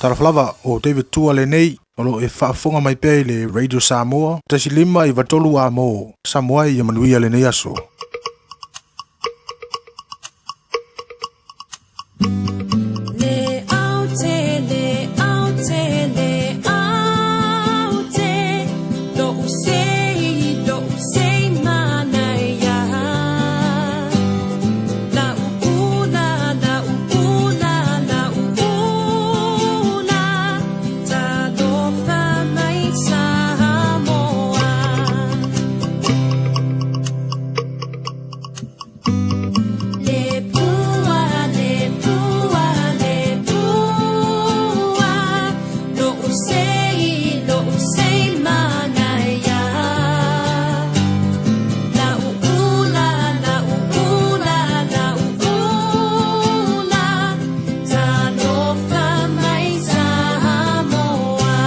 Talofa lava, o David Tua lenei, o lo o e faafofoga mai pea i le Radio Samoa, 1.5 93 A mo Samoa ia manuia lenei aso. Le aute, le aute, le aute, lo'u sei, lo'u sei manaia. La'u ula, la'u ula, la'u ula, talofa mai Samoa. Le pua, le pua, le pua, lo'u sei, lo'u sei manaia. La'u ula, la'u ula, la'u ula, talofa mai Samoa.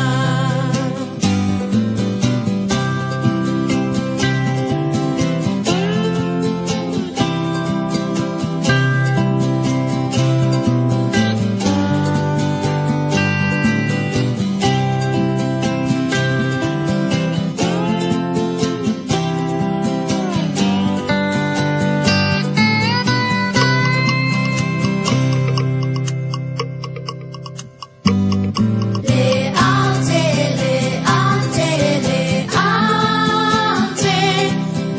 Le aute, le aute, le aute,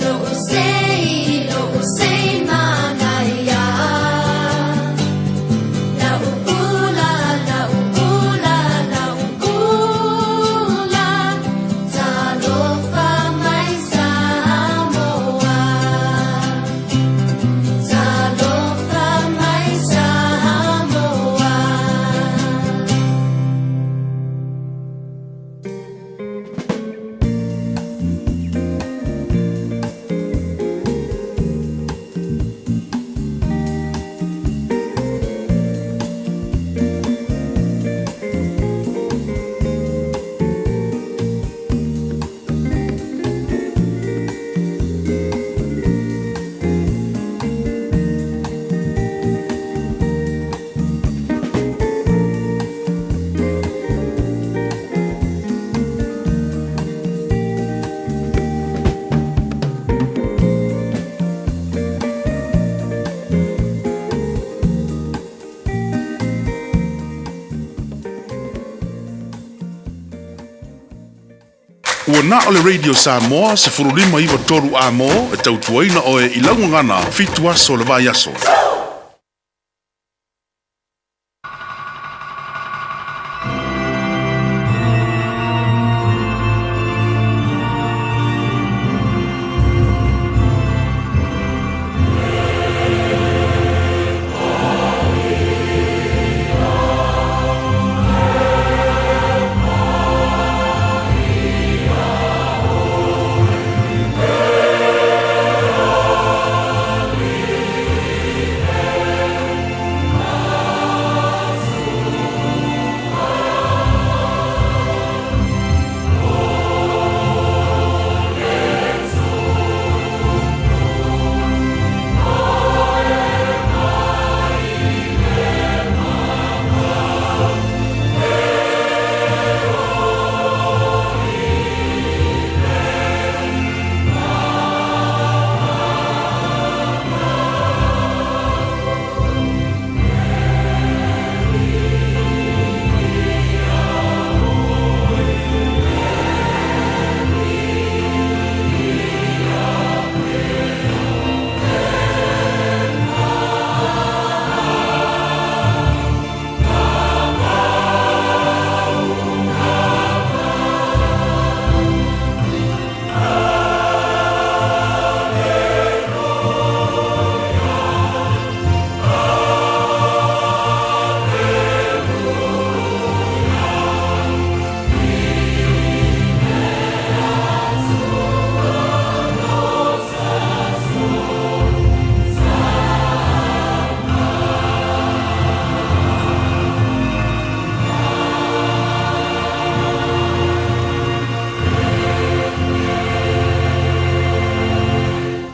lo'u sei, lo'u sei manaia. La'u ula, la'u ula, la'u ula, talofa mai Samoa. Talofa mai Samoa. Ua na o le Radio Samoa 15 93 A mo e tautuaina oe i lau gagana 7 aso o le vaiaso.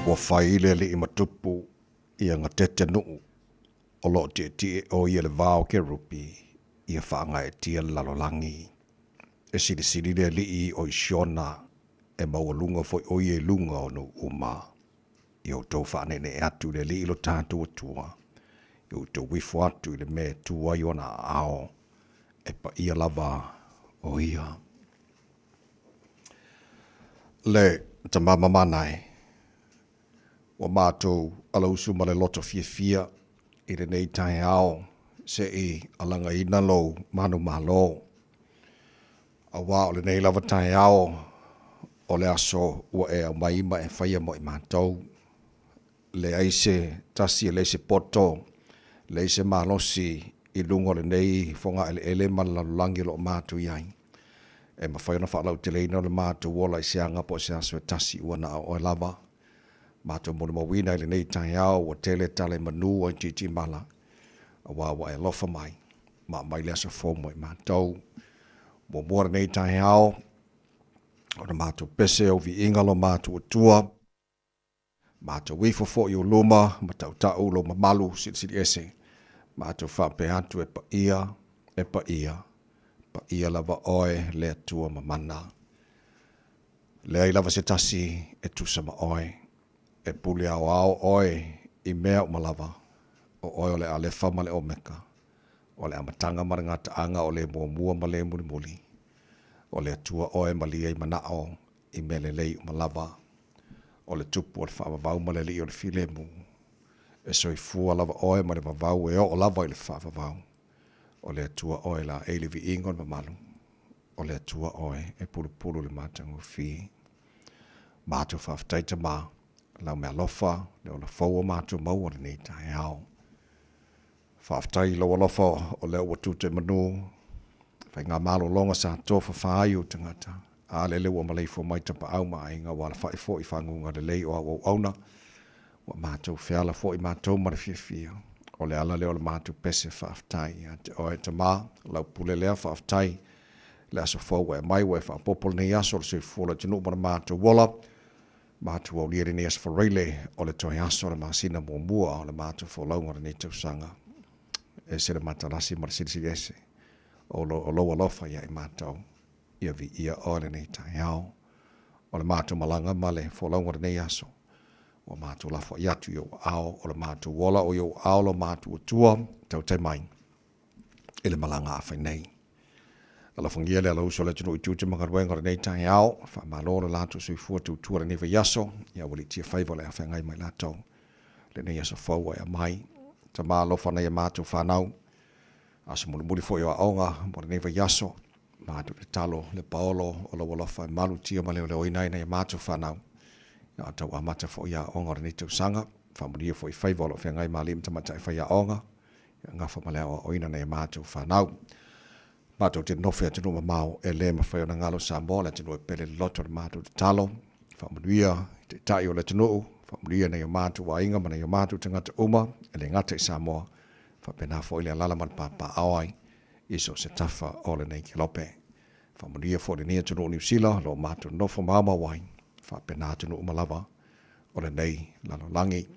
Ua fai le alii ma tupu ia gatete nuu o lo o tietie o ia le va o Kerupi. ia faagaeetia le lalolagi. E silisili le Alii o i Siona, e maualuga foi o ia i luga o nuu uma. Ia outou faaneenee atu i le Alii lo tatou Atua, ia outou ifo atu i le mea e tu ai ona aao, e paia lava o ia. Le Tama mamana e, ua matou alausu ma le loto fiafia i lenei taeao se i alagaina lou manumalo. Aua o lenei lava taeao o le aso ua e aumai ma e faia mo i matou. Leai se tasi e leai se poto, leai se malosi i luga o lenei fogaeleele ma le lalolagi o lo o matou i ai. E mafai ona faalauteleina lo matou ola i se aga po o se aso e tasi ua na o oe lava. Matou molimauina i lenei taeao ua tele tala i manu ai tiitimala, aua ua e alofa mai ma aumai le aso fou mo i matou. Muamua lenei taeao, ona matou pese ou viiga lo matou Atua, matou ifo foi i ou luma ma tautau lou mamalu silisili ese, matou faapea atu e paia, e paia, paia lava oe le Atua mamana. Leai lava se tasi e tusa ma oe, e pule aoao oe i mea uma lava, o oe o le Alefa ma le Omeka, o le amataga ma le gataaga o le muamua ma le mulimuli. O le Atua oe e malie ai manao i mea lelei uma lava. O le Tupu o le faavavau ma le Alii o le filemu. E soifua lava oe ma le vavau e oo lava i le faavavau. O le Atua oe e laei le viiga o le mamalu. O le Atua oe e pulupulu i le matagofie. Matou faafetai Tama, lau mealofa, le ola fou o matou maua lenei taeao. Faafetai i lou alofa o lea ua tute manu, faigamalologa sa tofafa ai ou tagata, a lele ua maleifua mai tapaau ma aiga ua alafai foi i faguga lelei o au auauna, ua matou feala foi matou ma le fiafia. O le ala lea o le matou pese faafetai ia te oe Tama, lau pule lea faafetai le aso fou ua e aumai ua e faaopoopo lenei aso o le soifua o le atunuu ma le matou ola. Matou aulia lenei aso Faraile o le toe aso o le masina muamua o le matou folauga o lenei tausaga. Ese le matalasi ma le silisili ese o lou alofa ia i matou. Ia viia oe lenei taeao. O le matou malaga ma le folauga o lenei aso, ua matou lafoai atu i ou aao o le matou ola o i ou aao lo matou Atua, tautai mai i le malaga a fai nei. Alofagia le alausu o le atunuu i tiute ma galuega o lenei taeao, faamalo le latou soifua tautua lenei vaiaso, ia ua litia faiva o le a feagai ma i latou lenei aso fou ua e aumai. Tama alofa nai a matou fanau, aso mulimuli foi o aoga mo lenei vaiaso, matou tatalo le paolo o lou alofa e malutia ma leoleoina ai nai a matou fanau, a tau amata foi aoga o lenei tausaga, faamanuia foi faiva o lo o feagai ma alii ma tamaitai faiaoga, Ia gafa ma le aoaoina nai a matou fanau. Matou te nofo i atunuu mamao e le mafai ona galo Samoa, le atunuu e pele loloto le matou tatalo. Faamanuia i Taitai o le atunuu, faamanuia nai o matou aiga ma nai o matou tagata uma e le gata i Samoa, faapena foi le alala ma le papaaao ai i so o se tafa o lenei kelope. Faamanuia foi lenei atunuu o Niu Sila o lo o matou nofo maomao ai, faapena atunuu uma lava o lenei lalolagi.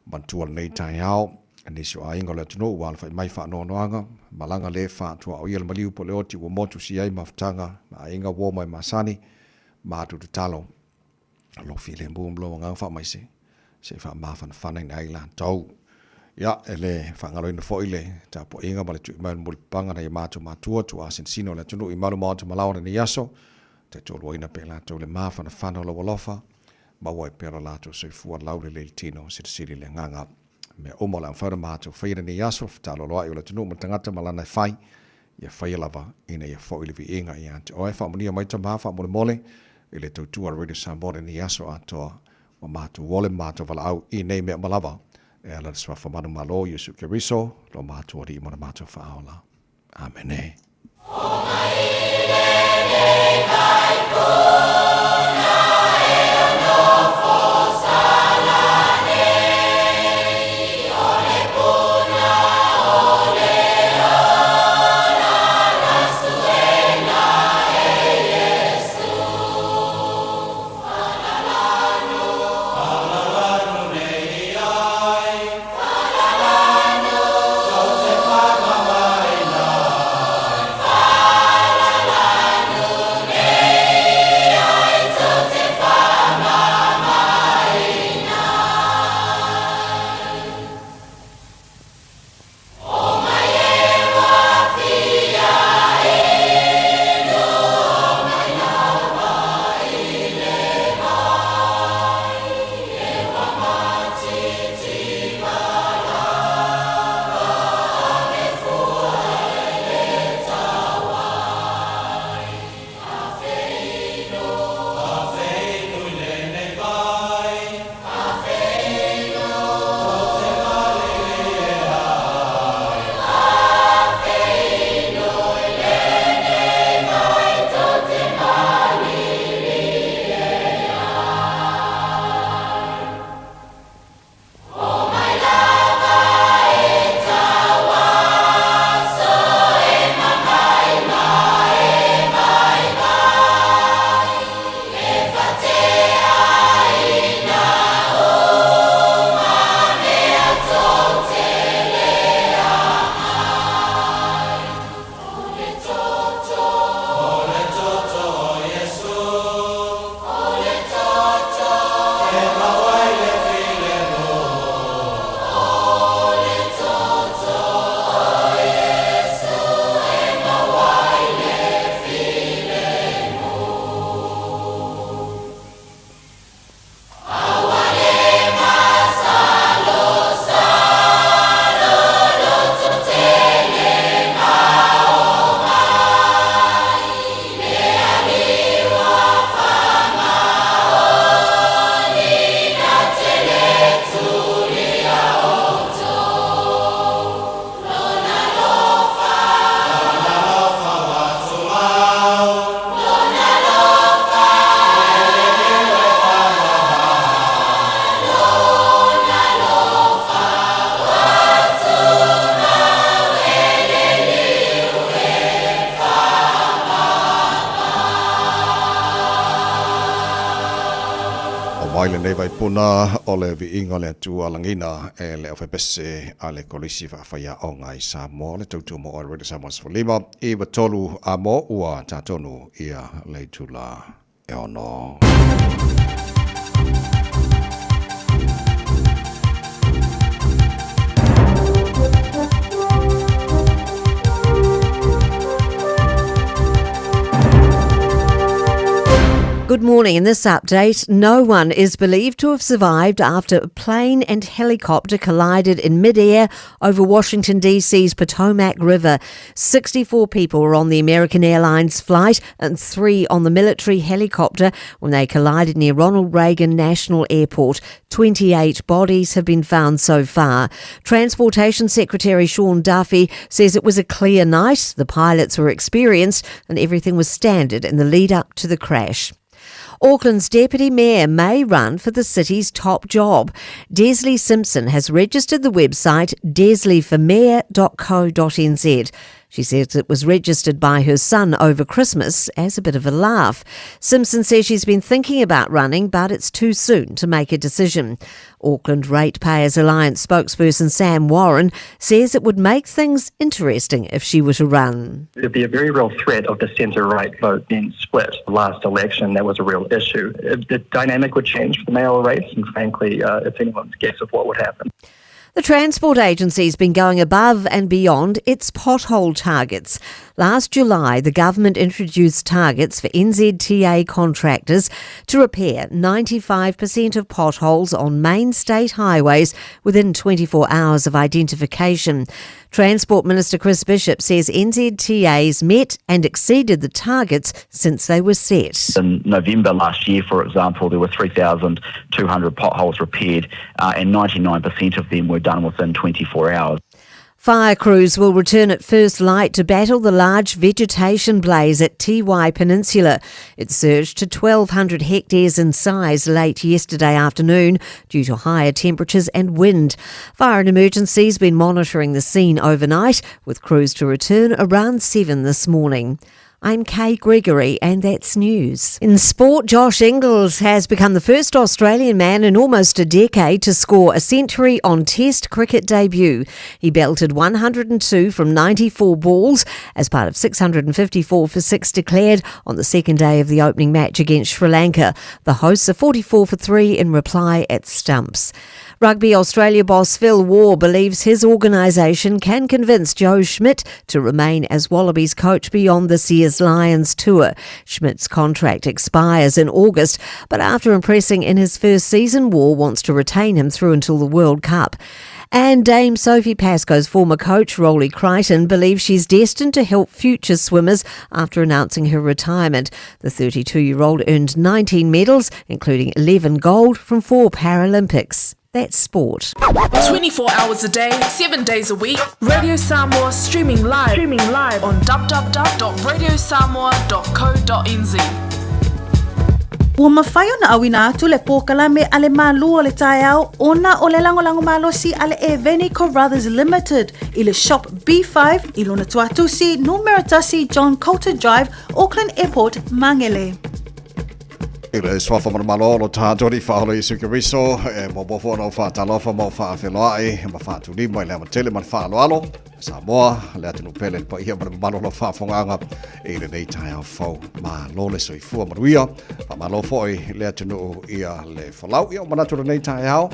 Manatua lenei taeao, nisi o aiga o le atunuu ua alafai mai faanoanoaga, malaga le faatuaoia le maliu po o le oti ua motu si ai mafutaga ma aiga uo mai masani, matou tatalo, lo filemu ma lou agaga faamaise, se i faamafanafanaina ai latou. Ia, e le faagaloina foi le tapuaiga ma le tui mai o le mulipapaga nai o matou matua, tuuasinasina o le atunuu i malu maota malaoa lenei aso, taitoluaina pea latou le mafanafana o lou alofa, Maua ai pea lo latou soifua laulelei i le tino, silisili le agaga. Mea uma o le a mafai ona matou faia i lenei aso, fetaaloloai o le atunuu ma le tagata ma lana e fai, ia faia lava ina ia foi le viiga ia te oe. Faamanuia mai Tama faamolemole i le tautua a le Radio Samoa i lenei aso atoa ua matou ole ma matou valaau i nei mea uma lava e ala i le Suafa manumalo o Iesu Keriso, lo matou Alii ma lo matou Faaola. Amene. lenei vaipuna o le viiga o le Atua lagiina e le aufaipisinisi a le Kolisi Faafaiaoga i Samoa, le tautua mo oe Radio Samoa 15 i 3 a mo ua tatonu ia le itula e 6. Good morning. In this update, no one is believed to have survived after a plane and helicopter collided in midair over Washington, D.C.'s Potomac River. 64 people were on the American Airlines flight and 3 on the military helicopter when they collided near Ronald Reagan National Airport. 28 bodies have been found so far. Transportation Secretary Sean Duffy says it was a clear night, the pilots were experienced, and everything was standard in the lead up to the crash. Auckland's deputy mayor may run for the city's top job. Desley Simpson has registered the website desleyformayor.co.nz. She says it was registered by her son over Christmas as a bit of a laugh. Simpson says she's been thinking about running, but it's too soon to make a decision. Auckland Ratepayers Alliance spokesperson Sam Warren says it would make things interesting if she were to run. There'd be a very real threat of the centre-right vote being split. Last election, that was a real issue. The dynamic would change for the mayoral race, and frankly, it's anyone's guess of what would happen. The Transport Agency's been going above and beyond its pothole targets. Last July, the government introduced targets for NZTA contractors to repair 95% of potholes on main state highways within 24 hours of identification. Transport Minister Chris Bishop says NZTA's met and exceeded the targets since they were set. In November last year, for example, there were 3,200 potholes repaired, and 99% of them were done within 24 hours. Fire crews will return at first light to battle the large vegetation blaze at Tiwai Peninsula. It surged to 1,200 hectares in size late yesterday afternoon due to higher temperatures and wind. Fire and Emergency's been monitoring the scene overnight, with crews to return around 7 this morning. I'm Kay Gregory, and that's news. In sport, Josh Inglis has become the first Australian man in almost a decade to score a century on Test cricket debut. He belted 102 from 94 balls as part of 654 for 6 declared on the second day of the opening match against Sri Lanka. The hosts are 44 for 3 in reply at stumps. Rugby Australia boss Phil Waugh believes his organisation can convince Joe Schmidt to remain as Wallabies coach beyond this year's Lions tour. Schmidt's contract expires in August, but after impressing in his first season, Waugh wants to retain him through until the World Cup. And Dame Sophie Pascoe's former coach, Rolly Crichton, believes she's destined to help future swimmers after announcing her retirement. The 32-year-old earned 19 medals, including 11 gold from 4 Paralympics. That's sport. 24 hours a day, 7 days a week. Radio Samoa streaming live on www.radiosamoa.co.nz. Ua mafai ona auina atu le polokalame a le malu o le taeao ona o le lagolago malosi a le Eveni Carruthers Limited i le Shop B5 i lona tuatusi numera 1 John Coulter Drive, Auckland Airport, Mangere. I le suafa ma le Malo lo tatou Alii Faaola Iesu Keriso, e muamua foi ona ou faatalofa ma ou faafeloai ma faatulima i le amatele ma le faaaloalo Samoa, le atunuu pele, le paia ma le mamalu o lau faafofogaaga i lenei taeao fou. Malo le soifua manuia, faamalo foi le atunuu ia le folau. Ia, o manatu o lenei taeao,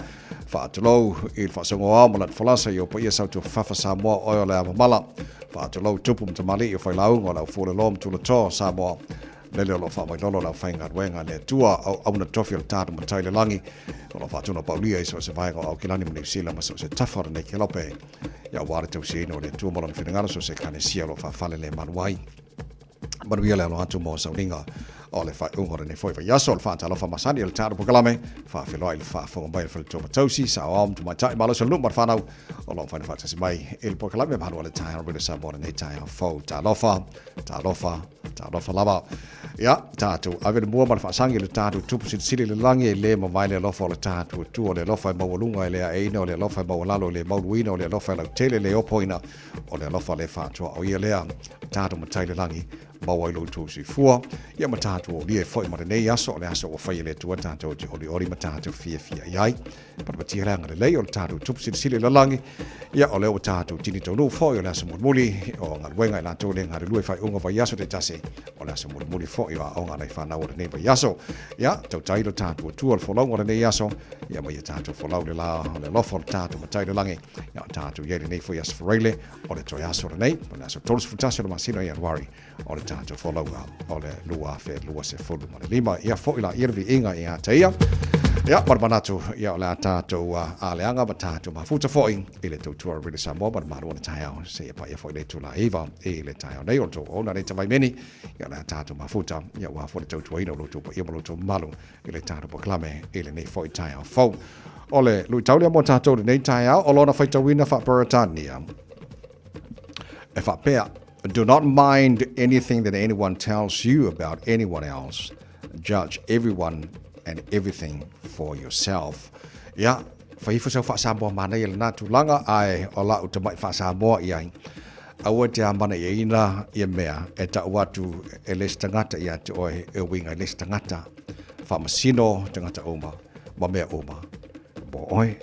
faatulou i le faasogo ao ma le folasa i o paia sautuafafafa Samoa oe o le amamala. Faatulou tupu ma tamalii o failauga o le aufueloloa ma tulatoa o Samoa. Lele o lo o faamailolo le aufaigaluega a le Atua, auauna tofi o le tatou Matai i le lagi, o lo o faatino paulia i so o se vaega o Aukilani ma Niu Sila ma so o se tafa o lenei kelope. Ia aua le tausiaina o le Atua ma lona finagalo so o se Ekalesia o lo o faafalelemalu ai. Manuia le alo atu mo sauniga o le faaiuga o lenei foi vaiaso. O le faatalofa masani o le tatou polokalame, faafeiloai le faafofoga mai a le faletua ma tausi, saoao ma tamaitai, malosi o le nuu ma le fanau o lo o mafai ona faatasi mai i le polokalame Mahalo a le Taeao Radio Samoa lenei taeao fou. Talofa, talofa, Talofa lava. Ia, tatou ave le mua ma le faasagi i le tatou Tupu Silisili i le lagi, e le mavae le alofa o le tatou Atua, o le alofa e maualuga e le aeina, o le alofa e maualalo e le mauluina, o le alofa e lautele e le opoina, o le alofa le faatoa o ia lea. Tatou Matai i le lagi, Maua ai lo outou soifua, ia ma tatou aulia ai foi ma lenei aso, o le aso ua fai e le Atua tatou te olioli ma tatou fiafia i ai. Patapatia le agalelei o le tatou Tupu Silisili i le lagi, ia o lea ua tatou tini taunuu foi o le aso mulimuli o galuega i latou le galulue i faaiuga o vaiaso taitasi, o le aso mulimuli foi o aoga a nai fanau o lenei vaiaso. Ia, tautai lo tatou Atua le folauga o lenei aso, ia ma ia tatou folau le la o le alofa o le tatou Matai i le lagi, ia o tatou i ai lenei foi aso Faraile, o le toe aso lenei, o le aso 31 o le masina o Ianuari, o le tatou folauga o le 2025. Ia foi laia le viiga ia te ia. Ia, ma le manatu, ia o le a tatou aleaga ma tatou mafuta foi i le tautua Radio Samoa ma le malu o le taeao seia paia foi le itula e 9 i le taeao nei o le tou auauna nei Tavaimeni. Ia o le a tatou mafuta, ia aua foi le tautuaina o lo outou paia ma lo outou mamalu i le tatou polokalame i lenei foi taeao fou. O le luitau lea mo tatou i lenei taeao o lona faitauina faa-Peretania e faapea, Do not mind anything that anyone tells you about anyone else. Judge everyone and everything for yourself. Ia, fai ifo sau faa-Samoa manaia i lena tulaga, ae o lau tamai faa-Samoa i ai. Aua e te amanaiaina ia mea e tau atu e le isi tagata ia te oe e uiga i le isi tagata. Faamasino tagata uma ma mea uma mo oe.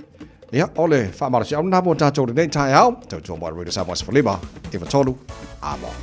Ia, o le faamalosiau lena mo tatou i lenei taeao. Tautua mai Radio Samoa 15, 93, amo.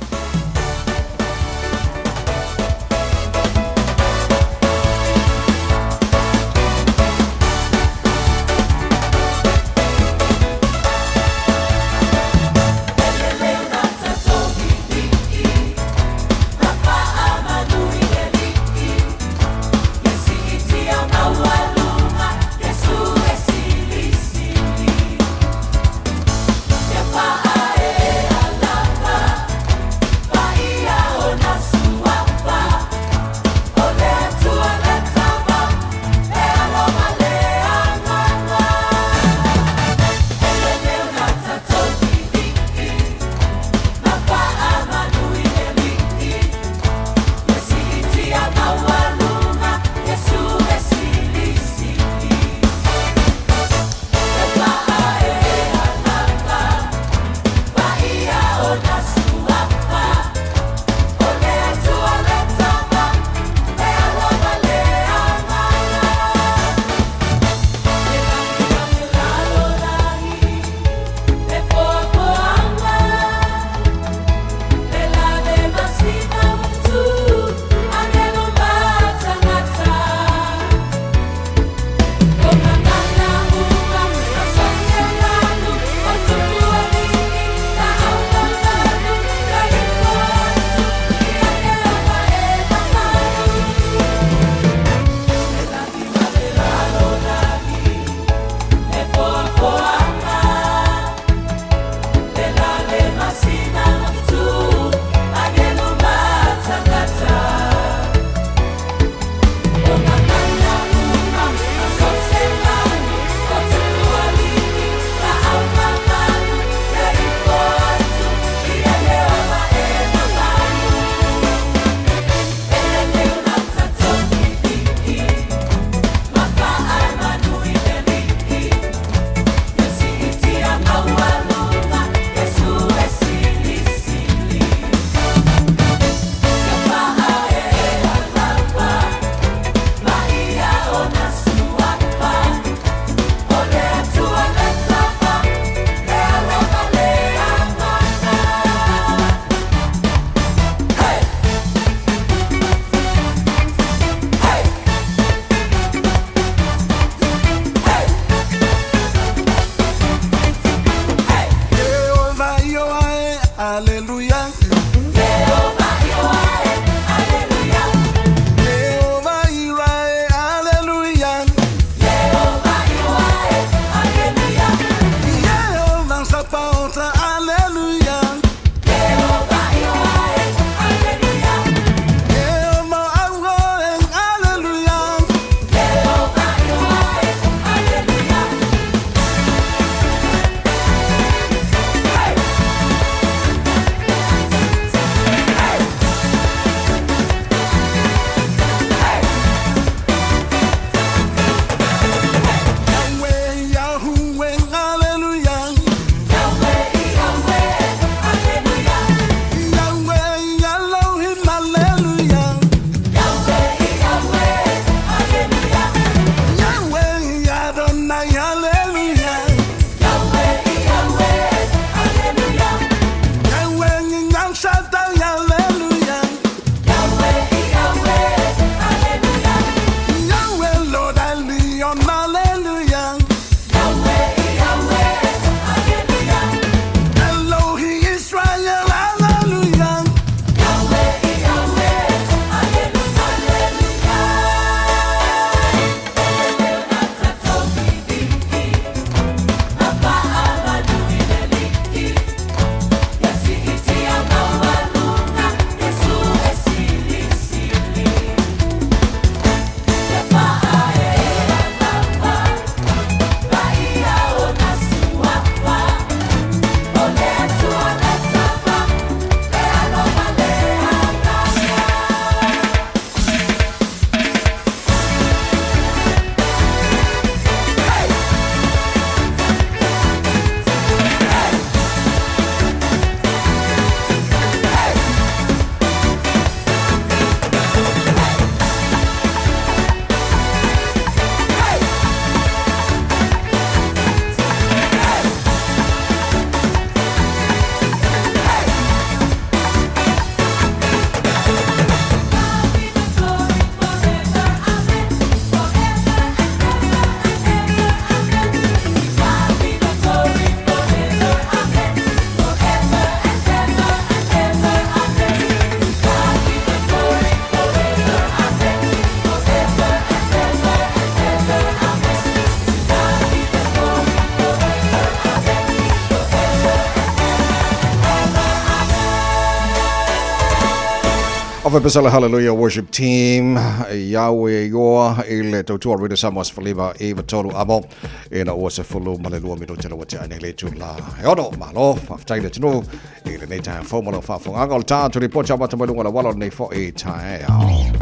Afa pesala Hallelujah Worship Team, Yahweh Ioa, i le tautua Radio Samoa sefulima i vatolu amo, ina ua 12 minute la ua tea nei le itula e ono. Malo, faafetai le atunuu i lenei taeao fou ma lau faafofogaaga o le tatou lipoti amata mai luga o le auala o lenei foi taeao.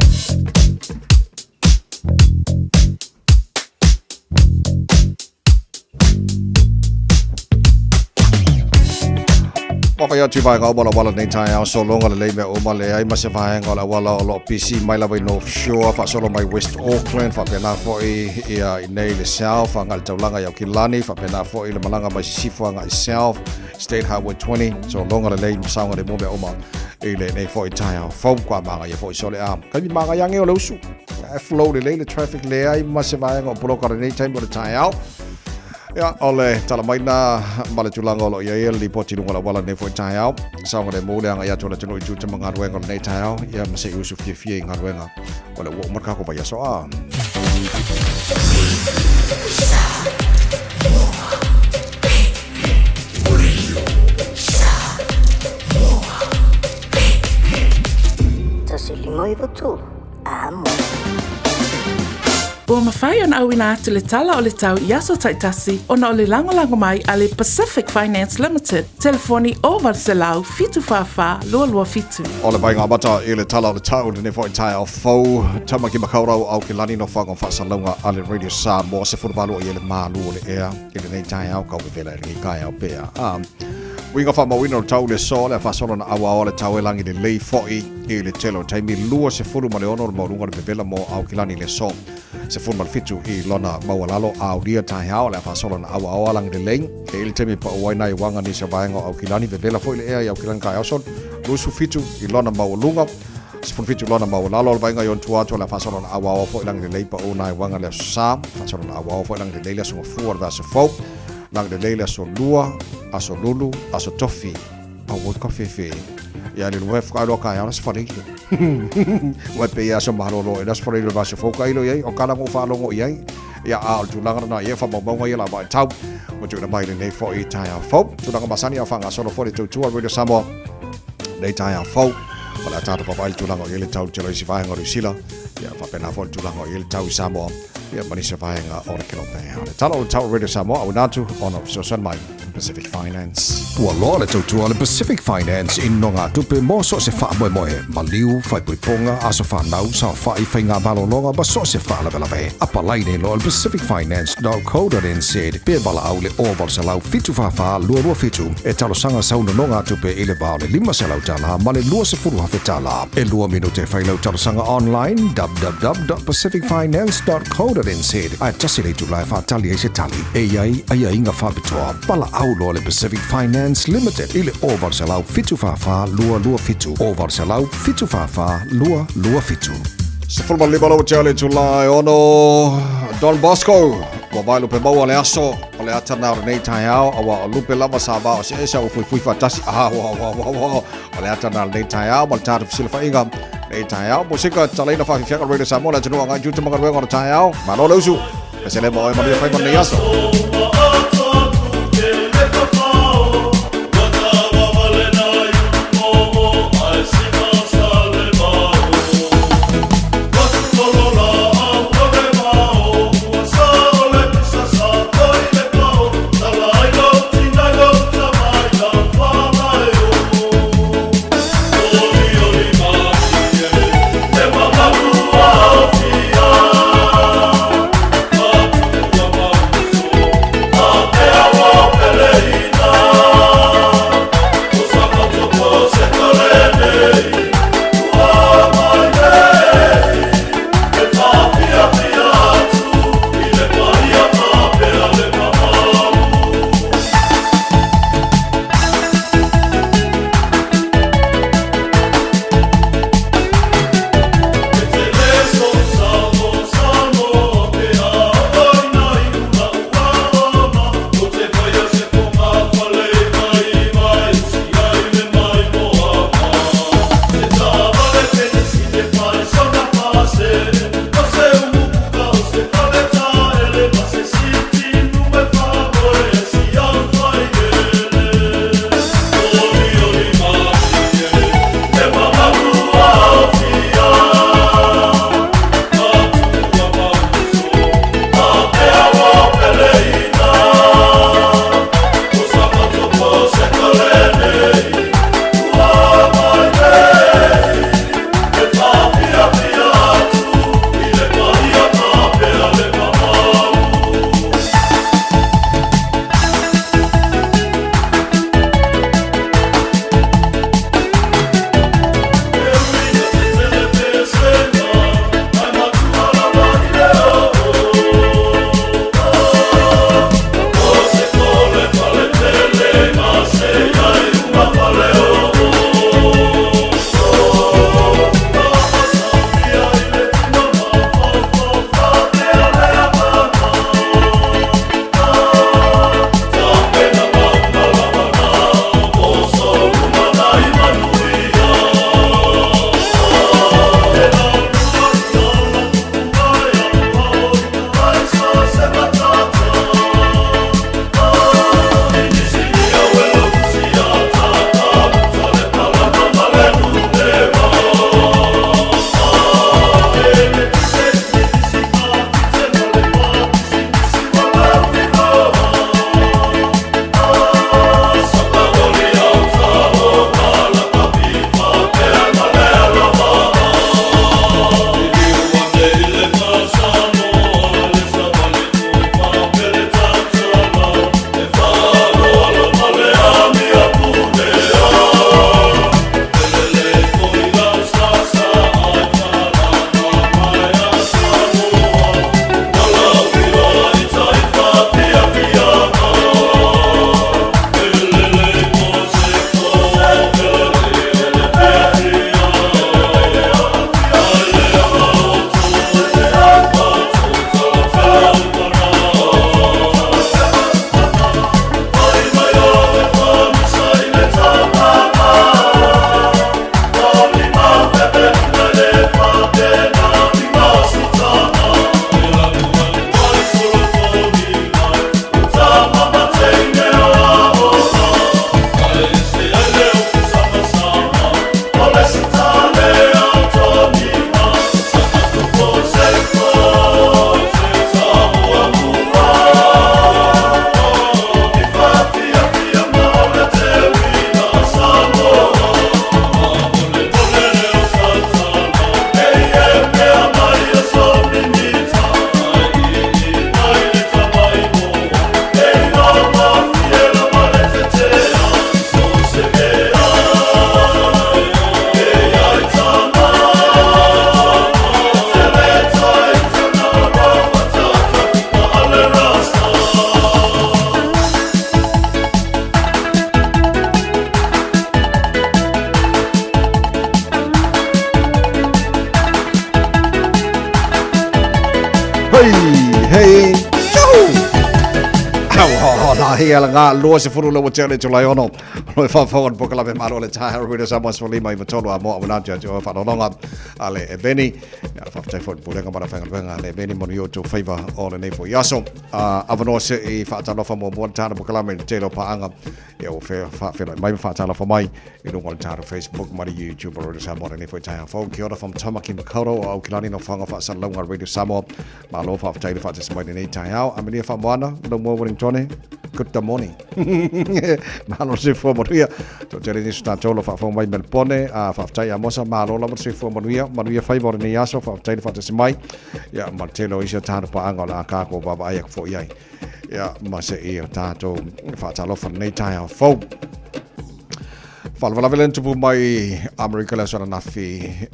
Vaavaai atu i vaega uma o le auala lenei taeao, sologa lelei mea uma, leai ma se vaega o le auala o lo o pisi mai lava i North Shore, faasolo mai West Auckland, faapena foi ia i nei le South, agai le taulaga i Aukilani, faapena foi le malaga mai Sisifo agai South, State Highway 20, sologa lelei ma saogalemu mea uma i lenei foi taeao fou, kwa magaia foi sole a. Taimi magaia age o le usu, e flow lelei le traffic, leai ma se vaega o poloka lenei taimi o le taeao. Ia, o le tala mai na ma le tulaga o lo o i ai le lipoti i luga o le auala lenei foi taeao. Saogalemu le agai atu o le atunuu i tiute ma galuega o lenei taeao, ia ma se i usu fiafia i galuega o le ua uma le kako vaiaso a. Ua mafai ona auina atu le tala o le tau i aso taitasi ona o le lagolago mai a le Pacific Finance Limited, telefoni 0800 744 227. O le vaaiga amata i le tala o le tau lenei foi taeao fou, Tamaki Makaurau Aokelani no whango whaasalauga a le Radio Samoa 18 i le malu o le ea i lenei taeao kau vevela i lenei taeao pea. A uiga whaamauina o le tau le so le whaasolo na aua o le tau e langi lelei foi i le tele o taimi 26 le maualuga o le vevela mo Aokelani i le aso 17 i lona maualalo aolia taeao le a faasolo na auaoa lagi lelei e i le taimi pau ai nai uaga nisi o vaega o Aukilani vevela foi le ea i Aukilani taeao solo 27 i lona maualuga 17 i lona maualalo o le vaega i ona tua atu o le a faasolo na auaoa foi lagi lelei pau nai uaga le aso Sa faasolo na auaoa foi lagi lelei le aso Gafua o le vaiaso fou lagi lelei le aso Lua aso Lulu aso Tofi Aua ka fefe. Ia le lua whakairo ka ia se whareire. Ua pe ia so malolo e las whareire va se foka ilo iai o kala ngo whalongo iai. Ia a o tulaga na ia whamaumaunga ia la vai tau. O tuna mai le nei fo i tai a fau. Tulaga masani a whanga solo fo le tautua Radio Samoa. Nei tai a fau. O le tātou whawai le tulaga o ia le tau te loisi vaenga o Rusila. Ia whapena fo le tulaga o ia le tau i Samoa. Ia manisa vaenga o le kelope. O le tala o le tau Radio Samoa au nātu ona fesoasoani mai. Pacific Finance. Ua loa le tautua a le Pacific Finance i nogatupe mo so o se faamoemoe, maliu, faaipoipoga, aso fanau, saofai, faiga malologa ma so o se faalavelave. Apalai nei loa i le pacificfinance.co.nz pe valaau i le 0800 744 227 e talosaga sau nonogatupe i le va o le $500 ma le $20,000. E lua minute e fai lau talosaga online www.pacificfinance.co.nz ae tasi le itula e faatali ai se tali. E i ai aiaiga faapitoa, valaau loa le Pacific Finance Limited i le 0800 744 227, 0800 744 227. 15 lau tea le itula e ono Don Bosco ua vae lupe maua le aso o le ata na o lenei taeao aua o lupe lava sa vao se esa ua fuifui faatasi ah, wa, wa, wa, wa. O le ata na o lenei taeao ma le tatou fesilafaiga lenei taeao musika talaina faafiafiaga Radio Samoa le atunuu agai tiute ma galuega o le taeao malo le usu Pesele ma oe manuia fai ma lenei aso. Ia laga 20 le ua tea le Julai 6. O lo faafofoga le polokalame malo le taeao Radio Samoa 15 i tolu a moa auina atu ia te oe faalologa a le Eveni. Ia, faafetai foi i le Pulega ma le aufaigaluega a le Eveni manuia o outou faiva o lenei foi aso. Avanoa se i faatalofa muamua le tatou polokalame i le tele o paaga. Ia ua faafeiloai mai ma faatalofa mai i luga o le tatou Facebook ma le YouTube o Radio Samoa lenei foi taeao fou. Kia ora from Tamaki Makaurau o Aukilani Nofoaga Faasalalauga a Radio Samoa. Malo faafetai le faatasi mai lenei taeao. Amelia Faamoana, lau moa Wellingtone. Good morning. Malo le soifua manuia. Toatele nisi o tatou o lo o faafofoga mai Melbourne. Faafetai Amosa, malo lava le soifua manuia. Manuia faiva o lenei aso, faafetai le faatasi mai. Ia, ma le tele o isi o tatou paaga o le a tatou vaavaai atu foi i ai. Ia, ma se i o tatou faatalofa lenei taeao fou. Faalavelave lea na tupu mai Amerika le aso ananafi,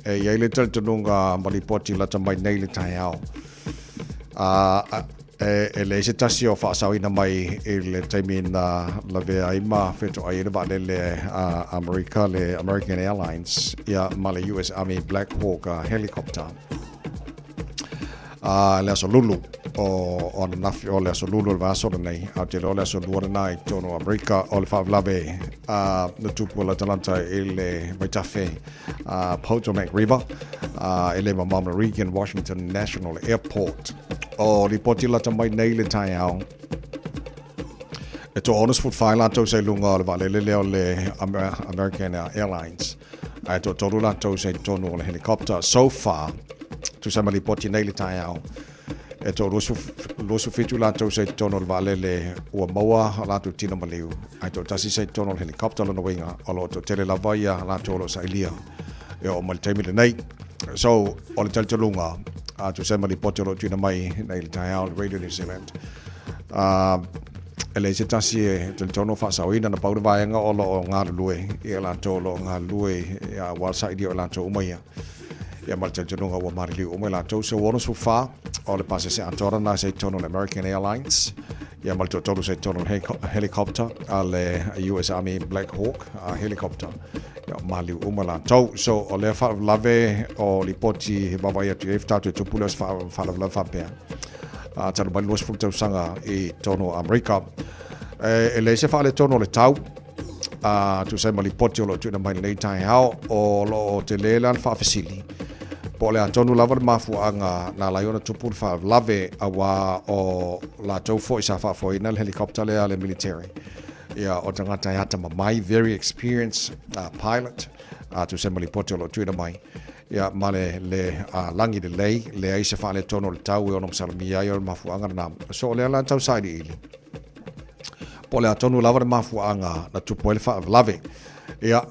e i ai le talitonuga ma lipoti lata mai nei le taeao. E leai se tasi o faasaoina mai i le taimi na lavea ai ma fetoai ai le vaalele a Amerika, le American Airlines, ia ma le US Army Black Hawk helicopter. Le aso Lulu o ananafi, o le aso Lulu o le vaiaso lenei, ae ou te iloa o le aso Lua lena i totonu o Amerika, o le faalavelave na tupu e latalata i le vaitafe Potomac River, e le mamao ma Reagan Washington National Airport. O lipoti lata mai nei le taeao, e toa-64 latou sa i luga o le vaalele lea o le American Airlines, ae toatolu latou sa i totonu o le helicopter. So far, tusa ma lipoti nei le taeao, e toa 27 latou sa i totonu o le vaalele ua maua o latou tino maliu, ae toatasi sa i totonu o le helicopter. Lona uiga, o lo o toatele lava ia latou o lo o sailia e oo mai le taimi lenei. So, o le talitonuga, tusa ma lipoti o lo o tuuina mai nei le taeao le Radio New Zealand, e leai se tasi e talitonu o faasaoina, na pau le vaega o lo o galulue ia latou o lo o galulue aua le sailia o latou uma ia. Ia ma le talitonuga ua maliliu uma i latou. So 64 o le pasese atoa lena sa i totonu o le American Airlines, ia ma le toatolu sa i totonu o le helicopter a le US Army Black Hawk helicopter. Ia maliu uma latou. So o lea faalavelave o lipoti he vaavaai atu i ai tatou e tupu lea o se faalavelave faapea. Talu mai le 20 tausaga i totonu o Amerika. E leai se faaletonu o le tau, tusa ai ma lipoti o lo o tuuina mai lenei taeao, o lo o tele la le faafesili po o le a tonu lava le mafuaaga na ala ai ona tupu le faalavelave, aua o latou foi sa faafoeina le helicopter lea a le military. Ia, o tagata e atamamai, very experienced pilot, tusa ai ma lipoti o lo o tuuina mai. Ia, ma le, le lagi lelei, leai se faaletonu o le tau e ono masalomia ai o le mafuaaga lena. So o lea la tau sailiili, po o le a tonu lava le mafuaaga na tupu ai le faalavelave. Ia,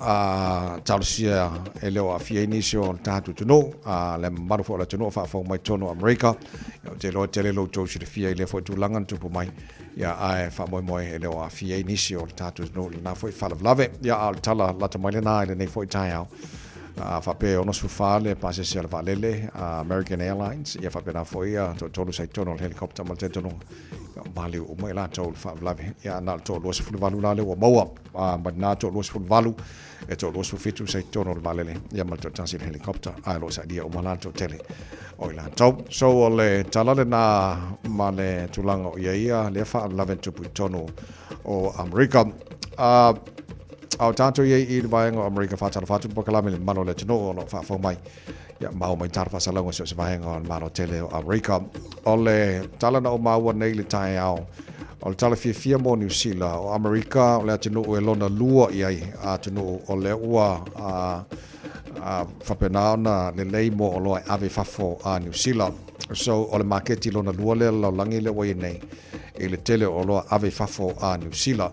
talosia e le o aafia ai nisi o le tatou atunuu, le mamalu foi o le atunuu o faafofoga mai totonu o Amerika. Ia, ou te iloa e tele lo outou silafia i lea foi tulaga na tupu mai. Ia, ae faamoemoe e le o aafia ai nisi o le tatou atunuu i lena foi faalavelave. Ia, a o le tala lata mai lena i lenei foi taeao. Faapea e 64 le pasese a le vaalele a American Airlines, ia faapena foi ia toatolu sa i totonu o le helicopter ma le talitonuga ia maliu uma i latou i le faalavelave. Ia na o le toa-28 la lea ua maua, mai lena toa-28, e toa-27 sa i totonu o le vaalele, ia ma le toatasi i le helicopter, ae o lo o sailia uma la le toatele o i latou. So o le tala lena ma le tulaga o i ai ia lea faalavelave na tupu i totonu o Amerika. A o tatou i ai i le vaega o Amerika, faatalofa atu le polokalame i le mamalu o le atunuu o lo o faafofoga mai. Ia, maua mai tala faasalauga i so o se vaega o le Malo tele o Amerika. O le tala na ou maua nei i le taeao, o le tala fiafia mo Niu Sila, o Amerika o le atunuu e lona lua i ai atunuu o lea ua faapena ona lelei mo oloa e ave i fafo a Niu Sila. So, o le maketi lona lua lea lalolagi lea ua i ai nei i le tele o oloa ave i fafo a Niu Sila.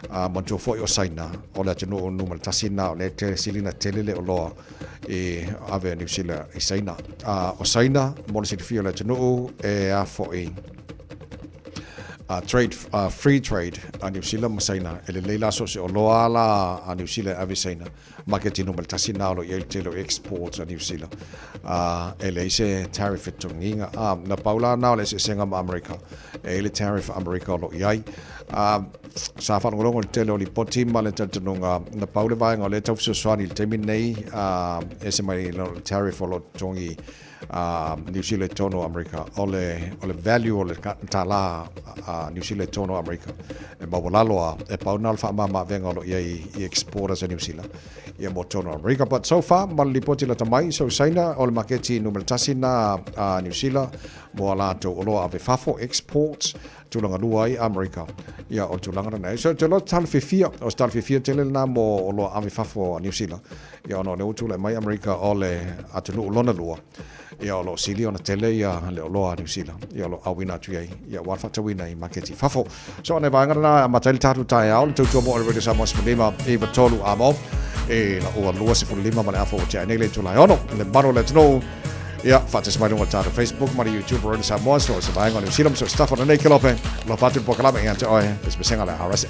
Manatua foi o Saina, o le atunuu numera tasi lena o lea e silina tele le oloa e ave a Niu Sila i Saina. O Saina, mo le silafia o le atunuu, e a foi trade, free trade a Niu Sila ma Saina. E lelei la so o se oloa la a Niu Sila e ave i Saina. Maketi numera tasi lena o lo o i ai le tele o exports a Niu Sila. E leai se tariff e totogiina. Na pau la na o le eseesega ma Amerika. E i ai le tariff a Amerika o lo o i ai. Sa faalogologo i le tele o lipoti ma le talitonuga na pau le vaega o lea e tau fesoasoani i le taimi lenei, ese mai le tariff o lo o totogi. Niu Sila i totonu o Amerika, o le, o le value o le tālā a Niu Sila i totonu o Amerika e maualalo a e pau na o le faamāmāavega o lo o i ai i exporters a Niu Sila ia mo totonu o Amerika. But so far, ma le lipoti lata mai, so Saina o le maketi numera tasi na a Niu Sila mo a latou oloa ave fafo, exports, tulaga lua ai Amerika. Ia, o le tulaga lena. So, te loa tala fiafia, o se tala fiafia tele lena mo oloa ave fafo a Niu Sila. Ia, ona o lea ua tulai mai Amerika o le atunuu lona lua, ia, o lo o sili ona tele ia le oloa a Niu Sila, ia, o lo o auina atu i ai, ia, aua le faatauina i maketi i fafo. So, o nai vaega lena e amata ai le tatou taeao, le tautua mo le Radio Samoa 15 93 amo, e la ua 25 ma le afa ua tea ai nei le itula e ono, le mamalu o le atunuu, ia, faatasi mai luga o le tatou Facebook ma le YouTube Radio Samoa, so se vaega o Niu Sila ma so o se tafa o lenei kelope, alofa atu le polokalame ia te oe, pesepesega le RSA.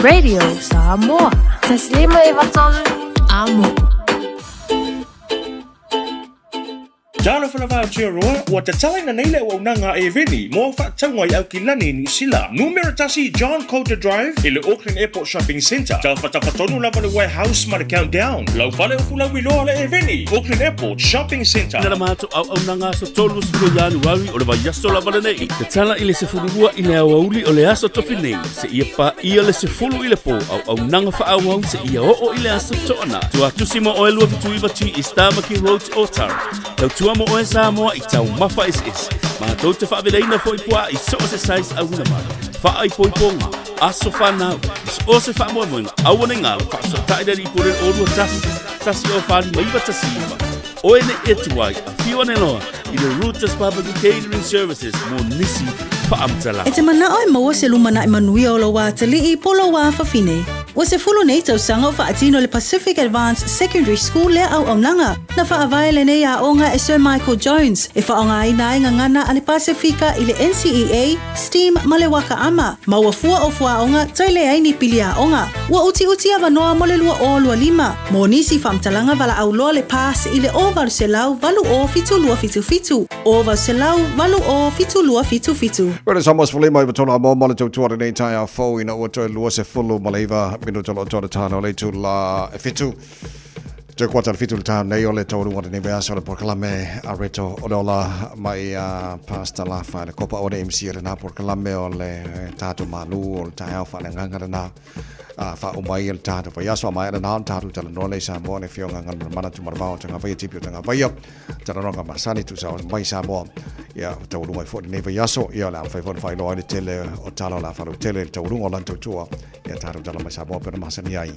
Radio Samoa. Taslima e vatolu amo. Talofa lava Aotearoa, ua tatalaina nei le auaunaga a Eveni mo au faatauga i Aukilani i Niu Sila. Numera 1 John Coulter Drive i le Auckland Airport Shopping Centre. Tafatafa tonu lava le warehouse ma le Countdown. Lau fale o fulauiloa le Eveni, Auckland Airport Shopping Centre. Na matou auaunaga aso 30 o Ianuari o le vaiaso lava lenei. Tatala i le 12 i le aoauli o le aso Tofi nei, seia paia le 10 i le pō, auaunaga faaauau seia oo i le aso Toonai. Tuatusi mo oe 279 G East Tamaki Road, Otara. Tautua mo oe Samoa i taumafa eseese. Matou te faavelaina foi puaa i so o se size auina mai. Faaipoipoga, aso fanau, ma so o se faamoemoega, aua ne i galo, faafesootai le Alii Pule 0 2 1 1 0 4 5 9 1 9. Oe nei e tuai, afio ane loa i le Roots Barbecue Catering Services mo nisi faamatalaga. E te manao e maua se lumanai manuia o lou atalii po o lou afafine. Ua 10 nei tausaga o faatino e le Pacific Advanced Secondary School lea auaunaga. Na faavae lenei aoga e Sir Michael Jones e faaaogaina ai gagana a le Pasefika i le NCEA, STEAM ma le Waka Ama, ma ua fua o fuaoga toe leai ni pili aoga. Ua utiuti avanoa mo le 2025. Mo nisi faamatalaga valaau loa le pass i le 0800 80 7277, 0800 80 7277. Radio Samoa sefulima iva tolu a mo le tautua lenei taeao fou ina ua toe 29 minuta o lo o toa le tano o le itula e fitu. Toe kuata le fitu le taeao nei o le taualuga o lenei vaiaso o le polokalame a Reto o le ola mai a Pastor Lafa le kopa o le MC o lena polokalame o le tatou malu o le taeao faaleagaga lena a faauma ai le tatou vaiaso a maea lena ona tatou talanoa lea i Samoa le afioga Galumalemana Tumalavao o Tagavaia Tipi o Tagavaia talanoaga masani tusa mai Samoa ia taualuga ai foi lenei vaiaso ia o le a mafai foi ona faailoa ai le tele o tala o le a faalotele i le taualuga o lana tautua ia tatou tala mai Samoa pei ona masani ai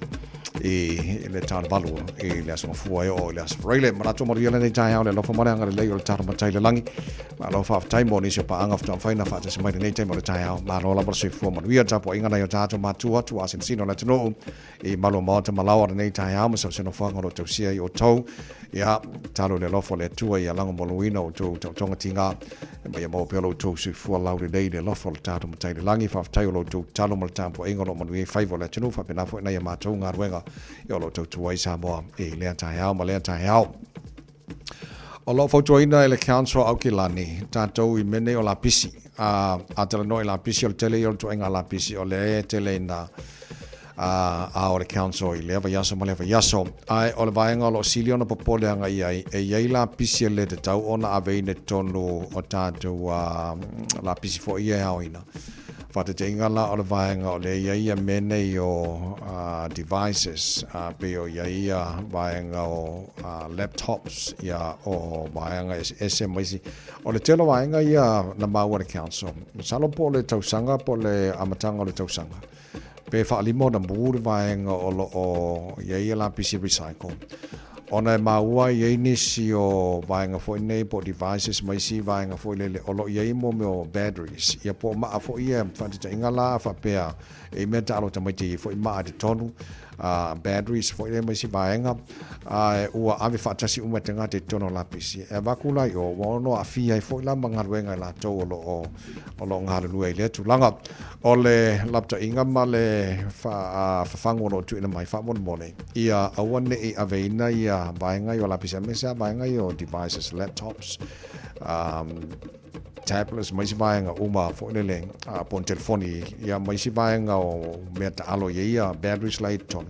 i le tala valu i le aso Gafua e oo i le aso Faraile. Manatu manuia lenei taeao le alofa ma le agalelei o le tala matai le lagi. Malo faafetai mo nisi o paaga faatoa mafai ona faatasi mai lenei taimi o le taeao. Malo lava le soifua manuia le tapuaiga nai o tatou matua tuasinosino o le atunuu i malu o maota ma laoa lenei taeao ma so o se nofoaga o lo o tausia i outou. Ia, talo i le alofa o le Atua ia lagomoluina outou taotoga tiga ma ia maua pea lo outou soifua laulelei i le alofa o le tatou Matai i le lagi. Faafetai o lo outou tatalo ma le tapuaiga o lo o manuia ai faiva o le atunuu faapena foi nai a matou galuega o lo o tautua ai Samoa i lea taeao ma lea taeao. O lo o fautuaina e le Council o Aukilani tatou i mea nei o lapisi. A talanoa i lapisi, o le tele ia o le ituaiga lapisi o lea e tele ina a o le Council i lea vaiaso ma lea vaiaso. Ae o le vaega o lo o sili ona popole agai i ai, e i ai lapisi e le tatau ona aveina i totonu o tatou lapisi foi ia e aoina. Faataitaiga la o le vaega o lea e i ai ia mea nei o devices, pei o i ai ia vaega o laptops, ia o vaega eseese ma isi. O le tele o vaega ia na maua e le Council, masalo po o le tausaga po o le amataga o le tausaga, pe faalima ona mu le vaega o lo o i ai ia lapisi recycle, ona e maua ai i ai nisi o vaega foi nei po o devices ma isi vaega foi lele o lo o i ai mo mea o batteries, ia po o maa foi ia, faataitaiga la faapea e i mea taalo tamaiti i foi maa i totonu, batteries foi lea ma isi vaega, ae ua ave faatasi uma e tagata i totonu o lapisi. E avatu la i o, ua ono aafia ai foi la ma galuega e latou o lo o o lo o galulue ai i lea tulaga. O le lapataiga ma le fafagu o lo o tuuina mai faamolemole, ia aua ne i aveina ia vaega ia o lapisi aemaise lava vaega ia o devices, laptops, tablets ma isi vaega uma foi lele, po o ni telefoni ia ma isi vaega o mea taalo i ai ia batteries la i totonu.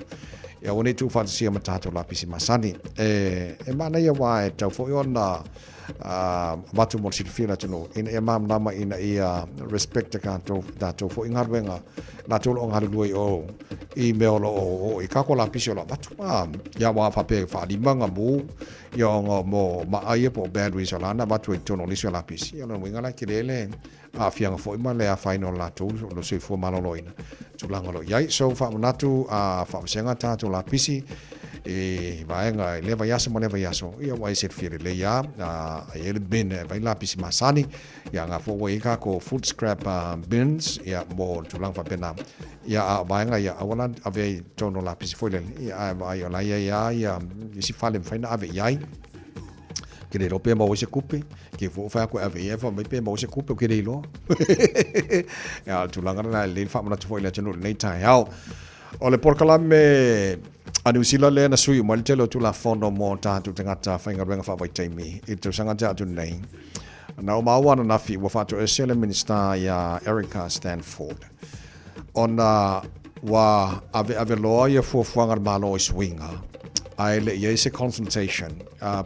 Ia aua ne i tuufaatasia ma tatou lapisi masani. E manaia aua e tatau foi ona avatu mo le silafia i le atunuu ina ia malamalama ina ia respect e tatou tatou foi galuega latou o lo o galulue i o i mea o lo o oo i kako lapisi o lo o avatu ia aua faapea e faalima gamu ia ona mo maa ia po o batteries o la na avatu ai i totonu o nisi o lapisi ia o lona uiga la e tele le aafiaga foi ma le afaina o latou o le soifua maloloina tulaga o lo o i ai. So faamanatu a faavasega tatou lapisi i vaega i lea vaiaso ma lea vaiaso, ia ua e silafia lelei lava, e i ai le bin e avai lapisi masani, ia nga foi ua i ai tatou food scrap bins ia mo le tulaga faapena. Ia a o vaega ia aua la ave ai i totonu o lapisi foi lele, ia ae vaai o la e i ai lava ia isi fale e mafai ona ave i ai. Ke le iloa pe maua ai se kupe, ke fua fai atu e ave i ai, fai mai pe maua se kupe, ou ke le iloa. Ia, o le tulaga lena e lelei le faamanatu foi i le atunuu i lenei taeao. O le polokalame A Niu Sila lea na sui uma ai le tele o Tulafono mo tatou tagata faigaluega faavaitaimi i le tausaga tea atu nei. Na ou maua ananafi ua faatoese le Minisita ia Erica Stanford ona ua aveave loa ia fuafuaga a le Malo i suiga ae le i ai se consultation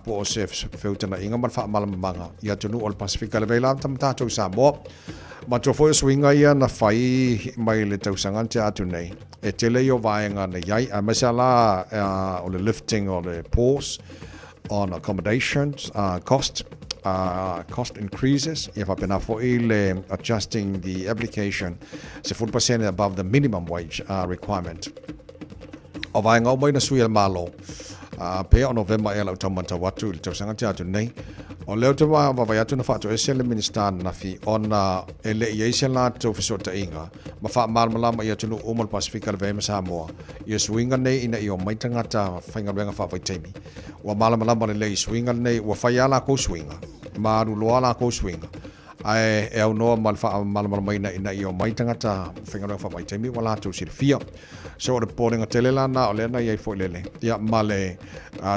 po o se feutagaiga ma le faamalamalamaga i atunuu o le Pasefika. Le vei la ma tatou i Samoa. Matua foi o suiga ia na fai mai le tausaga na tea atu nei, e tele ia o vaega na i ai, aemaise lava la o le lifting o le pause on accommodations cost, cost increases, ia faapena foi le adjusting the application 10% above the minimum wage requirement. O vaega uma ia na sui e le Malo, pea o Novema ea lau tau matau atu i le tausaga tea atu nei. O lea ou te vaavaai atu na faatoese le Minisita ananafi ona e le i i ai se latou fesootaiga ma faamalamalama i atunuu uma o le Pasefika, le Vea ma Samoa ia suiga nei ina ia omai tagata faigaluega faavaitaimi. Ua malamalama lelei i suiga lenei, ua fai lava lakou suiga ma alu loa lakou suiga. Ae e aunoa ma le faamalamalamaina ina ia omai tagata faigaluega faavaitaimi ua latou silafia. So o le popolega tele la na o lea na i ai foi lele ia ma le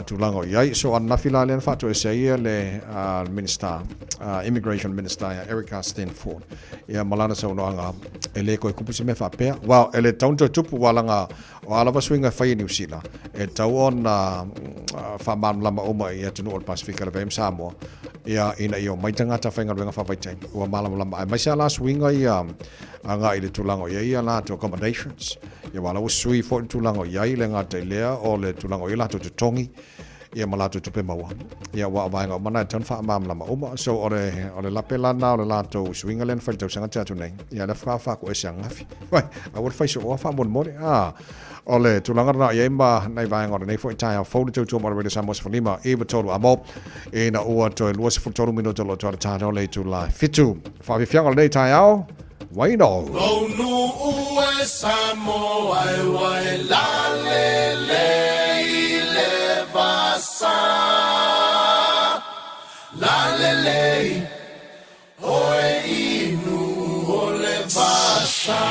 tulaga o i ai. So ananafi la lea na faatoese ai ia le Minister, Immigration Minister ia Erica Stanford ia ma lana saunoaga e le koe kupu se mea faapea. Well, e le tatau ona toe tupu ua laga O a lava suiga e fai e Niu Sila, e tatau ona faamalamalama uma i atunuu o le Pasefika, le VM Samoa, ia, ina ia omai tagata faigaluega faavaitaimi ua malamalama. Aemaise lava la suiga ia agai i le tulaga o i ai a latou accommodations, ia aua o la ua sui foi le tulaga o i ai, le gata i lea o le tulaga o i ai latou totogi, ia ma latou tupe maua. Ia aua o vaega uma na e tatau ona faamalamalama uma. So o le, o le lape la na o le latou suiga lea na fai i le tausaga tea atu nei. Ia lea faatoa faatoese ananafi. Vai, aua le fai sooa faamolemole. Ah, o le tulaga lena i ai ma nai vaega o lenei foi taeao fou le tautua mo le Radio Samoa 15 93 amo ina ua toe 23 minuta o lo o toa le taeao le itula e 7. Faafiafiaga o lenei taeao, Waino. Lou nuu e Samoa e wai lalele i le vasa. Lalele oe inu o le vasa.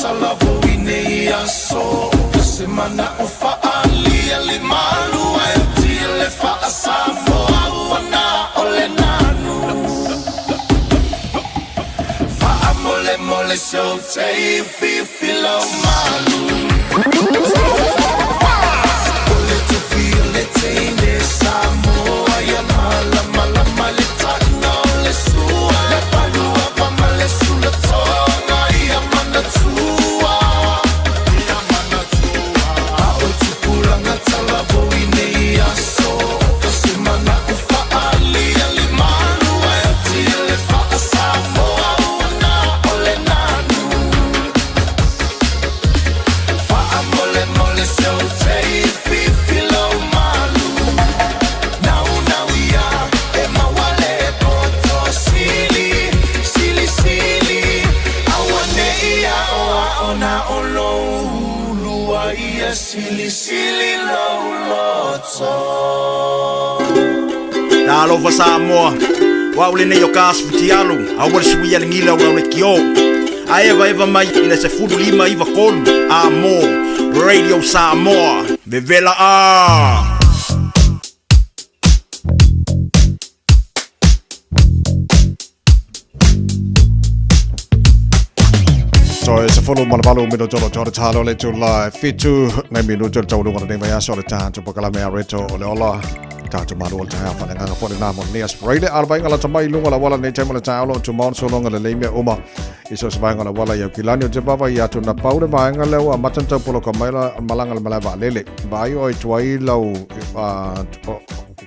talavou i nei aso Ka se mana o faalia le malu ai o tia le faasamoa ua na o le nanu Faamolemole so te fifi lau malu O le tofi o le teine Samoa ia malamalama le taina o le sua Le palua pa ma le sulatoga ia manatua Ia manatua A o tupulaga talavou i nei aso Ka se mana o faalia le malu ai o tia le faasamoa ua na o le nanu Faamolemole se o te fifi lau malu Nau nau ia e mawale poto sili Sili sili Aua ne ia o a o na o lo ulua ia sili sili lo loto Talofa Samoa, o au lenei o ka aso fitialu, aua le suia le gila o lau lekiō. A evaeva mai i le 15 93 a mō Radio Samoa, vevela a! So e 18 minuto lo tore talo le tula 7 nai minuto le tauluga le nei vaiaso le tatou pokalame a reto o le ola tatou malu o le taeao faaleagaga foi lenā mo lenei aso Friday a le vaaiga lata mai i luga o le auala lenei taimi o le taeao lo o tumau sologa lelei mea uma i so o se vaega o le auala i Aukilani o te vaavaai atu na pau le vaega lea ua amata ona tau poloka mai la malaga i le malae vaalele vaai oe tuai lau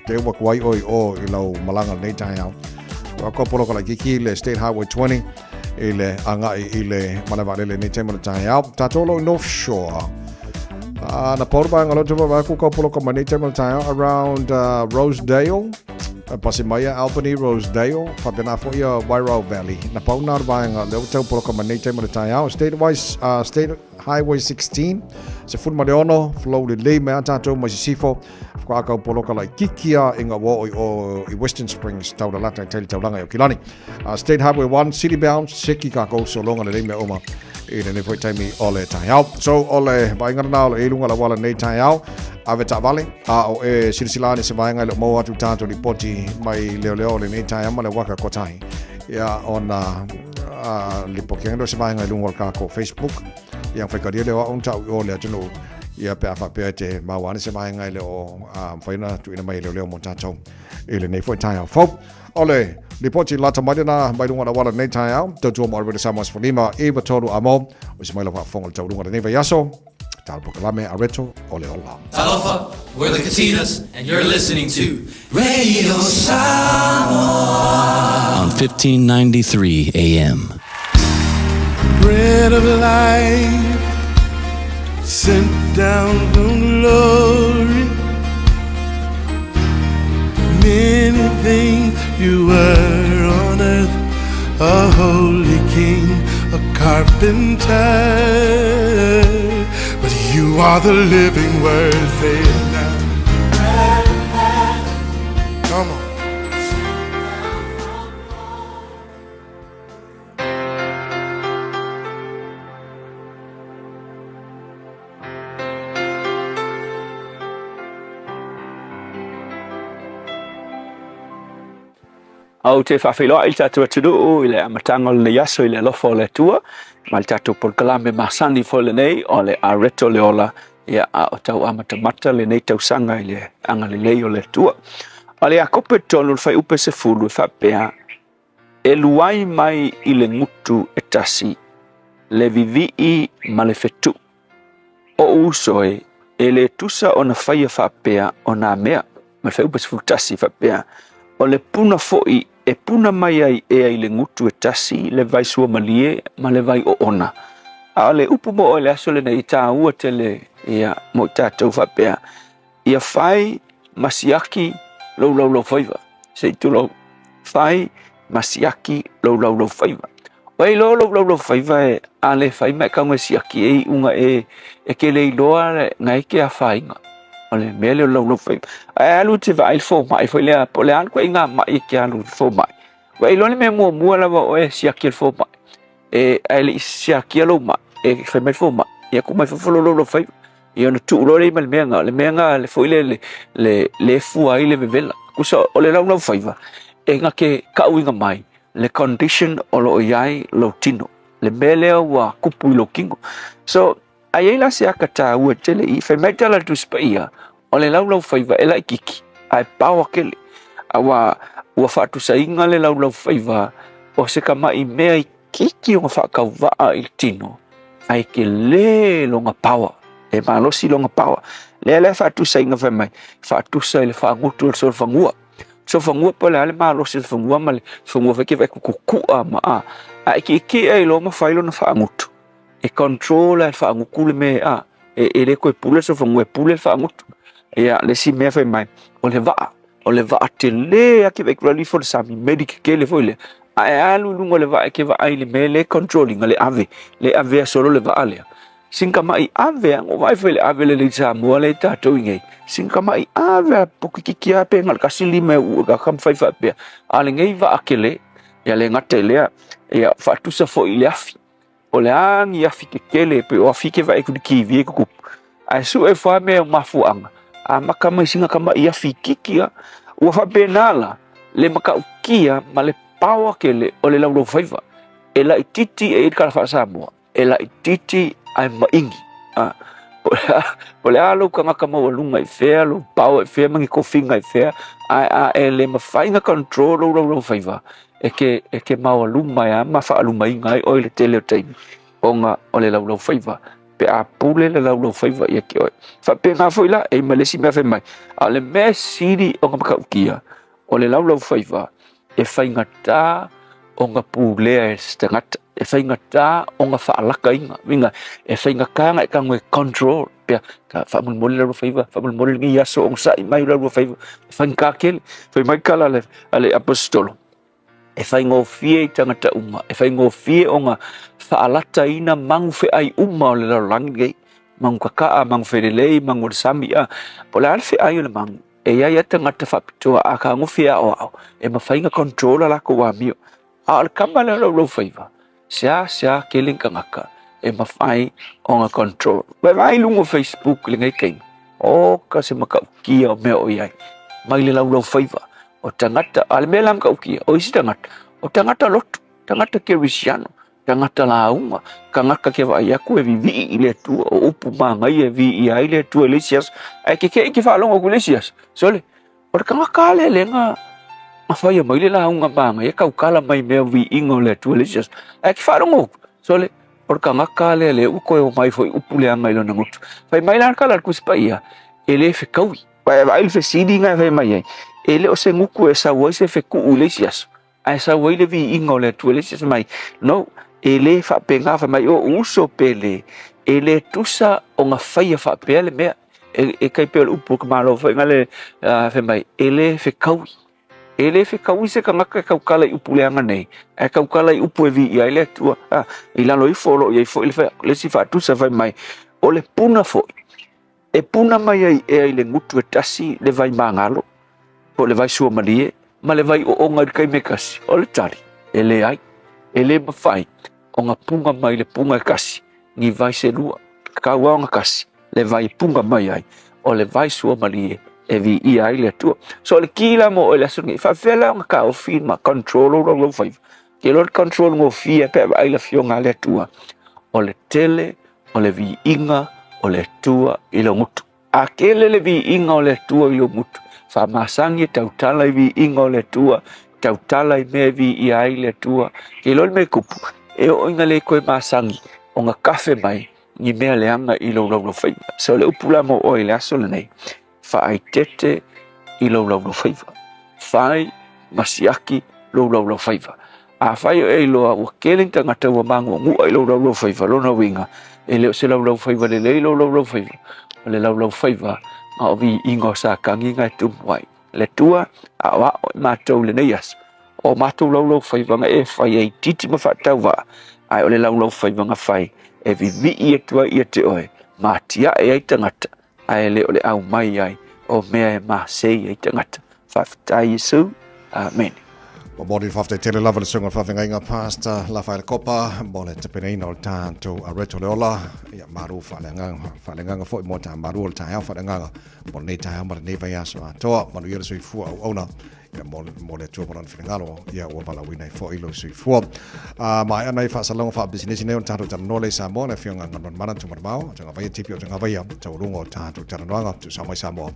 te ua kuai oe i o i lau malaga lenei taeao ua kua poloka laitiiti le State Highway 20 i le agai i le malae vaalele nei taimi o le taeao. Tatou lo i North Shore. Na pau le vaega lea ou te vaavaai atu kau poloka mai nei taimi o le taeao around Rosedale. Pasi mai a Albany, Rosedale, faapena foi a Wairau Valley. Na pau na le vaega lea ua tau poloka mai nei taimi o le taeao. State, wise, State Highway 16, 16, flow lelei mai a tatou mai sisifo. Whakaakau poloka laitiiti a i nga ua oo i o i Western Springs taulalata i tai le taulaga i Aukilani. State Highway 1 City Bound seki kākou sologa lelei mea uma i lenei foi taimi o le taeao. So o le vaaiga lena o le i luga o le auala lenei taeao ave taavale a o e silasila ane se vaega e le o maua atu tatou lipoti mai leoleo o lenei taeao ma le waka kotahi. Ia ona lipoti ane lea o se vaega i luga o le kākou Facebook. Ia whaikaria leo au tau i o le atunuu. Ia pe a whapea te maua ane se vaega e le o mawhai na tuina mai e leo leo mo tātou i lenei foi taeao fou. O le lipoti lata mai lena mai lunga o le auala lenei taeao, tautua mo Alberta Samoa 15 93 a mo, o se mai lau faafofoga o le taualuga lenei vaiaso, talo pokalame a reto o le ola. Talofa, we're the Katinas, and you're listening to Radio Samoa on 1593 AM. Bread of life sent down from glory. Many things you were on earth, a holy king, a carpenter. But you are the living word, say it now. Come on. Ou te faafeiloai i le tatou atunuu i le amataga o lenei aso i le alofa o le Atua ma le tatou polokalame masani foi lenei o le Areto le Ola, ia a o tau amatamata lenei tausaga i le agalelei o le Atua. O le Iakopo i totonu o le fuaiupe 10 e faapea, E luai mai i le gutu e tasi le vivii ma le fetuu. Oʻu uso e, e le tusa ona faia faapea o nā mea. Ma le fuaiupe 11 faapea, O le puna foi e puna mai ai ea i le gutu e tasi le vai suamalie ma le vai oona. A o le upu mo oe i le aso lenei, e tāua tele ia mo i tatou faapea, Ia fai ma siaki lou laulaufaiva. Se i tulou. Fai ma siaki lou laulaufaiva. Ua e iloa lou laulaufaiva e a le fai ma e kau e siaki e iuga e e ke le iloa nga e ke afaina. O le mea lea o le laulaufaiva. Ae alu te vaai le fomai foi lea, po o le a le ituaiga mai e ke alu i le fomai. Ua e iloa le mea muamua lava oe e siaki e le fomai. E, ae le i siakia lou mai. e fai mai fomai, ia tuu mai fafo lou laulaufaiva. Ia ona tuu loa lea ma le mea lena, o le mea lena le foi le le le fua ai le vevela. Tusa o le laulaufaiva e na te kauina mai le condition o lo o i ai lou tino, le mea lea ua tupu i lou tino. So, a i ai la se aka taua tele i, fai mai tala le Tusi Paia, o le laulaufaiva e laititi, ae paoa tele. Aua ua faatusaina le laulaufaiva o se tama'i mea itiiti ona faatauvaa i le tino, ae tele lona paoa, e malosi lona paoa. Lea la e faatusaina fai mai, faatusa i le faagutu o le solofanua. Solofanua po o le a le malosi o le fanua ma le fanua foi ke vaai kukukua ma a. A e tietie ai loa ma fai lona faagutu, e control lava e le faagutu le mea a, e le toe pule le solofanua, e pule le faagutu. Ia, le isi mea fai mai, o le vaa, o le vaa tele lava ke vaai atu ifo i le sami, meli tetele foi lea, a e alu i luga o le vaa e te vaai i le mea lea e control ina le ave, le avea solo le vaa lea. Sina tama'i ave lava, na ou vaai foi i le ave lelei Samoa lea i tatou i nei, sina tama'i ave lava pokikiki lava pe na o le tasi lima e uu e tagata ma fai faapea. A o lenei vaa tele, ia le gata i lea, ia faatusa foi i le afi. O le a ni afi tetele, pei o afi e te vaai atu i le TV e tutupu, ae sue ifo lava mea o mafuaaga, amata mai sina tama'i afi itiiti lava. Ua faapena la le matautia ma le paoa tele o le laulaufaiva, e laitiiti e i ai le tala faa-Samoa. E laitiiti ae maini. A, po o le a lou tagata maualuga i fea, lou power i fea ma ni tofiga i fea, ae a e le mafai ona control lou laulaufaiva, e te, e te maualuma ai lava ma faaalumaina ai oe i le tele o taimi, ona o le laulaufaiva, pe a pule le laulaufaiva ia te oe. Faapena foi la, e i ai ma le isi mea fai mai, a o le mea sili ona matautia, o le laulaufaiva, e faigata ona pulea e se tagata, e faigata ona faalakaina, uiga e faigata ona e tago e control pea, faamolemole le laulaufaiva, faamolemole lenei aso onosai mai le laulaufaiva, e faigata tele. Fai mai tala a le Aposetolo, e faigofie i tagata uma, e faigofie ona faalataina magu feai uma o le lalolagi lenei, magu kakaa, magu felelei, magu o le sami, a, po o le a le feai o le magu, E i ai lava tagata faapitoa a fetagofi e aoao e mafai ona control a latou amio. A o le kama lea o Laulaufaiva, seasea tele ni tagata e mafai ona control. Vaai i luga o Facebook i lenei taimi, oka se matautia o mea o i ai mai le Laulaufaiva. O tagata, a o le mea la matautia, o isi tagata, o tagata lotu, tagata kerisiano, Tagata lauga, tagata ke vaai atu e vivii i le Atua, o upu manaia e viia ai le Atua i le isi aso, ae kekeʻi ke faalogo atu i le isi aso. Sole, o le tagata lava lea lea na na faia mai le lauga manaia tautala mai mea viiga o le Atua i le isi aso, ae ke faalogo atu, sole, o le tagata lava lea lea ua toe omai foi upu leaga i lona gutu. Fai mai la le tala a le Tusi Paia, e le fetaui. Vaai le fesili na e fai mai ai, e le o se gutu e sau ai se fetuu i le isi aso. Ae sau ai le viiga o le Atua i le isi aso mai, no, e le faapena, fai mai, o uso pe le, e le tusa ona faia faapea le mea. E, e tai pei o le upu o le tamaloa foi na le, fai mai, e le fekaui. E le fekaui se tagata e tautala i upu leaga nei, ae tautala i upu e viia ai le Atua. I lalo ifo o lo o i ai foi le, le isi faatusa fai mai, o le puna foi, E puna mai ai ea i le gutu e tasi le vai magalo, po o le vai suamalie, ma le vai ooga i le taimi e tasi? O le tali, e leai. E le mafai ona puna mai le puna e tasi ni vai se lua. Tatau lava ona tasi le vai e puna mai ai, o le vai suamalie e viia ai le Atua. So o le ki la mo oe i le aso lenei, e faapefea la ona taofi ma control lou laulaufaiva? Ke loa le control gofie pe a vaai le Afioga a le Atua, o le tele o le viiga o le Atua i lou gutu. A tele le viiga o le Atua i lou gutu, faamasani e tautala i viiga o le Atua, tautala i mea e viia ai le Atua. Ke iloa le mea e tupu, e oo ina le toe masani ona kafe mai ni mea leaga i lou laulaufaiva. So o le upu la mo oe i le aso lenei, Faaeteete i lou laulaufaiva. Fai ma siaki lou laulaufaiva. Afai o e iloa ua tele ni tagata ua maguagua i lou laulaufaiva, lona uiga, e le o se laulaufaiva lelei lou laulaufaiva, o le laulaufaiva ma o viiga o Satani na e tumu ai. Le Atua, aoao i matou i lenei aso, o matou laulaufaiva na e fai e itiiti ma faatauvaa, ae o le laulaufaiva na fai e vivii atu ai ia te oe, ma atiae ai tagata ae le o le aumai ai o mea e masei ai tagata. Faafetai Iesu. Amene. Momoli le faafetai tele lava i le susuga i le faafeagaiga Pastor Lafaele Kopa mo le tapenaina o le tatou areto le ola. Ia malu faaleagaga faaleagaga foi mo ta malu o le taeao faaleagaga mo lenei taeao ma lenei vaiaso atoa. Manuia le soifua auauna ia mo, mo le Atua ma lona finagalo ia ua valaauina ai foi lou soifua. Maea nai faasalalauga faapisinisi nei o le tatou talanoa lea i Samoa, le Afioga Galumalemana Tumanavao, Tagavaia Tipi o Tagavaia, taualuga o tatou talanoaga, tuusao mai Samoa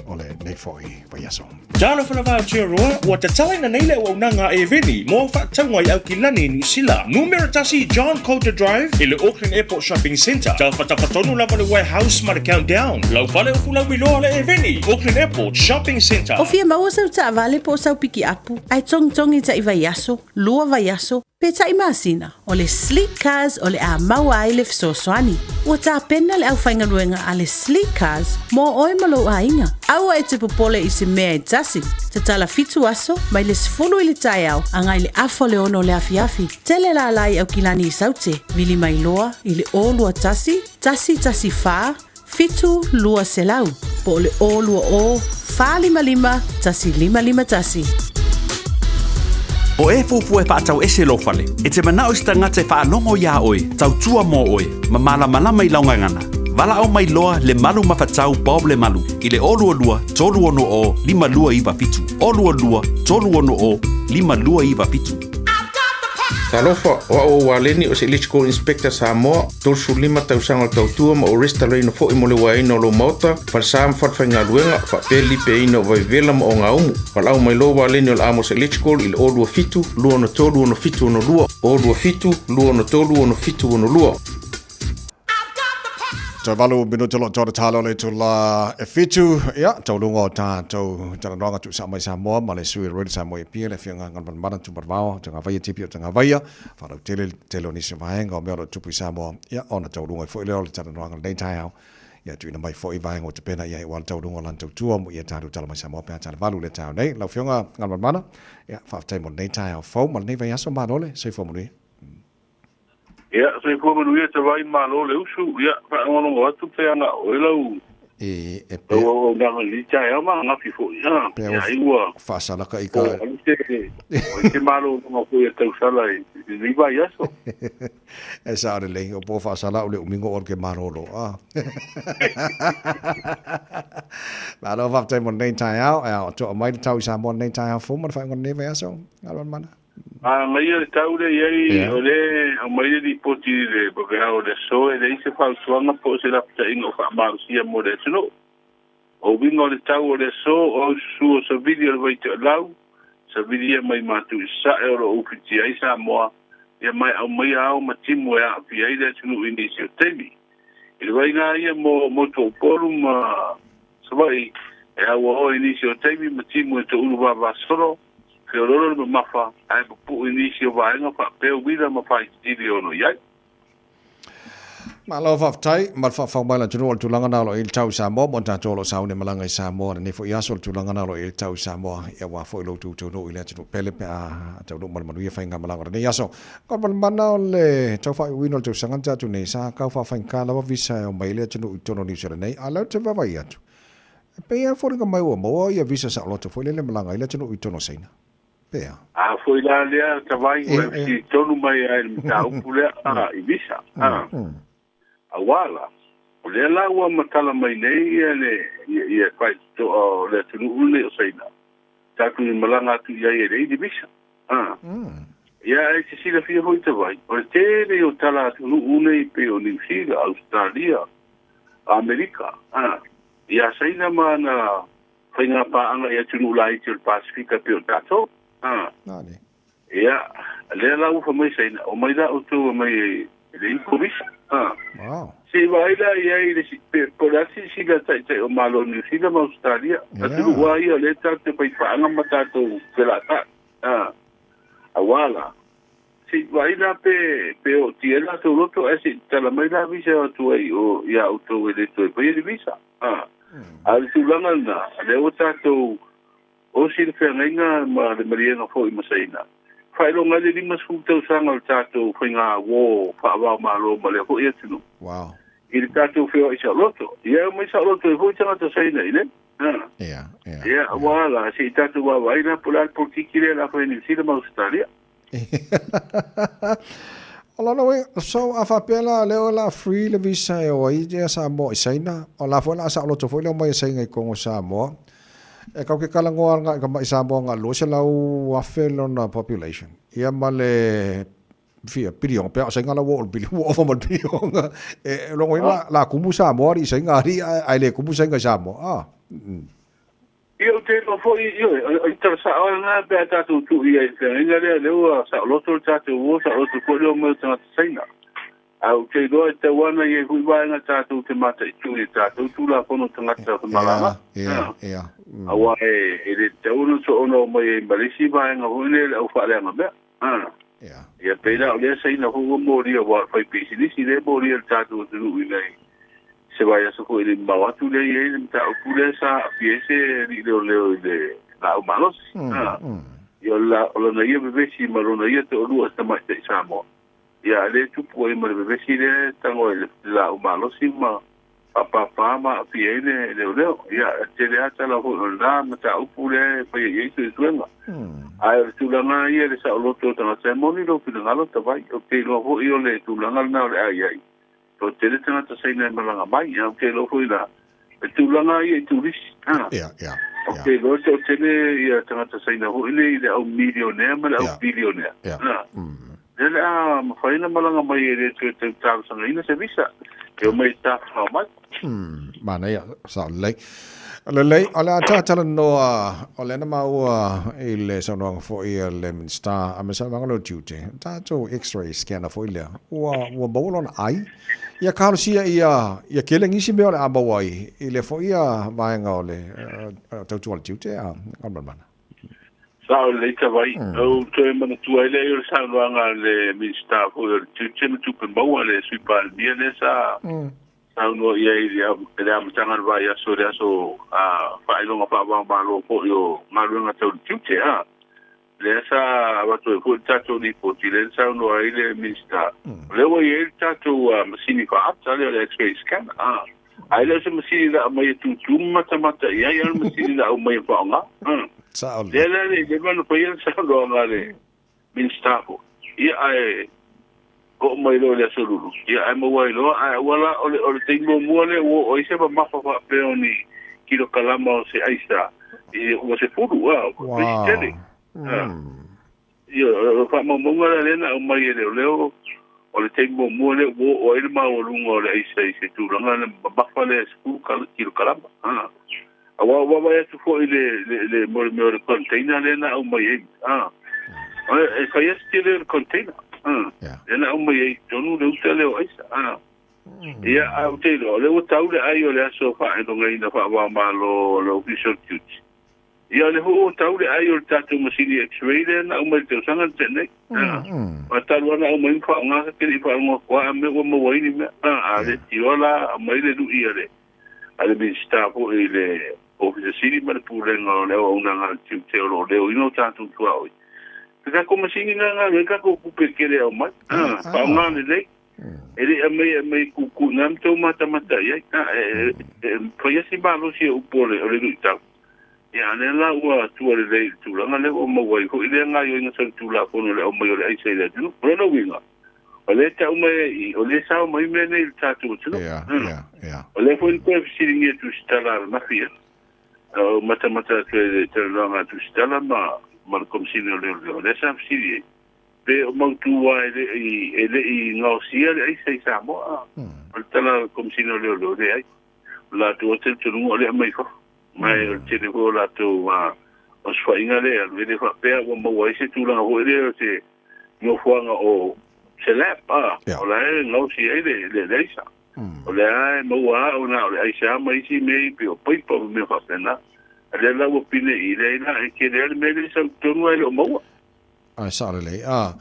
o lenei foi vaiaso. Talofa lava Aotearoa, ua tatalaina nei le auaunaga a Eveni mo au faatauga i Aukilani, Niu Sila. Numera 1 John Coulter Drive i le Auckland Airport Shopping Centre. Tafatafa tonu lava le Warehouse ma le Countdown. Lau fale o Fulauiloa le Eveni, Auckland Airport Shopping Centre. O fia maua sau taavale po o sau pikiapu, ae togitogi taʻi vaiaso, lua vaiaso, pe taʻi masina, o le Sleek Cars o le a maua ai le fesoasoani. Ua tapena le aufaigaluega a le Sleek Cars mo oe ma lou aiga. Aua e te popole i se mea e tasi. Tatala fitu aso, mai le 10 i le taeao agai le afa o le 6 o le afiafi. Tele lala i Aukilani i Saute, vili mai loa i le 021 114 7200 po o le 020 455 1551. O e fuafua e faatau ese lou fale, e te manao i se tagata e faalogo iā oe, tautua mo oe, ma malamalama i lau gagana. Valaau mai loa le Malu Mafatau Bob Lemalu i le 022 360 5297, 022 360 5297. Talofa, o au o Waleni o se Electrical Inspector Samoa, 35 tausaga o le tautua ma o restalaina foi mo le uaeina o lou maota, falesa ma falefaigaluega, faapea le lipeaina o vaivevela ma ogaumu. Valaau mai loa Waleni o le Amos Electrical i le 027 263 6762, 027 263 6762. Toe valu minuta o lo o toa tatalo le itula e fitu. Ia, taualuga o tatou talanoaga tuusaa mai Samoa ma le sui o le Radio Samoa i Apia, le Afioga Galumalemana Tumanavao Tagavaia Tipi o Tagavaia, faalautele le tele o nisi o vaega o mea o lo o tupu i Samoa. Ia, ona taualuga ai foi lea o le talanoaga i lenei taeao. Ia, tuuina mai foi vaega ua tapena i ai aua le taualuga o lana tautua mo ia tatou tala mai Samoa pe a tala valu i le taeao nei. Lau Afioga Galumalemana, ia, faafetai mo lenei taeao fou ma lenei vaiaso. Malo le soifua manuia. Ia, soifua manuia te vai, malo le usu. Ia, faalogologo atu pe ana o oe lau E, e pe... lau auaunaga i lenei taeao ma ananafi foi. A, Pe ia, ua ai ua faasalaka i ka... o ai se, o ai se malologa foi a tausala i lenei vaiaso. E sao lelei, o po faasala o le umiga o alu ke malolo. A. Malo faafetai mo lenei taeao. E ao toa mai le tau i Samoa lenei taeao fou ma le faaiuga o lenei vaiaso. Galumalemana. Manaia le tau lea i ai, o lea e aumai le lipoti i le vaveao o le aso, e leai se fautuaga po o se lapataiga o faamalosia mo le atunuu. O uiga o le tau o le aso, o aususu o savili o le Vaitoelau, savilia mai Matu i Sasae o lo o ufitia ai Samoa, ia ma e aumaia ao ma timu e aafia ai le atunuu i nisi o taimi. I le vaaiga ia mo motu o Upolu ma Savaii, e auaoa i nisi o taimi ma timu e toulu vavasolo, Feoloolo le mamafa ae pupuu i nisi o vaega faapea uila ma faititili e ono i ai. Malo faafetai ma le faafau mai le atunuu o le tulaga na o lo o i ai le tau i Samoa mo tatou o lo o sauni malaga i Samoa lenei foi aso le tulaga na o lo o i ai le tau i Samoa ia aua foi lo outou taunuu i le atunuu pele pe a taunuu ma le manuia faigamalaga o lenei aso. Galumalemana o le tau faaiuina o le tausaga na tatou nei sa kau faafaigata lava visa e omai ai le atunuu i totonu o Niu Sila nei a o lea ou te vaavaai atu E pei lava e foliga mai ua maua ia visa saoloto foi lele malaga ai le atunuu i totonu o Saina. Pea. A foi la lea tavai ua e fesili tonu mai ai i le mataupu lea i visa, a. Aua la, o lea la ua matala mai nei ia le ia faitotoa o le atunuu lenei o Saina, tatou i malaga atu i ai e leai ni visa, a. Ia ae te silafia foi tavai, o le tele o tala atunuu nei pei o Niu Sila, Ausetalia, Amerika, a. Ia Saina ma ana faiga paaga i atunuu laiti o le Pasefika e pei o tatou. A. Ia, lea la ua fai mai Saina, omai la outou e mai e leai ni visa. A. Wow. Se i vaai la i ai le si, pe, po o le a le silasila a taitai o Malo o Niu Sila ma Ausetalia. Atunuu lava ia o lea tatou te fai paaga ma tatou felaatai. A. Aua la, Se i vaai la pe, pe ootia ai latou loto ae se i tatala mai la visa e o atu ai i o iā outou e le toe faia ni visa. A, a o le tulaga lena, lea ua tatou osi le feagaiga ma le maliega foi ma Saina, faailoga ai le 50 tausaga o le tatou faiga uō faava-o-Malo ma lea foi atunuu. Wow. I le tatou feoai saoloto. Ia e omai saoloto ai foi tagata Saina i inei. Ia, ia. Ia, aua la, se i tatou vaavaai la po o le a le polokiki lea o le a fai e Niu Sila ma Ausetalia. O lona uiga, so a faapea la lea o le a free le visa e o ai ia Samoa i Saina, o la foi o le a saoloto foi le omai a Saina i totonu o Samoa. E tatou te talanoa agai i tamai Samoa na 200,000 lona population, ia ma le fia piliona, pe a o Saina la ua oo i le piliona, ua ova ma le piliona. E lona uiga la, la tumu Samoa alii Saina alii ae le tumu Saina i Samoa. Ah. Ia ou te iloa foi, ioe, o le tala sao lava lena pe a tatou tuu i ai i le feagaiga lea, lea ua saoloto le tatou uo, saoloto foi le omai o tagata Saina. Ae ou te iloa e tatau lava ona i ai foi vaega tatou te mataitu i a tatou Tulafono tagata femalagaai. Aua e le tatau ona soona omai ai ma le isi vaega foi lea i le au faaleaga mea. Ia pei la o lea Saina foi ua molia aua o le faipisinisi lea e molia i le tatou atunuu inei se vaiaso foi le mamao atu lea i ai le mataupu lea sa aafia ai se alii leoleo i le laau malosi. Ia o lona ia vevesi ma lona ia toalua tamaitai Samoa. Ia a lea e tupu ai ma le vevesi lea e tago ai i le laau malosi ma faapapa ma aafia ai le leoleo. Ia, e tele lava tala foi o lena mataupu lea e faia i ai suesuega. Ae o le tulaga ia i le saoloto o tagata, e moni lou finagalo Tavai. Ou te iloa foi o le tulaga lena o le a i ai. Toa tele tagata Saina e malaga mai, ae ou te iloa foi la, le tulaga ia i turisi. Ou te iloa e toatele ia tagata Saina foi nei i le au milionea ma le au bilionea. Lea o le a mafai ona malaga mai e le toe tau talosagaina se visa, e omai e tafafao mai. Manaia, sao lelei. Lelei, o le a talanoa, o lea na maua i le saunoaga foi a le Minisita a me saunoaga lea o tiute, tatou x-ray scanner foi lea, ua, ua maua lona ai. Ia talosia ia, ia tele nisi mea o le a maua ai i lea foi vaega o le tautua a le tiute a Galumalemana. Sao lelei Tavai. Ou toe manatua ai lea o le saunoaga a le Minisita foi o le Tiute ma Tupe Maua, le Sui Palemia lea sa saunoa i ai i le amataga o le vaiaso i le aso faailoga faava-o-Malo foi o galuega tau le tiute, a. Lea sa avatu ai foi le tatou lipoti lea na saunoa ai le Minisita, o lea ua i ai le tatou masini faata lea o le X-ray scanner, a. Ae le o se masini na aumai e tūtū ma matamata i ai, a o le masini na aumai e faaaoga. Sao Lea la le leva ona faia le saunoaga a le Minisita foi, ia ae oo mai loa i le Aso Lulu, ia ae maua ai loa, ae aua la, o le, o le taimi muamua lea ua oo ai se mamafa faapea o ni kilokalama o se aisa, i ua 10, a, pei se tele. Ia, o le faamaumauga la lea na aumai e leoleo, o le taimi muamua lea ua oo ai le maualuga o le aisa i se tulaga na mamafa lea e 10 kilokalama. Aua ua vaavaai atu foi i le, le, le, mo le mea o le container lea na aumai ai. E fai lava si tele o le container. Lea na aumai ai i totonu le uta lea o aisa. Ia, ae ou te iloa, o lea ua tau le ai o le aso faailogaina faava-o-Malo o le Ofisa o le Tiute. Ia o lea foi ua tau le ai o le tatou masini X-ray lea na aumai i le tausaga na tea nei. Aua talu lava ona aumai ma faaaoga ta te le i faalogo atu lava a mea ua maua ai ni mea. A le tioa la aumai le lui a le a le Minisita foi i le Ofisa Sili ma le Pulega o le Auaunaga a le Tiute o lo o leoina o tatou tuaoi. Le tatou masini lena na alu ai tatou tupe tele e aumai. Faaaoga lelei. E le i aumai e aumai e tutu i ina ma tou matamata i ai. E fai lava si malosi o upu o le luitau. Ia, a o lea la ua tua lelei i le tulaga lea ua maua ai foi lea gaoioiga solitulafono i le aumai o le aisa i le atunuu. O lona uiga, o lea e tau mai ai i i, o lea e sao mai mea nei i le tatou atunuu. O lea foi na toe fesiligia e Tusitala ananafi ia. Ou matamata atu ai i le talanoaga a Tusitala ma le Komesina o Leoleo, o lea sa fesili ai, pe o mautu lava e le i, e le i gaosia le aisa i Samoa. O le tala a le Komesina o Leoleo, leai. O latou lava talitonuga o lea aumai i fafo. Ma o le tele foi o latou osofaiga lea e alu, e le faapea ua maua ai se tulaga foi lea o se nofoaga o se lab, o la e gaosi ai le aisa. O lea e maua lava ona o le aisa lava ma isi mea e pei o paipa ma mea faapena. A lea la ua pinei, leai la, e tele lava le mea lea e sau i totonu ae le o maua. Ae sao lelei. A,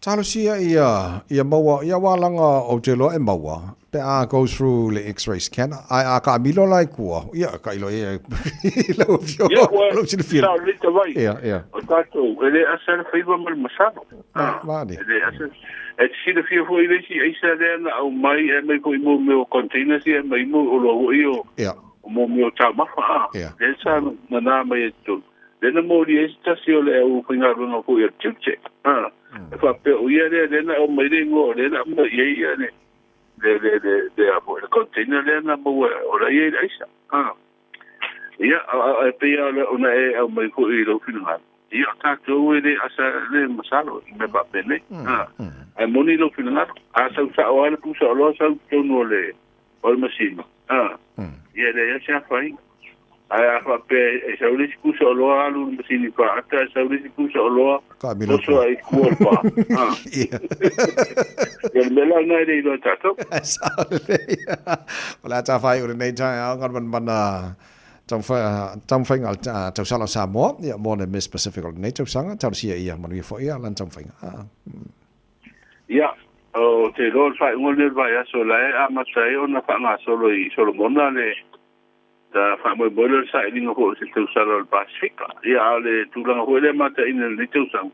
talosia ia, ia maua, ia aua leaga ou te iloa e maua. Pe a go through le x-ray scanner, ae a kaamilo la i kua, ia, tailo i ai i lau afioga, Ia, ua, lou silafia. sao lelei Tavai. Ia, ia. O tatou, e le asa le faiva ma le masalo. Ma, mani. E le asa. E te silafia foi le isi aisa lea na aumai, e aumai foi mo mea o containers ia, e aumai mo oloa foi o, Ia. o mo mea o taumafa, a. Ia. Lea sa nana mai ai totonu. Lea na moli ai se tasi o le aufaigaluega foi a le tiute, a. E faapea o ia lea, lea na aumai le igoa o lea na aumai i ai ia le, le, le, le, le, a foi, le container lea na maua o la e i ai le aisa, a. Ia, a, e pei lava ona e aumai foi i lou finagalo, ia, o tatou e le asa le masalo i mea faapenei, a. Ae moni lou finagalo, a sau sao lava le pusa oloa sau i totonu o le, o le masini, a, ia e leai lava se afaina. Ae a faapea e sau le isi pusa oloa alu i le masini faata, ae sau le isi pusa oloa oso ai i tua o le pa. A. Ia, o le mea la lena e le iloa e tatou. Sao lelei. O le a tafaai o lenei taeao galumanamana taumafaiga a le tausala o Samoa, ia mo le Miss Pacific o lenei tausaga, talosia ia manuia foi ia lana taumafaiga. Ia, ou te iloa o le faaiuga lenei o le vaiaso la e amata ai ona faagasolo i Solomona le faamoemoe lea o le sailiga foi o se tausala o le Pasefika. Ia, a o le tulaga foi lea mataina i lenei tausaga,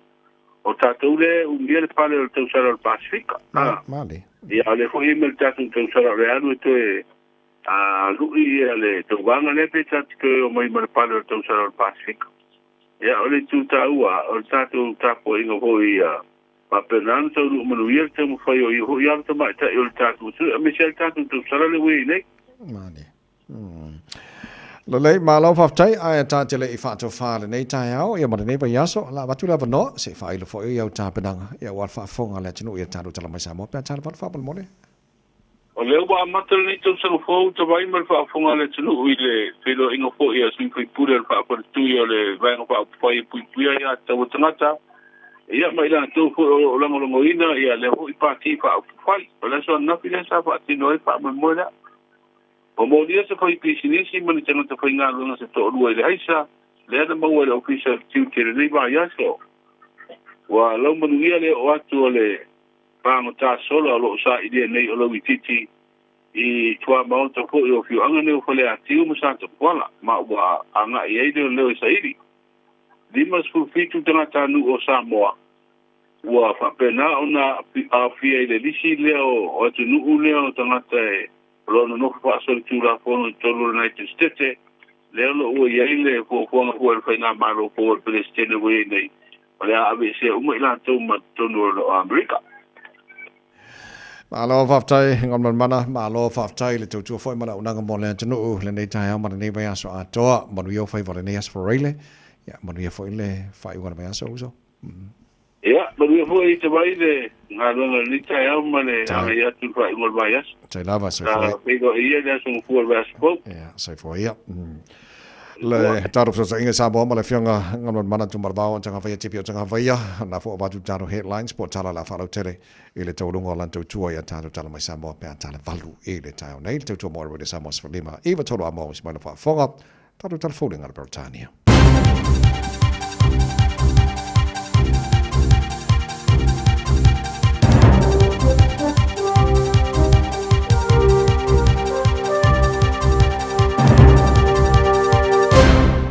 o tatou lea e umia le pale o le tausala o le Pasefika. Male. Ia, a o lea foi e i ai ma le tatou tausala o le alu e toe lui ia le tauvaga lea pe tatou toe omai ma le pale o le tausala o le Pasefika. Ia, o le itu taua, o le tatou tapuaiga foi ia faapena ona taunuu manuia le taumafai o ia foi alo tamaitai o le tatou atunuu, aemaise ai le tatou tausala lea ua i ai nei. Male. Lelei, malo faafetai, ae ta te le i faatofā lenei taeao, ia ma lenei vaiaso, la avatu le avanoa, se i faailo foi i au tapenaga, ia aua le faafofoga a le atunuu ia tatou tala mai Samoa pe a tala valu faamolemole. O lea ua amata lenei tausaga fou tavai ma le faafofoga a le atunuu i le feiloaiga foi a sui usufono o le Faafaletui o le Vaega Faaupufai e Puipuia Aia Tatau a Tagata, ia ma i latou foi o lo o lagolagoina ia lea foi Pati Faaupufai. O le aso ananafi lea sa faatino ai le faamoemoe lea. Ua molia se faipisinisi ma ni tagata faigaluega se toalua i le aisa lea na maua e le Ofisa o le Tiute i lenei vaiaso. Ua laumanuia le oo atu o le pagota sola o lo o sailia nei o Lauitiiti i tuamaota foi o afioaga nei o Faleatiu ma Satapuala, ma ua agai ai leoleo e saili. 57 tagatanuu o Samoa ua faapena ona aofia i le lisi lea o atunuu lea o tagata e o lo o nonofo faasolitulafono i totonu o le United States, lea o lo o ua i ai le fuafuaga foi a le Faigamalo fou a le Peresetene ua i ai nei, o le a aveesea uma i latou ma totonu o Amerika. Malo faafetai Galumalemana, malo faafetai i le tautua foi ma le auaunaga mo le atunuu lenei taeao ma lenei vaiaso atoa. Manuia ou faiva o lenei Aso Faraile, ia manuia foi le faaiuga o le vaiaso uso. Ia, manuia foi i te vai le galuega i lenei taeao ma le agai atu i le faaiuga o le vaiaso. Tai lava, soifua. Sa feiloai ia i le aso gafua o le vaiaso fou. Ia, soifua ia. Le tatou fesootaiga i Samoa ma le Afioga Galumalemana Tumalavao o Tagafaia Tipi o Tagafaia, na fua avatu tatou headlines po o tala o le a faalautele i le taualuga o lana tautua ia tatou tala mai Samoa pe a tala valu i le taeao nei. Le tautua mo Radio Samoa 15 93 a mo isi mai le faafofoga. Tatou tala fou le ngala Peretania.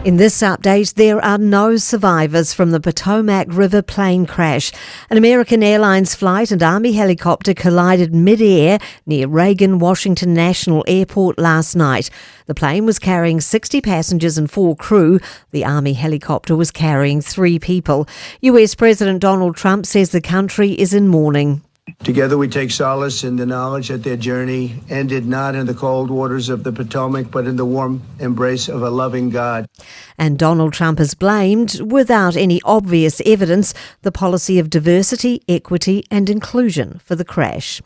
In this update, there are no survivors from the Potomac River plane crash. An American Airlines flight and Army helicopter collided mid-air near Reagan Washington National Airport last night. The plane was carrying 60 passengers and 4 crew. The Army helicopter was carrying 3 people. US President Donald Trump says the country is in mourning. Together we take solace in the knowledge that their journey ended not in the cold waters of the Potomac, but in the warm embrace of a loving God. And Donald Trump has blamed, without any obvious evidence, the policy of diversity, equity and inclusion for the crash.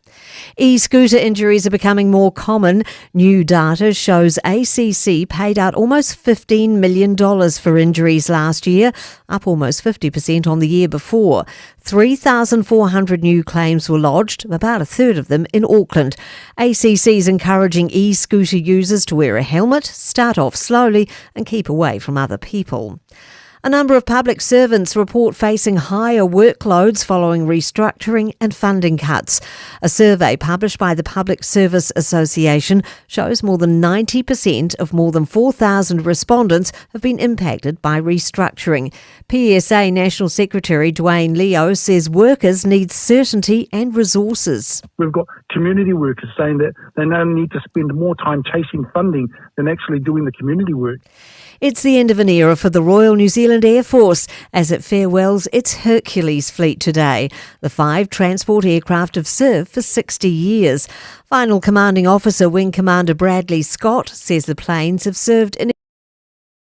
E-scooter injuries are becoming more common. New data shows ACC paid out almost $15 million for injuries last year, up almost 50% on the year before. 3,400 new claims were lodged, about a third of them in Auckland. ACC is encouraging e-scooter users to wear a helmet, start off slowly and keep away from other people. A number of public servants report facing higher workloads following restructuring and funding cuts. A survey published by the Public Service Association shows more than 90% of more than 4,000 respondents have been impacted by restructuring. PSA National Secretary Dwayne Leo says workers need certainty and resources. We've got community workers saying that they now need to spend more time chasing funding than actually doing the community work. It's the end of an era for the Royal New Zealand Air Force as it farewells its Hercules fleet today. The five transport aircraft have served for 60 years. Final Commanding Officer Wing Commander Bradley Scott says the planes have served in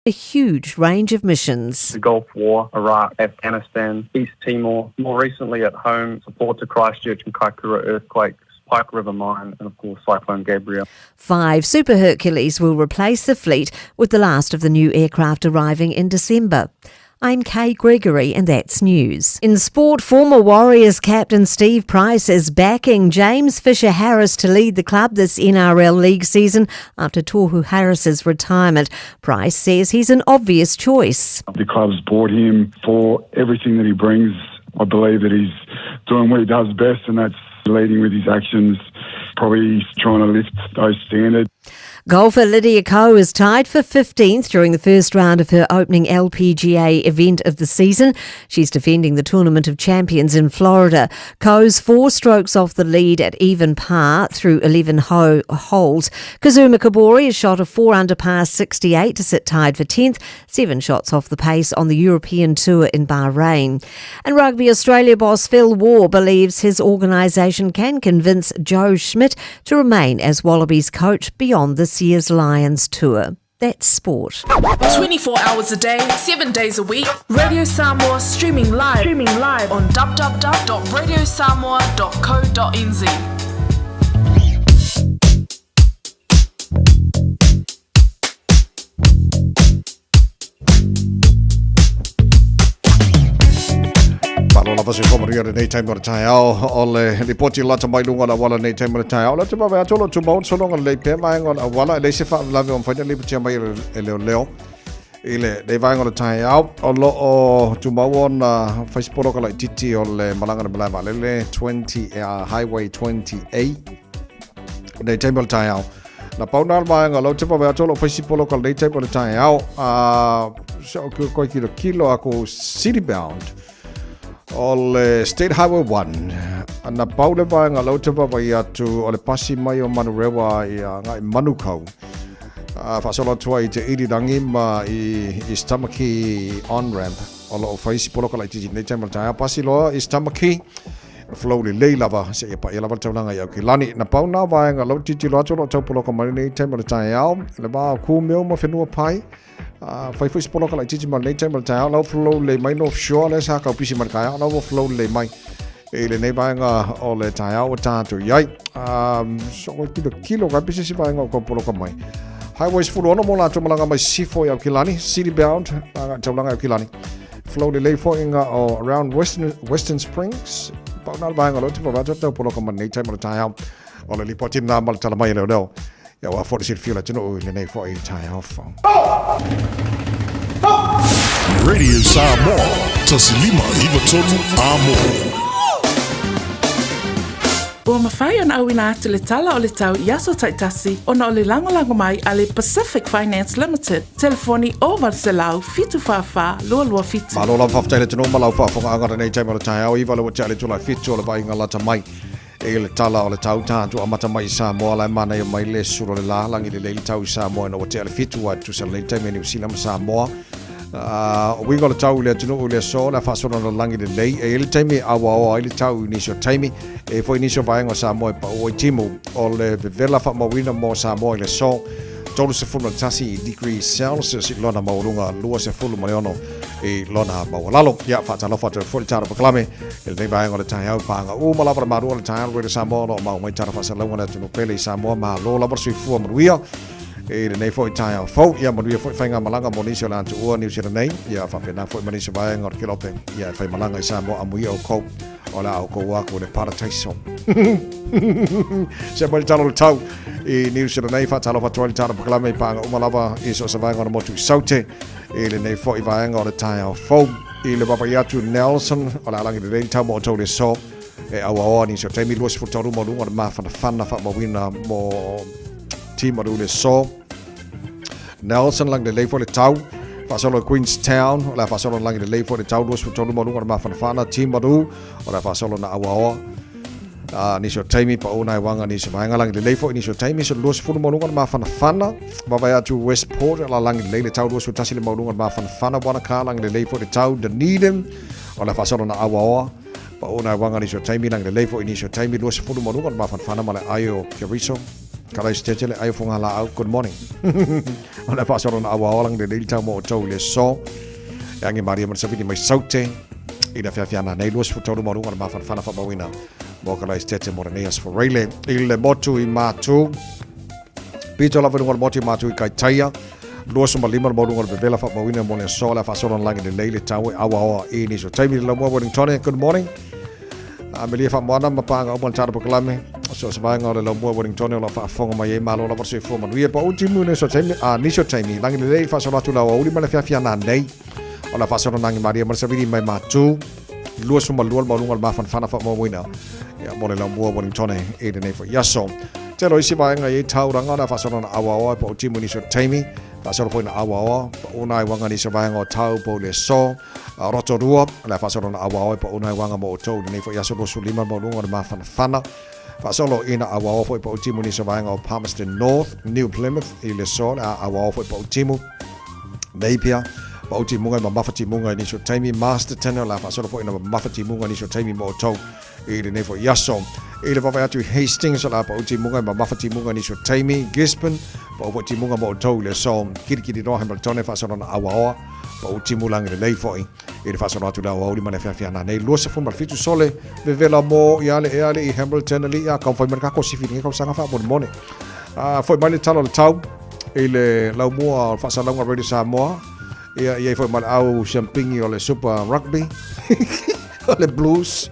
a huge range of missions. The Gulf War, Iraq, Afghanistan, East Timor, more recently at home, support to Christchurch and Kaikoura earthquakes. Pike River Mine, and of course Cyclone Gabrielle. Five Super Hercules will replace the fleet, with the last of the new aircraft arriving in December. I'm Kay Gregory, and that's news. In sport, former Warriors captain Steve Price is backing James Fisher Harris to lead the club this NRL League season after Tohu Harris's retirement. Price says he's an obvious choice. The club's bought him for everything that he brings. I believe that he's doing what he does best, and that's leading with his actions, probably trying to lift those standards. Golfer Lydia Ko is tied for 15th during the first round of her opening LPGA event of the season. She's defending the Tournament of Champions in Florida. Ko's four strokes off the lead at even par through 11 ho- holes. Kazuma Kobori has shot a four under par 68 to sit tied for 10th, seven shots off the pace on the European Tour in Bahrain. And Rugby Australia boss Phil Waugh believes his organisation can convince Joe Schmidt to remain as Wallabies coach beyond this year's Lions tour. That's sport. 24 hours a day, 7 days a week. Radio Samoa streaming live, streaming live on www.radiosamoa.co.nz. Malo lava se whamaria le nei taimi o le taeao o le lipoti lata mai lunga la wala nei taimi o le taeao. La te wawe atu lo tumau sononga lei pea vaenga o le awala e lei se whaalave o mwhaina lipotia mai e leo leo i le nei vaenga o le taeao o lo o tumau ona whaisiporo ka laititi o le malanga le malae vaalele 20 Highway 20A nei taimi o le taeao. Na pau nā le vaega lau te wawe atu o lou faisi poloka lenei taimi o le taeao a se o koe kilo kilo aku city bound o le State Highway 1 na pau le vaega lau te wawe atu o le pasi mai o Manurewa i a ngai Manukau a whaasolo atua i te irirangi ma i East Tamaki on-ramp o loo faisi poloka laititi nei taimi o le taeao pasi loa East Tamaki Flow lelei lava, seia paia lava le taulaga i Aukilani. Na pau nā vaega lau titilo atu o loo tau poloka mai lenei taimi o le taeao, le vā o Kumeu ma whenua pai. Whai foi se poloka laititi ma lenei taimi o le taeao, lau flow lelei mai North Shore, lea sa kaupisi mai le taeao, lau ua flow lelei mai i lenei vaega o le taeao ua tātou i ai. So koe kilo kilo kai pese si vaega o kau poloka mai. Highway 16 mō lātou malaga mai Sifo i Aukilani, City Bound, taulaga i Aukilani. Flow lelei foi nga o around Western, Western Springs. Pau nā le vaega lo te wawatu tau poloka ma nei taimi o le taeao. O le lipoti nā ma le tala mai e leo leo. Ia wā fo le silafia le atunuu i lenei foi taeao fou. Radio Samoa, 1593 Amo. Ua mafai ona auina atu le tala o le tau i aso taitasi ona o le lagolago mai a le Pacific Finance Limited, telefoni 0800 744 227. Malo lava faafetai le atunuu ma lau faafofogaaga lenei taimi o le taeao iva le ua tea le itula e fitu o le vaaiga lata mai i le tala o le tau tatou amata mai i Samoa la e manaia mai le sulu o le la lagi lelei le tau i Samoa ina ua tea le fitu ua tutusa lelei le taimi e Niu Sila ma Samoa o uiga o le tau i le atunuu i le aso le a faasolo na lagi lelei e i ai le taimi e auaoa ai le tau i nisi o taimi e foi nisi o vaega o Samoa e pau ai timu o le vevela faamauina mo Samoa i le aso 31 degrees Celsius i lona maualuga 26 i lona maualalo. Ia, faatalofa atu ai foi le tala pakalame i lenei vaega o le taeao i paaga uma lava le malu o le taeao Radio Samoa o lo o mau mai tala faasalauga le atunuu pele i Samoa. Malo lava le soifua manuia i lenei foi taeao fou. Ia manuia foi faigamalaga mo nisi o le atuua Niu Sila nei. Ia faapena foi ma nisi o vaega o le kelope. Ia e faimalaga i Samoa amuia oukou o le a oukou aku i le parataiso. Se mai le tala o le tau. I Niu Sila nei, faatalofa atu ai le tala pakalame i paaga uma lava i so o se vaega o le motu i Saute i lenei fo'i vaega o le taeao fou. I le vaavaai atu Nelson, o le a lagi lelei le tau mo outou i le aso e auaoa nisi o taimi 23 ma luga o le mafanafana faamauina mo Timaru i le aso. Nelson lagi lelei foi le tau. Faasolo i Queenstown, o le a faasolo na lagi lelei foi le tau 23 ma luga o le mafanafana. Timaru, o le a faasolo na auaoa. Nisi o taimi pa una e wanga nisi vaenga langi lelei foi nisi o taimi so 20 ma luga o le mafanafana. Vavae atu Westport, o la langi lelei le tau 21 le mauluga o le mafanafana. Wanaka langi lelei foi le tau. Dunedin, o le a faasolo na auaoa. Pa una e wanga nisi o taimi langi lelei foi nisi o taimi 20 ma luga o le mafanafana ma le ai o Keriso. Karaisitete le ai o Fogalaau, good morning. O le faasolo na auaoa langi lelei le tau mo outou i le aso. E agi maria ma le safili mai Saute i le afiafiana nei 23 ma luga o le mafanafana faamauina mo Karaisitete mo lenei aso Foreile. I le motu i Matu, pito lava i luga o le motu i Matu i Kaitaia, 25 le maualuga o le vevela faamauina mo le aso le faasolo na lagi lelei le tau e auaoa i nisi o taimi. Le laumua Wellingtone, good morning. Amelia Faamoana ma paaga uma le tala polokalame. So o se vaega o le laumua Wellingtone o lo o faafofoga mai ai malo lava le soifua manuia. Pa u timu nisi o taimi, a nisi o taimi, lagi lelei faasolo atu le aoauli ma le afiafi nei. O le faasolo nagi maria ma le savili mai Matu. 22 le maualuga o le mafanafana faamauina. Ia mo le laumua Wellingtone i lenei foi aso. Tele o isi vaega i ai tauranga o le a faasolo na auaoa pa u timu nisi o taimi. Faasolo foi na auaoa pa una ai wanga nisi o vaega o tau po le aso. Rotorua, le a faasolo na auaoa e pa una ai wanga mo outou i lenei foi aso 25 le maualuga o le mafanafana. Faasolo ina auaoa foi pa u timu nisi o vaega o Palmerston North, New Plymouth i le aso le a auaoa foi pa u timu Napier, pa u timuga i mamafa timuga i nisi o taimi. Masterton, o le a faasolo foi ina mamafa timuga i nisi o taimi mo outou i lenei foi aso. I le vaavaai atu i Hastings, o le a pau timuga i mamafa timuga i nisi o taimi. Gisborne, pau foi timuga mo outou i le aso. Kirikiri noa Hamiltone faasolo na auaoa, pau timu lagi lelei foi i le faasolo atu le aoauli ma le afiafi ana nei. 27 sole vevela mo ia le ea le i Hamilton ali ia kau fai mai le kako sifi lenei kausaga faamolemole. Foi mai le tala o le tau i le laumua o le faasalauga Radio Samoa. Ia i ai foi ma le au siampingi o le Super Rugby. O le Blues.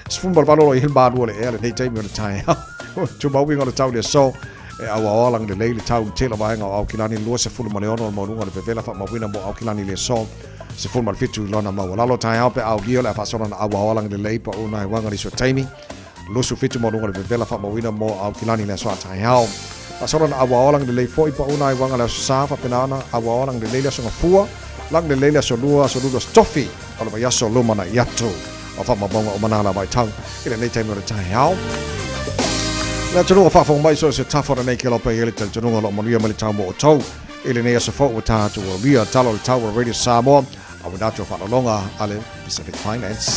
18 o lo i hele malu o le ea lenei taimi o le taeao. Tumau uiga o le tau i le aso. E auaoa lagi lelei le tau i tele o vaega o Aukilani 26 o le maualuga o le vevela faamauina mo Aukilani i le aso. 17 i lona maualalo taeao pe aulia o le a faasolo na auaoa lagi lelei pa una e waga nisi o taimi. 27 maualuga o le vevela faamauina mo Aukilani i le aso a taeao. Faasolo na auaoa lagi lelei foi pa una e waga le aso sa faapena ona auaoa lagi lelei le aso gafua, lagi lelei le aso lua, aso lulu, aso tofi o le vaiaso lumanai atu. O faamaumauga uma na la vaitau i lenei taimi o le taeao. Le atunuu o faafofoga mai so o se tafa o lenei kelope i le talitonuga o lo o manuia mai le tau mo outou. I lenei aso fou ua tatou aulia tala o le tau o Radio Samoa auina atu o faalologa a le Pacific Finance.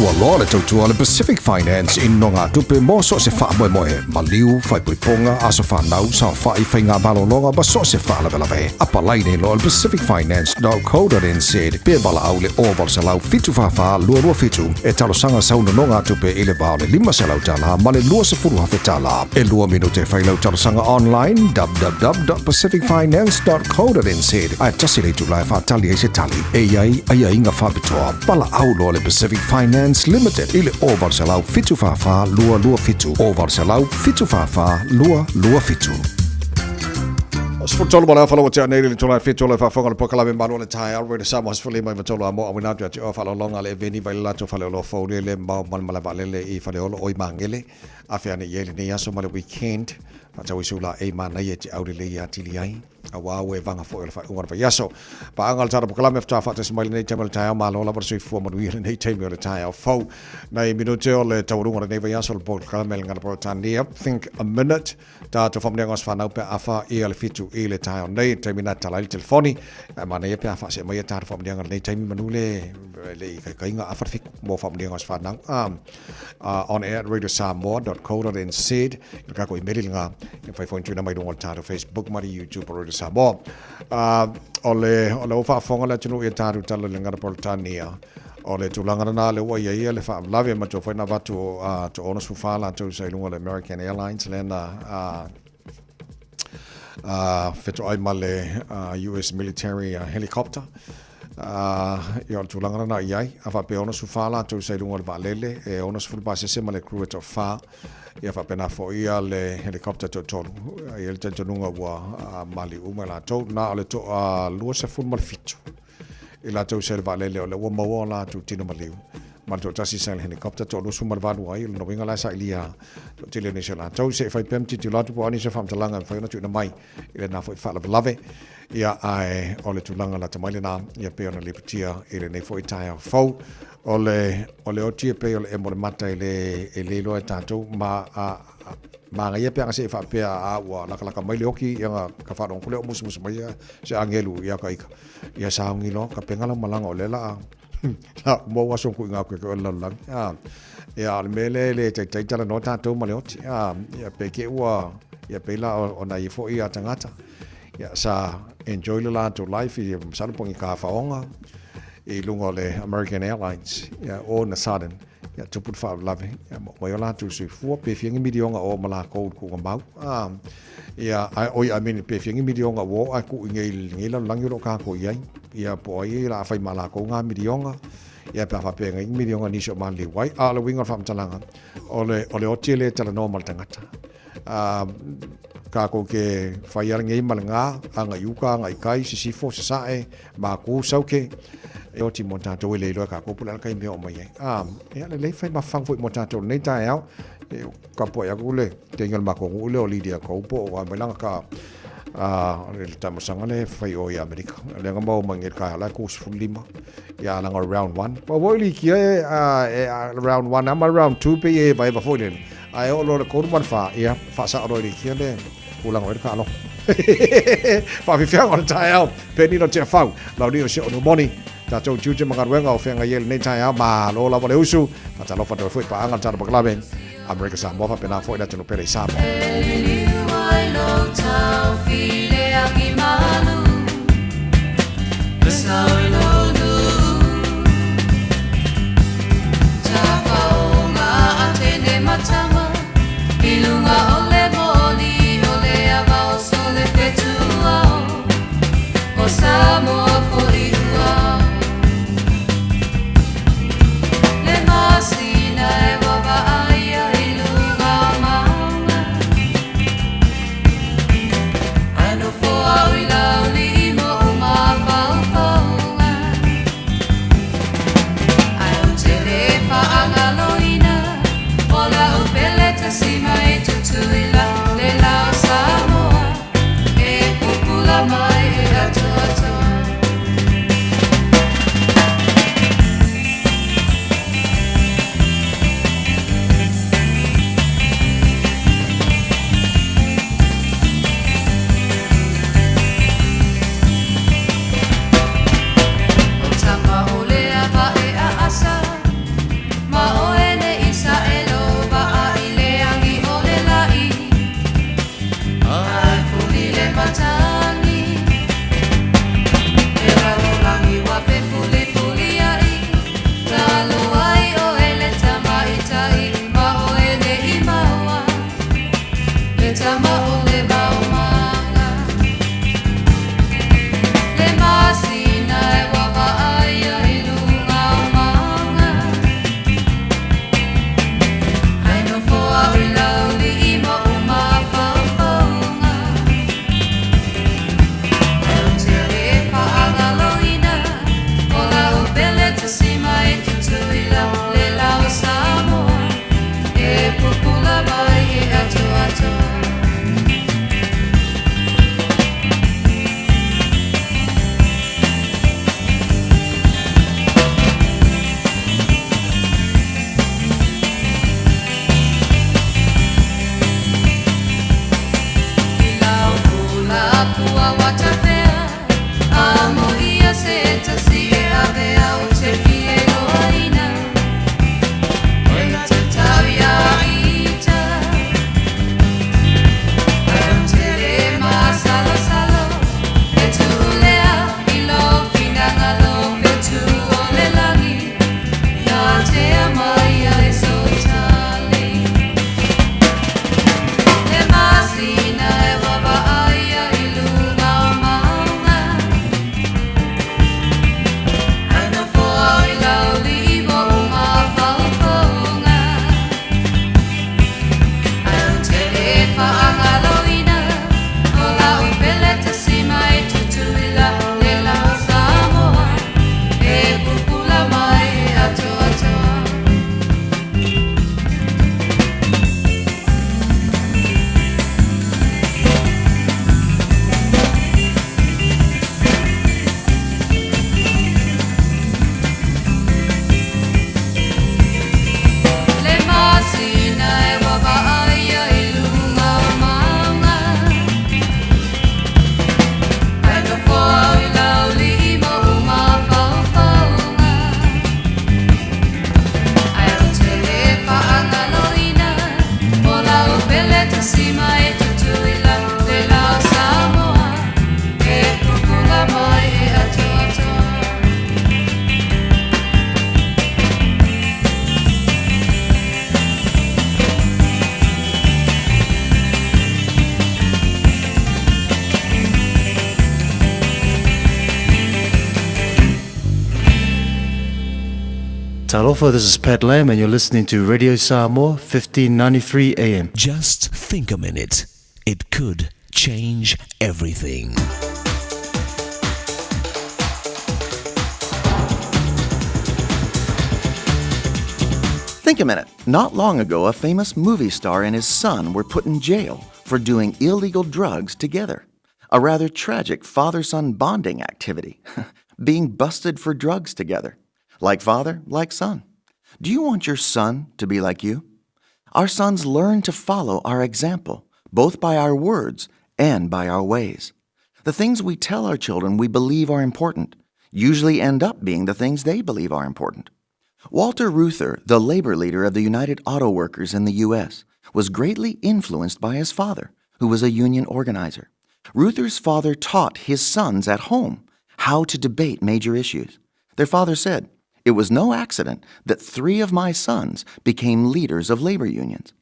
Ua loa le tautua a le Pacific Finance i nogatupe mo so o se faamoemoe, maliu, faaipoipoga, aso fanau, saofai, faiga malologa ma so o se faalavelave. Apalai nei loa i le pacificfinance.co.nz pe valaau i le 0800 744 227 e talosaga sau nonogatupe i le va o le $500 ma le $20,000. E lua minute e fai lau talosaga online www.pacificfinance.co.nz ae tasi le itula e faatali ai se tali. E i ai aiaiga faapitoa. Valaau loa le Pacific Finance Limited i le 0800 744 227, 0800 744 227. 13 ma le afa lau tea nei le tula e whitu o le faafofoga o le polokalame Malu o le Taeao Radio Samoa 15 i matolu a mo awina atu ia te oe faalologa le eveni vai le latou fale oloa fou le le mao ma le malae vaalele i Faleolo o i Magele afe ane i ai lenei aso ma le weekend faatau i sula e manaia e te au lelei atili ai auā ua e vaga foi o le faaiuga o le vaiaso. Paaga o le tala polokalame faatoa faatasi mai lenei taimi o le taeao, malo lava le soifua manuia lenei taimi o le taeao fou. Nai minute o le taualuga o lenei vaiaso o le polokalame le Gana Peretania, Think a Minute, tatou faamanuiaga o se whanau pe afa ia le fitu i le taeao nei, taimi na tala ai le telefoni, ae manaia pe a faasee mai ia tatou faamanuiaga lenei taimi manu le le i kaikaiga afa le fiku mo faamanuiaga o se whanau. On air at radiosamoa.co.nz i le kako imeli le ngā e whai foin tuna mai lunga o le tātou Facebook ma le YouTube o Radio Samoa. O le o le o faafofoga le atunuu i a tatou tala i le Gana Peretania o le tulaga lena le ua ia ia le faalavelave ma tua foi na avatu to 64 latou sa i luga o le American Airlines lea na fetoai ma le US military helicopter. Ia, o le tulaga lena i ai. A faapea e 64 latou sa i luga o le vaalele, e 60 pasese ma le crew e toafa, ia faapena foi ia le helicopter toatolu. E i ai le talitonuga ua maliu uma i latou. Na o le toa 27 i latou sa i le vaalele o lea ua maua o latou tino maliu, ma le toatasi sa i le helicopter, toa 28 ai. O lona uiga la e sailia toatele nisi o latou. Se i fai pea ma tilotilo atu po o a nisi o faamatalaga e mafai ona tuuina mai i lena foi faalavelave. Ia, ae o le tulaga lata mai lena, ia pei ona lipotia i lenei foi taeao fou. O le, o le oti e pei o le emo o le mata e le, e le iloa e tatou, ma, a, a, manaia pe ana se i faapea a ua lakalaka mai le oki, ia na, ka faalogo atu lea o musumusu mai ia se agelu ia ka ika. Ia sauni loa, ka pena lau malaga o lea la a, la uma ua aso kuiga atu e le lalolagi. A, ia, o le mea lea e le taitai talanoa tatou ma le oti. A, ia pe te i ua, ia pei la o nai foi a tagata. Ia, sa enjoy le latou life i masalo po o ni tafaoga i luga o le American Airlines. Ia, all in a sudden, ia, tupu le faalavelave, ia, ma omai o latou soifua, pe fia ni miliona o ma latou i le tuuga mau. Ah, ia, ai, oi, I mean, pe fia ni miliona ua oo ae tuu i nei, lenei lalolagi o lo o tatou i ai. Ia, po o ai o le a fai ma latou na miliona, ia, pe a faapea e i ai ni miliona a nisi o maliliu ai. A o le uiga o le faamatalaga, o le, o le oti e le talanoa ma le tagata. Tatou te fai lava lenei ma lena, agai i uta, agai i tai, sisifo, sasae, maku, sauke, e oti mo tatou e le iloa e tatou po o le a le taimi e oo mai ai. Ia lelei fai mafagu foi mo tatou i lenei taeao. E tapuai atu le teine o le matou nuu lea o Lydia Kou po o a mai lana ta le taimosaga lea e fai o i Amerika. Lea na maua mai nei i le taeao la e 35. Ia langa o le round 1. Pau foi likia e round 1 lava ma le round 2 pei e evaeva foi lele. Ae oo loa i le 3 ma le 4, ia faasao loa e likia le tulaga o i ai le taaloga. Faafiafiaga o le taeao, Penina Tiafau, Laulii o si ou nuu moni, tatou tiute ma galuega o feagai ai i lenei taeao, malo lava le usu, faatalofa atu ai foi i paaga le Tala Pakalave, Amerika Samoa faapena foi le atunuu pele i Samoa. Talofa, this is Pat Lam, and you're listening to Radio Samoa, 1593 AM. Just think a minute. It could change everything. Think a minute. Not long ago, a famous movie star and his son were put in jail for doing illegal drugs together. A rather tragic father son bonding activity, being busted for drugs together. Like father, like son. Do you want your son to be like you? Our sons learn to follow our example, both by our words and by our ways. The things we tell our children we believe are important usually end up being the things they believe are important. Walter Reuther, the labor leader of the United Auto Workers in the U.S., was greatly influenced by his father, who was a union organizer. Reuther's father taught his sons at home how to debate major issues. Their father said, It was no accident that three of my sons became leaders of labor unions.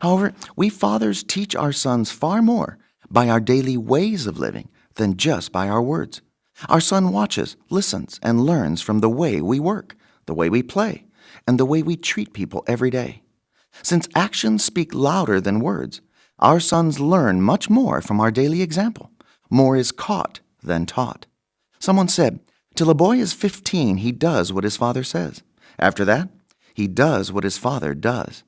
However, we fathers teach our sons far more by our daily ways of living than just by our words. Our son watches, listens, and learns from the way we work, the way we play, and the way we treat people every day. Since actions speak louder than words, our sons learn much more from our daily example. More is caught than taught. Someone said, Till a boy is 15, he does what his father says. After that, he does what his father does.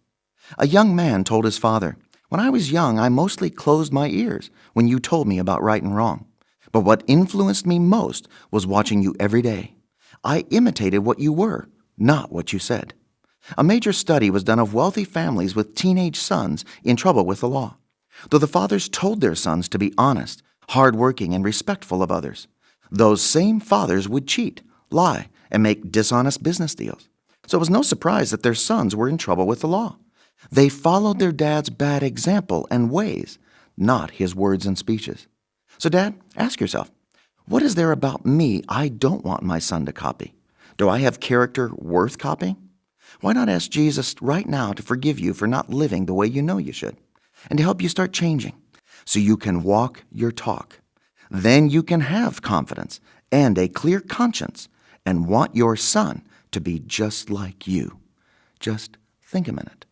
A young man told his father, When I was young, I mostly closed my ears when you told me about right and wrong. But what influenced me most was watching you every day. I imitated what you were, not what you said. A major study was done of wealthy families with teenage sons in trouble with the law. Though the fathers told their sons to be honest, hardworking, and respectful of others, those same fathers would cheat, lie, and make dishonest business deals. So it was no surprise that their sons were in trouble with the law. They followed their dad's bad example and ways, not his words and speeches. So, Dad, ask yourself what is there about me I don't want my son to copy? Do I have character worth copying? Why not ask Jesus right now to forgive you for not living the way you know you should and to help you start changing so you can walk your talk? Then you can have confidence and a clear conscience and want your son to be just like you. Just think a minute.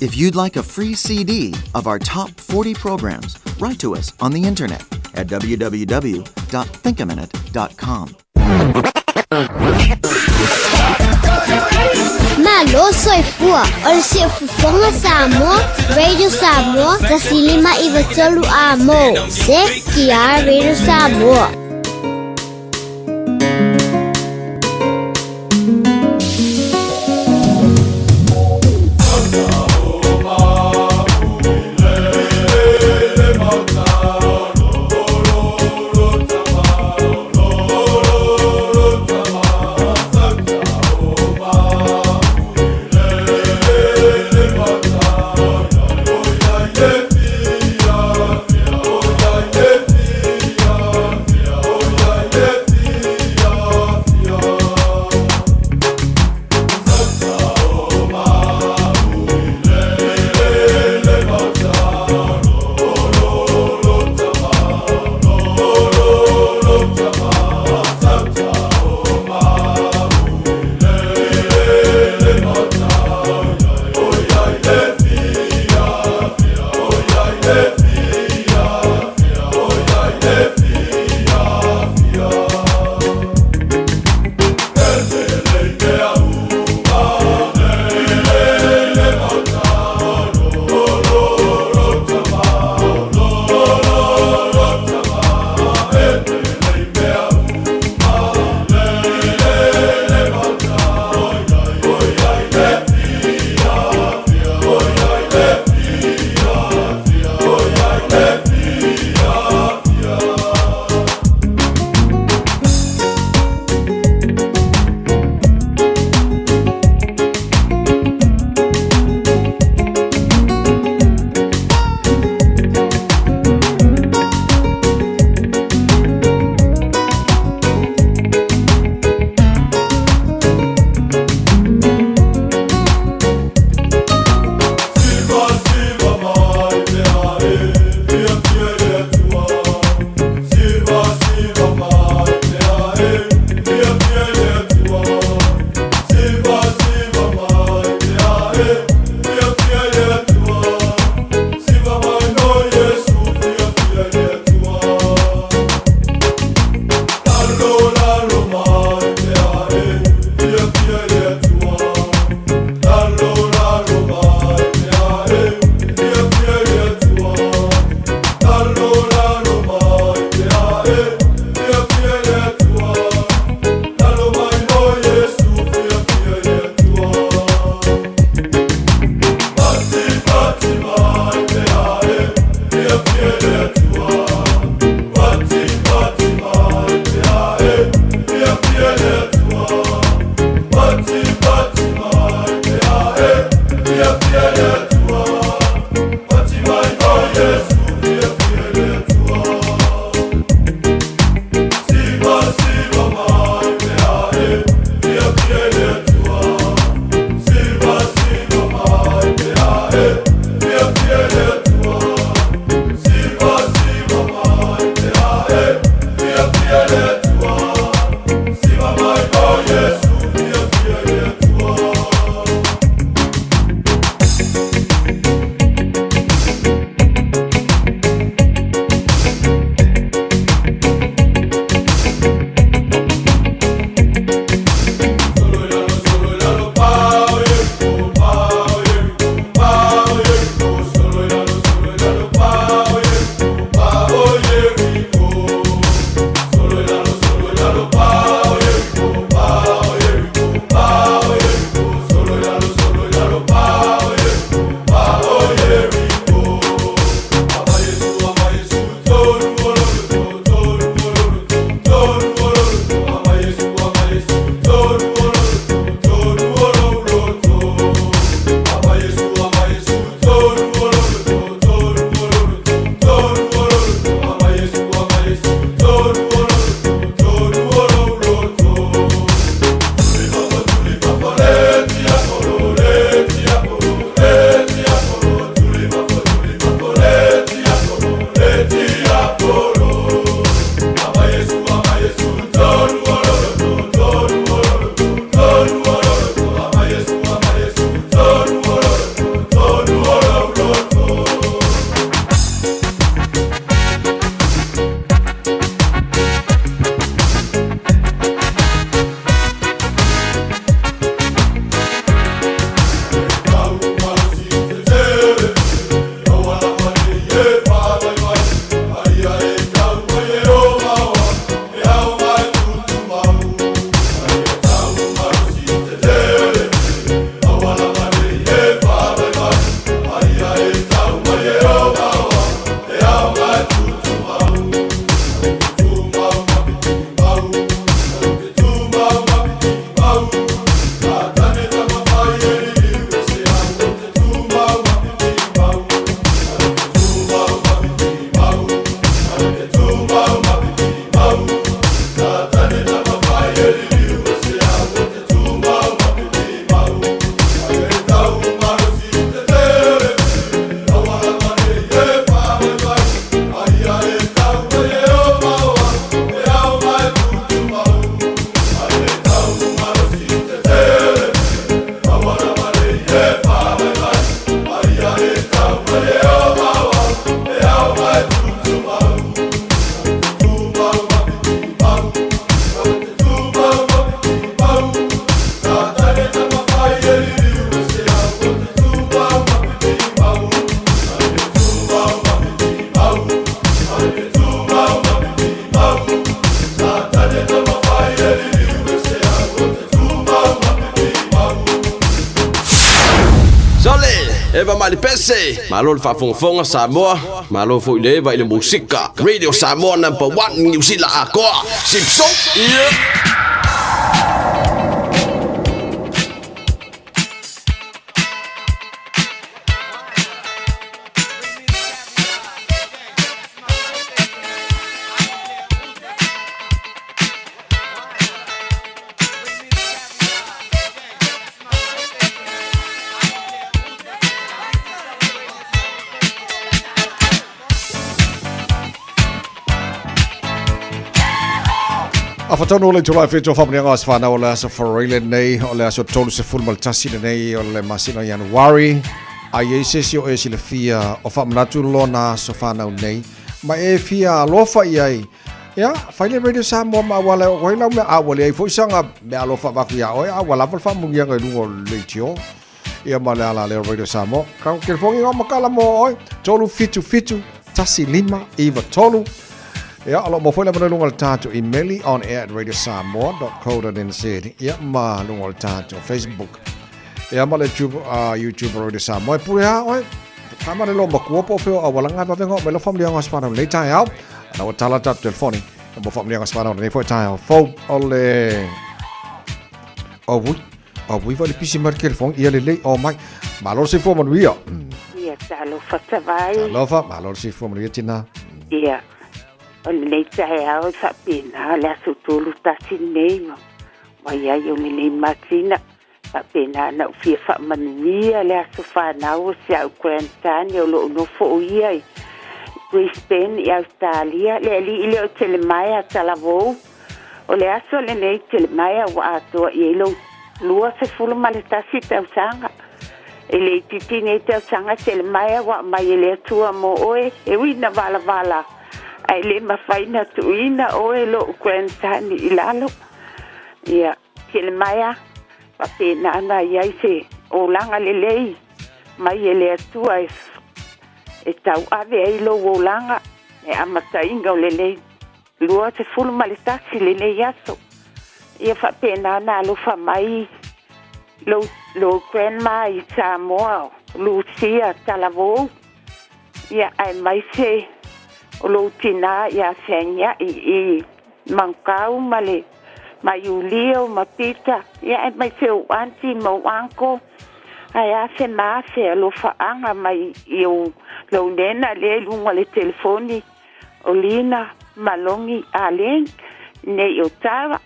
If you'd like a free CD of our top 40 programs, write to us on the internet at www.thinkaminute.com. Malo soifua, o le siufofoga Samoa, Radio Samoa, 1593 a mo. Se ki Radio Samoa. Eva mai le pese. Malo le faafogafoga Samoa. Malo foi le Eva i le musika. Radio Samoa number 1 Niu Sila atoa. Simpson. Yeah. A fatonu o le itula e whitu o whamunianga o se whanau o le aso whareile nei, o le aso 31 lenei o le masina o Ianuari. A i ai se isi o e silafia o whaamanatu lona aso whanau nei, ma e fia alofa i ai, Ia, fai le Radio Samoa ma auala e oo ai lau mea, a ua leai foi saga mea alofa avatu iā oe, a ua lava le faamuniaga i luga o le leitio. Ia ma le ala lea o Radio Samoa. Ka telefoni ngā makala mo oe, 377 1593. Ia, o lo mo foi le mana lunga le tātou email on air at radiosamoa.co.nz. Ia, ma lunga le tātou Facebook. Ia, ma le YouTube, YouTube Radio Samoa. E pure a oe, ka ma le lo makua po feo awalanga vavenga o me lo famulianga o se nei tae ao. Ana ua tala tātou telefoni. E mo famulianga o se nei foi tae ao. Fou o le... O vui, o vui wa le pisi mai le telefoni, ia le lei o mai. Malo le soifua manuia. Ia, talofa tavai. Talofa, malo le soifua manuia tina. Ia, o lenei taeao e faapena le aso 31 lenei, ua i ai o lenei masina. Faapena ona ou fia faamanuia le aso fanau o si au grandson o loo nofo o ia i Brisbane i Ausetalia, le alii lea o Telemaea Talavou. O le aso lenei Telemaea ua atoa i ai lou 21 tausaga. E le itiiti nei tausaga Telemaea ua aumai e le Atua mo oe, e ui ina valavala ae le mafai na tuuina oe lou grandson i lalo. Ia. Telemaea, faapena ana i ai se olaga lelei mai e le Atua e tauave ai lou olaga e amataina o lenei 21 lenei aso. Ia faapena ana alofa mai lou, lou grandma i Samoa, Lucia Talavou, ia aemaise o lou tinā ia Feagia'i i Manukau ma le ma Iulio ma Pita, ia aemaise ou aunty ma ou uncle, ae afe ma afe alofaaga mai i ou lou nena lea i luga o le telefoni o Lina Malogi Aleng nei o Tara.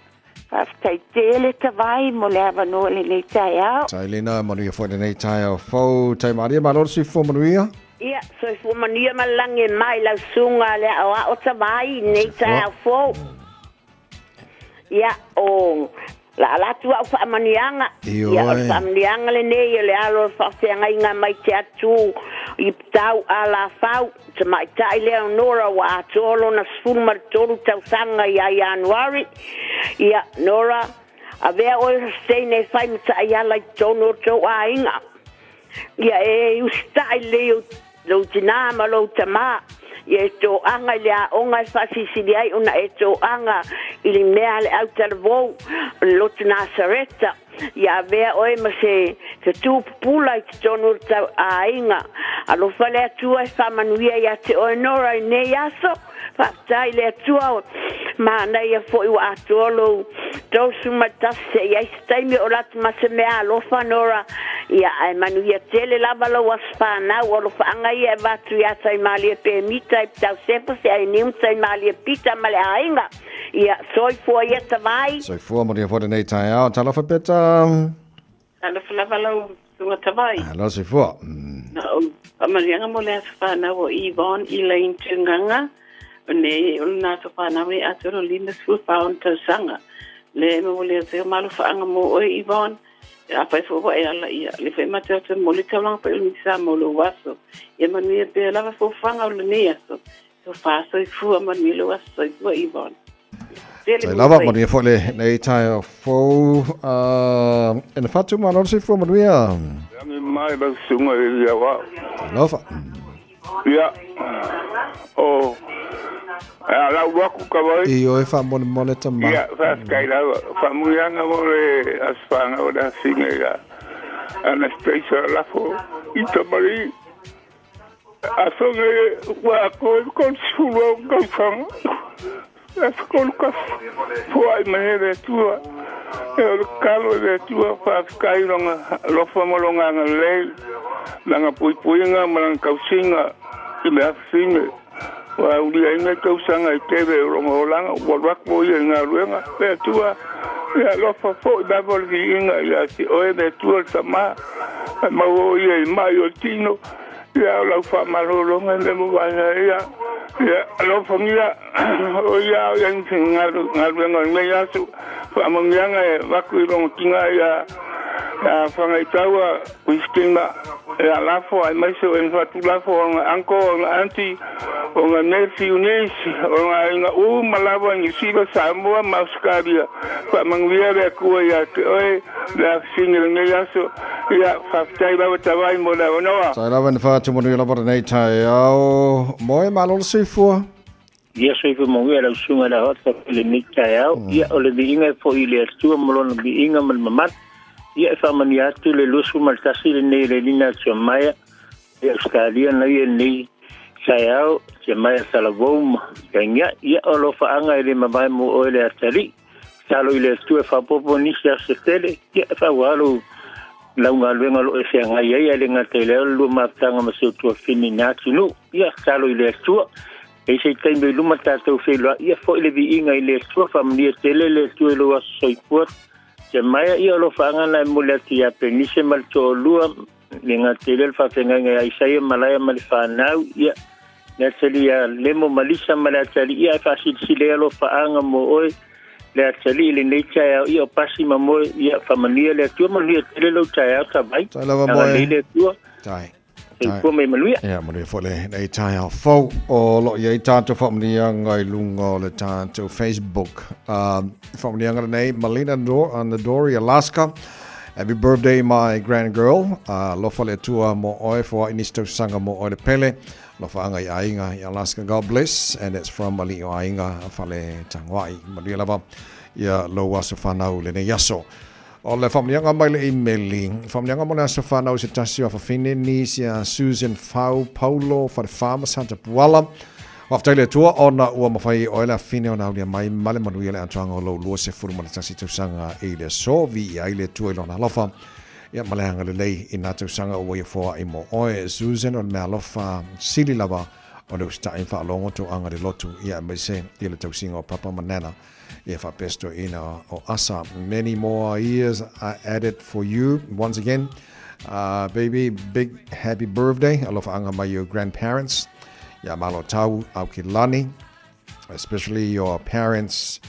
Faafetai tele Tavai mo le avanoa i lenei taeao. Tai Lina, manuia foi lenei taeao fou. Tai malie, malo le soifua manuia. Ia, soifua manuia ma le lagi e mai lau susuga le aoao Tavai i lenei taeao fou. Ia, o la ala atu au faamanuiaga. Ia, o le faamanuiaga lenei o le alo o le faafeagaiga mai te atu i Tau a Lafau. Tamaitai lea o Nora ua atoa lona 13 tausaga ia Ianuari. Ia, Nora, avea oe o se teine e fai ma taiala i totonu o tou aiga. Ia e usitai lelei ou lou tinā ma lou tamā. Ia e toaga i le aoga e faasilisili ai ona e toaga i le mea a le autalavou o le lotu Nasareta. Ia avea oe ma se se tū pupula i totonu o le tau aiga. Alofa le Atua e faamanuia ia te oe Nora i nei aso. Faafetai i le Atua, manaia foi ua atoa lou 31 se i ai se taimi o latu ma se mea alofa Nora. Ia ae manuia tele lava lou aso fanau, o alofaaga ia e avatu ia Taimalie Pemita i Pitausefa se ai niu ma Taimalie Pita ma le aiga. Ia soifua ia Tavai. Soifua manuia foi lenei taeao. Talofa Peta. Talofa lava lau susuga Tavai. Alo soifua. Na ou faamanuiaga mo le aso fanau o Yvonne Elaine Tunganga, o nei o lona aso fanau e atoa lo 54 ona tausaga. Le e momoli atu ai o malofaaga mo oe Yvonne, afai foi ua e ala ia, le foi matou atu e momoli taulaga foi o le Misa mo lou aso. Ia manuia pea lava fofoga o lenei aso. Tofa soifua manuia lou aso soifua Yvonne. Tele Tai lava, manuia foi le nei taeao fou. E na whatu malo le soifua manuia. Rangi mai lau susuga i le aoao. Talofa. Ia, o, a lau aku ka wai. I oe whaamolemole tama. Ia, faafetai lava. Faamanuiaga mo le aso fanau o le asiga ia Anastasia Lafo. i tamalii. Aso nei ua atoa ai le 30 o ou tausaga, aso 31, foai mai e le Atua. E o le tatalo i le Atua, faafetai i Lona alofa ma Lona agalelei, Lana puipuiga ma Lana tausiga i le afafine. Ua aulia ai nei tausaga e tele o lona olaga, ua alu atu o ia i galuega. Le Atua, ia alofa foi lava le viiga ia te oe le Atua le Tama, ae maua o ia i mai o le tino, ia o lau faamalologa e le mavae ai ia. Ia alofagia o ia o ia i galuega o lenei aso, faamanuiaga e avatu i lona tina ia Fagaitaua Christina ia Lafo aemaise o Enifatu Lafo, ona uncle, ona aunty, ona nephew, niece, ona aiga uma lava i Niu Sila, Samoa ma Ausetalia. Faamanuia le Atua ia te oe le afifine i lenei aso. Ia, faafetai lava Tavai mo le avanoa. Sai lava ina faatumanuia lava lenei taeao. Moe malo le soifua. Ia soifua manuia lau susuga i le Aoao i lenei taeao. Ia o le viiga e foi i le Atua ma lona viiga ma le mamalu. Ia e faamanuia atu le 21 lenei le Lina Tiamaia i Ausetalia na ia lenei taeao, Tiamaia Talavou ma Kainia'i. Ia o alofaaga e le mavae mo oe le atalii. Tatalo i le Atua e faaopoopo nisi aso se tele, ia e faaauau lou lau galuega o lo o e feagai ai, ae le gata i lea o le lua mafutaga ma si ou tuafafine i na atunuu. Ia, tatalo i le Atua. E i se taimi i luma tatou feiloai, ia foi le viiga i le Atua, faamanuia tele le Atua i lou aso soifua. Semaia, ia o alofaaga na e momoli atu ia Penise ma le toalua, le gata i lea o le faafeagaiga ia Isaia Malaia ma le fanau, ia, le atalii ia Lemo ma Lisa ma le atalii, ia ae faasilisili ai alofaaga mo oe, le atalii i lenei taeao, ia o Pasi ma Moe, ia faamanuia le Atua, manuia tele lou taeao Tavai. Tai lava Moe. Agalelei le Atua. Tai. Soifua ma ia manuia. Ia, manuia foi lenei taeao fou. O lo o i ai tatou faamanuiaga i luga o le tatou Facebook. Faamanuiaga lenei, Malina Nadori Alaska. Happy birthday my grand girl. Alofa le Atua mo oe, foai nisi tausaga mo oe le pele. Alofa i aiga i Alaska. God bless. And that's from Ali'i o Aiga Fale Tagoai. Manuia lava ia lou aso fanau lenei aso. O le faamanuiaga mai le imeli, faamanuiaga mo le aso fanau se tasi o afafine nisi a Susan Fau Paulo Falefa ma Santa Puala. Faafetai le Atua ona ua mafai e oe le afafine ona aulia mai ma le manuia le atoaga o lou 21 tausaga i le aso. Viia ai le Atua i Lona alofa ia ma le agalelei i nā tausaga ua ia foai mo oe. Susan, o le mea alofa sili lava o le usitai ma faalogo tauaga le lotu ia aemaise i le tausiga o Papa ma Nana. Ia faapestoina o Asa. Many more years are added for you. Once again, baby, big happy birthday. Alofa mai your grandparents. Ia malo tau au ki lani. Especially your parents.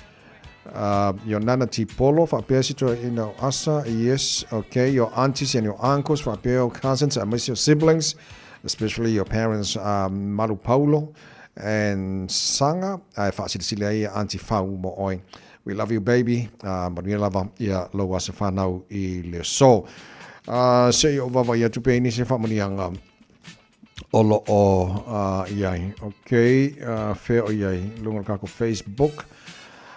Your nana Tipolo, faapea si toeaina o Asa. Yes, okay. Your aunties and your uncles, faapea your cousins, aemaise your siblings. Especially your parents, Malu Paulo. And Sanga, ae faasilisili ai ia Aunty Fau mo oe. We love you baby, manuia lava ia lou aso fanau i le aso. Se i ou vaavaai atu pea i nisi faamanuiaga o lo o i ai. Ok, fea o i ai luga o le kakou Facebook.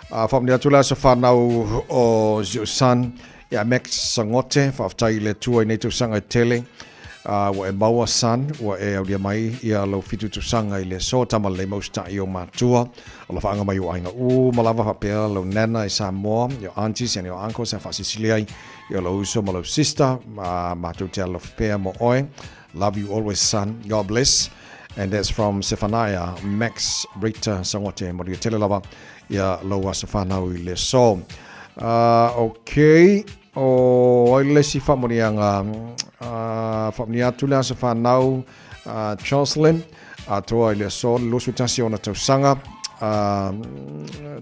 Faamanuia atu le aso fanau o si ou son ia Max Sangote, faafetai i le Atua i nei tausaga e tele. Ua e maua son, ua e aulia mai ia lou 7 tausaga i le aso, tama lelei ma usitai i ou matua, alofaaga mai ou aiga uma lava faapea lou nana i Samoa, your aunties and your uncles sa faasilisili ai i lou uso ma lou sister, matou te alofa pea mo oe. Love you always son, God bless. And that's from Sefanaia Max Rita Sangote, manuia tele lava ia lou aso fanau i le aso. Okay, o ai le isi faamanuiaga, faamanuia atu le aso fanau Jocelyn, atoa i le aso le 21 ona tausaga,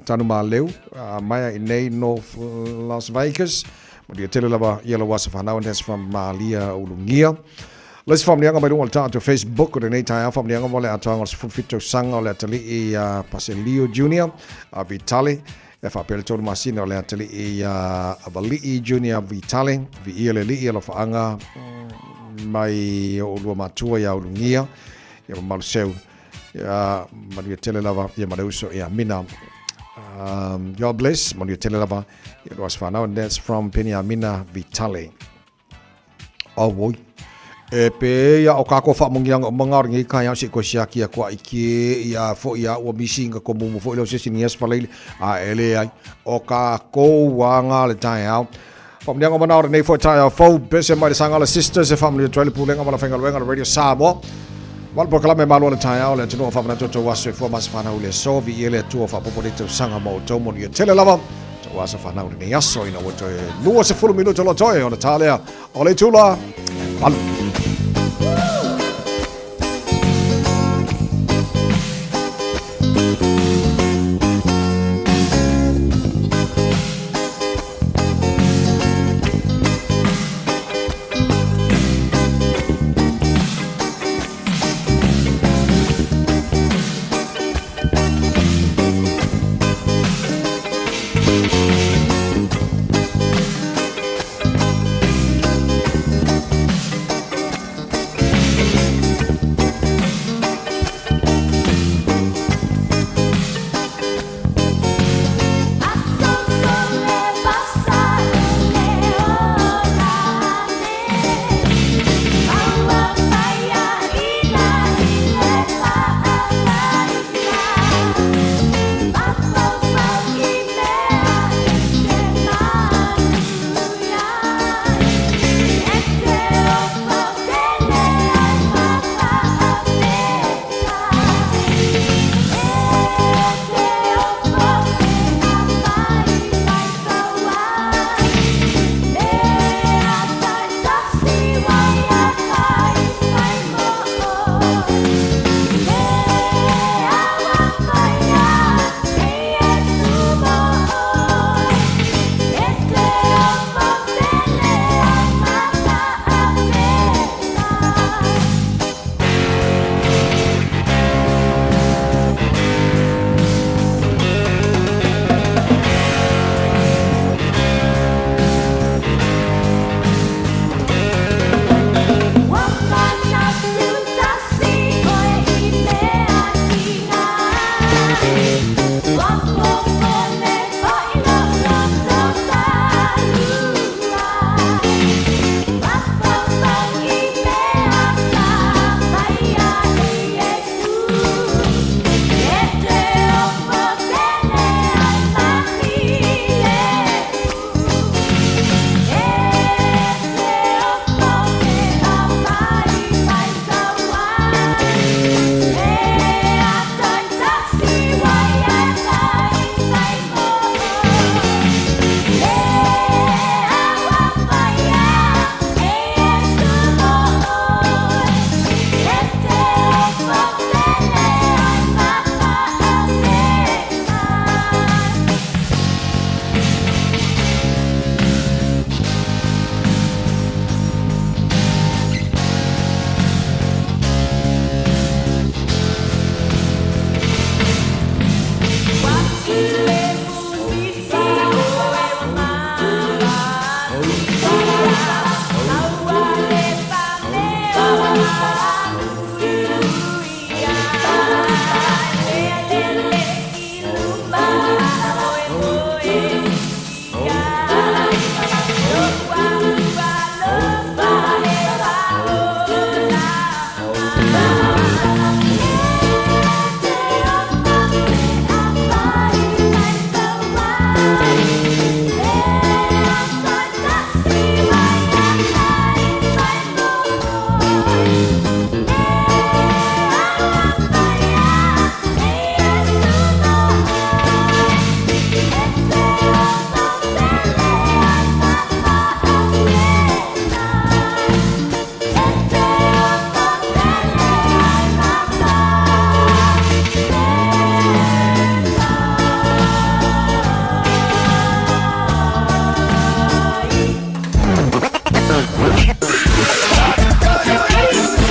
Tanu Maleu, maia i nei North Las Vegas. Manuia tele lava ia lou aso fanau, and that's from Malia Ulugia. Le isi faamanuiaga mai luga o le tatou Facebook o lenei taeao, faamanuiaga mo le atoaga o le 17 tausaga o le atalii ia Paselio Junior a Vitale, e faapea le 3 masina o le atalii ia Avalii Junior Vitale, viia le alii alofaaga mai o oulua matua ia Ulugia, ia mamalu seu, ia manuia tele lava ia ma le uso ia Mina. God bless, manuia tele lava ia lou aso fanau, and that's from Peniamina Vitale. Auoi. E pei a o kākou faamanuiaga uma o lenei taeao seʻi toe siaki atu a i kēia foʻi a ua misi na tomumu foʻi lea o se isi ni aso faleile a e leai o kākou aga le taeao. Faamanuiaga uma na o lenei foi taeao fou pese mai le Sagala Sisters e faamanuia atu ai le Pulega ma le Aufaigaluega a le Radio Samoa. Ma le polokalame malo o le taeao le atunuu o faamanatu outou aso e fua ma aso fanau i le aso viia le Atua faaopoopo nei tausaga ma outou manuia tele lava. Outou aso fanau i lenei aso ina ua toe 20 minuta o lo o toe ona ta lea o le itula 8.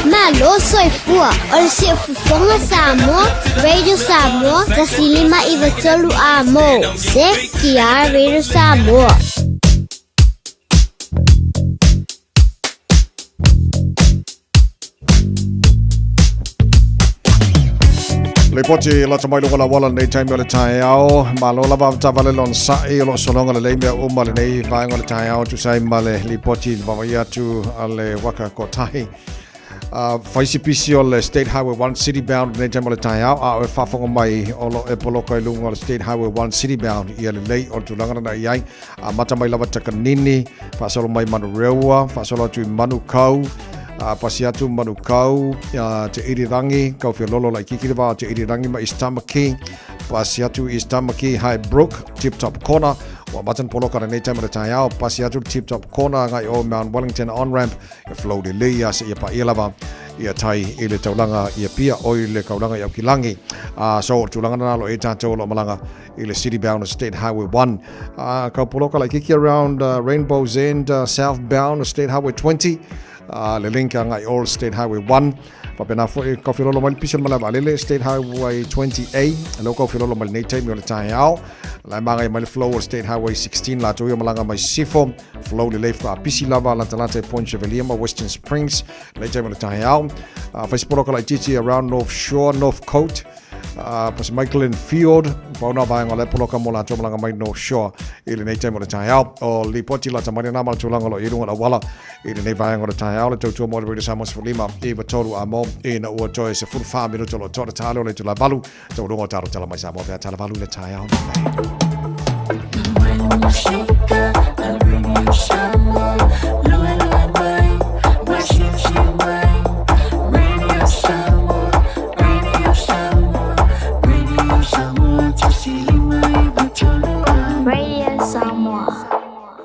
Malo soifua o le Siufofoga Samoa, Radio Samoa, 1593 A mo, CTR Radio Samoa. Lipoti lata mai luga la wala nei taimi o le taeao. Malo lava avatavala le onosai o lo o sologa lelei mea uma lenei vaega o le taeao tusa ai ma le lipoti vaavaai atu a le waka kotahi. Fai si pisi o le State Highway 1 City Bound lenei taimi o le taeao a o e faafofoga mai o lo e poloka i luga o le State Highway 1 City Bound ia lelei o le tulaga lena i ai. Amata mai lava Takanini, faasolo mai Manurewa, faasolo atu i Manukau, pasi atu Manukau, Te Irirangi, Kauwhialolo laitiiti le va o Te Irirangi ma East Tamaki, pasi atu East Tamaki, High Brook, Tip Top Corner, ua amata ona poloka lenei taimi o le taeao, pasi atu Tip Top Corner agai o Mount Wellington On-Ramp, E flow lelei a seia paia lava ia tai i le taulaga i Apia, oi le kaulaga i Aukilagi. So o le tulaga lena lo e tatou o lo o malaga i le city bound State Highway 1. Kau poloka laitiiti around Rainbow's End southbound State Highway 20. Le link agai Old State Highway 1. Faapena foi kau fialolo mai le pisi o le malae vaalele State Highway 20A. Lea ua kau fialolo mai lenei taimi o le taeao. La e magaia mai le flow o le State Highway 16 latou ia malaga mai Sisifo. Flow lelei faapisi lava latalata i Point Chevalier ma Western Springs lei taimi o le taeao. Fai se poloka laitiiti around North Shore, North Coast, pasi mai Glenfield, pau na vaega o le poloka mo latou malaga mai North Shore i lenei taimi o le taeao. O lipoti lata mai lena ma le tulaga o lo o i luga o le auala i lenei vaega o le taeao le tautua mo le Radio Samoa 15 i 3 a mo ina ua toe 14 minuto o lo o toa le tale o le itula valu Taualuga o talo tala mai Samoa pe a tala valu le taeao nei. Radio Samoa.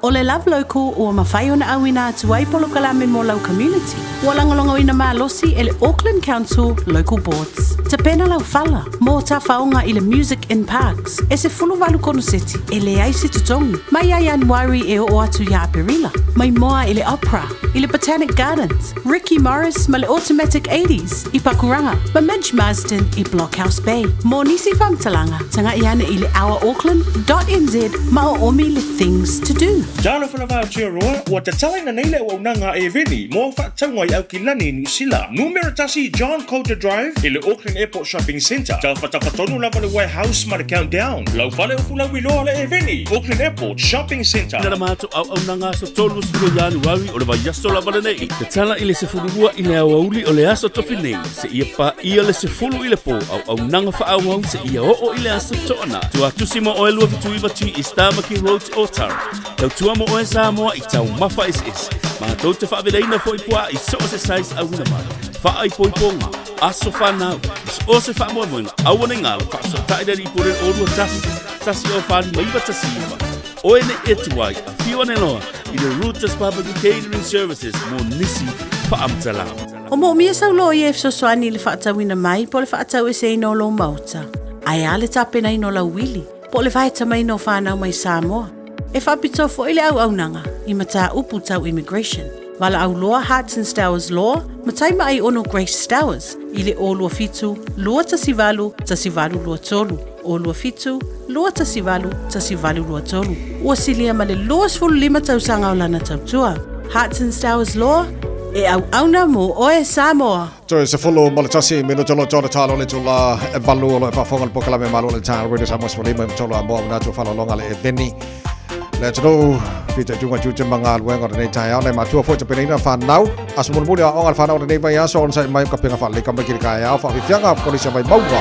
O le Love Local ua mafai ona auina atu ai polokalame mo lau community. Ua lagolagoina malosi e le Auckland Council Local Boards. Tapena lau fala mo tafaoga i le Music in Parks e 18 konoseti e leai se totogi mai ia Ianuari e oo atu ia Aperila. Mai moa i le Opera, i le Botanic Gardens, Ricky Morris ma le Automatic Eighties i Pakuranga ma Midge Marsden i Blockhouse Bay. Mo nisi faamatalaga, taga'i ane i le ourauckland.nz ma oomi le Things to Do. Talofa lava Aotearoa, ua tatalaina nei le auaunaga a Eveni mo au faatauga i Aukilani i Niu Sila. Numera 1 John Coulter Drive i le Auckland Airport Shopping Centre. Tafatafa tonu lava le Warehouse ma le Countdown. Lau fale o Fulauiloa le Eveni, Auckland Airport Shopping Centre. Na matou auaunaga aso 30 o Ianuari o le vaiaso lava lenei. Tatala i le 12 i le aoauli o le aso tofi nei, seia paia le 10 i le po, auaunaga faaauau seia oo i le aso toanai. Tuatusi mo oe 279 G East Tamaki Road Otara. Tautua mo oe Samoa i taumafa eseese. Matou te faavelaina foi puaa i so o se size auina mai. Faaipoipoga, aso fanau, ma so o se faamoemoega, aua nei galo faafesootai le alii pule o 21 1 o 4 5 9 1 9. Oe nei e tuai, afio ane loa i le Roots Barbecue Catering Services mo nisi faamatalaga. O moomia sau loia e fesoasoani i le faatauina mai po o le faataueseina o lou maota. Ae a le tapenaina o lau uili po o le vaetamaina o fanau mai Samoa? E faapitoa foi le auaunaga i mataupu tau immigration. Valaau loa Hearts and Stowers Law ma Taimaai Ono Grace Stowers i le 027 218 1823, 027 218 1823. Ua silia ma le 25 tausaga o lana tautua. Hearts and Stowers Law, e auauna mo oe Samoa. Toe 11 minuto lo tona talo le tula e valu o lo e faafofoga le polokalame malo le taeao Radio Samoa 15 ma tolo a moa manatu faalologa le eveni le atunuu fitaituga tiute ma galuega o lenei taeao nai matua foi tapenaina fanau aso mulimuli aoga le fanau o lenei vaiaso onosai mai ka pega faalelei ka mai ki le taeao faafiafiaga kolisi a Vaimauga.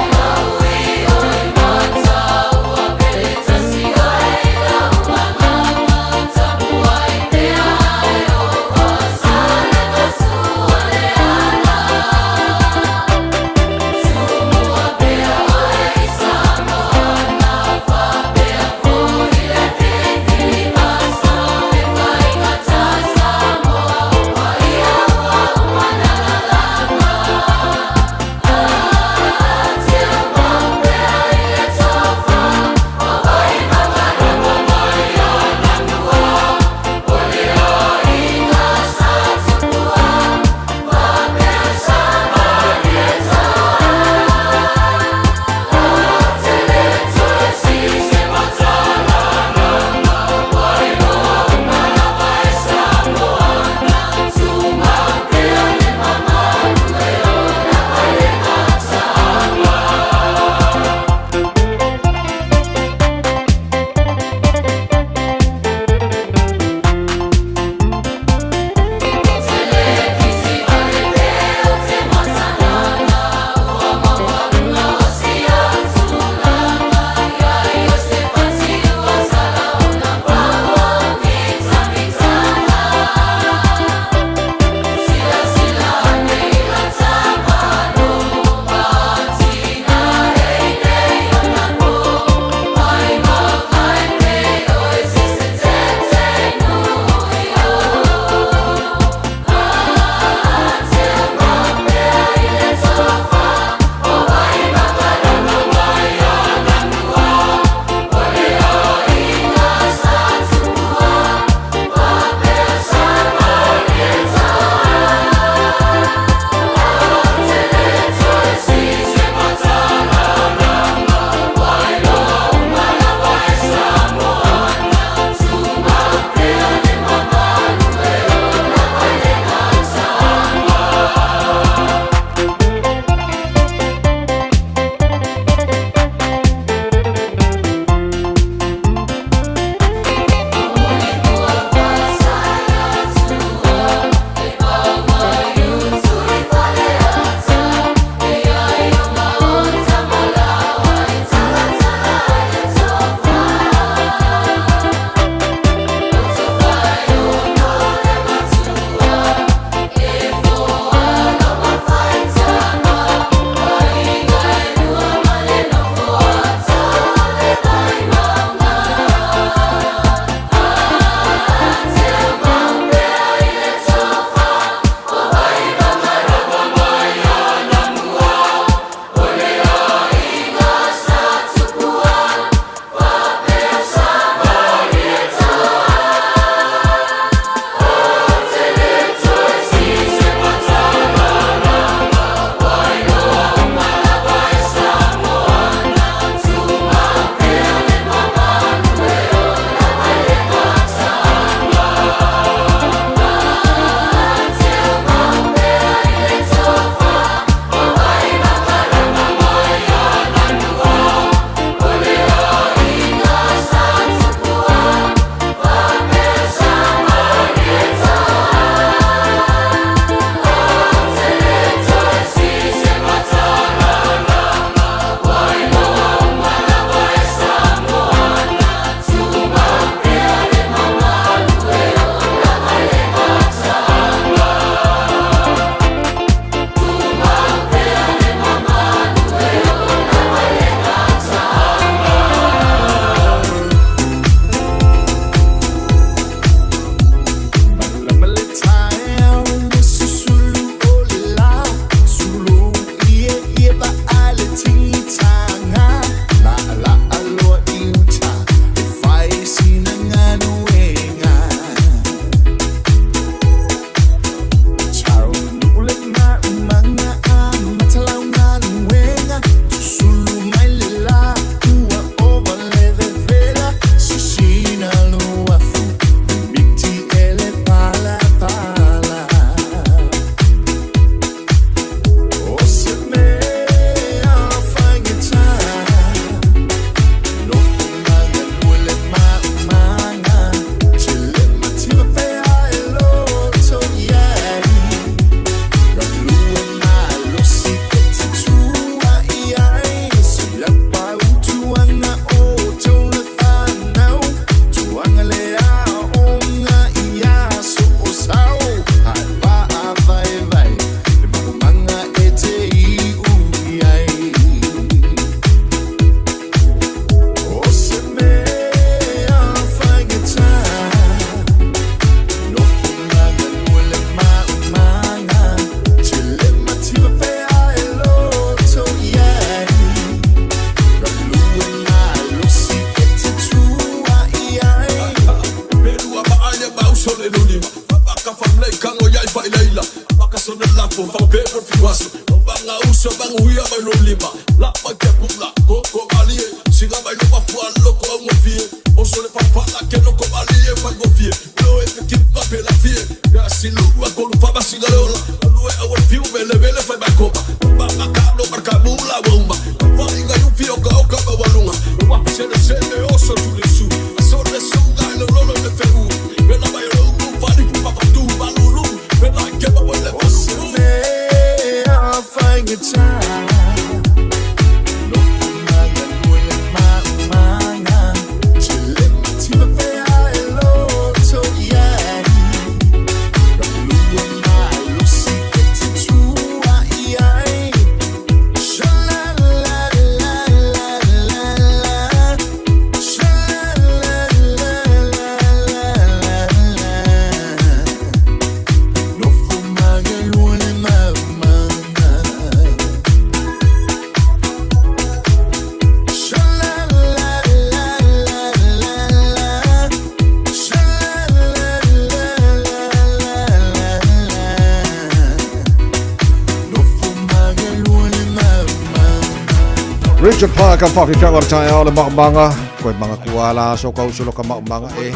Richard Park ang whawhiwhianga o le taeao le maumanga. Koe manga kua la aso ka usu lo ka maumanga e.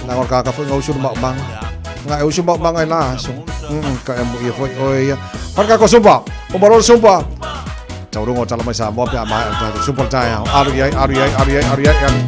Nā ngor ka ka whai usu lo maumanga. Ngā e usu maumanga e la aso. Ka e mo ia whai oe ia. Wharaka ko sumpa. O maroro sumpa. Taurunga o tala mai sa moa pea mai o tātou sumpa le taeao. Aru iai, aru iai, aru iai, aru iai, aru.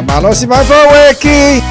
Malosi mai faweki.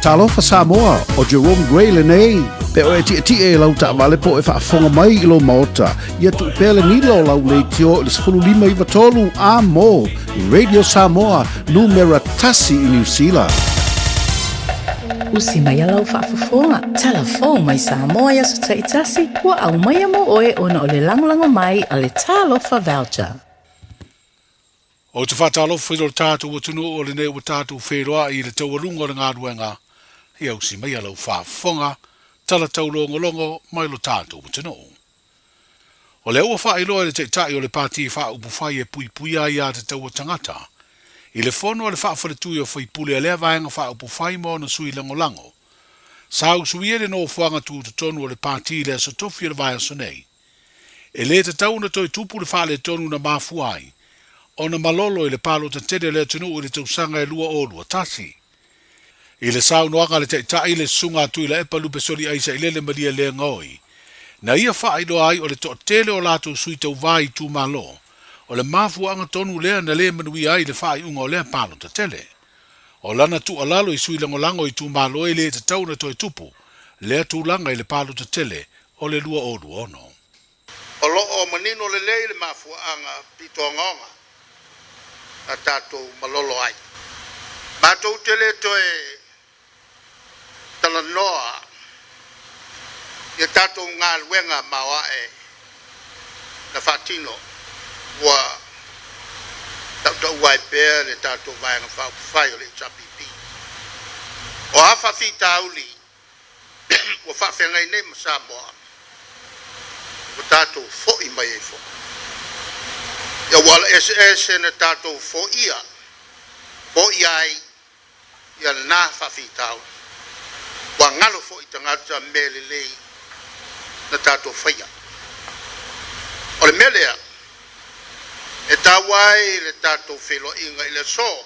Talofa Samoa, ʻo Jerome Gray lenei. Pe o e tiʻetiʻe i lau taʻawale po o e faafofoga mai i lou maota, ia tuu pea le nila o lau leitio i le 1593 a mo Radio Samoa, numera tasi i Niu Sila. Usi mai lau faafofoga, tala fou mai Samoa i aso taitasi, ua aumaia mo oe ona o le lagolago mai a le Talofa Voucher. Ou te faatalofa i lo tatou atunuu o lenei ua tatou feiloai i le taualuga o le galuega i ausi mai a lau faafofoga tala taulogologo mai lo tatou atunuu. O lea ua faailoa e le Taitai o le Pati Faaupufai e puipuia ai a te taua tagata i le fono a le faafaletui o faipule a lea Vaega Faaupufai ma ona sui lagolago sa usuia le nofoaga tutotonu o le Pati i le aso Tofi o le vaiaso nei. E lē tatau ona toe tupu le faaletonu na mafua ai ona malolo i le palota tele o le atunuu i le tausaga e 2021. I le saunoaga a le Taitai, le Susuga a Tuilaepa Lupesoliai Sailele Malielegaoi, na ia faailoa ai o le toatele o latou sui tauva i itumalo, o le mafuaaga tonu lea na lē manuia ai le faaiuga o lea palota tele. O lana tuualalo i sui lagolago i itumalo e lē tatau ona toe tupu lea tulaga i le palota tele o le 2026. O lo o manino lelei le mafuaaga pito ogaoga na tatou malolo ai. Matou te le toe talanoa i tatou galuega maoae na faatino ua tautaua ai pea le tatou Vaega Faaupufai o le HRPP. O a faafitauli ua faafeagai nei ma Samoa, ua tatou fo'i mai ai foi. Ia ua ala eseese na tatou foia, foia ai ia lena faafitauli. Ua galo foi tagata mea lelei na tatou faia. O le mea lea, e taua ai le tatou feiloaiga i le aso,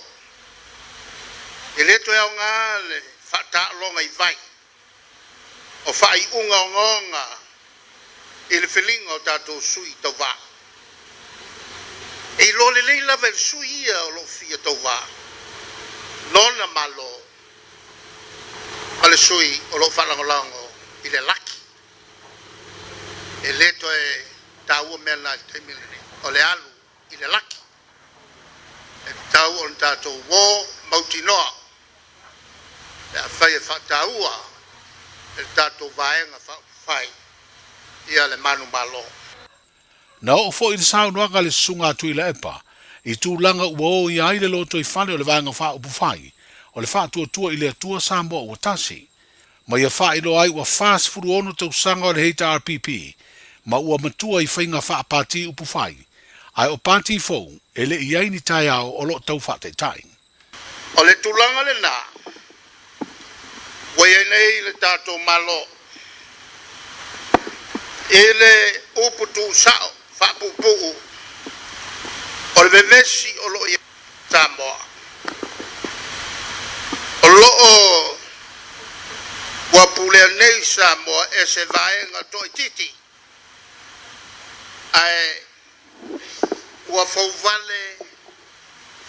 e le toe aoga le faataaloga i vai o faaiuga ogaoga i le filiga o tatou sui tauvā. E iloa lelei lava e le sui ia o lo o fia tauvā lona Malo ma le sui o lo o faalagolago i le laki. E le toe taua mea na i le taimi lenei, o le alu i le laki. E tatau ona tatou uō mautinoa pe afai e faataua e le tatou Vaega Faaupufai ia le manumalo. Na oo foi le saunoaga a le Susuga a Tuilaepa i tulaga ua o ia ai le lotoifale o le Vaega Faaupufai o le Faatuatua i le Atua Samoa Ua Tasi, ma ia faailoa ai ua 46 tausaga o le HRPP ma ua matua i faiga faapati upufai, ae o pati fou e le i ai ni taeao o lo o tau faataitai. O le tulaga lena ua i ai nei le tatou Malo i le upu tuusao faapuupuu o le vevesi o lo o i ai Samoa. O lo o ua pulea nei Samoa e se vaega toaitiiti, ae ua fouvale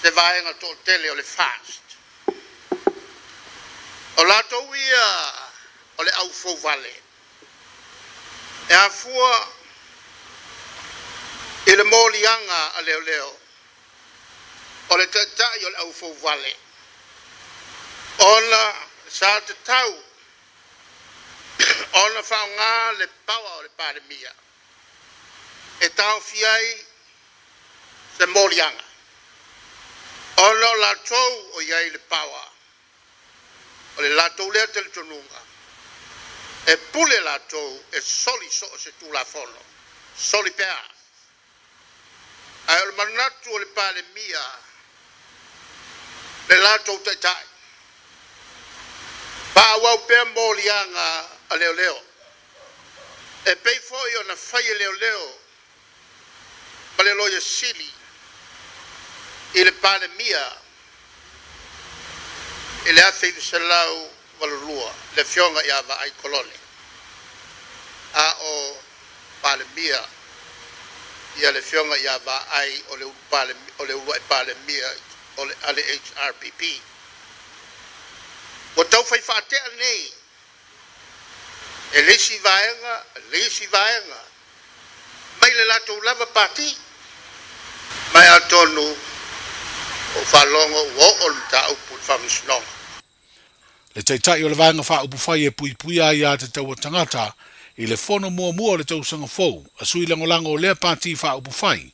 se vaega toatele o le FAST. O latou ia o le au fouvale e afua i le moliaga a leoleo o le taitai o le au fouvale, ona sa tatau ona faaaoga le paoa o le Palemia e taofia ai se moliaga, ona o latou o i ai le paoa. O le latou lea talitonuga, e pule latou e soli so o se Tulafono, soli pea. Ae o le manatu o le Palemia le latou taitai, faaauau pea moliaga a leoleo, e pei foi ona fai e leoleo ma le Loia Sili i le Palemia i le 1982, le Afioga ia Vaai Kolone, a o Palemia ia le Afioga ia Vaai o le o le uluai Palemia o le a le HRPP. Ua taufai faatea nei e le isi vaega le isi vaega mai le latou lava pati. Ma atonu o faalogo ua oo le mataupu i le Faamasinoga. Le Taitai o le Vaega Faaupufai e Puipuia Aiā Tatau a Tagata i le fono muamua o le tausaga fou a sui lagolago o lea Pati Faaupufai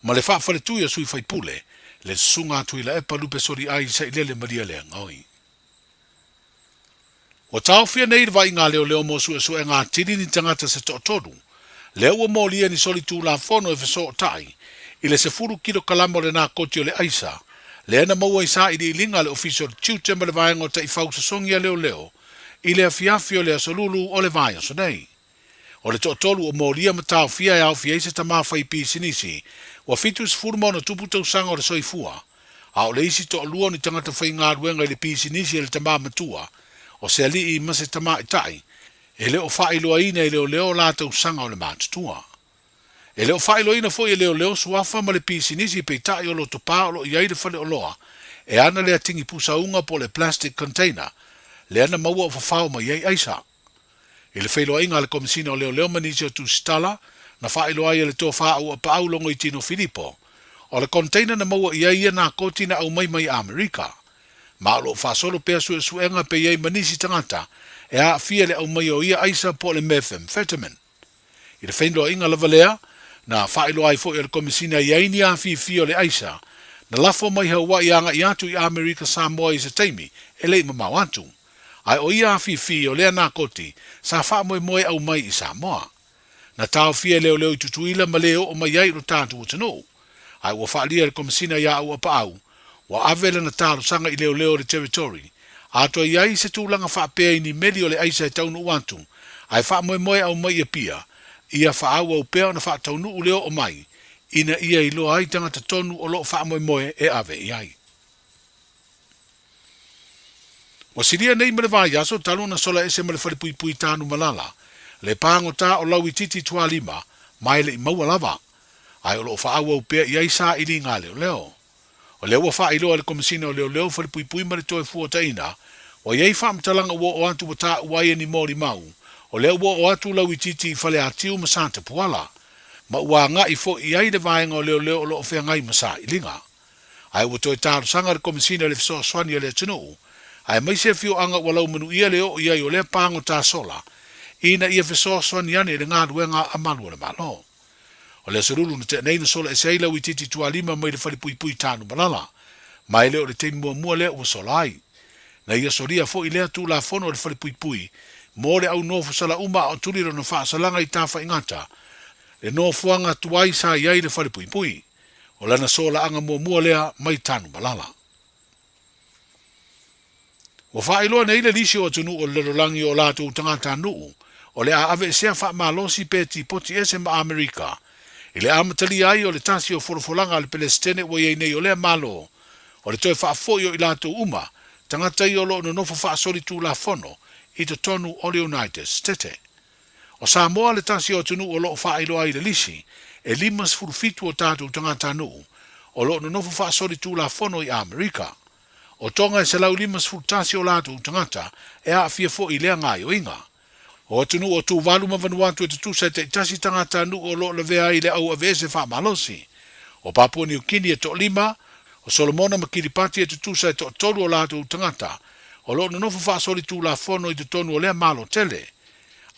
ma le faafaletui a sui faipule, le Susuga a Tuilaepa Lupe Soliai Sailele Malielegaoi. Ua taofia nei le vaaiga a leoleo mo suesuega atili ni tagata se toatolu, lea ua molia ni solitulafono e fesootai i le 10 kilokalama o le nakoti o le aisa, lea na maua i sailiiliga a le Ofisa o le Tiute ma le Vaega o Taifau Sosogi a Leoleo i le afiafi o le Aso Lulu o le vaiaso nei. O le toatolu o molia ma taofia e aofia ai se tama fai pisinisi ua 76 tausaga o le soifua, a o le isi toalua o ni tagata faigaluega i le pisinisi a le tama matua, o se alii ma se tamaitai, e le o faailoaina e leoleo o la tausaga o le matutua. E le o faailoaina foi e leoleo suafa ma le pisinisi peitai o Lotopa o lo o i ai le faleoloa e ana le atigi pusauga po o le plastic container lea na maua o fafao mai ai aisa. I le feiloaiga a le Komesina o Leoleo ma nisi o Tusitala, na faailoa ai e le Tofa Auapaau Logoitino Filipo, o le container na maua i ai ia nakoti na aumai mai Amerika. Ma o lo o faasolo pea suesuega pe i ai ma nisi tagata e aafia i le aumaia o ia aisa po o le methamphetamine. I le feiloaiga lava lea, na faailoa ai foi e le Komesina i ai ni afifi o le aisa na lafo mai Hawaii agai atu i Amerika Samoa i se taimi e le i mamao atu. Ae o ia afifi o lea nakoti sa faamoemoe aumai i Samoa. Na taofia e leoleo i Tutuila ma lē oo mai ai i lo tatou atunuu. Ae ua faaalia e le Komesina iā Auapaau, ua ave lana talosaga i leoleo o le Territory, atoa i ai se tulaga faapea i ni meli o le aisa e taunuu atu, ae faamoemoe aumai i Apia, ia faaauau pea ona faataunuu le oo mai, ina ia iloa ai tagata tonu o lo o faamoemoe e ave i ai. Ua silia nei ma le vaiaso talu ona sola ese ma le falepuipui Tanumalala, le pagota o Lauitiiti Tualima, ma e le i maua lava. Ae o lo o faaauau pea i ai sailiga a leoleo. O lea ua faailoa e le Komesina o Leoleo Falepuipui ma le Toefuataiga, ua i ai faamatalaga ua oo atu ua taua ai e ni molimau, o lea ua oo atu Lauitiiti i Faleatiu ma Satapuala, ma ua agai foi i ai le vaega o leoleo o lo o feagai ma sailiga. Ae ua toe talosaga le Komesina i le fesoasoani a le atunuu, aemaise afioaga ua laumanuia le oo i ai o lea pagota sola, ina ia fesoasoani ane i le galuega a malu o le Malo. O le Aso Lulu na tea nei na sola ese ai Lauitiiti Tualima mai le falepuipui Tanumalala, ma e le o le taimi muamua lea ua sola ai. Na ia solia foi lea Tulafono a le falepuipui mo le au nofo sala uma a o tuli lona faasalaga i Tafaigata, le nofoaga tuai sa i ai le falepuipui. O lana solaaga muamua lea mai Tanumalala. Ua faailoa nei le lisi o atunuu o le lalolagi o latou tagatanuu o le a aveesea faamalosi pe tipoti ese ma Amerika i le amatalia ai o le tasi o folafolaga a le Pelesitene ua i ai nei o lea Malo o le toe faafoi o i latou uma tagata ia o lo o nonofo faasolitulafono i totonu o le United Stete. O Samoa le tasi o atunuu o lo o faailoa ai le lisi, e 57 o tatou tagatanuu o lo o nonofo faasolitulafono i Amerika. O Tonga e 151 o latou tagata e aafia foi i lea gaoioiga. O atunuu o Tuvalu ma Vanuatu e tutusa e taitasi tagatanuu o lo o lavea ai i le au aveese faamalosi. O Papua Niu Kini e toalima, o Solomona ma Kiripati e tutusa e toatolu o latou tagata o lo o nonofo faasolitulafono i totonu o lea Malo tele.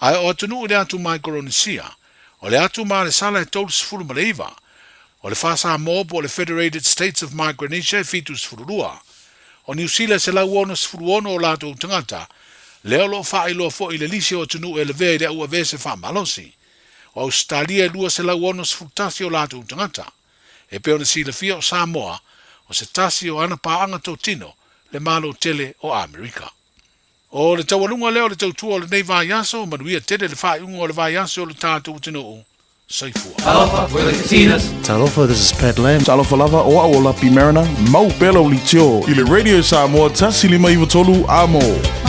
Ae o atunuu i le atu Maikoronisia, o le atu Malesala e 39, o le Faa-Samoa po o le Federated States of Micronesia e 72, o Niu Sila e 166 o latou tagata, lea o lo o faailoa foi i le lisi o atunuu e lavea i le auaveese faamalosi. O Ausetalia e 261 o latou tagata. E pei ona silafia o Samoa, o se tasi o ana paaga totino le Malo tele o Amerika. O le taualuga lea o le tautua o lenei vaiaso, manuia tele le faaiuga o le vaiaso o le tatou atunuu. Soifua. Talofa, we're the Katinas. Talofa, this is Pat Lam. Talofa lava, o au o Lapi Mariner, mau pea lau leitio i le Radio Samoa 1593 Amo.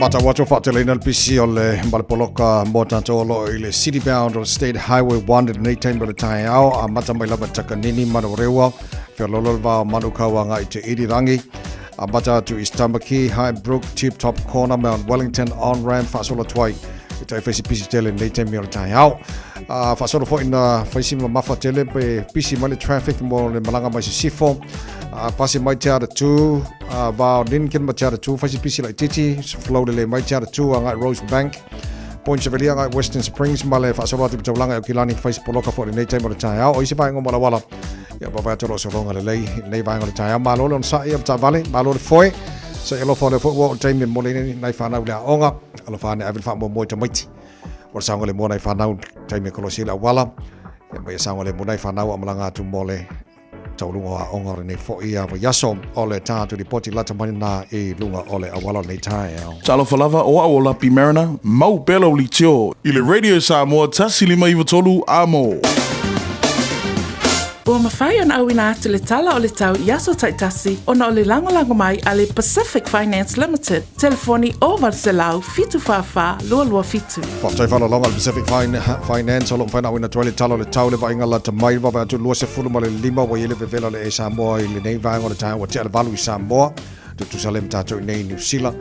Matau atu faateleina le pisi o le ma le poloka mo tatou o loo i le City Bound o le State Highway 1 i lenei taimi o le taeao amata mai lava Takanini Manurewa feololo le va o Manukau agai i Te Irirangi amata atu i Tamaki Highbrook Tip Top Corner Mount Wellington On Ramp faasolo atu ai i tai faisi pisi tele i lenei taimi o le taeao. Faasolo foi na faisi mamafa tele pe pisi mai le traffic mo le malaga mai sisifo. Pasi mai Te Atatū, va o Lincoln ma Te Atatū, faisi pisi laititi, flow lelei mai Te Atatū agai Rosebank. Point Chevalier agai Western Springs ma le faasolo atu i taulaga i Aukilani faisi poloka foi lenei taimi o le taeao. O isi vaega o Malawala, ia vaavaai atu o lo o sologa lelei i lenei vaega o le taeao. Malo le onosai ia taavale, malo le foe. Se i alofa o lea foi ua oo le taimi e momoli ai nai fanau i le aoga. Alofa ane ave le faamoemoe i tamaiti. O le saogalemu o nai fanau taimi e kolosi ai le auala. Ia ma ia saogalemu nai fanau a malaga atu mo le tauluga o aoga o lenei foi a vaiaso. O le tā atu lipoti lata mai lena i luga o le auala o lenei taeao. Talofa lava, o au o Lapi Mariner, mau pea lau leitio i le Radio Samoa 1593 amo. Ua mafai ona auina atu le tala o le tau i aso taitasi ona o le lagolago mai a le Pacific Finance Limited, telefoni 0800 744 227. Faafetai faaaloaloga le Pacific Finance o lo o mafai ona auina atu ai le tala o le tau le vaaiga lata mai le vaavaai atu 25 ua i ai le vevela o le Air Samoa i lenei vaega o le taeao ua tea le 8 i Samoa tutusa lea ma tatou i nei i Niu Sila.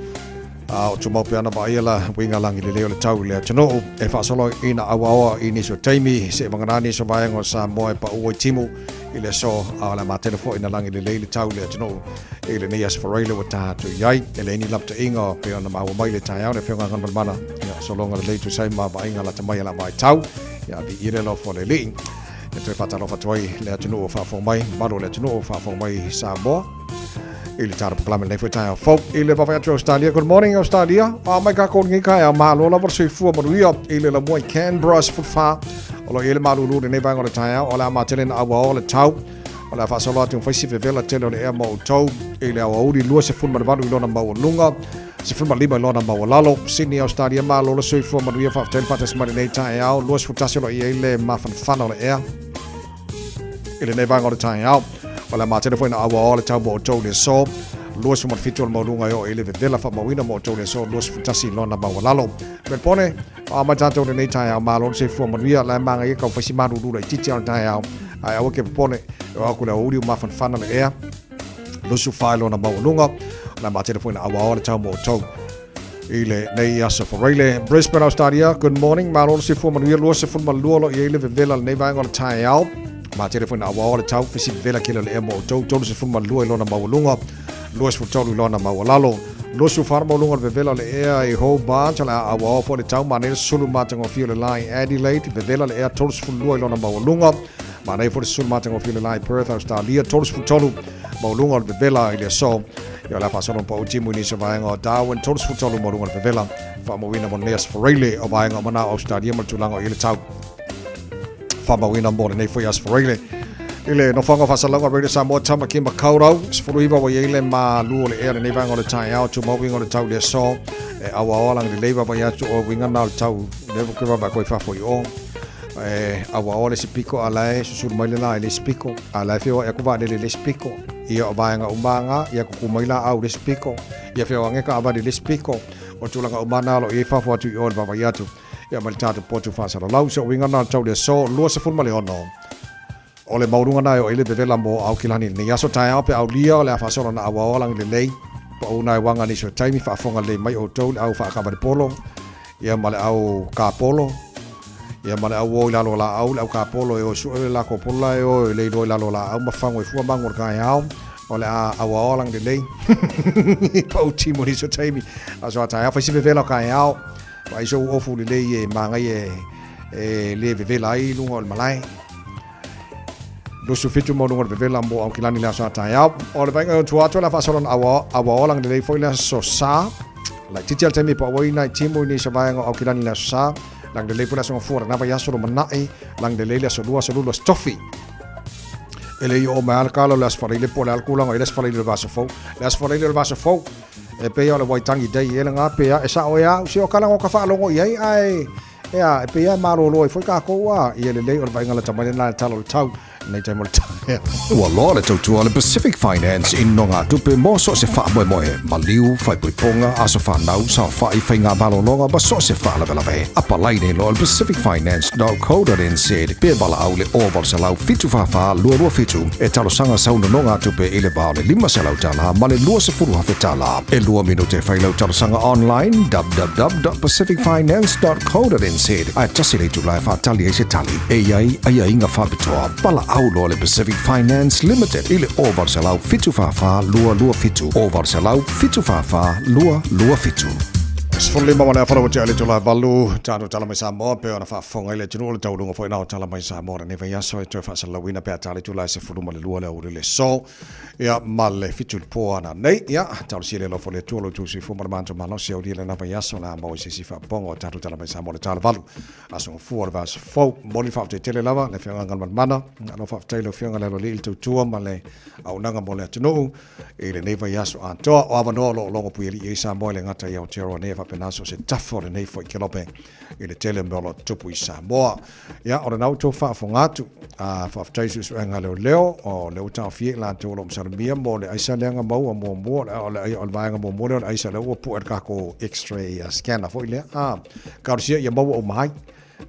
A o tumau pea ana vaaia la uiga lagi lelei o le tau i le atunuu e faasolo ina auaoa i nisi o taimi seia vagana nisi o vaega o Samoa e paʻu ai timu i le aso a o le a matele foi ina lagi lelei le tau i le atunuu i lenei aso Faraile ua ta atu i ai. E leai ni lapataiga o pei ona maua mai i le taeao le Afioga Galumalemana ia sologa lelei tusa ai ma vaaiga lata mai a la vaitau ia viia le alofa o le Alii. E toe faatalofa atu ai le atunuu o faafofoga mai, mamalu o le atunuu o faafofoga mai Samoa i le tatou polokalame lenei foi taeao fou. I le vaavaai atu i Australia, good morning Australia. A mai kākou i lenei taeao, malo lava le soifua manuia i le lamua i Canberra 14. O lo o i ai le malulu i lenei vaega o le taeao, o le a matele na auao le tau. O le a faasolo atu ma fai si vevela tele o le ea mo outou i le aoauli 28 i lona maualuga, 15 i lona maualalo. Sydney, Australia, malo le soifua manuia, faafetai le faatasi mai lenei taeao. 21 o lo o i ai le mafanafana o le ea i lenei vaega o le taeao. O le a matele foi na auaoa le tau mo outou i le aso. 27 o le maualuga e oo i le vevela faamauina mo outou i le aso 21 i lona maualalo. Melbourne, A mai tatou lenei taeao, malo le soifua manuia, la e magaia kau faisi malulu laitiiti o le taeao, ae aua ke popole, e o aku le aoauli ua mafanafana le ea, 24 i lona maualuga, la matele foi na auaoa le tau mo outou i lenei aso Faraile. Brisbane, Australia, good morning, malo le soifua manuia, 22 lo i ai le vevela lenei vaega o le taeao, matele foi na auaoa le tau, faisi vevela kele o le ea mo outou, 32 i lona maualuga, 23 i lona maualalo. 24 maualuga o le vevela o le ea i Hobart, o le a auaoa foi le tau, manaia le susulu matagofie o le la i Adelaide, vevela le ea 32 i lona maualuga, manaia foi le susulu matagofie o le la i Perth, Australia, 33 maualuga o le vevela i le aso. Ia o le a faasolo pau timu i nisi o vaega o Darwin, 33 maualuga o le vevela, faamauina mo lenei aso Faraile o vaega o manao Australia ma le tulaga o i ai le tau. Faamauina mo lenei foi aso Faraile. I le nofoaga o faasalalauga Radio Samoa Tamaki Makaurau, 19 ua i ai le malu o le ea lenei vaega o le taeao, tumau uiga o le tau i le aso, e auaoa lagi lelei vaavaai atu o uiga na o le tau, lea ke vaavaai koe i fafo i o. E auaoa le isi piko a la e susulu mai le la i le isi piko, a la e feoai aku vaalele i le isi piko. Ia o vaega uma nga, ia kuku mai la au i le isi piko, ia feoai kaavale i le isi piko. O tulaga uma na o lo o i ai fafo atu i o i le vaavaai atu. Ia ma le tatou potu faasalalau. Se uiga na tau le aso 26. O le maualuga na e oo ai le vevela mo Aukilani i lenei aso taeao pe aulia o le a faasolo na auaoa lagi lelei. Pau na e waga nisi o taimi faafofoga lelei mai outou le au faakavale polo ia ma le au kapolo ia ma le au o i lalo o laau le au kapolo e o e sue le lako polo la e o e le iloa i lalo o laau ma fago e fua magu o le kaeao o le a auaoa lagi lelei. Pau timo nisi o taimi aso a taeao fai si vevela o kaeao. Vaai sou ofu lelei e magaia e le vevela ai i luga o le malae. 27 mo luga o le vevela mo Aukilani le aso a taeao. O le vaaiga o tua atu o le a faasolo na auaoa lelei foi le aso sa. Laitiiti a le taimi e paua ai nai timu i nisi o vaega o Aukilani le aso sa. Lagi lelei foi le aso gafua o lena vaiaso lumanai. Lagi lelei le aso lua, aso lulu, aso tofi. E le i oo mai lava le kala o le aso Faraile po o le a le tulaga o i ai le aso Faraile o le vaiaso fou. Le aso Faraile o le vaiaso fou. E pei o le Waitangi Day e le ga pe a e sao e au se o kala ngo ka faalogo i ai ae Ea, e pei lava e malolo ai foi kākou a ia lelei o le vaaiga lata mai lena i le tala o le tau nei taimi o le taeao. Ua loa le tautua a le Pacific Finance i nogatupe mo so o se faamoemoe, maliu, faaipoipoga, aso fanau, saofai, faiga malologa ma so o se faalavelave. Apalai nei loa i le pacificfinance.co.nz pe valaau i le 0800 744 227 e talosaga sau nonogatupe i le va o le $500 ma le $20,000. E lua minute e fai lau talosaga online www.pacificfinance.co.nz ae tasi le itula e faatali ai se tali. E i ai aiaiga faapitoa. Valaau loa le Pacific Finance Limited i le 0800 744 227, 0800 744 227. 15 ma le afa ua tea le itula e valu, tatou tala mai Samoa pei ona faafofoga ai le atunuu o le taualuga foi na o tala mai Samoa lenei vaiaso e toe faasalalauina pe a ta le itula e 12 le aoauli o le aso. Ia, ma le 7 i le po ana nei. Ia, talosia le alofa o le Atua lo outou soifua ma le matou malosi aulia lena vaiaso o le a maua i se isi faapopoga o tatou tala mai Samoa le tala valu. Aso Gafua o le vaiaso fou. Momoli le faafetai tele lava le Afioga Galumalemana. Malo faafetai i lau Afioga Lealoalii i le tautua ma le auaunaga mo le atunuu i lenei vaiaso atoa. O avanoa o lo o logo puialii ai Samoa e le gata i Aotearoa nei e faapena so o se tafa o lenei foi kelope i le tele o mea o lo o tutupu i Samoa. Ia, o lena ua outou faafofoga atu. A, faafetai i suesuega a leoleo, o lea ua taofia i latou o lo o masalomia mo le aisa lea na maua muamua, o le, o le vaega muamua lea o le aisa lea ua pue i le tatou x-ray scanner foi lea. A, talosia ia maua uma ai.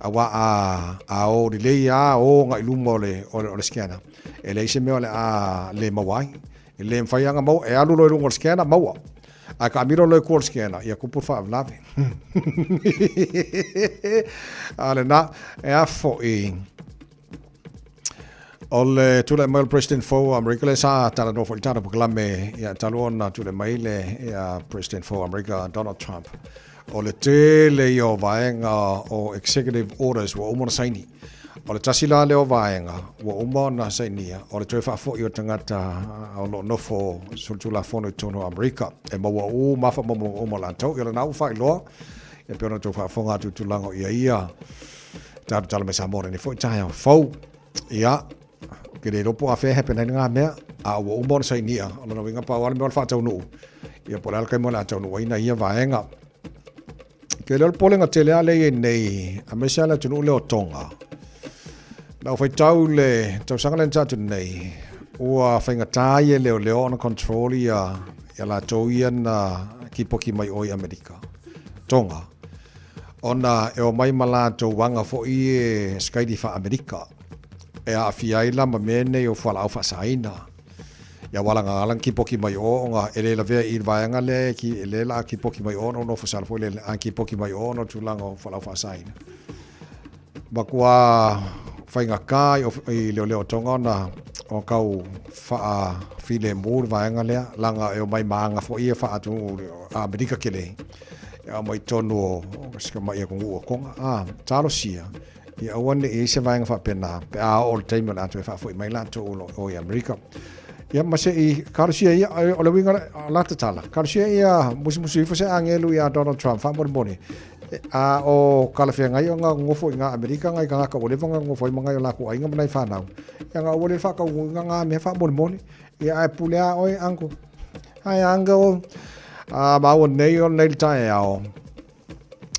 Aua a, a o lelei lava o agai i luma o le, o le, o le scanner, e leai se mea o le a le maua ai. E le mafai lava ona maua, e alu loa i luga o le scanner, maua. Ae taamilo loa i tua o le scanner, ia tupu le faalavelave. A lena, e a foi, o le tulai mai o le President fou o Amerika, lea sa talanoa foi i le tatou polokalame, ia, talu ona tulai mai le ia, President fou o Amerika, Donald Trump. O le tele ia o vaega o executive orders ua uma ona saini. O le tasi la lea o vaega ua uma ona sainia, o le toe faafoi o tagata o lo o nofo solitulafono i totonu o Amerika e maua uma lava faamaumauga uma o latou. Ia o lena ua faailoa, ia pei ona outou faafofoga atu i tulaga o i ai ia tatou tala mai Samoa i lenei foi taeao fou. Ia, ou te le iloa po o afea e happen ai lena mea, a ua uma ona sainia, o lona uiga pau lava le mea o le faataunuu, ia po o le a le taimi o le a taunuu ai ia vaega. Ke lea o le popolega tele lava lea e i ai nei, aemaise lava le atunuu lea o Tonga. Na ou faitau i le tausaga lea na tea atu nei, ua faigata ia leoleo ona control ia, ia latou ia na kipoki mai o i Amerika, Tonga. Ona e omai ma latou aga foi e sikaili faa-Amerika, e aafia ai la ma mea nei o fualaau faasaina. Ia ua alagagala na kipoki mai o ona e le lavea i le vaega lea e ki, lea la kipoki mai o ona nofo sala foi le a kipoki mai o ona tulaga o fualaau faasaina. Matua faigata i, i leoleo o Tonga ona o tau faafilemu le vaega lea, laga e omai ma aga foi ia faaatu a Amerika tele. E aumai tonu o si tamai atunuu o Tonga. A, talosia, Ia aua ne i i ai se vaega faapena pe a oo le taimi o le a toe faafoi mai latou o lo o i Amerika. Ia ma se i talosia ia, o le uiga o la tatala, talosia ia musumusu ifo se agelu iā Donald Trump faamolemole, a o talafeagai ona nonofo i gā Amerika nai tagata ua leva ona nonofo ai ma nai o latou aiga ma nai fanau, ia na ua le faataunuuina na mea faamolemole. Ia ae pule a oe, uncle. Hi, uncle. A maua nei o nei le taeao.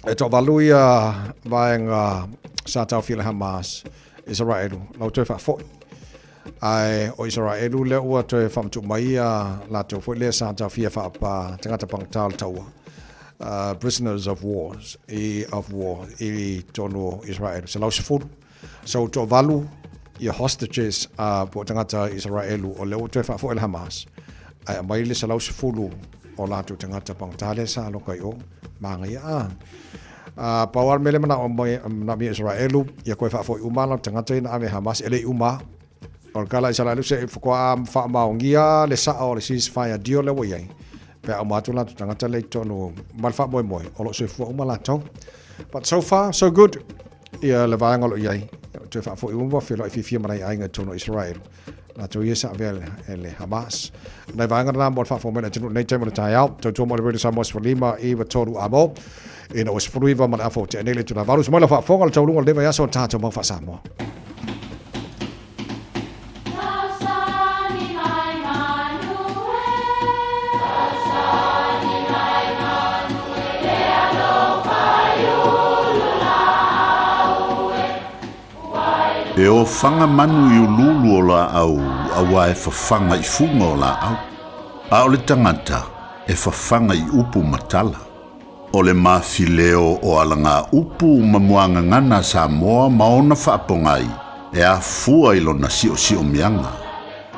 E toavalu ia vaega sa taofia le Hamas, Isaraelu, la ua toe faafoi. Ae o Isaraelu lea ua toe faamatuu mai ia latou foi lea sa taofia faapa tagata pagata o le taua, prisoners of wars, i of war i totonu o Isaraelu, 110. So toavalu ia hostages po o tagata Isaraelu o lea ua toe faafoi le Hamas, ae aumai le 110 o latou tagata pagata lea sa aloka i o, manaia a. A pau lava le mea lea manao mai manaomia Isaraelu ia toe faafoi uma latou tagata ia na ave e Hamas, e le i uma. O le tala a Isaraelu se i faatoa faamaonia le sao o le ceasefire deal lea ua i ai, pe a uma atu latou tagata lea i totonu ma le faamoemoe o lo o soifua uma latou. But so far so good. Ia le vaega o lo o i ai, o toe faafoi uma ua feiloai fiafia ma nai aiga i totonu o Israel. Latou ia sa avea e le Hamas. Nai vaega na mo le faafofoga mai le atunuu nei taimi o le taeao. Tautua mo le Radio Samoa 15 9 3 amo. Ina ua 19 ma le afa o tea nei le itula valu. Usu mai lau faafofoga le taualuga o lenei vaiaso o le tatou mau faa-Samoa. ofaga manu i uluulu o laau auā e fafaga i fuga o laau, a o le tagata e fafaga i upu ma tala. O le mafileo o alagaupu ma muagagana a Samoa ma ona faapogai e afua i lona siosiomiaga.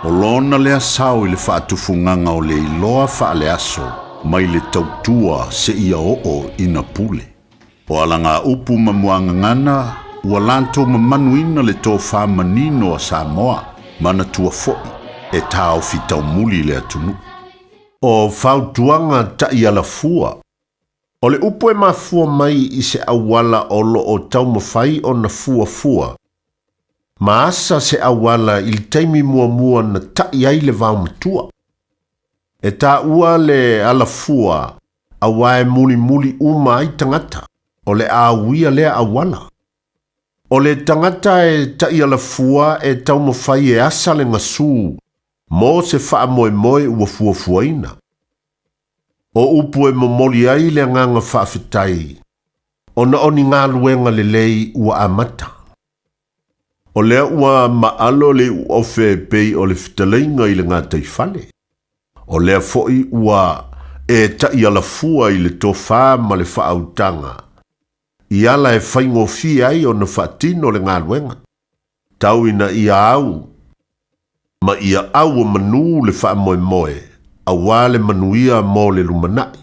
O lona lea sao i le faatufugaga o le iloa faaleaso mai le tautua seia oo ina pule. O alagaupu ma muagagana ua latou mamanuina le tofa manino a Samoa, manatua foi e taofi taumuli le atunuu. O fautuaga taʻialafua. O le upu e mafua mai i se auala o lo o taumafai ona fuafua ma asa se auala i le taimi muamua na taʻi ai le vaomatua. E taua le alafua auā e mulimuli uma ai tagata o le a uia lea auala. O le tagata e taʻialafua e taumafai e asa le gasū mo se faamoemoe ua fuafuaina. O upu e momoli ai le agaga faafetai ona o ni galuega lelei ua amata. O lea ua maalo le iuofe e pei o le fetalaiga i le gataifale. O lea foi ua e taʻialafua i le tofa ma le faautaga i ala e faigofie ai ona faatino le galuega. Tau ina ia au ma ia auomanu le faamoemoe auā le manuia mo le lumanai.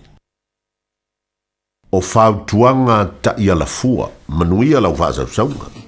O fautuaga taʻialafua, manuia lau faasausauga.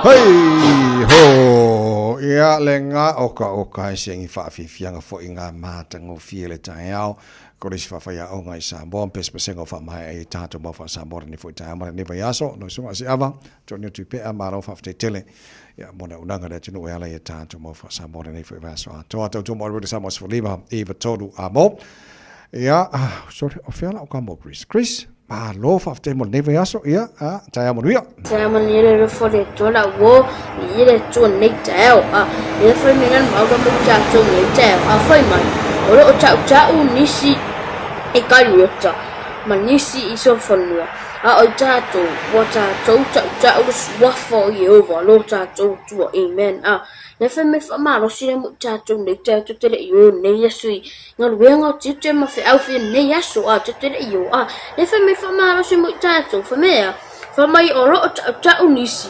Hei ho! Ia le ngā oka oka e sengi whaafiafiaga foi ngā mātangofie le taeao. Ko le isi faafaiaoga i Samoa ma pesepesega o faamaea ai e tatou mau faa-Samoa lenei foi taeao ma lenei vaiaso. Lau Susuga Asiava, Tony Tuipea, malo faafetai tele ia mo le auaunaga i le atunuu e ala i a tatou mau faa-Samoa lenei foi vaiaso atoa. Tautua mo Radio Samoa 15 93 a mo. Ia, sorry, o fea lau kamo Chris? Chris, malo faafetai mo lenei vaiaso. Ia, taeao manuia. Taeao manuia le alofa o le Atua la uo i le Atua nei taeao. A, ia fai mai nana maula mo tatou nei taeao. A fai mai, o loo ta'uta'u nisi i Kariota ma nisi i Solofanua, a o i tatou, ua tatou ta'uta'u le suafa o Ieova lo tatou Atua. Amen. A, ia fai mai faamalosi le mo i tatou nei taeao tou te le i o nei aso i galuega o tiute ma feau fia nei aso, a tou te le i o. A, ia fai mai faamalosi mo i tatou, fai mea, Fai mai o loo ta'uta'u nisi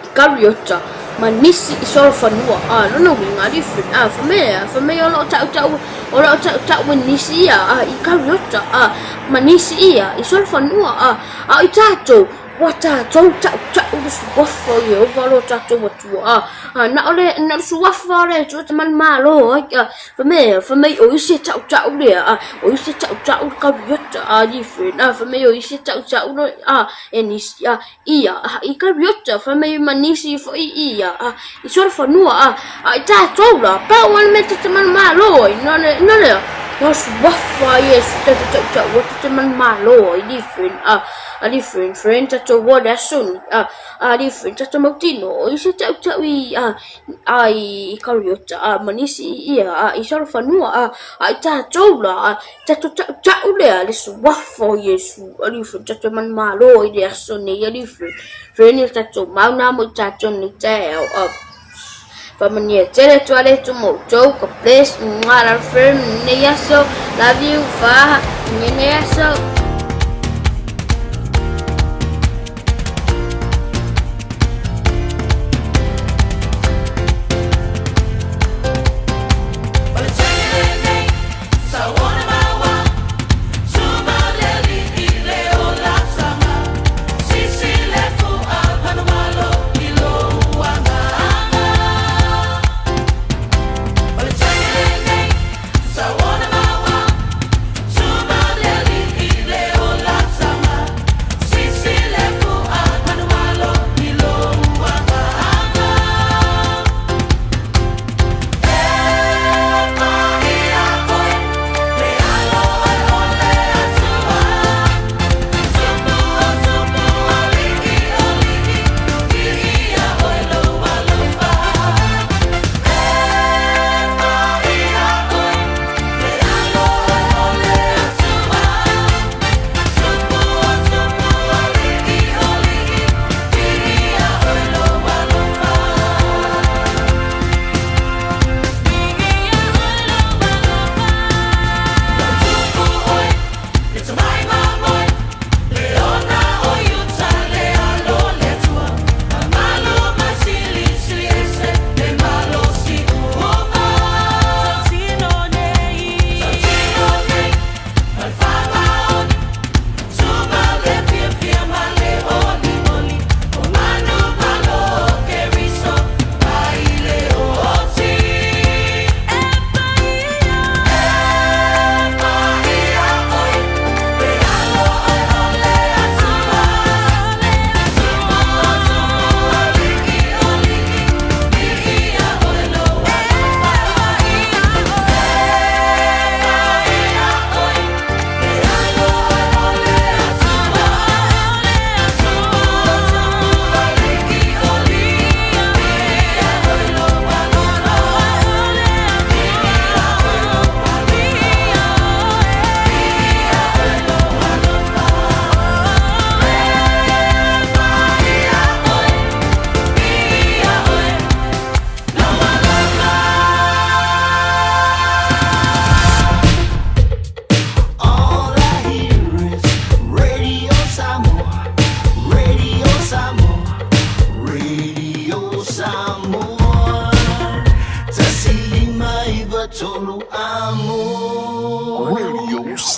i Kariota ma nisi i Solofanua, a lona uiga different, a fai mai ea, fai mai o loo ta'uta'u, o loo ta'uta'u e nisi ia a i Kariota a ma nisi ia i Solofanua, a a o i tatou, ua tatou ta'uta'u le suafa o Ieova lo tatou Atua, a a na o le na o le suafa o le Atua te manumalo ai, a Fai mai, fai mai o isi e ta'uta'u lea, a o isi e ta'uta'u le kariota, a different, a fai mai o isi e ta'uta'u le, a e nisi, a ia, a i kariota, fai mai ma nisi fo'i ia, a i solofanua, a a i tatou la, pau a le mea ta te manumalo ai, na le, na lea, na suafa Iesu ta te ta'uta'u atu te manumalo ai, different, a a different friend tatou o le aso ni, a a different tatou mautino, o isi e ta'uta'u i, a a i Kariota, a ma nisi i ia, a i Solofanua, a, a i tatou la, a tatou ta'uta'u lea le suafa o Iesu, alii foi tatou manumalo i le aso nei, alii foi, friend le tatou mau na mo i tatou nei taeao, a faamanuia tele atu a le Atua mo outou, God bless, mwah, love friend, nei aso, love you, fa, nei aso.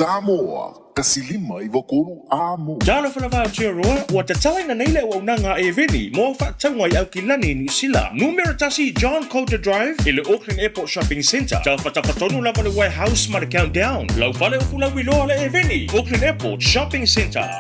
Samoa, 1593 Amo. Talofa lava Aotearoa, ua tatalaina nei le auaunaga a Eveni mo au faatauga i Aukilani, Niu Sila. Numera tasi John Coulter Drive i le Auckland Airport Shopping Centre, tafatafa tonu lava le Warehouse ma le Countdown. Lau fale o fulauiloa le Eveni, Auckland Airport Shopping Centre.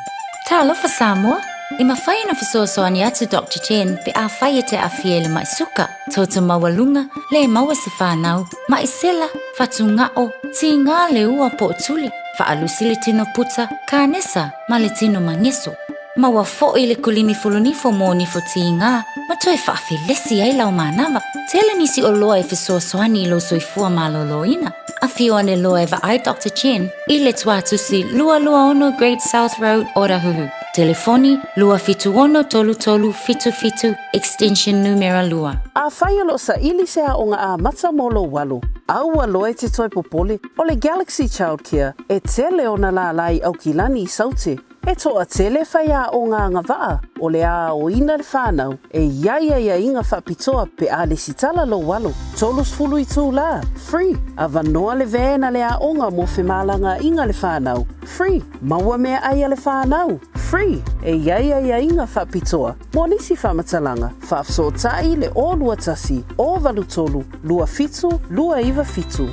Talofa Samoa! E mafai ona fesoasoani atu Doctor Chen pe afai e te aafia i le ma'i suka, toto maualuga, le maua se fanau, ma'i sela, fatuga'o, tīgā le ua po o tuli, faalusi le tino puta, kānesa, ma le tino mageso. Maua fo'i le kulimi fulunifo mō nifo tīgā ma toe faafelesi ai lau manava. Tele nisi oloa e fesoasoani i lou soifua malōlōina. Afio ane loa e vaai Doctor Chen i le tuatusi 226 Great South Road, Otahuhu. Telefoni, 276 33 77, extension numera 2. Afai o lo o saili se aoga amata mo lou alo, aua loa e te toe popole, o le Galaxy Childcare e tele ona lālā i Aukilani i Saute. E toatele faiaoga agavaa o le aoina le whanau e i ai aiaiga faapitoa pe a lesitala lou alo. 30 itulā, free, avanoa le van a le aoga mo femalagaaiga le whanau, free, maua meaai a le whanau, free, e i ai aiaiga faapitoa mo nisi faamatalaga, faafesootai le 021 083 27 297.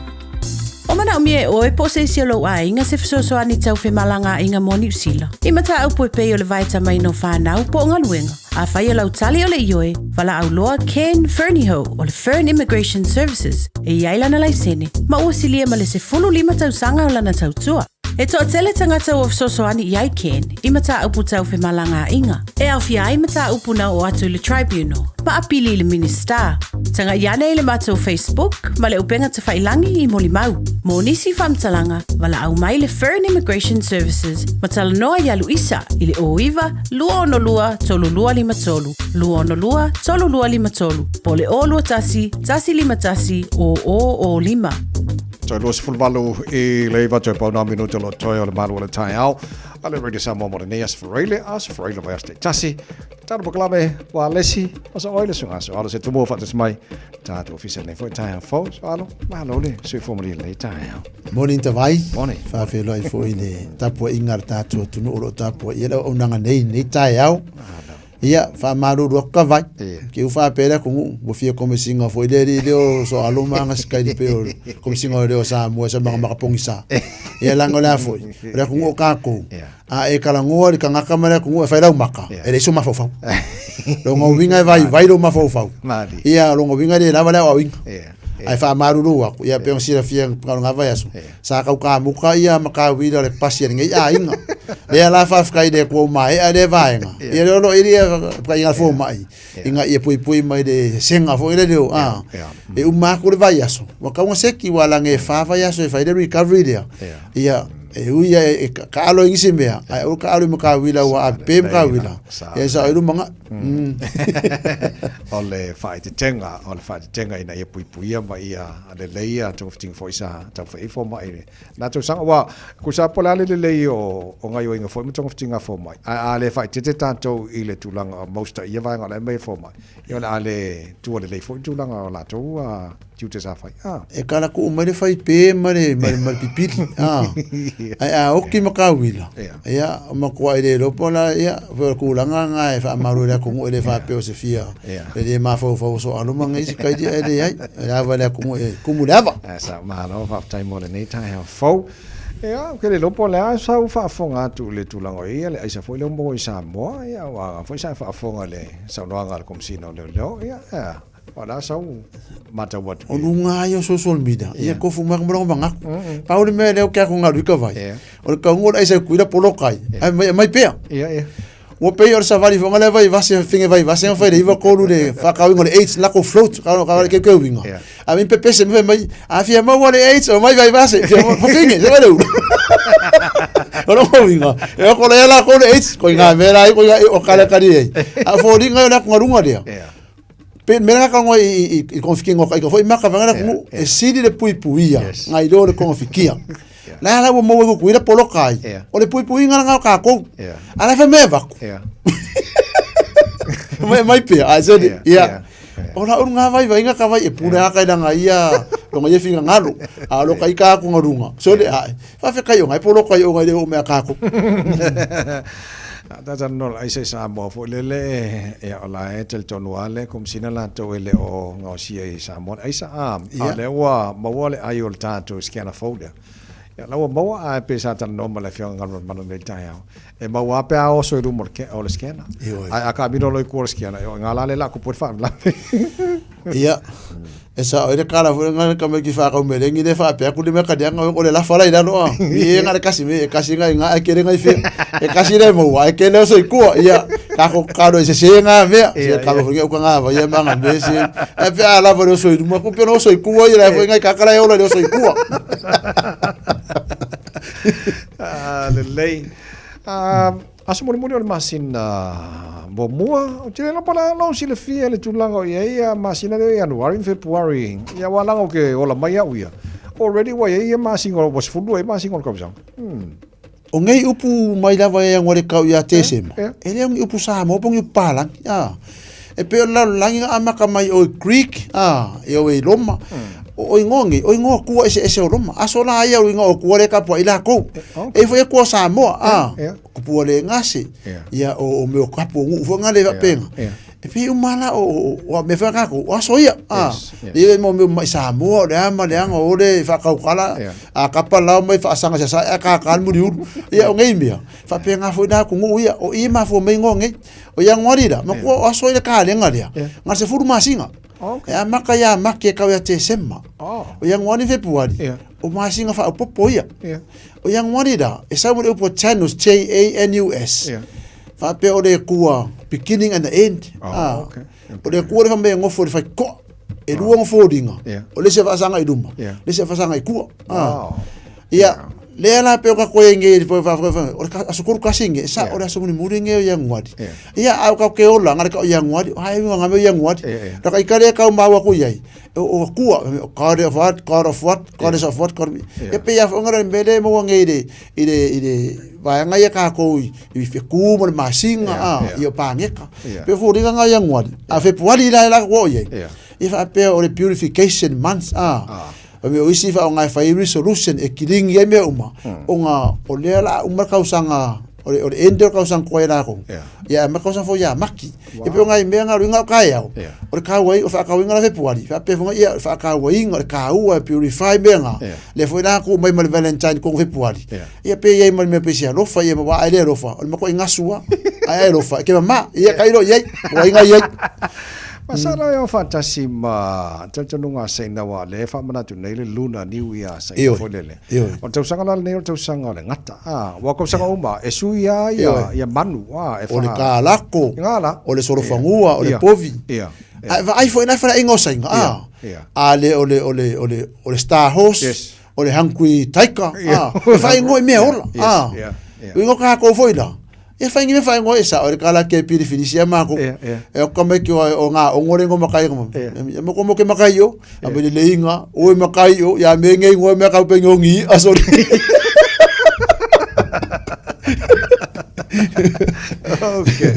O manaomia e oe po o se isi o lou aiga se fesoasoani tau femalagaaiga mo Niu Sila. I mataupu e pei o le vaetamaina o fanau po o galuega. Afai o lau tali o le ioe, valaau loa Ken Fernihough o le Fern Immigration Services e i ai lana laisene ma ua silia ma le 15 tausaga o lana tautua. E toatele tagata ua fesoasoani i ai Ken i mataupu tau femalagaaiga, e aofia ai mataupu na oo atu i le Tribunal, ma apili i le Minisita. Tagai ane i le matou Facebook ma le upega tafailangi i molimau. Mo nisi faamatalaga, valaau mai le Fern Immigration Services ma talanoa iā Luisa i le 09 262 3253, 262 3253, po o le 021 151 0005. Toe 28 i le iva toe pau nā minute o lo toe o le malu o le taeao. A le Radio Samoa mo lenei aso Faraile, aso Faraile vai aso taitasi. Tāna pakalame, wā lesi, o sa oile sunga aso alo se tumua whaatas mai. Tātou ofisa nei foi taeao fou, so alo, mahalo le, sui fōmali lenei taeao. Morning Tavai. Morning. Faafeiloai foi i le tapuaiga a le tatou atunuu o lo o tapuai ai le auaunaga nei i lenei taeao. Ia, faamalulu atu ka vai. Ke u faapea le atunuu, ua fia komesina foi le alii lea o Soalo ma aga sikaili pei o komesina o leo Samoa sa maga makapogisa. Ia leaga o le a foi, o le atunuu o kākou. A e talanoa i le tagata ma le atunuu e fai lau maka, e leai sou mafaufau. Lona uiga e vaivai lou mafaufau. Ia, lona uiga e le lava le aoaoina. Ae faamalulu atu, ia pei ona silafia i lena vaiaso, sa tau kamuka ia makauila o le pasi a lenei aiga. Lea la faafetai i le Atua ua maea lea vaega. Ia lea o lo o i ai le fomai ina ia puipui mai le sega foi lele o a e uma atu le vaiaso, ua tatau ona seki aua leaga e fa vaiaso e fai ai le recovery lea. Ia e ui ia e taalo i nisi mea, ae aua le taalo i makauila ua ape makauila. Ia sao ai lumanai. O le faaeteetega, o le faaeteetega ina ia puipuia ma ia lelei ia togafitiga foi sa taumafai ai fomai i lena tausaga. Aua tusa po o le a le lelei o gaoioiga foi ma togafitiga a fomai, ae a le faaeteete tatou i le tulaga o most ia vaega o la e aumai e fomai, ia o le a le tua lelei foi le tulaga o latou tiute sa fai. Ah. E kala kuu mai le faipe ma le, ma le, ma le pipili. Ah. Ae a oki ma kauila. Ia, o matua i le iloa po o la, ia, foi o le tulaga lena e faamalu ai le atunuu e le faapea o se fia, e le mafaufau o soalo ma nisi kaili ae leai. E ava le atunuu e tumu le ava. Ae sa malo, faafetai mo lenei taeao fou. Ia, ou te le iloa po o le a sau faafofoga atu i le tulaga o i ai le aisa foi lea ua maua i Samoa, ia, aua foi sa e faafofoga i le saunoaga a le Komesina o Leoleo, ia, O le a sau matau atu. O luga ia o social media, ia tofu mai ma lona manatu. Pau le mea lea ou te atu galu i ka vai. O le taunuuga o le aisa i Tutuila poloka ai. Ae mai aumai pea. Ua pei o le savali foi lea vaivase, fine vaivase na fai le 93 le faatauina o le AIDS lako float, ka ka le keukeuina. A mi pepese mi fai mai, a fia maua le AIDS, aumai vaivase, fia maua, fafine, se vai le ulu. O lona uiga, e oko lea lakou le AIDS, ko inā mea la ai, ko inā o kalekali ai. A foliga o le atugaluga lea. Pe mea ka ngoi i i i konfikinga o ka foi maka vanga la ku e sili le puipuia ngai lo le konfikia. La la ua maua i kukuila poloka ai. O le puipuiga lena o kākou. A la e fai mai e vaku. Mai mai pea. Ai se ia. O la ulu ngā vai vai ka vai e pule a kai langa ia longa ia finga ngalo. A lo kai ka ku ngarunga. So le ai. Fa fe kai o ngai polo kai o ngai le o mea ka ku. Tata no ai se Samoa foi lele e o la e talitonu lava le Komesina latou e le o gaosia i Samoa le aisa a a o lea ua maua le ai o le tatou scanner fou lea. Ia la ua maua ae pei sa talanoa ma le Afioga Galumalemana i lenei taeao e maua lava pe a oso i luma o le scanner. Ae a taamilo loa i tua o le scanner, ia o i ina la lea o le a tupu ai le faalavelave. Ia, e sao ai le kala foi nga ka me ki whakau me lengi le whapea ku le mea kanianga o le lafa lai lalo a. I e nga le kasi me e kasi nga nga e kere nga i whia. E kasi le maua e kele o soi kua. Ia, ka ko karo e se se nga mea. Se ka lo whangi uka nga vai e manga me se. E pea a lava le o soi luma ku pena o soi kua i la foi nga i kakala e ola le o soi kua. Ah, lelei. Ah, Aso mulimuli o le masina muamua, ou te le iloa po o le a lou silafia i le tulaga o i ai ia masina lea o Ianuari ma Fepuari. Ia aua leaga ou te ola mai au ia, already ua i ai ia masina, ua 12 ai masina o le tausaga. Hmm. O nei upu mai lava e ago le kau ia Tesema, e le o ni upu Samoa po o ni upu Palangi, a. E pei o le lalolagi na amata mai o i Greek, a, e o i Roma. O ingoa nei, o ingoa kua eseese o Roma. Aso la ia o ingoa o kua le kapuaʻi lakou. E foi e kua Samoa, a, kupua le gase, ia o o mea o kapu o nuu foi nga le faapena. E pei uma la o o mea foi a kakou, o aso ia, a. Le mo mea mai Samoa o le a ma le aga o le whakaukala, a kapa lao mai whaasaga sia sae a kākā le muliulu. Ia o ngei mea, whaapenga foi la ku ia, o i mafua mai ingoa ngei. O Ianuari la, ma kua o aso i le kalenga lea, nga 10 masina. E amaka ia Make e kau ia Tesema. O Ianuari Fepuari, o masina whaopopo ia. O Ianuari la, e sau mo le upu o Janus, J-A-N-U-S. Whaapea o le kua beginning and the end. O le kua le whamea ngofo le whaikoa. E lua ngofo ringa. O le se whaasanga i luma. Le se whaasanga i kua. Ia, lea la pe o ka koe nge i le wha wha wha, o le aso koru kasi nge, sa o le aso muni muri nge o Ianuari. Ia, au kau ke ola, ngare ka o Ianuari, o hae winga ngame o Ianuari. La ka ikare kau maua ku iai, o kua, o God of what, God of what, God is of what, God of... E pe ia whangara mele maua nge i le, i le, i le, vaenga ia kākou i, i whekū mo le masinga, a, i o pāngeka. Pe fōringa ngā Ianuari, a Fepuari la e la kua o iai. I whaapea o le purification month, a, O mea o isi whaonga e whai resolution e kiringi ai mea uma. O nga, o lea la uma kausaga, o le, o le end o le kausaga koe la ko. Ia, ma kausaga fo ia maki. E pe o ngai mea ngā ruinga o kai au. O le kāua i, o whaakauinga la Fepuari. Whaapea fonga ia, o le whaakauinga, o le kāua e purify mea ngā. Le foi la ku mai ma le Valentine kongo Fepuari. Ia pe iai ma le mea pe sia lofa, ia ma wa ai le lofa. O le mako i ngasua, ai ai lofa. E ke ma, ia kai ro iai, o ai ngai iai. Masalo e o faatasi ma talitonuga a Saina aua o lea e faamanatu nei le Lunar New Year a Saina foi lele. O le tausaga la lenei o le tausaga o le gata, a, aua o tausaga uma e sui lava ia, ia manu, a, e O le kalako, o le solofanua, o le povi. Ae vaai foi la faleaiga o Saina, a, a le o le o le o le o le Star Horse, o le Hungry Tiger, a, e faaigoa i mea ola, a. Uiga kākou foi la, E whai ngi me whai ngoi sa o le kala ke piri finisi a mako. E o kame ki o ngā ongo rengo makai ngoma. E mo komo ke makai o, a me le leinga, o e makai o, ya me ngei ngoi me kau pe ngongi, a sorry. Okay.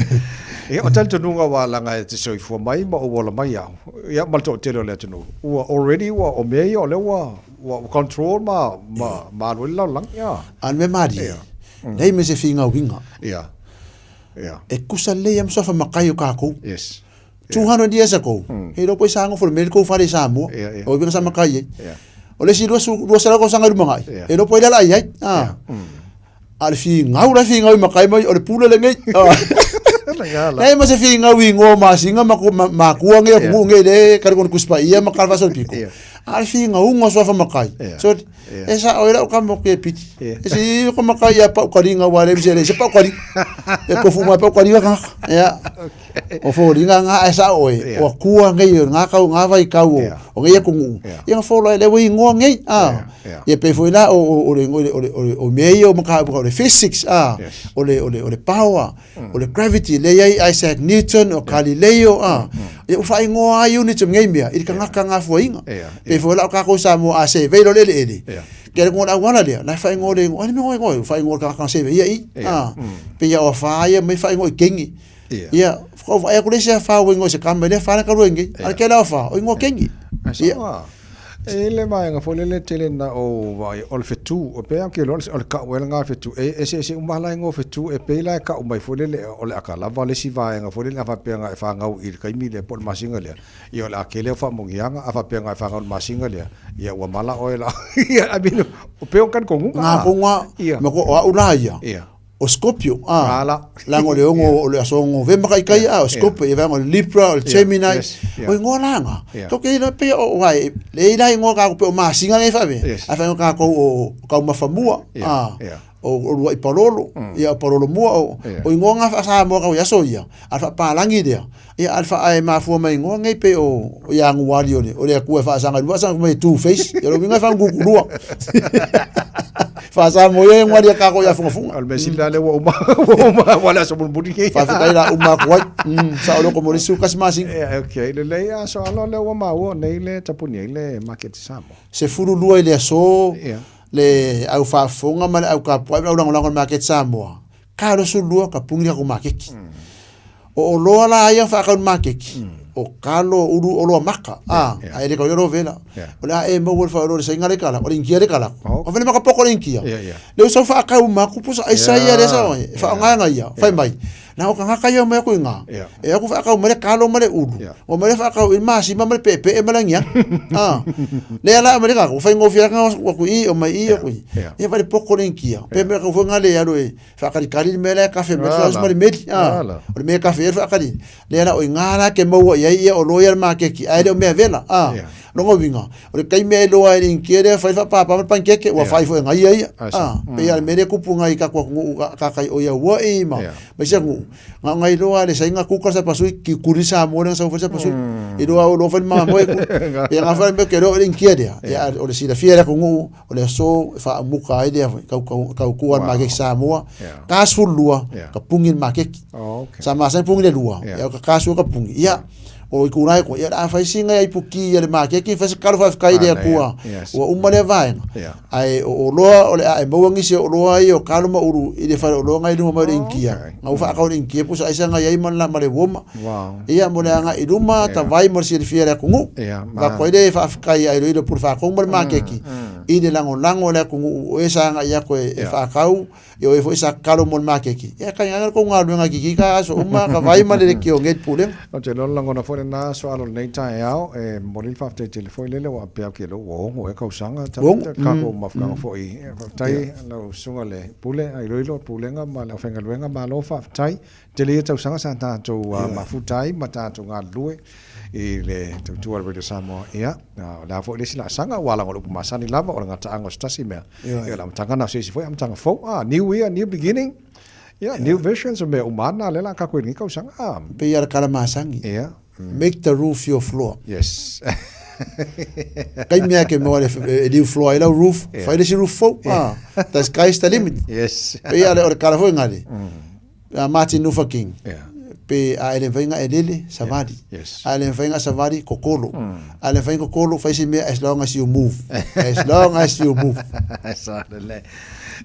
Ia, o talitonuga ua alaga e te soifua mai ma ou ola mai au. Ia, ma le toatele o le atunuu. Ua already ua, o mea ia o lea ua, ua control ma, ma, ma alu ai le lalolagi. Ia. A le mea malie. Ia. Nei me se figauiga. Ia. Ia. E kusa lelei a ma suafa makai o kākou. Yes. 200 years ago, he iloa po i sa gofo le mea le kou fale i Samoa. O i sa makai ai. O le isi 200 tausaga i lumanai, he iloa po ai le ala ai ai. A le figau la figau i makai mai o le pule lenei. Nei ma se figau i ingoa o masinga ma makua ngei o kumu ngei le kare kona kusi paia ma kare faasolo piko. A le figauga o suafa makai. So, E sa oi lau ka mo ke piti. E se i ko makai ia pau karinga wa le se le se pau kari. E ko fu mai pau karinga ka. Ia. O fo ringa nga e sa oi. O kua ngai o nga kau nga vai kau o. O ngai ko ngu. Ia nga fo le we ngoa ngai. Ah. Ia pe foi la o o le o le o le o me o maka o le physics ah. O le o le o le power. O le gravity le iai Isaac Newton o Galileo a ia ua faaigoa ai units o ngei mea i le kagaka gafuaiga. Pei foi la o kakou Samoa a sevei loa le eleele ke le igoa o le auala lea la e faaigoa le igoa ai le mea igoa ua faaigoa e le kagaka na seveia i a pei a o afa ia mai faaigoa i kenge. Ia Whakau vaai aku le isi afa o ingoa se kama i le afa le kalua ingi. A le kela afa, o ingoa kengi. Ia. E le vaega foi lele tele na o vaai o le fetu o pei lava ke iloa o le kau ea lena o le fetu e eseese uma lava la igoa o fetu e pei la e kau mai foi lele o le aka lava le isi vaega foi lele a faapea na e fanau i le taimi lea po o le masina lea ia o le a tele au faamanuiaga a faapea na e fanau i le masina lea ia ua mala oe la I mean o pei o talitonuga Ngā konga, ma ko o au la ia. O Scorpio, a, laga o le ono o le aso Novema ka ikai, a, o Scorpio, ia vaega o le Libra, o le Gemini, o ingoa la nga. Ko ke ina pei o wai, le ina ingoa ka pe o masinga nei whawe, a whainga ka kou o kaumawhamua, a, o rua i parolo, ia o parolo mua, o ingoa nga wha-Samoa kau i aso ia, a wha-Palangi lea, ia a wha-ae mafua mai ingoa nei pe o Ianuari o le, o le Atua e whaasanga i lua, sanga mai two face, ia lo winga e whaangukulua. Whaasamoa ia e ngwari a kako i a fungafunga. O le mea sili la lea ua uma, ua uma, ua le aso mulimuli nei. Faafetai la uma atu ai. Sao loko mo le isi kasi masina. Yeah, okay. Lelei aso alo lea ua maua nei le tapuni ai le maketi Samoa. 12 i le aso, le au faafofoga ma le au kapuai ma le au lagolago i le maketi Samoa. Ka 22 ka pungi le tatou maketi. O oloa la ia faakau i le maketi, o kalo, ulu, oloa maka, a, a e le kau ia vela. O le a e maua le whaeroa le sainga le kala, o le inkia le kala. O vele maka poko le inkia. Le usau whaakau maku pusa aisa ia le sa oe, whaongaanga ia, whai mai. Na o kangaka ia mai aku i ngā. E aku whaakau mai le kalo ma le ulu. O mai le whaakau i masima ma le pepe e ma le ngia. Ah. Le ala mai le kako, whai ngofia nga aku i, o mai i, aku i. Ia whai le poko le inkia. Pe mea kau whai ngā le alo e, whaakalikali le mea lea kafe me flaus ma le meli a o le mea kafe e whaakali le ala o i ngā la ke maua i ai ia o loia le makeki ai le o mea vela a longa winga o le kai mea e loa e le inkia lea whai whapapa ma pankeke ua whai fo e ngai ia a pe ia le mele kupu ngai ka kua ngu ka kai o ia ua i ma ma isi ngu ngā ngai loa le sainga kuka sa pasui ki kuri sa mo le sa sa pasui i loa o loa whai mga moe ku ia ngā whai mea ke loa le inkia lea ia o le silafia le ku O le aso e faamuka ai lea foi, kau, kau, kaukua le makeki Samoa, ka 12, ka pungi le makeki. Sa masani pungi le lua, ia ka kasua ka pungi. Ia, o i kura e koe, ia a fai singa ia ipuki ia le makeki, fai se kalo faafetai i le Atua, ua uma lea vaega. Ae o oloa o le a e maua nisi o oloa ia o kalo ma ulu i le fale oloa ngai luma mai o le inkia. Nga ua faakau le inkia pusa aisa ngai ai ma le uoma. Ia mo le agai i luma, tavai mo le silafia i le atunuu. Avatu ai le faafetai a iloilo pule faatonu ma le makeki i le lagolago o le atunuu o e sa agai atu e faatau, ia o e foi sa tatalo mo le makeki. Ia tainane le tou galuega kikika ka aso uma ka vai ma le leitio nei le pulega. Ou te iloa le lagona foi lena aso alo i lenei taeao e momoli le faafetai tele foi lele ua pea atu i lou ua ono ea tausaga Ono. tatou mafutaga foi. Faafetai lau susuga le Pule a iloilo Pulega ma le aufaigaluega malo faafetai. Tele ia tausaga sa tatou mafuta ai ma tatou galulue i le tautua a le Radio Samoa. Ia, o le a foi le isi laasaga, aua leaga o le upu masani lava, o le gataaga o se tasi mea. Ia, o le amataga lena o se isi foi amataga fou. Ah, new year, new beginning. Ia, new visions, o mea uma lava na lea o le a tatou i lenei tausaga. Ah. Pei lava le tala masani. Ia. Make the roof your floor. Yes. Kai mea ke maua e liu floor ai lau roof, fai le isi roof fou. Ah, the sky is the limit. Yes. Pei lava o le tala foi ngale. A Martin Luther King. Yeah. Pe a ele mawhai nga elele, savali. Yeah. Yes. A ele mawhai nga savali, kokolo. A ele mawhai kokolo, fai se mea, as long as you move. As long as you move. Sa lelei.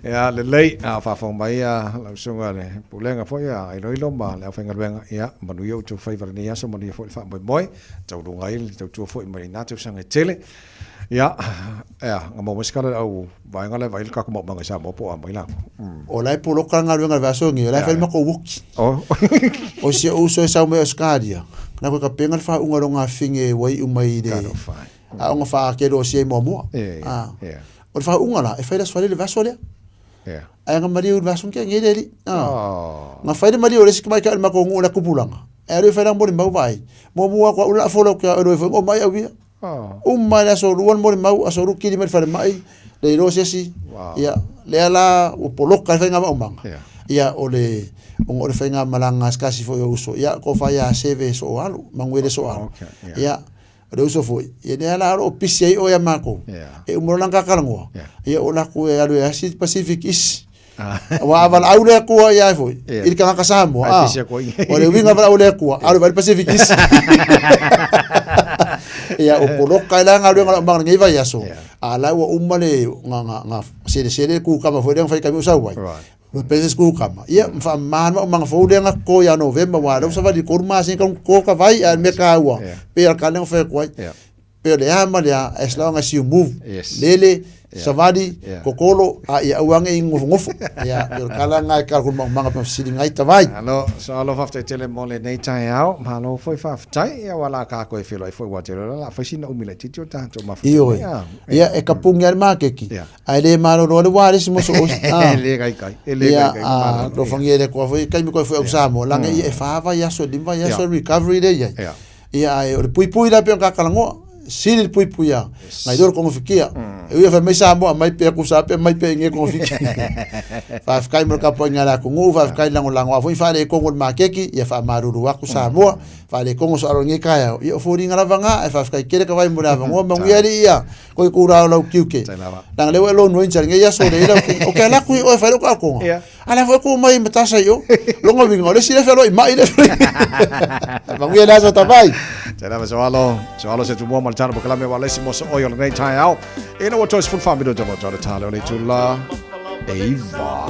Ia, lelei, a faafofoga mai ia lau susuga le Pulega foi a iloilo ma le aufaigaluega, ia, manuia outou faiva i lenei aso, manuia foi le faamoemoe, taualuga ai le tautua foi mai na tausaga e tele. Ia, ea, na maua mai se tala i le au vaega la e vaai le tatou maumaga i Samoa po o a mai latou. O la e poloka le galuega i le vaiaso nei, o la e fai le matou uki. O si ou uso e sau mai Australia, na koe kapena le faauga o lona afine ua iu mai i le aoga faa-akelosia i Moamoa. O le faauga la, e fai le Aso Faraile i le vaiaso lea. Ae na maliu i le vaiaso na tea nei le alii. Na fai le maliu o le isi tamaitai o le matou nuu i le tupulaga, ae alu e fai lana molimau vaai. Muamua atu au le lafo lau ke au e omai au ia. Uma i le aso lua le molimau, aso lua kili mai le falemai, le iloa se isi. Ia, lea la ua poloka ai le faiga maumaga. Ia, o le, ona o le faigamalaga a se tasi foi o uso, ia, tofa ia Seve Sooalo, Manuele Sooalo. Ia, o le uso foi, ia lea la o lo o pisi ai oe ia matou. E uma loa lana talanoa, ia o latou e alu e asi Pacific isi. Aua a valaau le Atua ia foi i le tagata Samoa. Ah, o le uiga valaau le Atua, alu vai le Pacific isi. Ia o poloka ila galuega la umanga nei vaiaso. A la ua uma le nga nga nga selesele ku kama foi le fai kami o sau ai. Lo pese sku kama. Ia ma fa ma ma manga fo le nga ko ya November wa lo sa va di ko ma sin ka ko ka vai a me ka ua. Pe al ka le fe ko. Pe le a ma le as long as you move. Lele savali kokolo a ia auanga i ngofongofo. Ia pe kala ngai ka ko manga pa sili ngai tavai. Alo, so alo faafetai tele mo lenei taeao, malo foi faafetai, ia ua la kākou e feiloai foi ua tele o le a fai sina umi laitiiti o tatou mafuta. Ioe. Ia e kapugi lava le makeki, ae le malolo lava le ualesi mo soosi. E le kaikai, e le kaikai. Ia, alofagia e le Atua foi taimi koe foi au Samoa, laga ia e fa vaiaso e lima vaiaso le recovery lea e i ai. Ia ae o le puipui la e pei ona kakalagoa, sili le puipui a, nai lo le kogofikia. E ui e fai mai Samoa aumai pea kusa pe aumai pea i kogofiki. Faafetai mo le tapuaiga a le atunuu, faafetai le lagolago a foi faaletonu o le makeki, ia faamalulu atu Samoa, faaletonu so alo i lenei taeao. Ia o foliga lava na, ae faafetai tele Tavai mo le avanoa, manuia alii ia. Koe ku rā o lau kiuke. Langa lea ua e lone ranger i lenei aso lea lau Ou te alu atu i oe e fai lou taotoga. A lea foi tu mai matasa i o. Longa uiga o le isi lea feloai mai lea. Manuia le aso Tavai. Tēnā me Soalo, Soalo se tumua ma le tala pokalame wa lesi mo so oi o lenei taeao. Ina ua toe 14 minuta mo tau le tale o le itula e iva.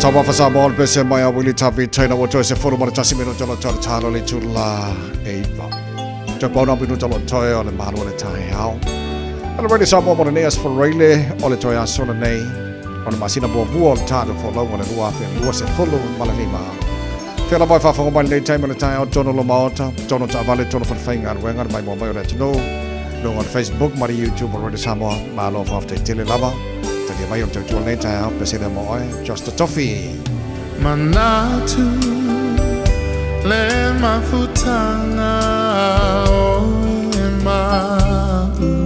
Taumafa Samoa o le pese mai a Willie Tavi Taina ua toe se fulu ma le tasi minuta o le toe talo le itula e iva. Toe pauna minuta o le toe o le malu o le taeao. Ale Radio Samoa mo lenei aso Faraile o le toe aso lenei o le masina muamua o le tatou folauga o le 2025. Fea lava e faafofoga mai lenei taimi o le taeao tonu o lo maota, tonu taavale, tonu falefaigaluega, le maimoa mai o le atunuu, luga o le Facebook ma le YouTube o Radio Samoa. Malo faafetai tele lava. Talia mai o le tautua lenei taeao, pesele mo oe, Josh Totofi. Manatu le mafutanga o e ma'u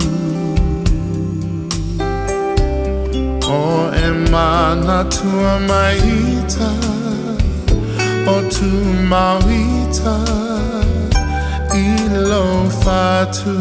O e manatua maita O tu mauita i lo fatu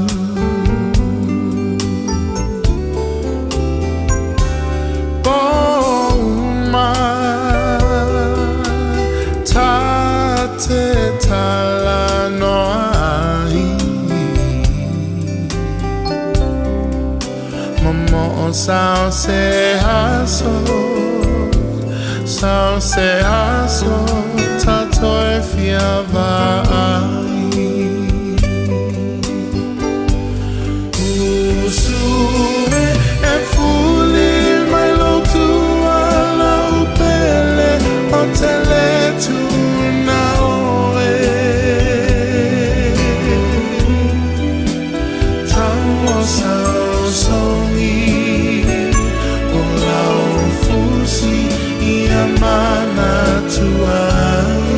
Mo o sao se aso, sao se aso, tātou e fia vaai. Usu e e fuli mai lo tua lau pele o te le tuna oe. Tau o sao songi o lau fusi ia mana tuai.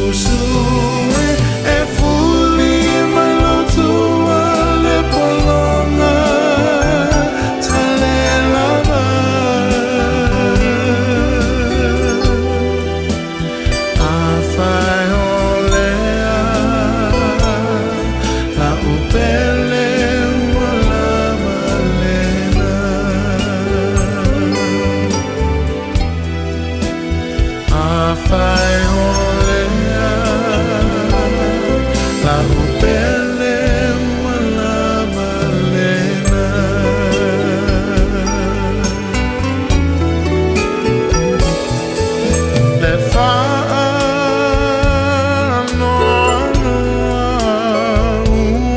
Usu e e fuli mai lo tua le polonga tale lava. Afai o lea la upele ua lava lena. Afai o lea la upele ua lava lena. Le whaanoanoa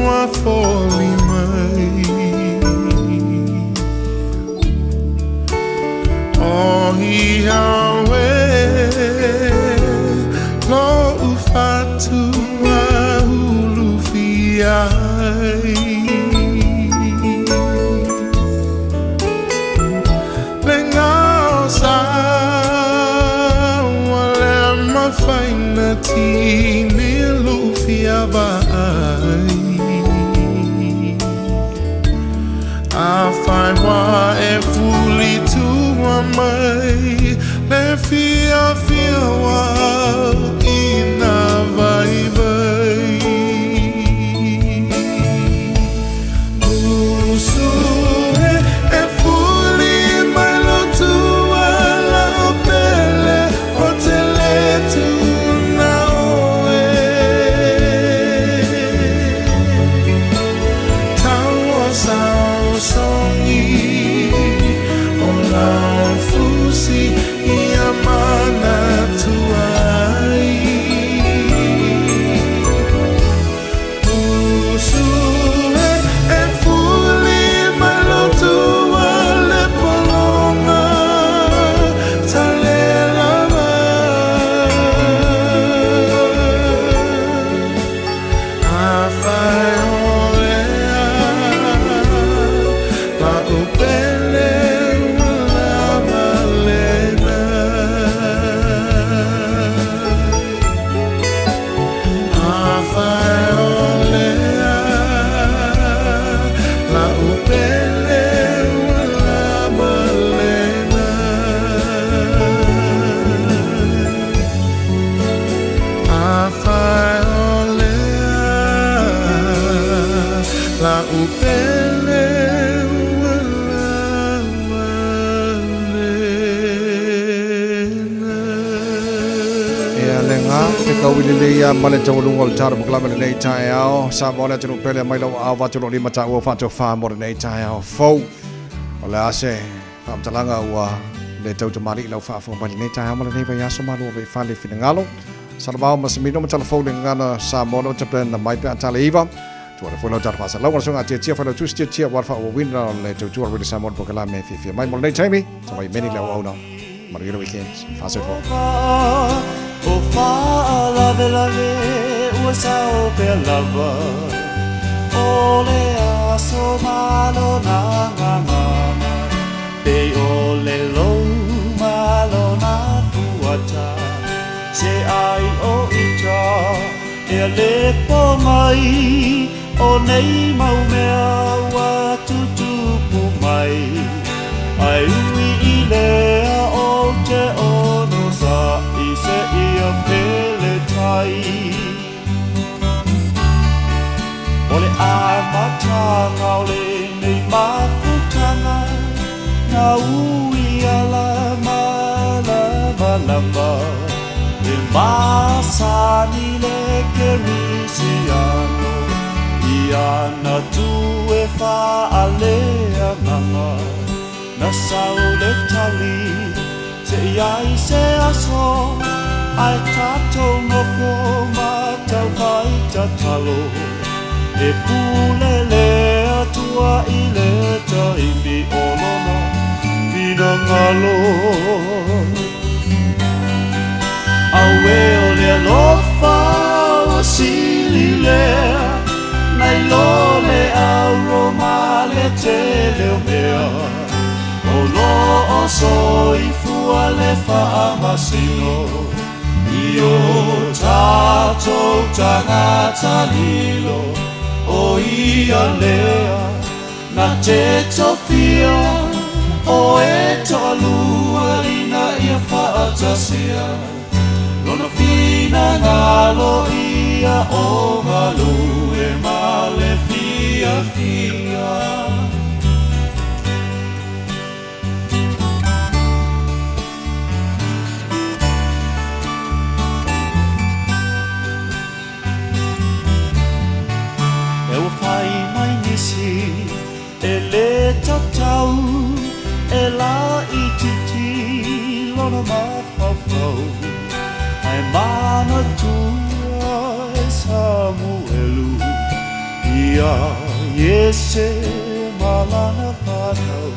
ua foli mai. O ia oe lo ufatua ulu ai. Le ngao sa ua le mafaina tini lufia vaai. Afai wa e fuli tua mai le fia fia wa ina vai vai. Usu e e fuli mai lo tua lau pele o te le tuna oe. Tau o sao songi o lau fusi ia mana tuai. Usu e e fuli mai lo tua le polonga tale lava. Afai o lea la upele ua lava lena. Afai o lea la upele ua lava lena. Afai o lea la upele ua lava lena. Ia le ngā, te kau i le ia ma le taualuga o le talo mokalama lenei taeao. Samoa le atunuu pele mai lau aao vatu lo lima taua whātua whā mo lenei taeao fou. O le ase, whaamtalanga ua le tautamali i lau whaafonga mai lenei taeao ma lenei vaiaso malo ve whale finangalo. Salamao masamino ma talafou le ngana Samoa o te na mai pe atale iva. Tua le foi lau tala whaasa lau wala tia tia whalau tusi tia tia wala wha ua wina le tautua rele Samoa pokalame fia mai mo lenei taimi. Tawai meni lau auna. Manuia weekend. Whaasau O whaalavelave ua sao pea lava O le aso malo nā ngangana Pe o le lou malo nā fuata Se ai o ita e le po mai O nei mau mea ua tutupu mai Ai ui i lea o te ono sa i se ia pele tai. O le amatanga o le nei mafutanga Na ui ala malama lama E masani le kerisiano Ia matu e faaleagaga na sau le tali se iai se aso ae tatou nofo ma taufai tatalo e pule le Atua i le taimi o lona finagalo. Auē o le alofa ua sili lea nai lo le auro ma le tele o mea o lo o soifua le faamasino i o tatou tagata lilo o ia lea na te tofia o e toalua ina ia faatasia lona finagalo ia o galue ma le fiafia. E ua fai mai nisi e lē tatau e laitiiti lona mafaufau ae manatua e Samuelu ia Iese ma lana fanau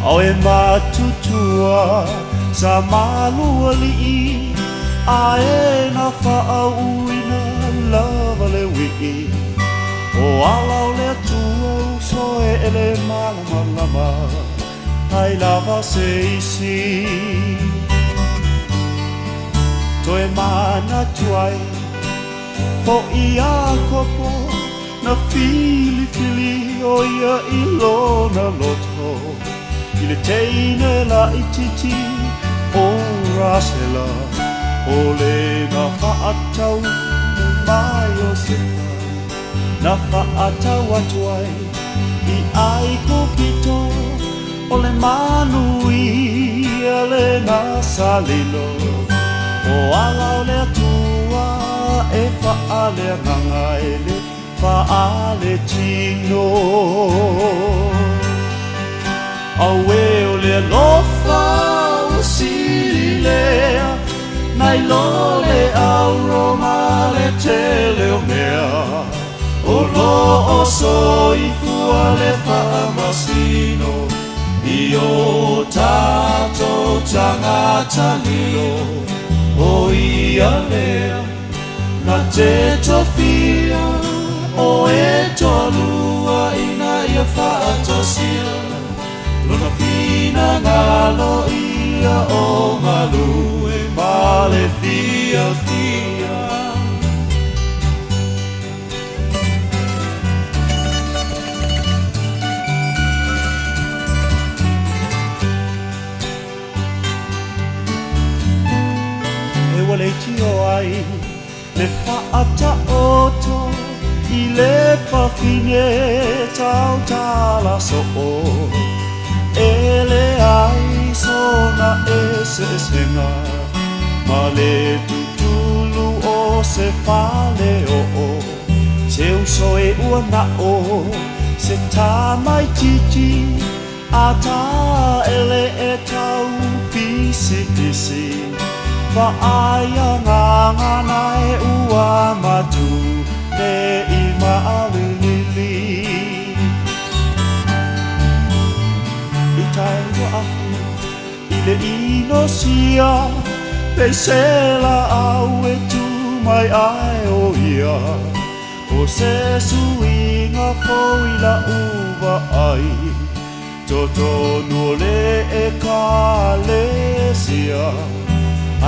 ao e matutua sa malualii ae na faauuina lava le uii o ala o le Atua uso e ele malamalama ai lava se isi toe manatu ai foʻi Iakopo na filifili o ia i lona loto i le teine laitiiti o Rasela o le na faatau ma Iosefa na faatau atu ai i Aikupito o le manuia lena sa lilo o ala o le Atua e faaleagaga e le faaletino. Auē o le alofa ua sili lea nai lo le auro ma le tele o mea o lo o soifua le faamasino i o tatou tagata lilo o ia lea na te tofia o e toalua ina ia faatasia lona finagalo ia o galue ma le fiafia. E ua leitio ai le faataoto i le fafine tautala soo e leai sona eseesega ma le tutulu o se faleoo se uso e ua nao se tamaititi a taele e tau pisipisi vaaia gagana e ua matu nei maalilili i tai ua afu i le inosia peisela au e tu mai ai o ia o se suiga fou i lau vaai totonu o le ekalesia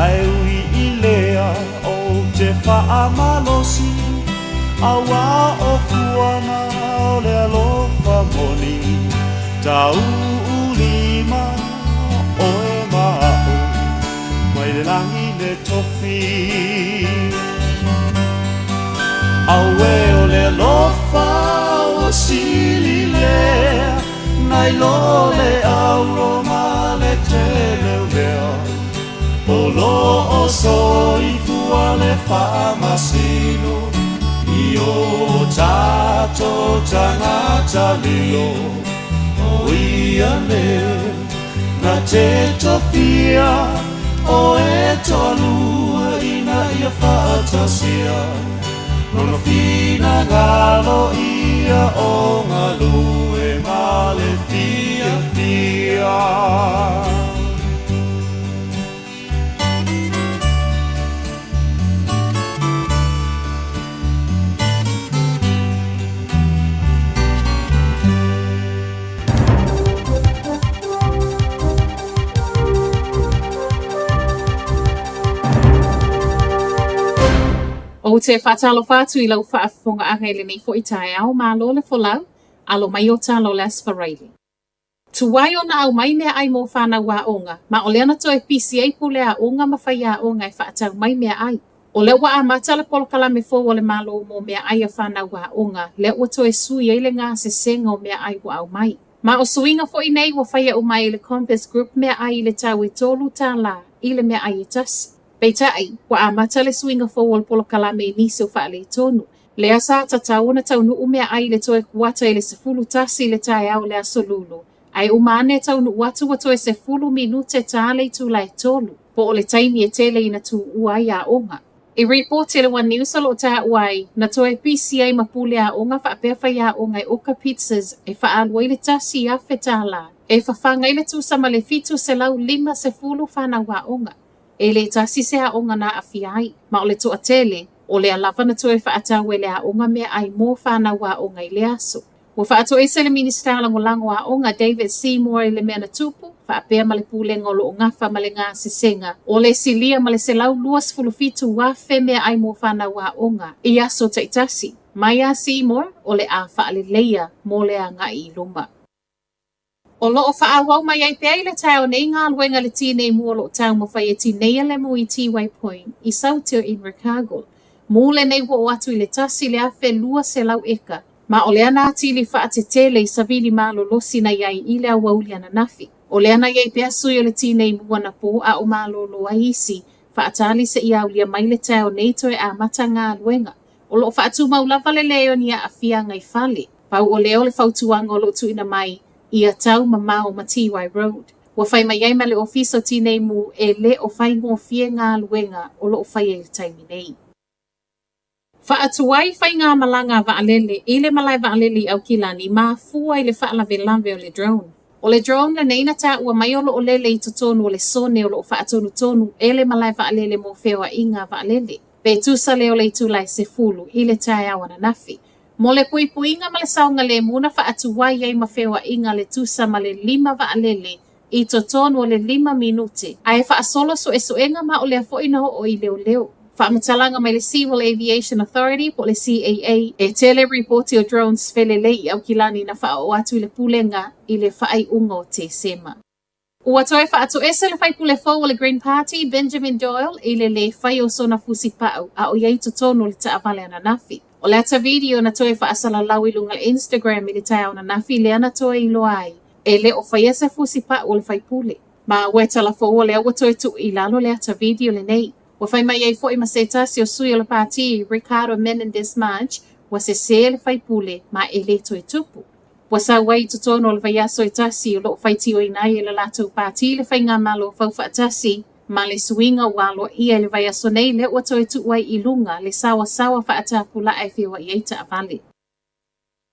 ae ui i lea ou te faamalosi auā o fuaga o le alofa moni tauulima oe ma a'u mai le lagi le tofi. Auē o le alofa ua sili lea nai lo le auro ma le tele o mea o lo o soifua le faamasino i o tatou tatou tagata lilo o ia le na te tofia o e toalua ina ia faatasia lona finagalo ia o galue ma le fiafia. Ou te faatalofa atu i lau faafofogaaga i lenei foi taeao, malo le folau, alo mai o tala o le Aso Faraile. Tuai ona aumai meaai mo fanau aoga, ma o lea na toe pisi ai pule aoga ma faiaoga e faatau mai meaai. O lea ua amata le polokalame fou a le Malo mo meaai a fanau aoga, lea ua toe sui ai le gasesega o meaai ua aumai. Ma o suiga foi nei ua faia uma ai e le Compass Group meaai i le tau e $3 i le meaai e tasi. Peitai, ua amata le suiga fou o le polokalame i nisi o faaletonu. Lea sa tatau ona taunuu meaai i le toe kuata i le 11 i le taeao o le Aso Lulu, ae uma ane taunuu atu ua toe 10 minute ta le itula e 3, po o le taimi e tele ina tuua ai aoga. I ripoti a le One News o lo o taua ai, na toe pisi ai ma pule aoga faapea faiaoga e oka pizzas e faaalu ai le $1,000 e fafaga ai le tusa ma le 750 fanau aoga. E le tasi se aoga na aafia ai, ma o le toatele, o lea lava na toe faatau e le aoga meaai mo fanau aoga i lea aso. Ua faatoese le Minisita Lagolago Aoga David Seymour i le mea na tupu, faapea ma le pulega o lo o gafa ma le gasesega o le silia ma le 127,000 meaai mo fanau aoga i aso taitasi. Mai a Seymour, o le a faaleleia mo le agai i luma. O lo o faaauau mai ai pea i le taeao nei galuega a le Tinei Mu o lo o taumafai e tineia le mu i Tiwai Point i Salthill i Invercargill. Mu lenei ua oo atu i le 1,200 eka, ma o lea na atili faatetele i savili malolosi na i ai i le aoauli ananafi. O lea na i ai pea sui o le Tinei Mu anapo a o malolo ai isi faatali seia aulia mai le taeao nei toe amata galuega. O lo o faatumau lava le leai o ni aafiaga i fale. Pau o lea o le fautuaga o lo o tuuina mai, ia tau mamao ma Tiwai Road. Ua fai mai ai ma le Ofisa o Tinei Mu e le o faigofie galuega o lo o faia i le taimi nei. Faatuai faigamalaga a vaalele i le malae vaalele i Aukilani mafua i le faalavelave o le drone. O le drone lenei na taua mai o lo o lele i totonu o le sone o lo o faatonutonu e le malae vaalele mo feoaiga a vaalele. Pe tusa lea o le itula e 10 i le taeao ananafi. Mo le puipuiga ma le saogalemu na faatuai ai ma feoaiga le tusa ma le lima vaalele i totonu o le lima minute, ae faasolo suesuega ma o lea foi na oo i leoleo. Faamatalaga mai le Civil Aviation Authority po o le CAA, e tele ripoti o drones felelei i Aukilani na faaoo atu i le Pulega i le faaiuga o Tesema. Ua toe faatoese le faipule fou o le Green Party, Benjamin Doyle, i le lē fai o sona fusi pa'u a o i ai i totonu o le taavale ananafi. O le ata video na toe faasalalau i luga o le Instagram i le taeao ananafi lea na toe iloa ai e le o faia se fusi pa'u o le faipule. Ma ua e tala fou o lea ua toe tuu i lalo le ata video lenei. Ua fai mai ai foi ma se tasi o sui o le pātī, Ricardo Menendez March, ua sesē le faipule ma e lē toe tupu. Ua sau ai i totonu o le vaiaso e tasi o lo o faitioina ai e le latou pātī le Faigamalo Faufaatasi ma le suiga ua aloaia i le vaiaso nei lea ua toe tuu ai i luga le saoasaoa faatapulaa e feoai ai taavale.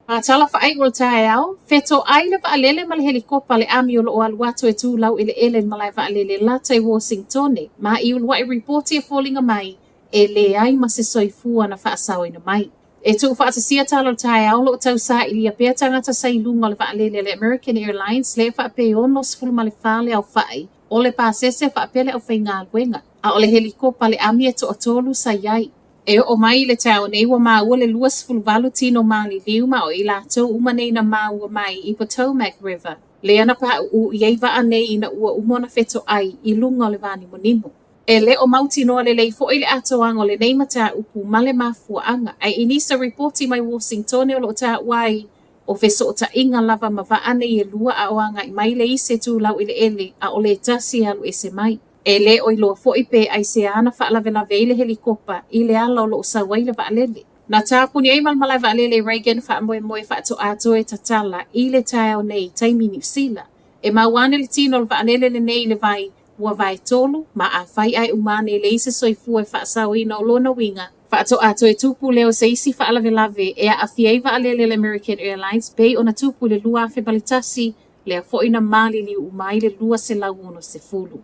Ma tala faaiu o le taeao, fetoai le vaalele ma le helikopa a le ami o lo o alu atu e tu laueleele i le malae vaalele lata i Wōsingtone ma i uluai ripoti e foliga mai e leai ma se soifua na faasaoina mai. E tuufaatasia tala o le taeao o lo o tau sailia pea tagata sa i luga o le vaalele a le American Airlines lea e faapea e 64 le aofai o le pasese faapea le aufaigaluega, a o le helikopa a le ami e toatolu sa i ai. E oo mai i le taeao nei ua maua le 28 tino maliliu ma o i latou uma nei na maua mai i Potomac River lea na paʻuʻu i ai vaa nei ina ua uma ona fetoai i luga o le vānimonimo. E le o mautinoa lelei foi le atoaga o lenei mataupu ma le mafuaaga, ae i nisi o ripoti mai Wōsingtone o lo o taua ai, o fesootaiga lava ma vaa nei e lua a o agai mai le isi e tu laueleele a o le tasi e alu ese mai. E le o iloa foi pe aisea na faalavelave ai le helikopa i le ala o lo o sau ai le vaalele. Na tapuni ai ma le malae vaalele Reagan faamoemoe faatoa toe tatala i le taeao nei taimi Niu Sila. E mau ane le tino o le vaalele lenei i le vai ua vaetolu, ma afai ae uma ane e leai se soifua e faasaoina o lona uiga, faatoa toe tupu lea o se isi faalavelave e aafia ai vaalele a le American Airlines pei ona tupu i le 2001, lea foi na maliliu uma ai le 260.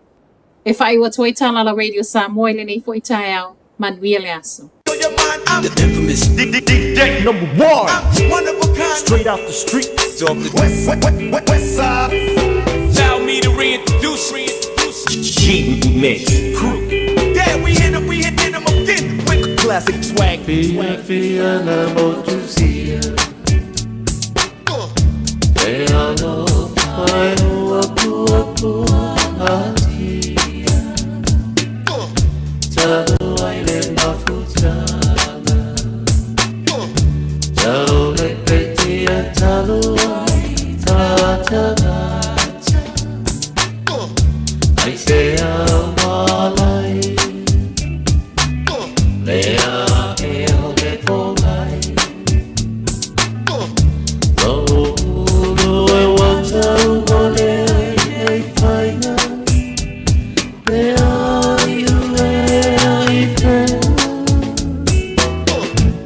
E faaiu atu ai tala a la Radio Samoa i lenei foi taeao. Manuia le aso. The infamous DJ number one. One of a kind. Straight out the streets. Off the west, west, west side. Allow me to reintroduce. G Mix Crew. Yeah, we hit 'em, we hit 'em again with classic swag. Fia fia na motusia E alofa e ua pua pua atia Talu ai le mafutaga Tau le petia talu ai tatagata Ai se au malai Le a e o le pongai Lou ulu e watau mo le ai nei faiga Le ai ue ai fea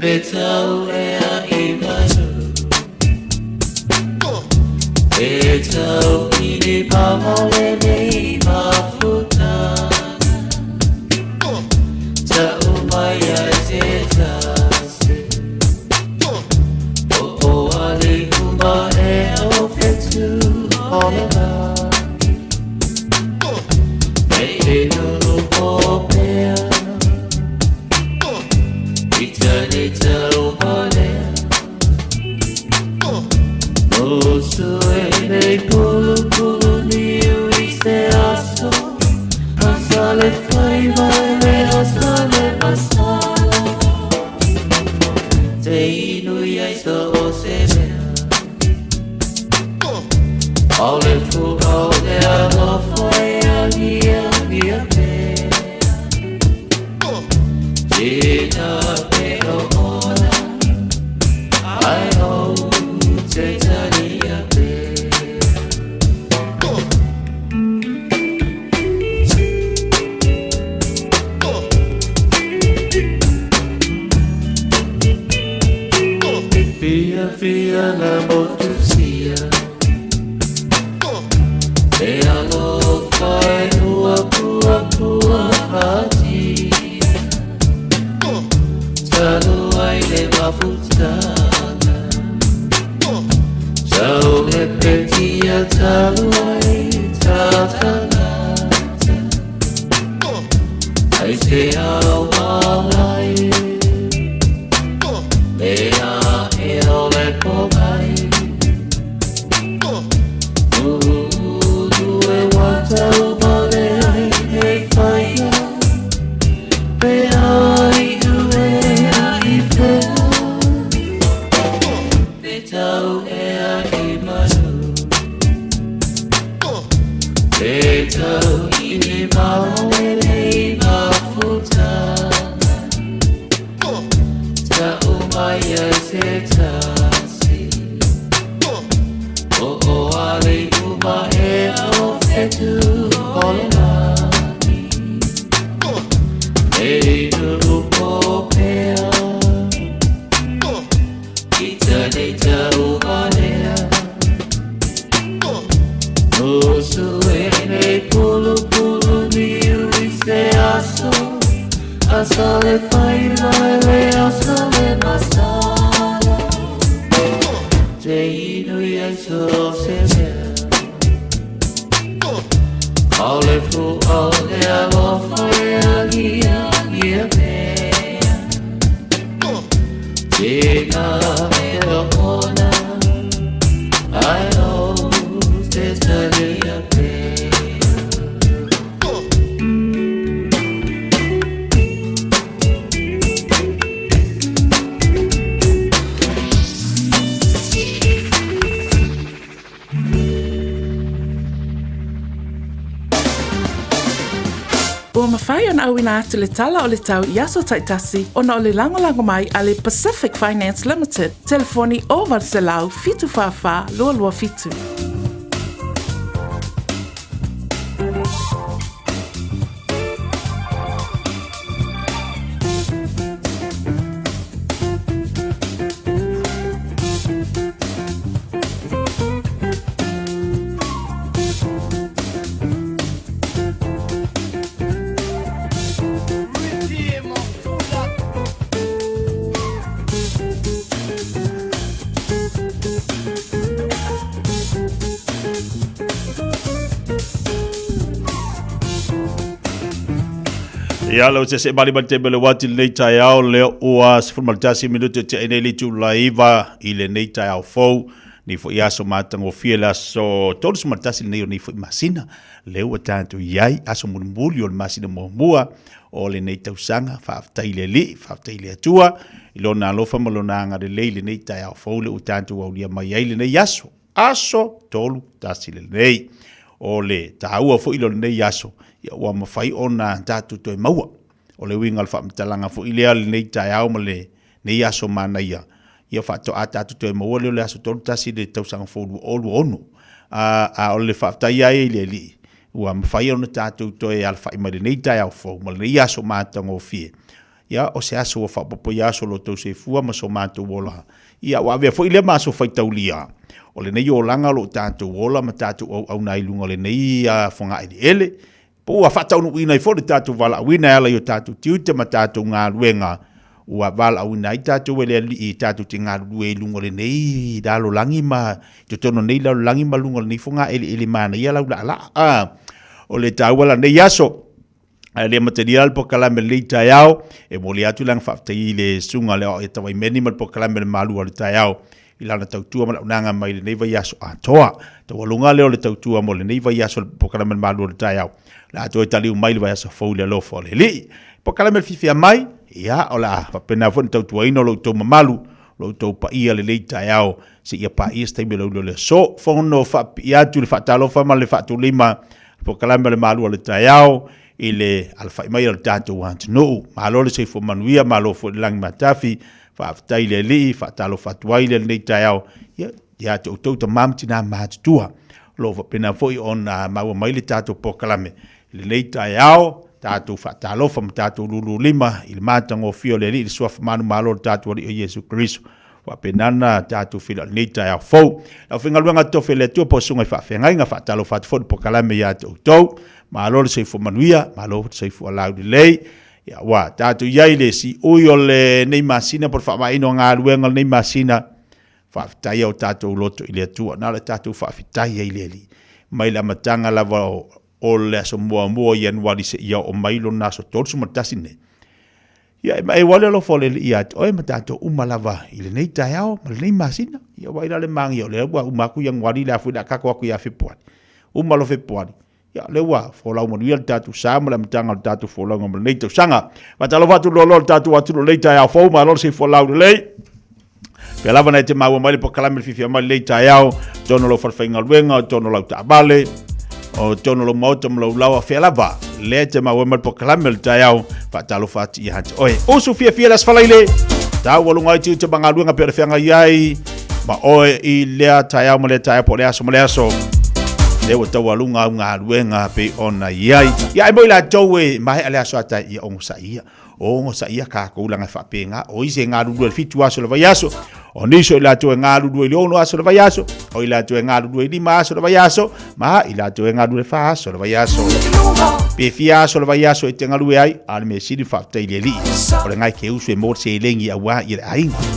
Pe tau ea i manu E tau i ni pamo le nei mafutaga Tau mai ai se tasi O o ali uma e o fetu o le lagi Me e nuru o pea I tani tau malea Mosu e nei pulu pulu niu i se aso Asa le faiva e le asa le masala Te inu i ai so o se mea Ao le fu ao le alofa e agia ia mea Tina pe o ona Ai o te tania pea Fia fia na motusia E alofa e ua pua pua atia Talu ai le mafutaga Tau le petia talu ai tatalata Ai te au malai Le a e o le pomai Ulu e watau ma le ai nei whaia Pe ai ue ai pea Pe tau ea i manu Pe tau i ni mao e nei mafutaga Tau mai ai se tasi O o ali uma e o whetu o le lagi Nei nuru po pea I tani tau manea Musu e nei pulu pulu niu i se aso Asa le faiva e le asa le masala Te inu i ai so se mea Ao le fu ao le alofa e agia ia mea Tina e o ona Ai o te talia pea Ua mafai ona auina atu le tala o le tau i aso taitasi ona o le lagolago mai a le Pacific Finance Limited, telefoni 0800 744 227. Ia lau se se mali mali te mele wati lenei taeao lea ua 11 minute te nei le itula 9 i lenei taeao fou nei foi aso matagofie le aso 31 lenei o nei foi masina lea ua tatou i ai aso mulimuli o le masina muamua o lenei tausaga. Faafetai i le Alii, faafetai i le Atua i lona alofa ma lona agalelei i lenei taeao fou lea ua tatou aulia mai ai lenei aso, aso 31 lenei. O le taua foi o lenei aso, ia ua mafai ona tatou toe maua. O le uiga o le faamatalaga foi lea lenei taeao ma lenei aso manaia, ia faatoa tatou toe maua lea o le aso 31 le tausaga fou 2026. A o le faafetai ai i le Alii, ua mafai ona tatou toe alafai mai lenei taeao fou ma lenei aso matagofie. Ia, o se aso ua faaopoopo i aso o lo outou soifua ma so matou ola. Ia, ua avea foi lea ma aso faitaulia o lenei olaga o lo o tatou ola ma tatou auauna ai i luga o lenei fogaeleele, Po ua faataunuuina ai foi le tatou valaauina e ala i o tatou tiute ma tatou galuega ua valaauina ai tatou e le Alii tatou te galulue i luga o lenei lalolagi ma totonu o lenei lalolagi ma luga o lenei fogaeleele manaia laulaalaa. A, o le taua la lenei aso, ae le amatalia le polokalame lenei taeao, e momoli atu le agaga faafetai i le susuga i le Aoao Tavaimeni ma le polokalame o le Malu o le Taeao i lana tautua ma le auaunaga mai lenei vaiaso atoa. Taualuga lea o le tautua mo lenei vaiaso o le polokalame o le Malu o le Taeao. O le a toe taliu mai le vaiaso fou i le alofa o le Alii. Polokalame o le Fiafia Mai, ia, o le a faapena foi ona tautuaina lo outou mamalu, lo outou paia lenei taeao, seia paia se taimi o le aoauli o le aso. Fono faapipii atu le faatalofa ma le faatulima polokalame o le Malu o le Taeao i le alafai mai o le tatou atunuu. Malo le soifua manuia, malo foi le lagi matafi, Faafetai i le Alii, faatalofa atu ai le lenei taeao ia, ia te outou tama ma tina matutua. O lo o faapena foi ona maua mai le tatou polokalame i lenei taeao, tatou faatalofa ma tatou lululima i le matagofie o le Alii, le Suafa manumalo o le tatou Alii o Iesu Keriso. Faapena ona tatou feiloai i lenei taeao fou. Le aufaigaluega totofi a le Atua po o susuga i faafeagaiga, faatalofa atu foi le polokalame ia te outou. Malo le soifua manuia, malo le soifua laulelei. Ia, ua tatou i ai i le siui o lenei masina po o le faamaeaina o galuega o lenei masina, faafetai o tatou loto i le Atua. Na o le tatou faafetai ai i le Alii. Mai le amataga lava o le aso muamua o Ianuari seia oo mai lona aso 31 nei. Ia, e maeu lava le alofa o le Alii ia te oe ma tatou uma lava i lenei taeao ma lenei masina. Ia, vaai la le magia o lea ua uma atu Ianuari, o le a foi o le a tatou o atu ia Fepuari. Uma loa Fepuari, Ia, lea ua folau manuia le tatou sa ma le amataga o le tatou folauga mo lenei tausaga. Faatalofa atu loaloa le tatou atunuu lenei taeao fou, malo le soifua laulelei. Pea lava na e te maua mai le polokalame le fiafia mai lenei taeao, totonu o lau falefaigaluega, o totonu o lau taavale, o totonu o lau maota ma lau laoa, fea lava, lea e te maua mai le polokalame o le taeao, faatalofa atu ia te oe. Usu fiafia le Aso Faraile, taualuga ai tiute ma galuega pei ona feagai ai, ma oe i lea taeao ma lea taeao po o le aso ma le aso. Lea ua taualuga au galuega pei ona i ai. Ia ai moi latou e maea le aso atai ia ogosaia ia. Ogosaia kākou laga e faapena. O isi e galulue i le 7 aso o le vaiaso. O nisi o i latou e galulue i le 6 aso o le vaiaso. O i latou e galulue i 5 aso o le vaiaso. Ma i latou e galulue i le 4 aso o le vaiaso. Pe fia aso o le vaiaso e te galue ai, a o le mea sili faafetai i le Alii. O le ngai ke usu e mo le seleni auā i le aiga.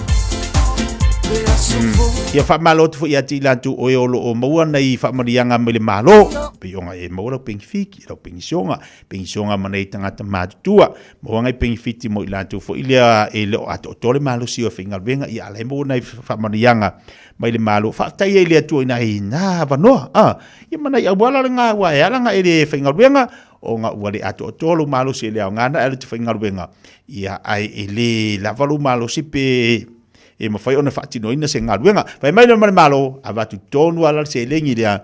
Ia faamalo atu foi ia te i latou o e o lo o maua nai faamanuiaga mai le Malo, pei ona e maua lau penifiti, lau penisioga, penisioga ma nai tagata matutua, maua nai penifiti mo i latou foi lea e le o atoatoa le malosi o e faigaluega, ia a la e maua nai faamanuiaga mai le Malo. Faafetai ai i le Atua i nai na avanoa, a, ia ma nai auala lena aua e ala ona e le faigaluega, ona ua le atoatoa lou malosi e le aoga ona e alu e te faigaluega, ia, ae e le lava lou malosi pe e mafai ona faatinoina se galuega. Fai mai loa ma le Malo, avatu tonu lava la le seleni lea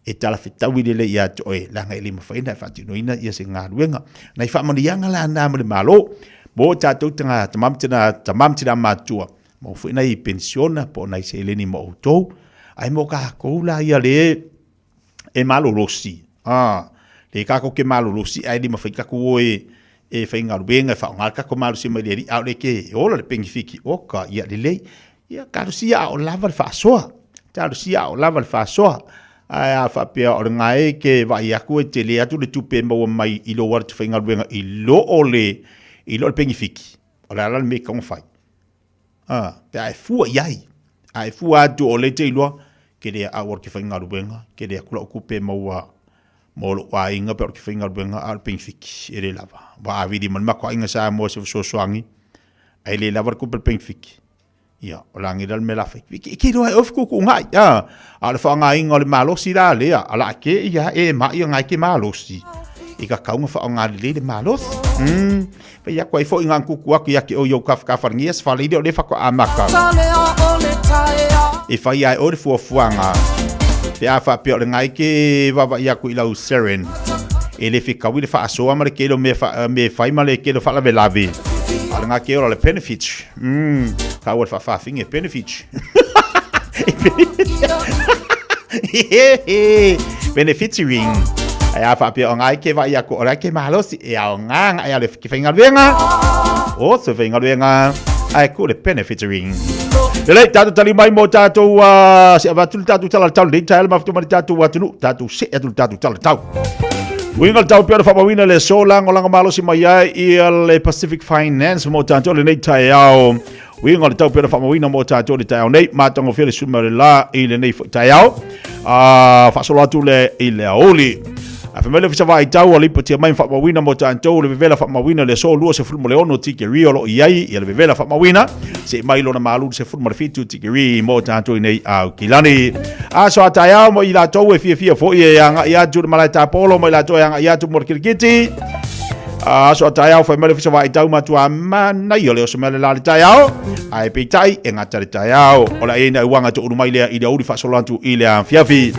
e talafetaui lelei ia te oe, leaga e le mafai ona e faatinoina ia se galuega. Nai faamanuiaga la na mo le Malo, mo tatou tagata, tama ma tina, tama ma tina matutua, maua foi nai penisiona po o nai seleni mo outou, ae mo kakou la ia le e malolosi, a, le kakou ke malolosi ae le mafai kakou o e e faigaluega e faaaoga le kakou malosi mai le alii, a o le ke ola le penifiki, oka, ia lelei. Ia talosia a o lava le faasoa, talosia a o lava le faasoa. Ae a faapea o le gae ke vaai atu e tele atu le tupe e maua mai i lou ala faigaluega i lo o le i lo le penifiki, o le a la le mea e tatau ona fai? A, pe a e fua i ai, a e fua atu o lea e te iloa, ke le au o le faigaluega, ke le atu lau tupe e maua mo lou aiga pe o le faigaluega, a o le penifiki, e le lava. Ua avili ma le matou aiga Samoa se fesoasoani, ae le lava le tupe o le penifiki. Ia, o lagi la le mea la fai. E ke iloa e oe fetuutuunai, a. A o le faaaogaina o le malosi la lea, a la ke ia e maʻi ia ngai ke malosi. I ka kaunga faaaoga lelei le malosi. Fai atu ai foi nga kuku atu ia ke o iou kafakafa lenei aso faleile o lea faatoa amata. E fai ai oe le fuafuaga pe a faapea o le ngai ke vaavaai atu i lau seren e le fetaui le faasoa ma le tele o mea fa, mea e fai ma le tele o faalavelave. A o le nga ke ola le benefits. Taua le faafafine benefits. Beneficiaring. Ae a faapea o ngai ke vai aku o lai ke malosi e ao ngā ngā e ale ke whaingaluenga. O se whaingaluenga. Ae ku le beneficiaring. Lelei, tātou tali mai mō tātou, se avatu le tātou tala tau, lei tae le mafutu mai le tātou atunu, tātou se atu le tātou tala tau. Uiga le tau pea o le faamauina le aso lagolago malosi mai ai ia le Pacific Finance mo tatou lenei taeao. Uiga le tau pea o le faamauina mo tatou le taeao nei, matagofie le suma o le la i lenei foi taeao. Faasolo atu le i le aoauli. Ae fai mai le Ofisa Vaitau ua lipotia mai ma faamauina mo tatou le vevela faamauina i le aso 26 tikeri o lo o i ai ia le vevela faamauina seia mai lona malu i le 17 tikeri mo tatou i nei Aukilani. Aso a taeao mo i latou e fiafia foi e agai atu i le malae tapolo ma i latou e agai atu mo le kirikiti. Aso a taeao fai mai le Ofisa Vaitau matua manaia le oso mai le la le taeao. Ae peitai e gata le taeao. O le a i ai na uaga toulu mai lea i le aoauli faasolo atu i le afiafi.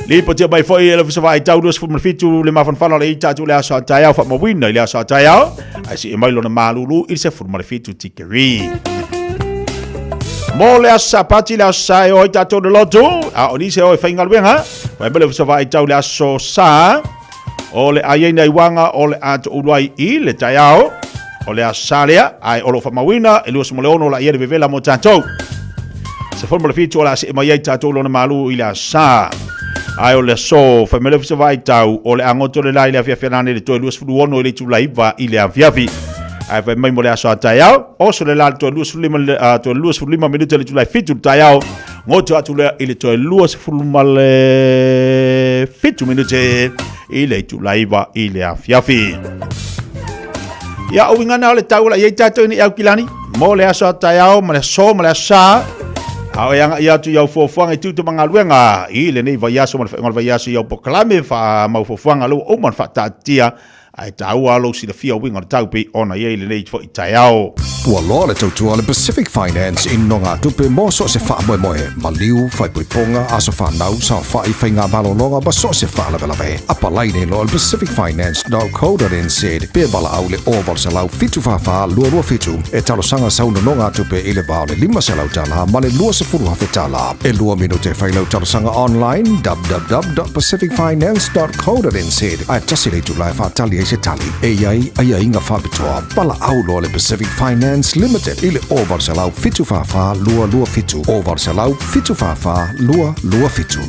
Lipotia mai foi e le Ofisa Vaitau 27 le mafanafana o le ita atu le aso a taeao faamauina i le aso a taeao. Ae sii mai lona malulu i le 17 tikeri. Mo le aso Sapati le aso Sa e o ai tatou le lotu, a o nisi e o e faigaluega, fai mai le Ofisa Vaitau le aso Sa, o le a i ai nai uaga o le a toulu ai i le taeao, o le aso Sa lea, ae o lo o faamauina e 26 o la i ai le vevela mo tatou. 17 o le a see mai ai tatou lona malu i le aso Sa. Ae o le aso, fai mai le Ofisa Vaitau, o le a goto le la i le afiafi anane i le toe 26 i le itula 9 i le afiafi. Ae fai mai mo le aso a taeao, oso le la i le toe 25, toe 25 minute i le itula 7 i le taeao, goto atu lea i le toe 27 minute i le itula 9 i le afiafi. Ia, o uiga na o le tau o la i ai tatou i nei Aukilani, mo le aso a taeao ma le aso ma le aso sa, a o e agai atu i au fuafuaga i tūtuma galuega i lenei vaiaso ma le faaiuga o le vaiaso i au polokalame ma au fuafuaga lea ua uma ona faataatitia ae taua lou silafia uiga o le tau pei ona i ai lenei foi taeao. Ua loa le tautua a le Pacific Finance i nogatupe mo so o se faamoemoe, maliu, faaipoipoga, aso fanau, saofai, faigamalologa ma so o se faalavelave. Apalai nei loa le pacificfinance.co.nz pe valaau i le 0800 744 227 e talosaga sau nonogatupe i le va o le $500 ma le $20,000. E lua minute e fai lau talosaga online www.pacificfinance.co.nz ae tasi le itula e faatali ai se tali. E i ai aiaiga faapitoa. Valaau loa le Pacific Finance Limited i le 0800 744 227, 0800 744 227.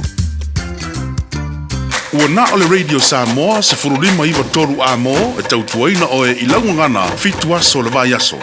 Ua na o le Radio Samoa 1593 A-mo e tautuaina oe i lau gagana fitu aso o le vaiaso.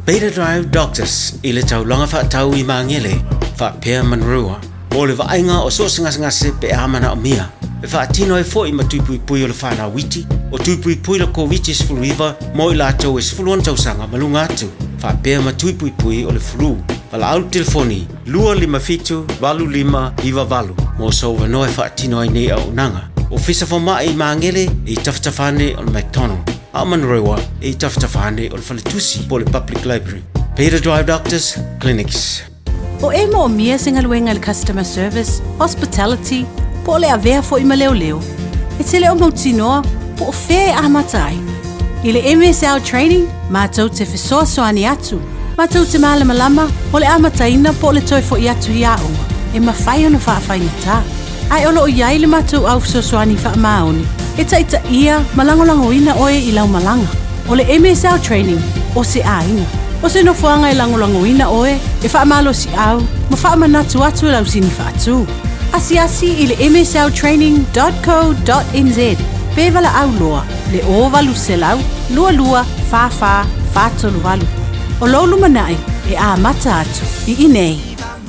Beta Drive Doctors i le taulaga faatau i Magele faapea Manurewa mo le vaaiga o so o se gasegase pe a manaomia. E faatino ai foi ma tui puipui o le whanau iti, o tui puipui le Koviti-19 mo i latou e 16 tausaga ma luga atu, faapea ma tui puipui o le flu. Valaau le telefoni 257 8598 mo sou avanoa e faatino ai nei auaunaga. Ofisa Fomai i Magele i tafatafa ane o le McDonald, a o Manurewa i tafatafa ane o le Faletusi po o le Public Library. Beta Drive Doctors Clinics. O e moomia se galuega i le customer service, hospitality, po o le avea foi ma leoleo, e te le o mautinoa po o fea e amata ai. I le MSL Training, matou te fesoasoani atu, matou te malamalama o le amataina po o le toe foi atu i aoga e mafai ona faafaigata. Ae o lo o i ai le matou au fesoasoani faamaoni e taitaia ma lagolagoina oe i lau malaga. O le MSL Training, o se aiga. O se nofoaga e lagolagoina oe, e faamalosiau ma faamanatu atu i lau sini faatu. Asiasi i le msltraining dot co dot nz pe valaau loa le 0800 22 44 438. O lou lumanai e amata atu i inei.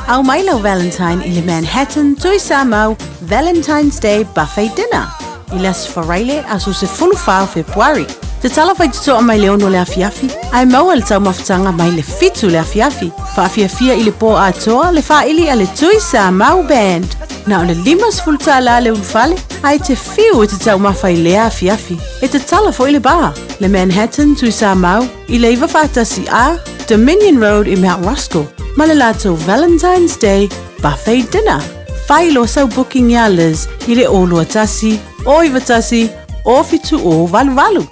Aumai lau Valentine i le Manhattan Tui Samoa Valentine's Day Buffet Dinner i le Aso Faraile aso 14 o Fepuari. Tatala faitotoa mai le 6 le afiafi ae maua le taumafataga mai le 7 le afiafi. Faafiafia i le po atoa le faili a le Tui Samoa Band. Na o le $50 le ulufale ae te fiu e te taumafa i lea afiafi. E tatala foi le bar, le Manhattan Tui Samoa i le 91 A Dominion Road i Mount Roskill ma le latou Valentine's Day Buffet Dinner. Fai loa sau booking iā Liz i le 021 091 0788.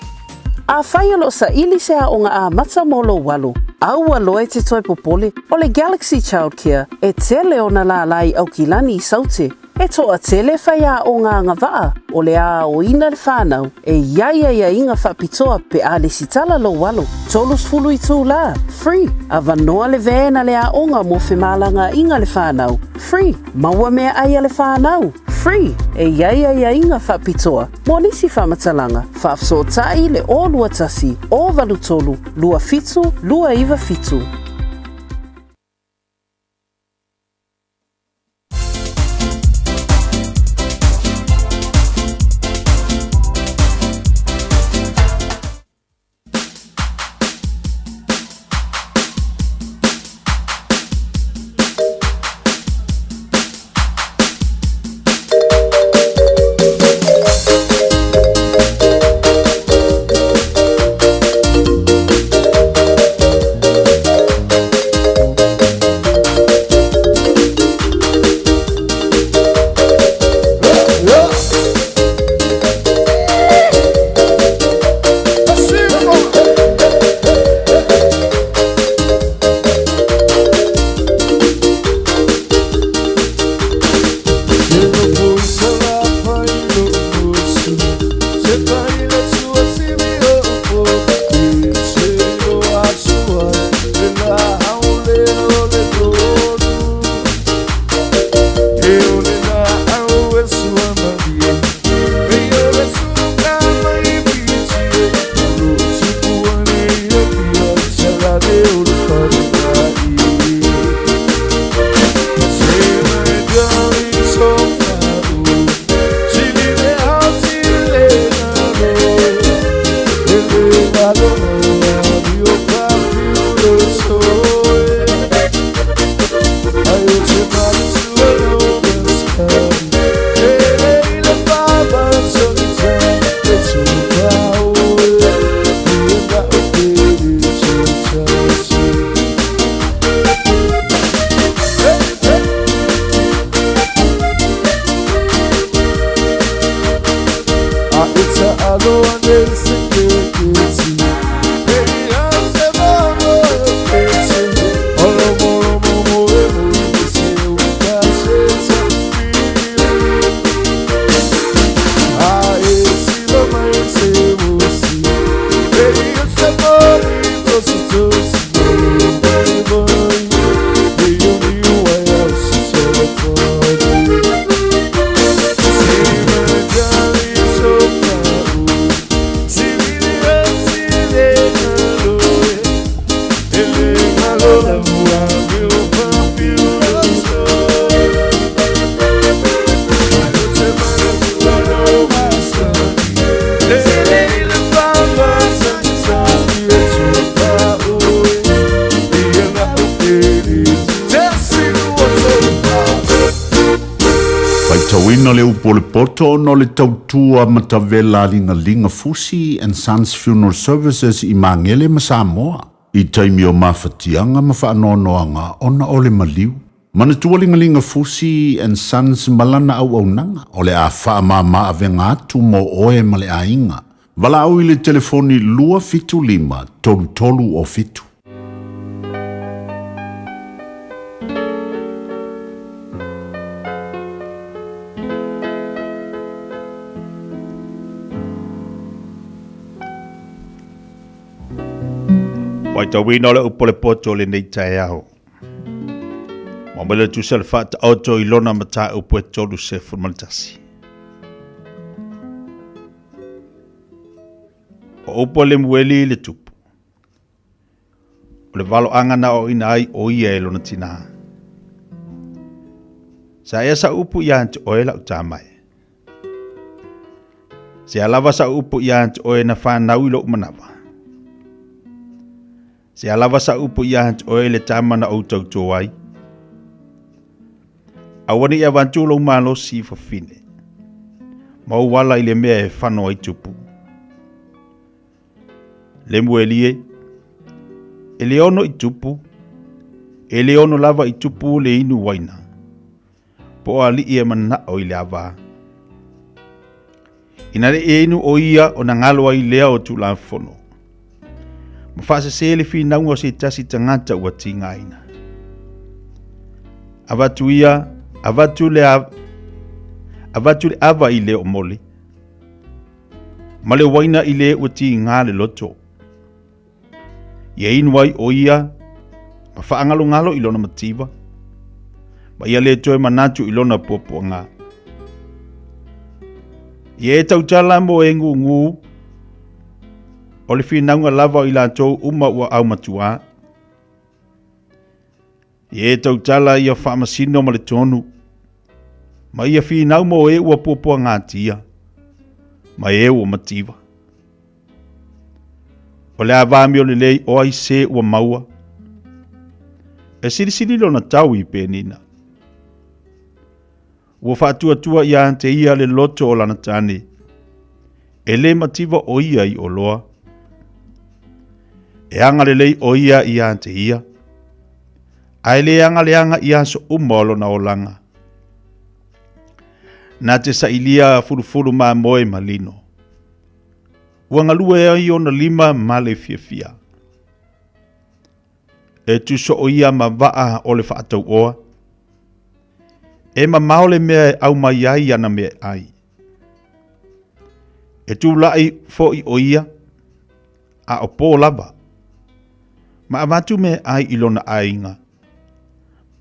Afai o lo o saili se aoga amata mo lou alo, aua loa e te toe popole, o le Galaxy Childcare e tele ona lālā i Aukilani i Saute. E toatele faiaoga agavaa o le aoina le whanau e i ai aiaiga faapitoa pe a lesitala lou alo. 30 itulā, free, avanoa le van a le aoga mo femalagaaiga le whanau, free, maua meaai a le whanau, free, e i ai aiaiga faapitoa mo nisi faamatalaga, faafesootai le 021 083 27 297. Faitauina le upu o le poto ona o le tautua matavela a Ligaliga Fusi and Sons Funeral Services i Magele ma Samoa i taimi o mafatiaga ma faanoanoaga ona o le maliu. Manatua Ligalinga Fusi and Sons ma lana auaunaga o le a faamāmā avega atu mo oe ma le aiga. Valaau i le telefoni 275 33 o 7. Faitauina o le upu o le poto o lenei taeao. Ma mai le tusa le faataoto i lona mataupu e 31. O upu a Lemueli i le tupu. O le valoaga na aoaoina ai o ia e lona tinā. Sa ea sau upu ia te oe lau tama e. Sea lava sau upu ia te oe na whanau i lou manawa. Sea lava sau upu ia te oe le tama na ou tautō ai. Aua ne i avatu lou malosi i fafine, ma ou ala i le mea e fano ai tupu. Lemueli e, e le ono i tupu, e le ono lava i tupu le inu waina, po o aliʻi e manaʻo i le ava. Ina ne i inu ʻo ia ona galo ai lea o Tulafono, ma faasese le finauga o se tasi tagata ua tigaina. Avatu ia, avatu le, avatu le ava i le o mole, ma le uaina i le ua tiga le loto. Ia inu ai ʻo ia ma faʻagalogalo i lona mativa, ma ia le toe manatu i lona puapuaga. Ia e tautala mo e gūgū, o le finauga lava o i latou uma ua aumatuā. Ia e tautala ia faamasino ma le tonu, ma ia finau mo e ua puapuagatia, ma e ua mativa. O le a vamio lelei o ai se ua maua, e silisili lona tau i penina. Ua faatuatua ia te ia le loto o lana tane, e le mativa o ia i oloa. E agalelei o ia ia te ia, a e le agaleaga i aso uma o lona olaga. Na te sailia fulufulu mamoe ma lino. Ua galue ai ona lima ma le fiafia. E tusoo ia ma vaa o le faatauoa. E mamao le mea e aumai ai ana mea e ai. E tulaʻi foʻi ʻo ia, a o pō lava, ma avatu mea e ai i lona aiga,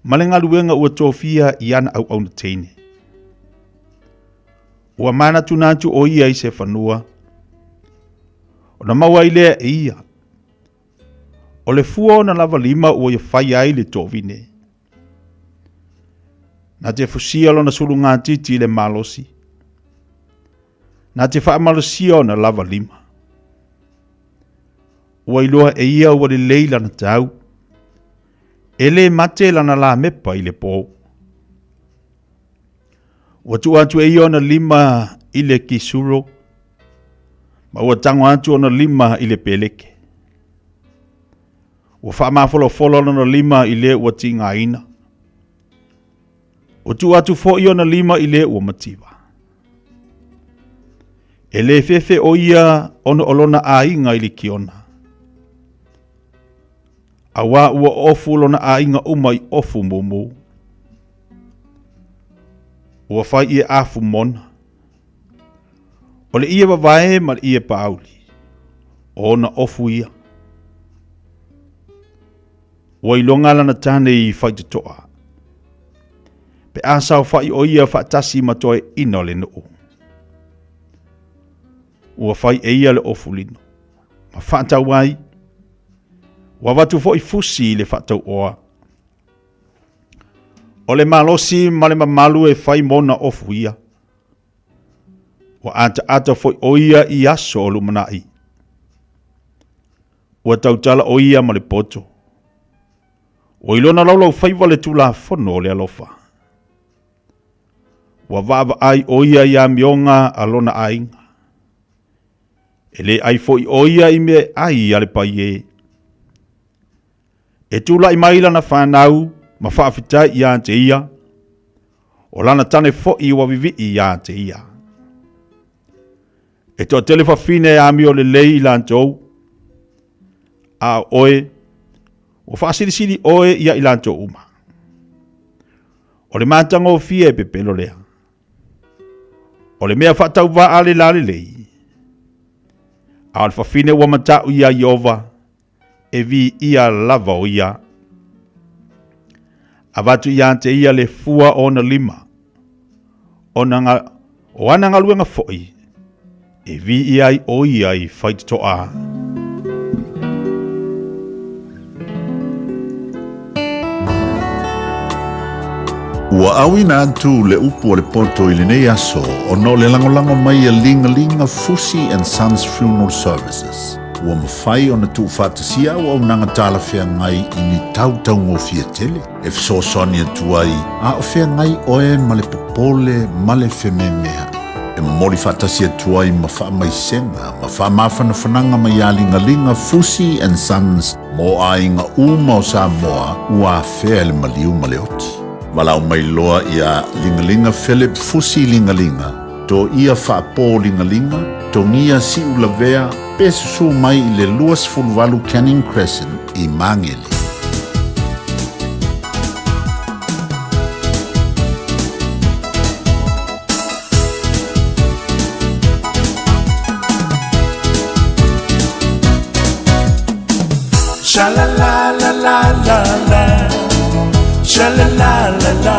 ma le galuega ua tofia i ana auauna teine. Ua manatunatu ʻo ia i se fanua, ona maua ai lea e ia. O le fua ona lava lima ua ia fai ai le tovine. Na te fusia lona sulugatiti i le malosi. Na te faamalosia ona lava lima. Ua iloa e ia ua lelei lana tau. E le mate lana lamepa i le pō. Ua tuu atu e ia ona lima i le kisuro, ma ua tago atu ona lima i le peleke. Ua faamafolafolo lona lima i le ua tigaina. Ua tuu atu foi ona lima i le ua mativa. E le fefe o ia ona o lona aiga i le kiona. Auā ua ofu lona aiga uma i ofu mumu. Ua fai ie afu mona. O le ie wavae ma le ie paauli. O ona ofu ia. Ua iloga lana tane i faitotoa. Pe a saofaʻi ʻo ia faatasi ma toeaina o le nuu. Ua fai e ia le ofu lino, ma faatau ai. Ua avatu foi fusi i le faatauoa. O le malosi ma le mamalu e fai mona ofu ia. Ua ataata foi ʻo ia i aso o lumanaʻi. Ua tautala ʻo ia ma le poto. Ua iloa laulaufaiva le Tulafono o le alofa. Ua vaavaai ʻo ia i amioga a lona aiga. E le ʻai foi ʻo ia i mea e ʻai a le paiē. E tulaʻi mai lana fanau ma faafetai iā te ia, o lana tane foʻi ua viviʻi iā te ia. E toatele fafine e amio lelei i latou, a o oe, ua faasilisili oe ia i latou uma. O le matagofie e pepelo lea. O le mea faatauvaa le lalelei, a o le fafine ua mataʻu iā Ieova, e viia lava o ia. Avatu iā te ia le fua o ona lima, ona nga, o ana galuega foʻi, e viia ai o ia i faitotoa. Ua auina atu le upu o le poto i lenei aso ona o le lagolago mai a Ligalinga Fusi and Sons Funeral Services. Ua mafai ona tuufaatasia auaunaga talafeagai i ni tau taugofie tele e fesoasoani atu ai a o feagai oe ma le popole ma le fememeaʻi. E momoli faatasi atu ai ma faamaisega ma faamafanafanaga mai iā Ligaliga Fusi and Sons mo aiga uma o Samoa ua afea e le maliu ma le oti. Valaau mai loa iā Ligaliga Philip Fusi Ligaliga, Toia Faapo Ligaliga, Togia Siulavea, pe susū mai i le 28 Canning Crescent i Magele. Sha la la la la la la. Sha la la la la.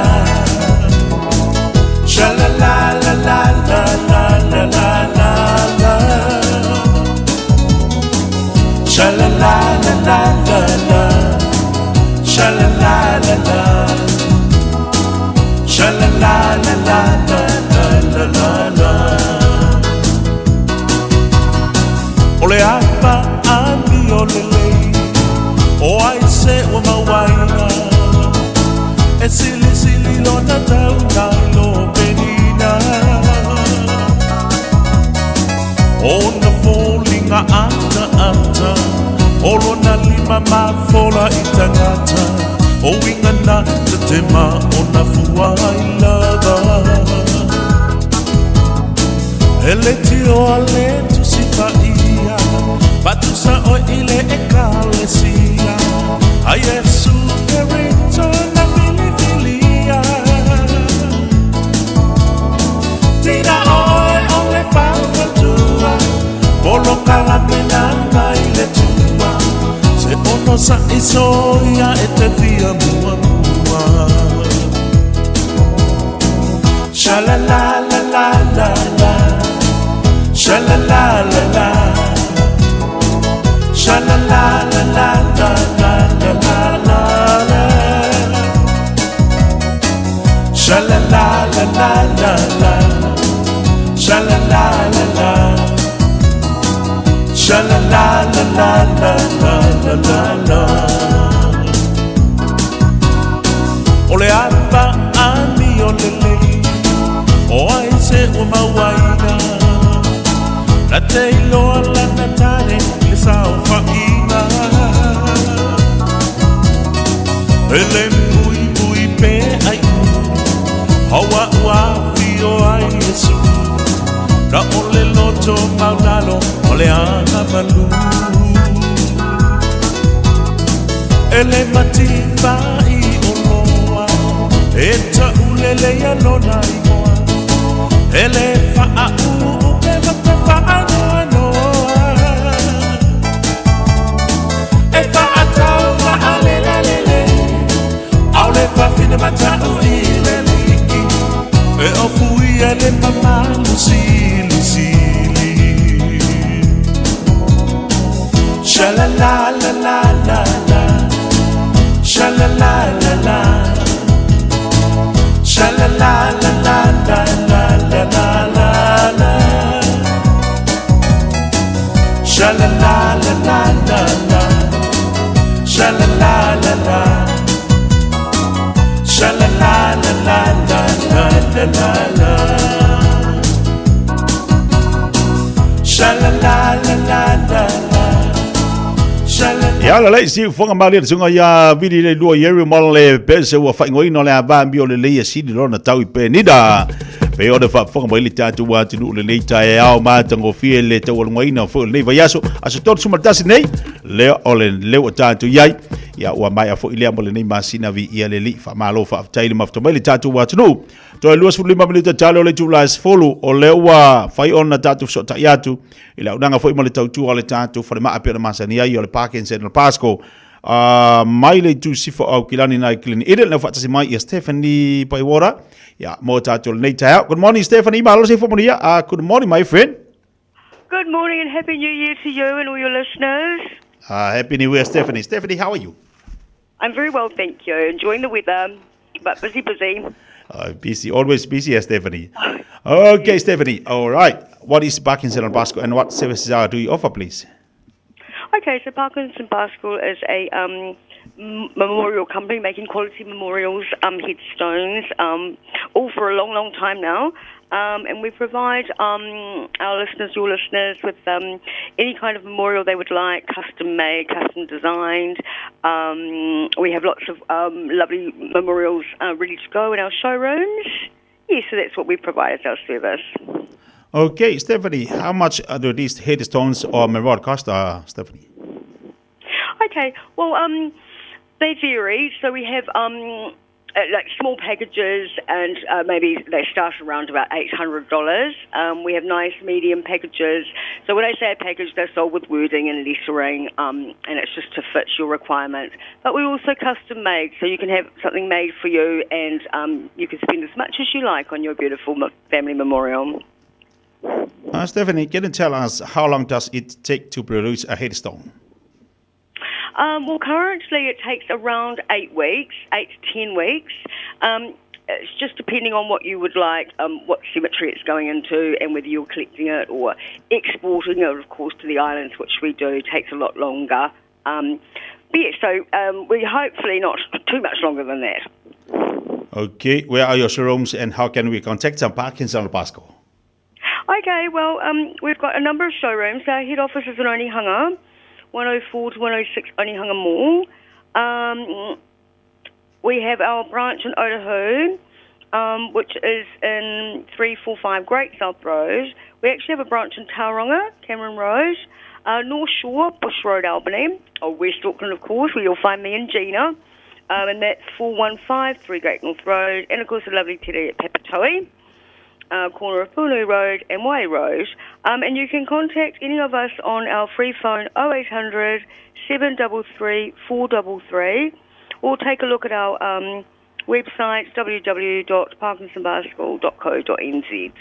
Sha la la la la la la la la la la. Sha la la la la la la. Sha la la la la. Sha la la la la la la la la la. O le apa amio lelei O ai se ua mauaina E silisili lona tau nai lo penina O na foliga ata ata O lona lima mafola i tagata O uiga na tetema o na fua ai lava E leitioa le Tusi Paia Faatusa oe i le Ekalesia A Iesu Kerito na filifilia Tina oe o le faufautua Polokalame na mai le Atua Se onosaʻi soia e te fia muamua Sha la la la la la la Sha la la la la Sha la la la la la la la la la la Sha la la la la la la Sha la la la la Sha la la la la la la la la la O le apa amio lelei O ai se ua mauaina Na te iloa lana tane i le saofaiga E le muimui pe aiʻu Haua ua afio ai Iesu Na o le loto maulalo o le aga malu E le mativaʻi oloa E taʻuleleia lona igoa E le faaʻuʻu pe ma te faanoanoa E faatauvaa le lalelei ʻAʻole fafine mataʻu i le liki E ofuia le mamalu silisili Sha la la la la la la Sha la la la la Sha la la la la la la la la la la Sha la la la la la la Sha la la la la Sha la la la la la la la la la Sha la la la la la la Sha la Ia Ia lelei siufofoga malie le susuga ia Vili Leilua Ieru ma le pese ua faaigoaina o le ava amio lelei e sili lona tau i Penida. Pei ona faafofoga mai le tatou atunuu lenei taeao matagofie le taualugaina foi o lenei vaiaso, aso 31 nei, lea o le leo ua tatou i ai. Ia ua maea foi lea mo lenei masina viia le Alii. Faamalo faafetai le mafuta mai le tatou atunuu. Toe 25 minute tale o le itula e 10, o lea ua fai ona tatou fesootai atu i le auaunaga foi ma le tautua a le tatou falemaa pei ona masani ai o le Parkinson o le Pasco. Mai le itu sifo o Aukilani nai Glen Eden, lea faatasi mai ia Stephanie Paiwara, ia, mo tatou lenei taeao. Good morning Stephanie, malo se manuia. Good morning my friend. Good morning and Happy New Year to you and all your listeners. Happy New Year, Stephanie. Stephanie, how are you? I'm very well, thank you. Enjoying the weather, but busy, busy. Busy, always busy, Stephanie. Okay, Stephanie. All right. What is Parkinson and Pascal and what services do you offer, please? Okay, so Parkinson Pascal is a memorial company making quality memorials, headstones, all for a long, long time now. And we provide our listeners, your listeners, with any kind of memorial they would like, custom made, custom designed. We have lots of lovely memorials ready to go in our showrooms. Yeah, so that's what we provide as our service. Okay, Stephanie, how much do these headstones or memorial cost, Stephanie? Okay, well, they vary. So we have like small packages, and maybe they start around about $800. We have nice medium packages. So when I say a package, they're sold with wording and lettering, and it's just to fit your requirements. But we're also custom made, so you can have something made for you, and you can spend as much as you like on your beautiful family memorial. Stephanie, can you tell us how long does it take to produce a headstone? Well, currently it takes around 8 weeks, 8 to 10 weeks. It's just depending on what you would like, what cemetery it's going into, and whether you're collecting it or exporting it, of course, to the islands, which we do, takes a lot longer. So we hopefully not too much longer than that. Okay, where are your showrooms and how can we contact some Parkinson Pascal? Okay, well, we've got a number of showrooms. Our head office is in Onehunga, 104 to 106 Onehunga Mall. We have our branch in Otahuhu, which is in 345 Great South Road. We actually have a branch in Tauranga, Cameron Road, North Shore, Bush Road, Albany, or West Auckland, of course, where you'll find me and Gina. And that's 415 3 Great North Road, and of course the lovely Teddy at Papatoetoe, corner of Punui Road and Wai Road. And you can contact any of us on our free phone 0800 733 433, or take a look at our website www.parkinsonbascal.co.nz.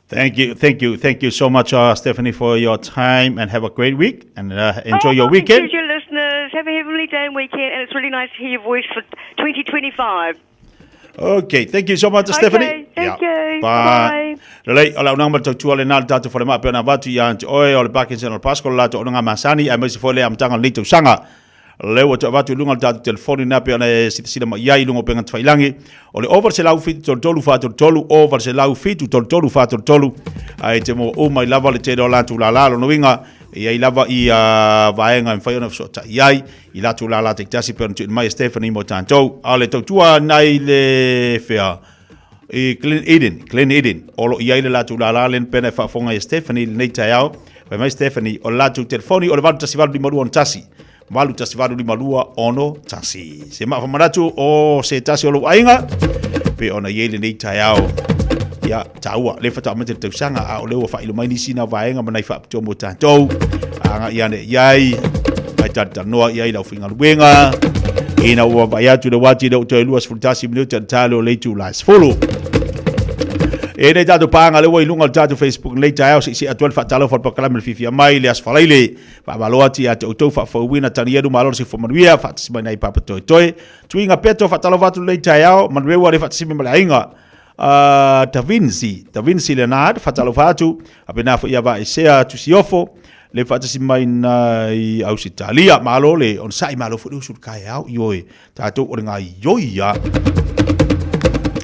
Thank you, thank you, thank you so much, Stephanie, for your time, and have a great week and enjoy your weekend. Thank you, listeners. Have a heavenly day and weekend, and it's really nice to hear your voice for 2025. Okay, thank you so much, Stephanie. Okay, thank you. Bye. Bye. Lelei, o le auaunaga ma le tautua lena le tatou falemaa pei ona avatu ia te oe o le Parkinson o le Pascal o le latou auaunaga masani aemaise foi le amataga o lenei tausaga. Lea ua toe avatu i luga o le tatou telefoni lena pei ona e silasila mai ai i luga o upega tafailangi. O le 0 800 733 433, 0 800 733 433, ae te maua uma ai lava le tele o latou lala. Lona uiga, e i ai lava i vaega e mafai ona fesootai ai i latou lala taitasi pei ona tuuina mai e Stephanie mo tatou. A o le tautua nai le fea i Glen Eden, Glen Eden, o lo o i ai le latou lala lea pei ona e faafofoga i Stephanie i lenei taeao. Fai mai Stephanie, o le latou telefoni o le 8185261, 8185261. Se maafamanatu o se tasi o lou aiga, pei ona i ai lenei taeao. Ia, taua, le faatoa amata le tausaga, a o lea ua faailo mai nisi na vaega ma nai faapitoa mo tatou. Agai ane i ai, ai talatalanoa i ai lau faigaluega, ina ua vaai atu le uati lea ua toe 21 minute le talo o le itula e 10. E nei tatou paaga lea ua i luga o le tatou Facebook nei taeao se i see atu ai le faatalofa o le polokalame le fiafia mai le Aso Faraile. Faamalo atu ia te outou faafouina Tanielu malo le soifua manuia faatasi mai nai Papa Toetoe. Tuiga Peto faatalofa atu lenei taeao manuia ua le faatasi mai ma le aiga. Da Vinci, Da Vinci Leonard faatalofa atu faapena foi ia Vaesea Tusiofo le faatasi mai nai Ausitalia. Malo le onosai, malo foi le usu i le taeao ioe tatou o le gaoioi a.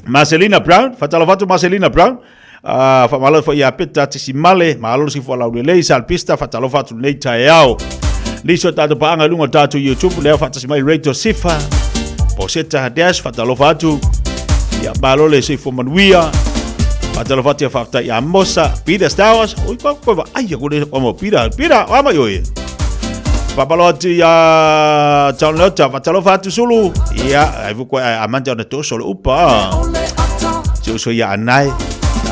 Marcelina Brown, faatalofa atu Marcelina Brown. Faamalo foi ia Peta Tisimale, malo le soifua laulelei, Salpista, faatalofa atu lenei taeao. Nisi o tatou paaga i luga o le tatou YouTube, lea faatasi mai Radio Sifa, Poseta Dash, faatalofa atu. Ia, malo le soifua manuia. Faatalofa atu ia faafetai ia Mosa, Peter Stowers, oi kwa kwa va ai ko le o mo Peter, Peter, o ama yo e. Faapalo atu ia John Lota, faatalofa atu Sulu. Ia, ai vu ko amanda ona toso le upa. Si uso ia anai,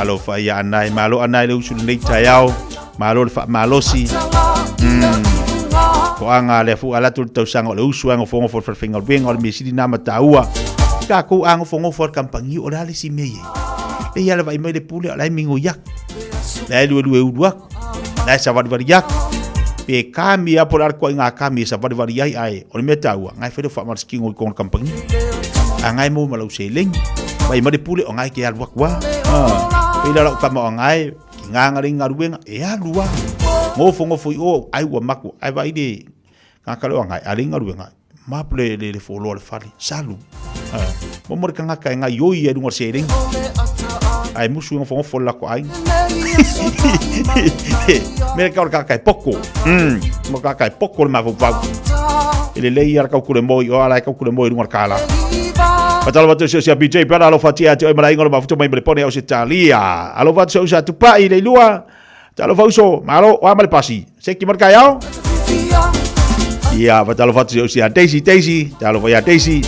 alofa ia anai, malo anai le usu lenei taeao. Malo le faamalosi. Toaga lea foi ala atu le tausaga o le usu ai gofogofo le falefaigaluega o le mea sili na ma taua. I tatou a gofogofo le kamupani o le a le isi mea i ai. Le ia le vaai mai le pule o la e migoi atu. La e luelue ulu atu. La e savalivali atu. Pe kami a po o le a le ituaiga kami e savalivali ai ae o le mea taua, na e fai le faamalositino i totonu o le kamupani. A na e maua ma lau seleni. Vaai mai le pule o na e te alu atu lava. Pei la o lau tama o na e Ki ngā ngare ngaruenga, e alu a. Ngofo ngofo i o, ai ua maku, ai vai le ngā kare o ngai, ale ngaruenga. Mapu le, le, le fōloa le fale, salu. Mo mo le kangaka e ngai oi e runga se ringa. Ai musu ngofo ngofo le lako ai. Me ka o le kaka e poko. Mo kaka e poko le mafau pau. E le lei ara kau kure moi, o ala e kau kure moi runga le kāla. Fatalo atu se o BJ Brother alofa tia atu ai malainga o le mafuta mai ma le pone au se talia. Alofa atu se usa tupai le ilua. Talofa uso, malo, oa ma le pasi. Seki ma le kaiao. Ia, fatalofa atu se usa Daisy, Daisy. Talofa ia Daisy.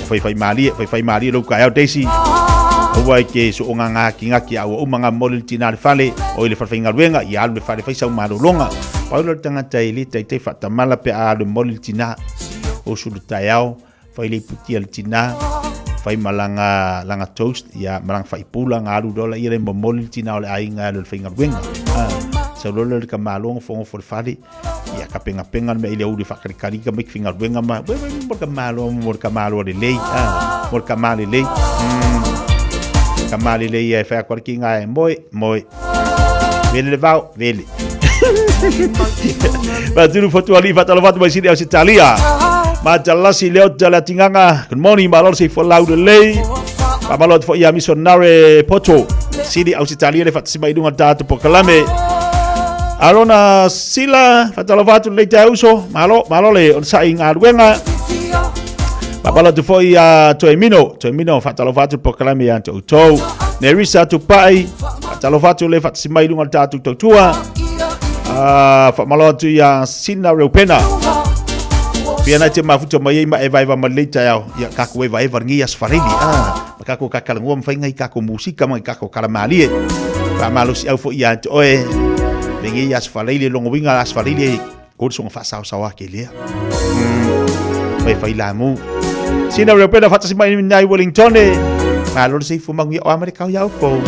Fai fai malie, fai fai malie lou kaiao Daisy. Aua e ke so o ngā ngā ki ngā ki aua uma ngā moli le tina le fale, o i le whalewhaingaluenga, i alu le fale whai sau malolonga. Paula le tangata i le taitai whaatamala pe a alu moli le tina o sulu taiao. Fai le iputi a le tina, fai ma langa, langa toast, ia, ma langa faipula, nga alu lola, ia le momoli le tina o le aiga alu le faigaluega. Ah, sau lola le kamalo ngofo ngofo le fale, ia ka penga penga le mea i le uli whakalikali ka mai faigaluega ma, we we mo le kamalo, mo le kamalo le lei, ah, mo le kamale lei. Kamale lei e whai akwara ki ngā e moe, moe. Vele le vao, vele. Patulu fotu ali fatalo fatu mai sini au Italia. Ma jalasi leo jala tinganga. Good morning malo se fo lau le lei. Pa malo fo ia missionary poto. Sini au Italia le fatu mai lunga tatu pokalame. Arona sila fatalo fatu le te uso. Malo malo le on sai ngaluenga. Papalo atu foi ia Toemino, Toemino faatalofa atu polokalame ia te outou. Nerisa atu pai, faatalofa atu le faatasi mai i luga o le tatou tautua. Faamalo atu ia Sina Reupena. Pia nai te mafuta mai ai ma e vaeva ma lei taeao. Ia kako e vaeva ngi as fareli. Ah, ma kako kakalangua ma whainga i kako musika ma i kako karamalie. Faamalosi au foi ia te oe. Me ngi as fareli longo winga as fareli Ko le soga faasaosaoa ke lea. Fai fai lamu. Sina reo pena fatasi mai nai Wellington e. Malo le seifu mangu ia o Amerika o iau kou.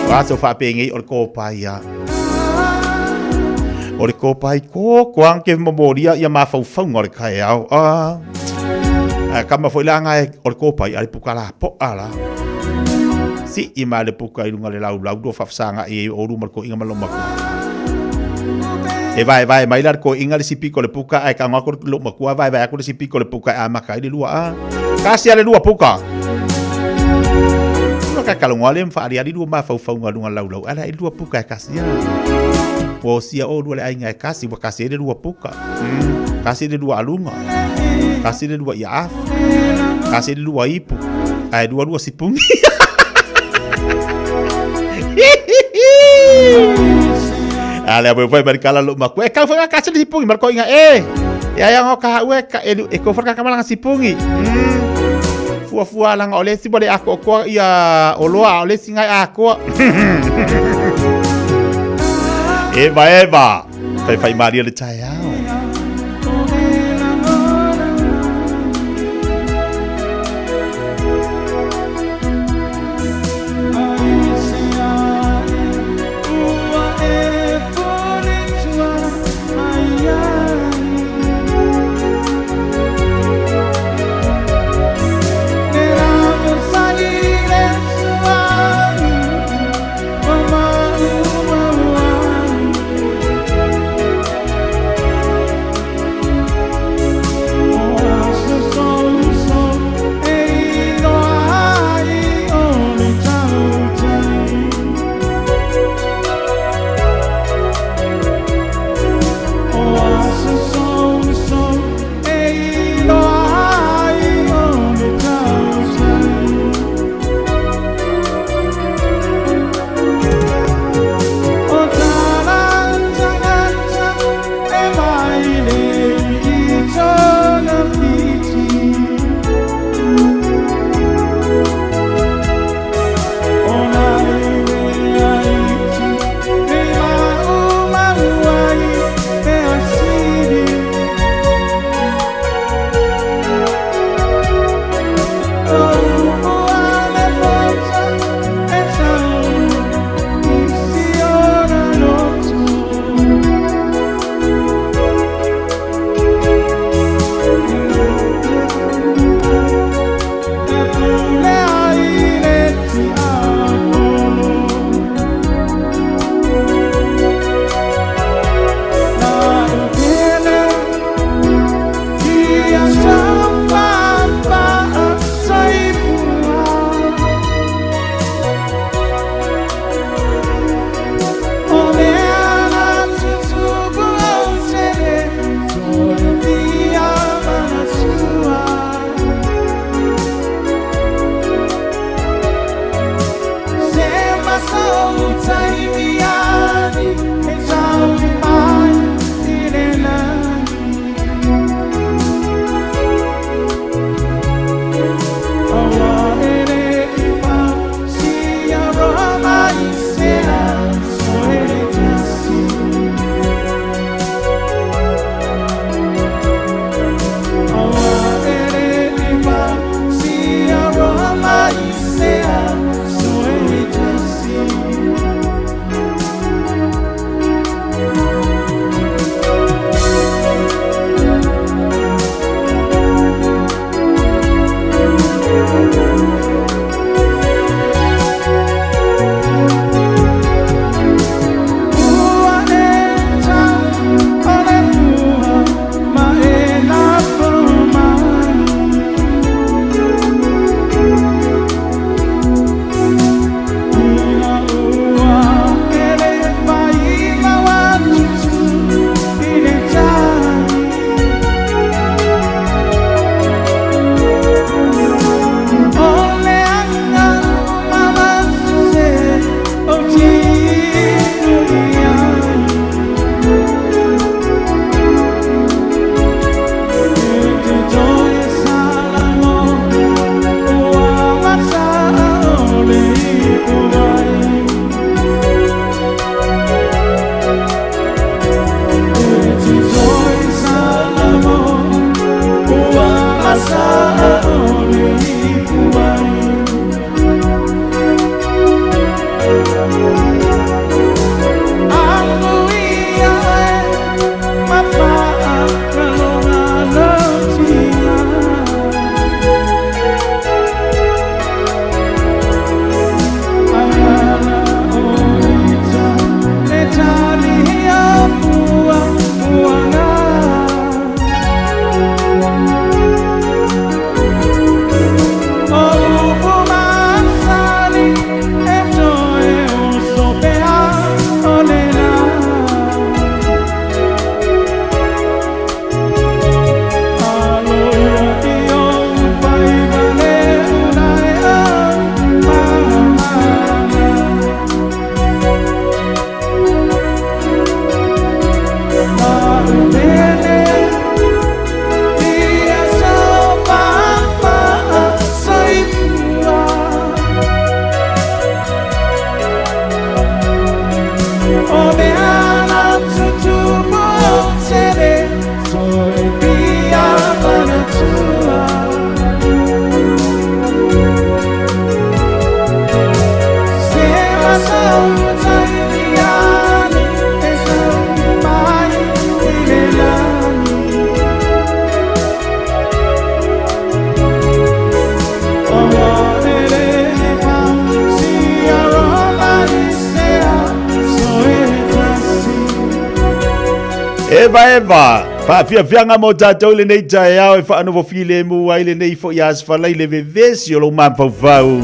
O ato whaapengei o le kōpai ia. O le kōpai ko koang ke momoria ia mawhauwhaunga o le kai ao. Ah. Kama foi la ngai o le kōpai a le puka la po ala. Si i ma le puka i lunga le lau lau do whawhasanga i o ruma ko inga malo maku. E vai vai mai la ko inga le sipi ko le puka ai ka ngako lo makua vai vai ko le sipi ko le puka a maka i le lua a. Ka sia le lua puka. Lua ka kalongo ale mfa ali ali lua ma whauwhaunga lunga lau lau ala i lua puka e kasi a. O sia o lua le ainga e kasi wa kasi e le lua puka. Kasi le lua alunga. Kasi le lua ia afu. Kasi le lua ipu. Ae lua lua sipungi. Ale awe foi mari kala lo maku. E kau foi kasi le sipungi mar ko inga e. Ya ya ngo ka ue ka e e ko foi ka malanga sipungi. Fua fua langa ole si bole ako ko ia oloa ole singai ako. Eva eva. Whai whai māria le taeao. evaeva. Faafiafiaga mo tatou i lenei taeao e faanofo filemu ai lenei foi asofalai le vevesi o lou mafaufau.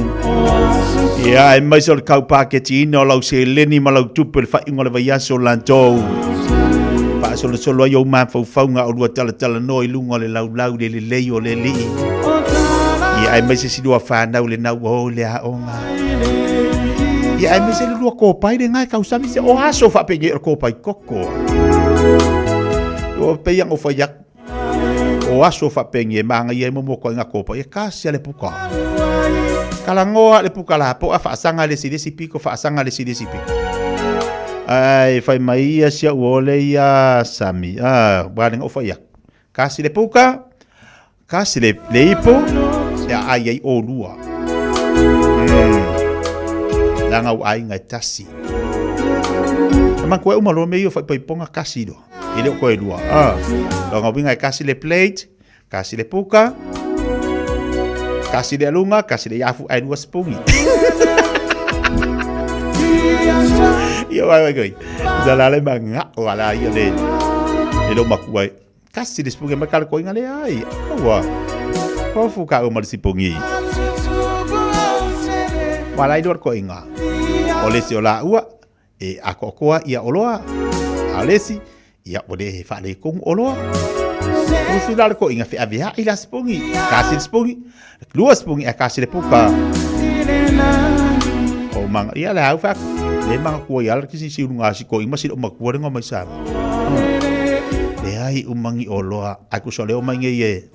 Ia, aemaise o le kaupaketiina o lau seleni ma lau tupe i le faaiuga o le vaiaso latou. Faasolosolo ai ou mafaufauga o lua talatalanoa i luga o le laulau i le lelei o le Alii. Ia, aemaise si lua fanau lena ua o i le aoga. Ia, aemaise le lua kopai lena e tausami se o aso faapenei o le kopai koko. Ua pei ona ou fai atu, o aso faapenei e manaia ai mo mokoaiga kopai, e kasi a le puka. Talanoa le puka lapoa faasaga le isi le isi pito, faasaga le isi le isi pito. Ae fai mai ia si au ole ia Sami, ah, ua le na ou fai atu. Kasi le puka, kasi le, le ipu, e ai ai olua. Langa u aiga e tasi. E man koe uma loa me ia whaipaiponga kasi loa. E leo koe lua. Ah. Longa winga e kasi le plate, kasi le puka, kasi le alunga, kasi le iafu, ai lua spungi. Ia wai wai koi. Dala le manga o ala ia le. Le lo makua kasi le spungi ma kala koinga le ai. Aua. Kofu ka o ma le sipongi. Wala i lua koinga. O le si o la ua e akoakoa ia oloa. A o le isi, ia ua le faaletonu oloa. Usu la le koiga feaveai la sipongi, kasi le sipongi, lua sipongi ae kasi le puka. O manga, ia le au whaku, le manga kua ia ala kisi si urunga si koiga ma sila umakua le ngoma i sa. Le ai umangi oloa, ai kusa leo mai ngei e,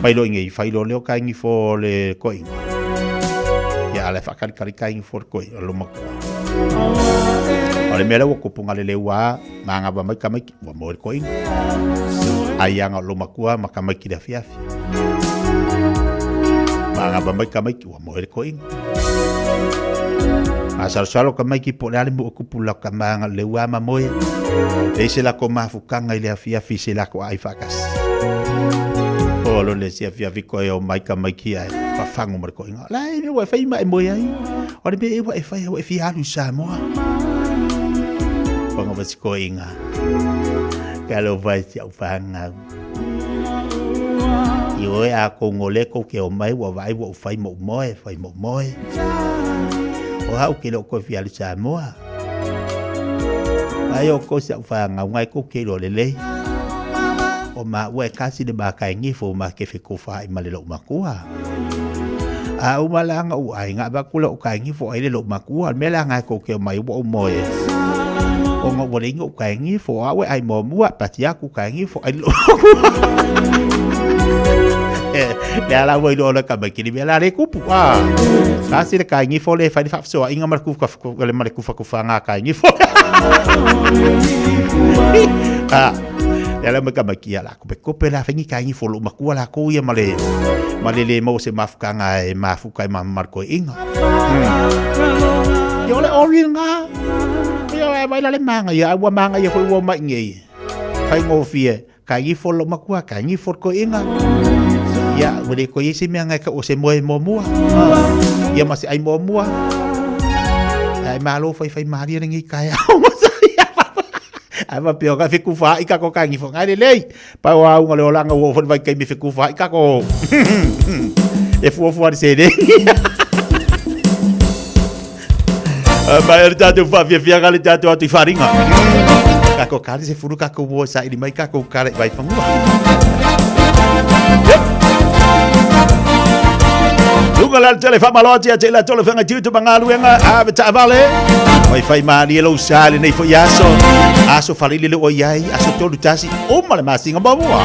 mai lo ngei, whai lo leo kaingi fo le koiga. Ia ala e whakalikali kaingi fo le koiga, lo makua. O le mea lea ua kupu ngā le leua Māngava mai tamaiti, ua moe le toeaina. Ai anga o lou matua ma tamaiti i le afiafi. Māngava mai tamaiti, ua moe le toeaina. Masalosalo tamaiti po o le a le mua tupu i lau tama na o le ua ma moe. Leai se latou mafutaga i le afiafi i se latou aai faatasi. Oo loa le isi afiafi toe omai tamaiti ae fafagu ma le toeaina. O le a le mea ua e fai ma e moe ai? O le mea ea ua e fai ua e fia alu i Samoa. Wanga wa sikoinga. Ka lo vai si au whangau. I oe a kou ngole kou ke o mai ua vai ua u whai mo moe, whai mo moe. O hau ke lo koe fia alu Samoa. Ai o kou si au whangau ngai kou ke lo lelei. O ma ua e kasi le ma kai ngifo ma ke whiko whai ma le lo makua. A uma la nga u ai nga ba kula u kai ngi fo ai le lo makua me la nga ko ke mai wo mo e. O nga wo le ngi u kai ngi fo a we ai mo mua pa tia ku kai ngi fo ai lo. Le ala wo lo la ka mai kini me la le kupu a. Sa si le kai ngi fo le fai fa so inga mar ku ka le mar ku fa ku fa nga kai ngi fo. A le ala mai ka mai kia la Kope kope la whengi ka ingi fo lo makua la ko ia ma le ma le le mau se mafukanga e mafuka e ma marko e inga. Ia ole ori ngā. Ia e vai la le manga ia ua manga ia foi ua mai ngei. Whai ngōwhie ka ingi fo lo makua ka ingi fo ko inga. Ia ua le ko ia se mea ngai ka o se moe mo mua. Ia ma se ai mo mua. Ai malo whai whai maria le ngi kai au Ai ma pio ka fiku fa i kako kangi fo ngai lelei. Pa o au ngale olanga wo fo vai kai mi fiku fa i kako. E fua fua se le. Mai le tātou whawhiawhia le tātou atu i wharinga. Kako kare se furu kako wo sa ili mai kako kare vai whangua. Yep. Lunga la tele whamaloa tia te la tole whanga tiutu mangaluenga a ve taavale. Wai whai maali e lou sa le nei foi aso. Aso whalili le oi ai, aso tolu tasi, o ma le masinga mamua.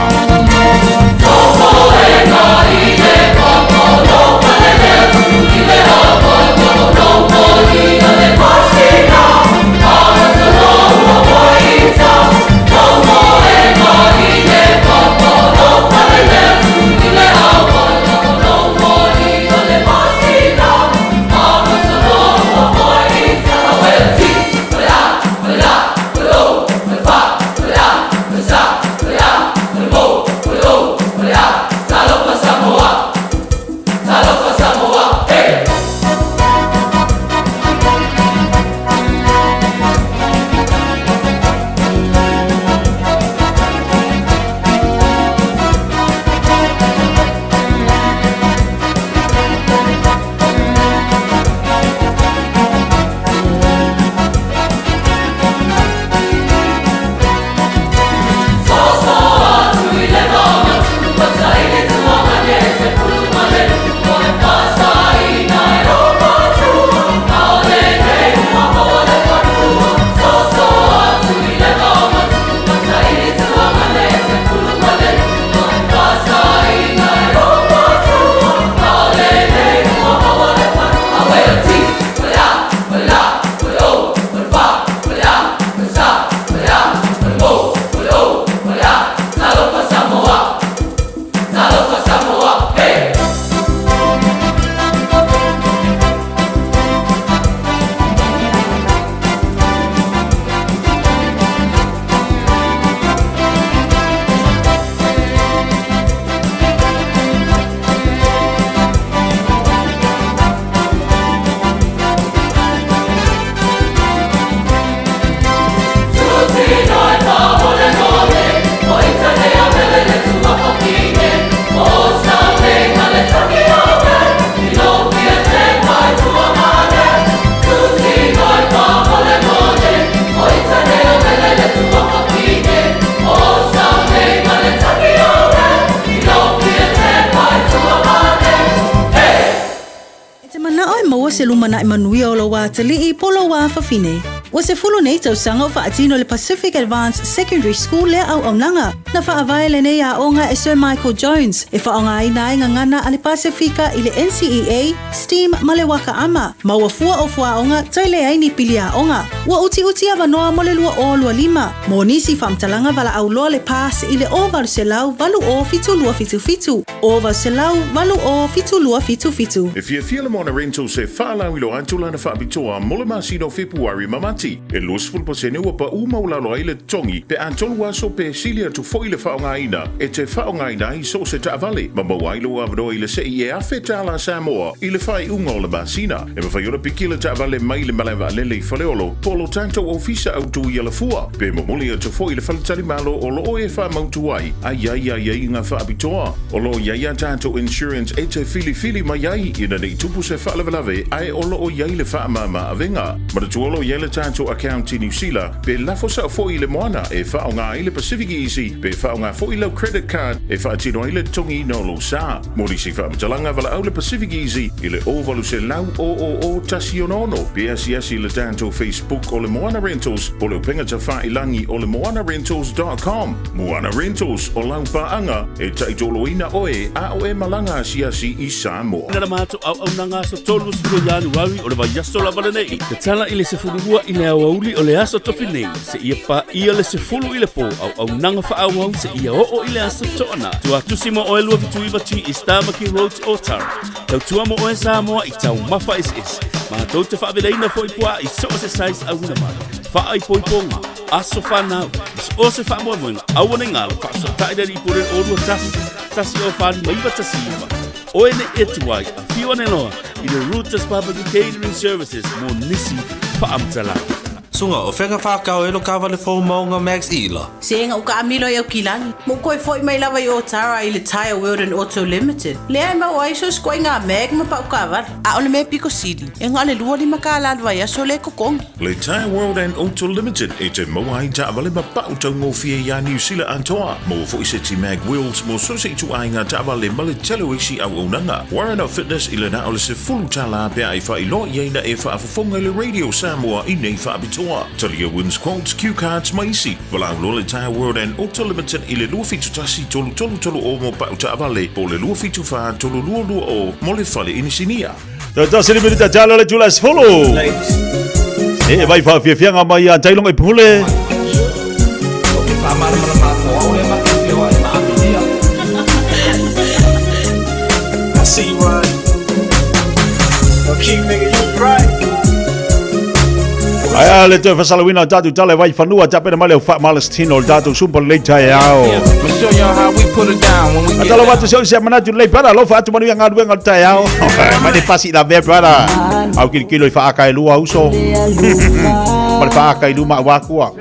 maua se lumanai manuia o lou atalii po o lou afafine? Ua 10 nei tausaga o faatino e le Pacific Advanced Secondary School lea auaunaga. Na faavae lenei aoga e Sir Michael Jones e faaaogaina ai gagana a le Pasefika i le NCEA, STEAM ma le Waka Ama. Maua fua o fuaaoga toe leai ni pili aoga. Ua utiuti avanoa mo le 2025. Mo nisi faamatalaga valaau loa le PASS i le 0800 80 7277, 0800 80 7277. E fiafia le Moana Rentals e faalauiloa atu lana faapitoa mo le masina o Fepuari ma Mati. E 20% ua paʻu maualalo ai le totogi pe a tolu aso pe sili atu foi le faaaogaina e te faaaogaina ai so o se taavale ma maua ai lou avanoa i le sei e $1,000 Samoa i le faaiuga o le masina. E mafai ona piki le taavale mai le malae vaalele i Faleolo po o lo tatou ofisa autu i Alafua pe momoli atu foi i le faletalimalo o lo o e faamautu ai a i ai aiaiga faapitoa. O lo o i ai a tatou insurance e te filifili mai ai ina ne i tupu se faalavelave ae o lo o i ai le faamama avega. Manatua o lo o i ai le tatou account i Niu Sila pe lafo sao foi i le moana e faaaoga ai le Pacific Easy pe faaaoga foi lau credit card e faatino ai le totogiina o lou sa. Mo nisi faamatalaga valaau le Pacific Easy i le 0800 000 166 pe asiasi i le tatou Facebook o le Moana Rentals po o le upega tafailangi o le moanarentals.com. Moana Rentals, o lau paaga e taitoloina oe a o e malaga asiasi i Samoa. Na le matou auaunaga aso 30 o Ianuari o le vaiaso lava lenei. Tatala i le 12 i le aoauli o le aso tofi nei seia paia le 10 i le po auaunaga faaauau seia oo i le aso toanai. Tuatusi mo oe 279 G East Tamaki Road Otara. Tautua mo oe Samoa i taumafa eseese. Matou te faavelaina foi puaa i so o se size auina mai. Faaipoipoga, aso fanau, ma so o se faamoemoega, aua ne i galo, faafesootai le Alii Pule 0 2 1 1 0 4 5 9 1 9. Oe ne i e tuai, afio ane loa i le Rooters Barbecue Catering Services mo nisi faamatalaga. Suga, o fea whakao e lo kawale fou maunga Max Ila. Sega u kaamilo i Aukilani, ma u koe foi mai lava i Otara i le Tyre World and Auto Limited, lea e maua ai so se ituaiga mag ma pau kaavale. A o le mea piko sili, e na o le $25 le vaiaso lea e totogi. Le Tyre World and Auto Limited e te maua ai taavale ma pau taugofie iā Niu Sila atoa. Maua foi seti mag wheels mo so se ituaiga taavale ma le tele o isi auaunaga. Warren Fitness i le na o le $10 pe a e faailoa i ai na e faafofoga i le Radio Samoa i nei faapitoa. Talia wins quotes, cue cards ma isi. Valaau loa le Tyre World and Auto Limited i le 271 3330 mo pau taavale po o le 274 3220 mo le fale inisinia. Tasi le minute talo le tula sefulu. E vai whaafiafianga mai a Tailonga i Pule. I see you right. Okay, nigga, you right. Ai a le toe fasalawina o tātou tala e vai whanua tapena mai le au whaamalastino o le tātou sumpa le tai ao. Atalo watu se o se manatu lei para alofa atu manuia galuega o le taeao. Mai le pasi la vea brother. Au kilokilo i whaaka e lua uso. Ma le whaaka i luma au akua.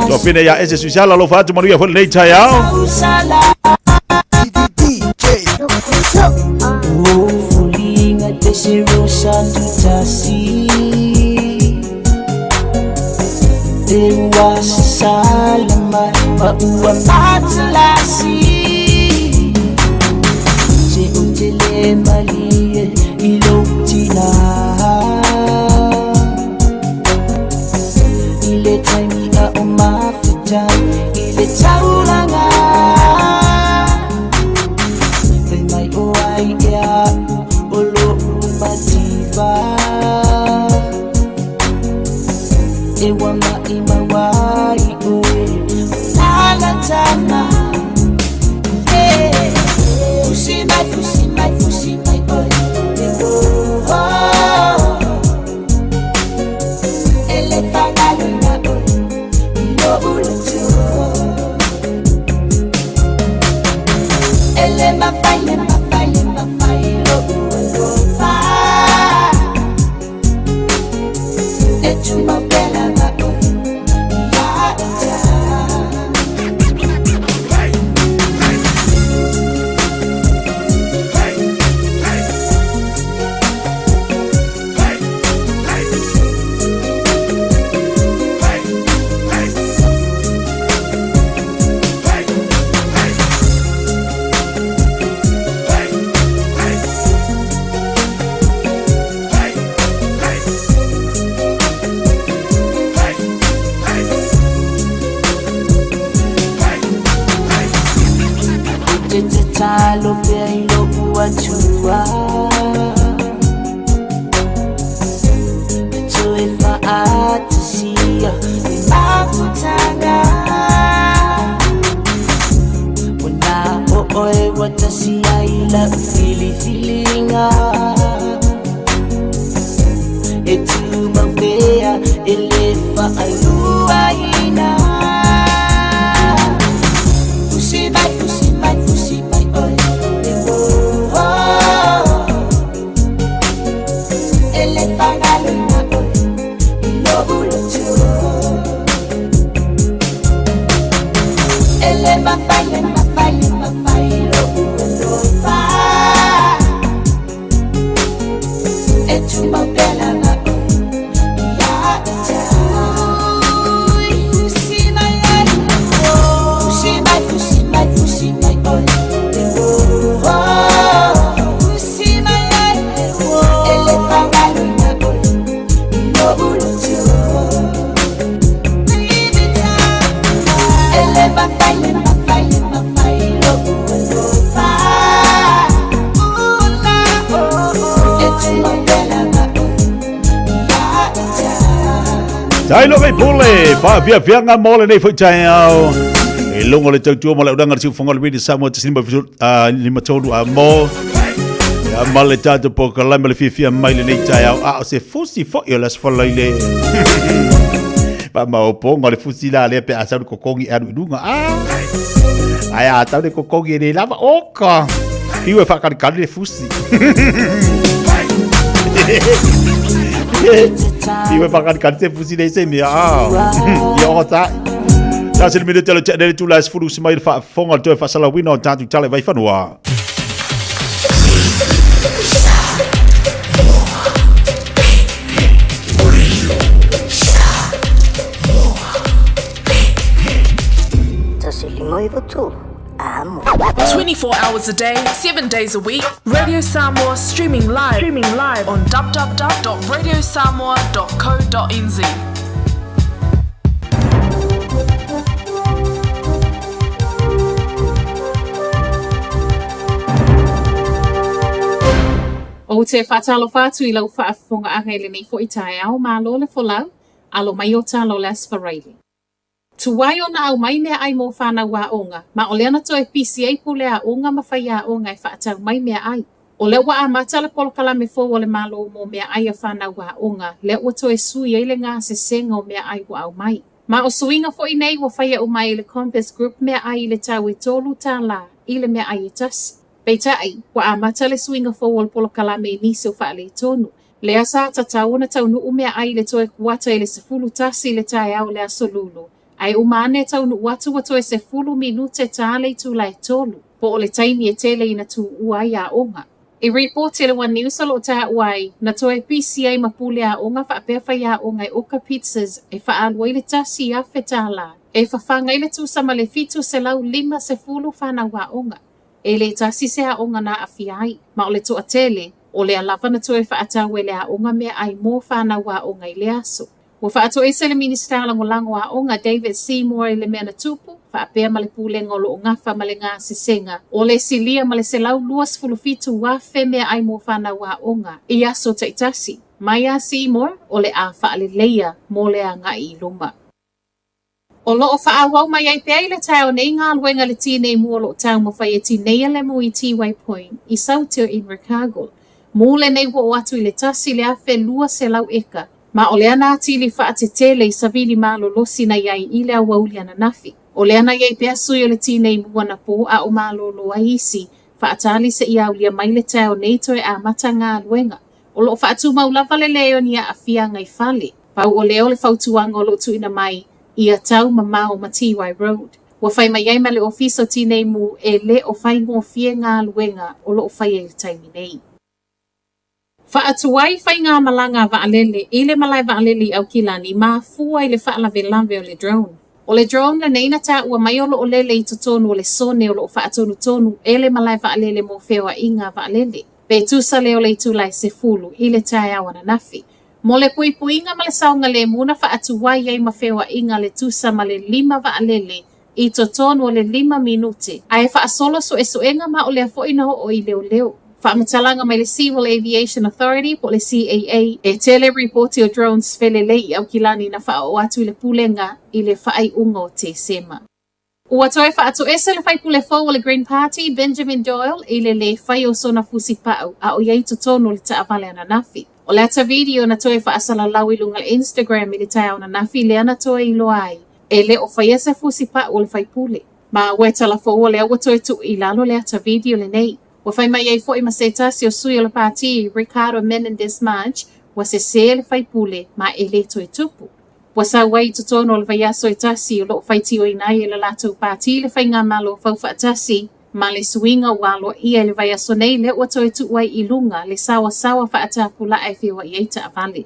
Toa pene ia ese suisala alofa atu manuia foi lenei taeao. te tatalo pea i lo'u Atua E toe fa'atasia le mafutaga Ua na o oe ua tasi ai la'u filifiliga E tumau pea e lē fa'aluaina Usi mai, usi mai, usi mai oe e oh, E lē faagaloina oe i lo'u loto E lē mafai, le mafai, le mafai lo'u alofa E tumau pea lava oe ia te Usi mai ai Usi mai, usi mai, usi mai oe e oh, Usi mai ai E lē faagaloina oe i lo'u loto E lē mafai, le mafai, le mafai lo'u alofa E tumau pea lava oe ia te Tailo mai pule, whaafiafianga mo lenei foi taeao. E longo le tautua mo le aunaga le siufoga o le Radio Samoa 1.53 a mo. Ia ma le tatou polokalame le fiafia mai lenei taeao. A o se fusi foi o le aso Faraile. Faamaopooga o le fusi la lea pe a sau le kokogi e alu i luga. Ah! Ae a tau le kokogi e le lava, oka! Fiu e whakalikali le fusi. Fiu e whakalikali te fusi nei se mea. Ah! Ia o tai. Tasi le minute le tele tula e 10 si mai le faafofoga le toe faasalauina o tatou tala i Vaifanua. 24 hours a day, 7 days a week, Radio Samoa streaming live, streaming live on www.radiosamoa.co.nz. Ou te faatalofa atu i lau faafofogaaga i lenei foi taeao, malo le folau, alo mai o tala o le Aso Faraile. Tuai ona aumai meaai mo fanau aoga, ma o lea na toe pisi ai pule aoga ma faiaoga e faatau mai meaai. O lea ua amata le polokalame fou a le Malo mo meaai a fanau aoga, lea ua toe sui ai le gasesega o meaai ua aumai. Ma o suiga foi nei ua faia uma ai e le Compass Group meaai i le tau e $3 i le meaai e tasi. Peitai, ua amata le suiga fou o le polokalame i nisi o faaletonu. Lea sa tatau ona taunuu meaai i le toe kuata i le 11 i le taeao o le Aso Lulu, ae uma ane taunuu atu ua toe 10 minute ta le itula e 3, po o le taimi e tele ina tuua ai aoga. I ripoti a le One News o lo o taua ai, na toe pisi ai ma pule aoga faapea faiaoga e oka pizzas e faaalu ai le $1,000 e fafaga ai le tusa ma le 750 fanau aoga. E le tasi se aoga na aafia ai, ma o le toatele, o lea lava na toe faatau e le aoga meaai mo fanau aoga i le aso. Ua faatoese le Minisita Lagolago Aoga David Seymour i le mea na tupu, faapea ma le pulega o lo o gafa ma le gasesega o le silia ma le 127,000 meaai mo fanau aoga i aso taitasi. Mai a Seymour, o le a faaleleia mo le agai i luma. O lo o faaauau mai ai pea i le taeao nei galuega a le Tinei Mu o lo o taumafai e tineia le mu i Tiwai Point i Salthill i Invercargill. Mu lenei ua oo atu i le 1,200 eka, ma o lea na atili faatetele i savili malolosi na i ai i le aoauli ananafi. O lea na i ai pea sui o le Tinei Mu anapo a o malolo ai isi faatali seia aulia mai le taeao nei toe amata galuega. O lo o faatumau lava le leai o ni aafiaga i fale. Pau o lea o le fautuaga o lo o tuuina mai, ia tau mamao ma Tiwai Road. Ua fai mai ai ma le Ofisa o Tinei Mu e le o faigofie galuega o lo o faia i le taimi nei. Faatuai faigamalaga a vaalele i le malae vaalele i Aukilani mafua i le faalavelave o le drone. O le drone lenei na taua mai o lo o lele i totonu o le sone o lo o faatonutonu e le malae vaalele mo feoaiga a vaalele. Pe tusa lea o le itula e 10 i le taeao ananafi. Mo le puipuiga ma le saogalemu na faatuai ai ma feoaiga le tusa ma le lima vaalele i totonu o le lima minute, ae faasolo suesuega ma o lea foi na oo i leoleo. Faamatalaga mai le Civil Aviation Authority po o le CAA, e tele ripoti o drones felelei i Aukilani na faaoo atu i le Pulega i le faaiuga o Tesema. Ua toe faatoese le faipule fou o le Green Party, Benjamin Doyle, i le lē faia o sona fusipau a o i ai i totonu o le taavale ananafi. O le ata video na toe faasalalau i luga o le Instagram i le taeao ananafi lea na toe iloa ai e le o faia se fusipau o le faipule. Ma ua e tala fou o lea ua toe tuu i lalo le ata video lenei. Ua fai mai ai foi ma se tasi o sui o le pati, Ricardo Menendez March, ua sesē le faipule ma e lē toe tupu. Ua sau ai i totonu o le vaiaso e tasi o lo o faitioina ai e le latou pati le Faigamalo Faufaatasi ma le suiga ua aloaia i le vaiaso nei lea ua toe tuu ai i luga le saoasaoa faatapulaa e feoai ai taavale.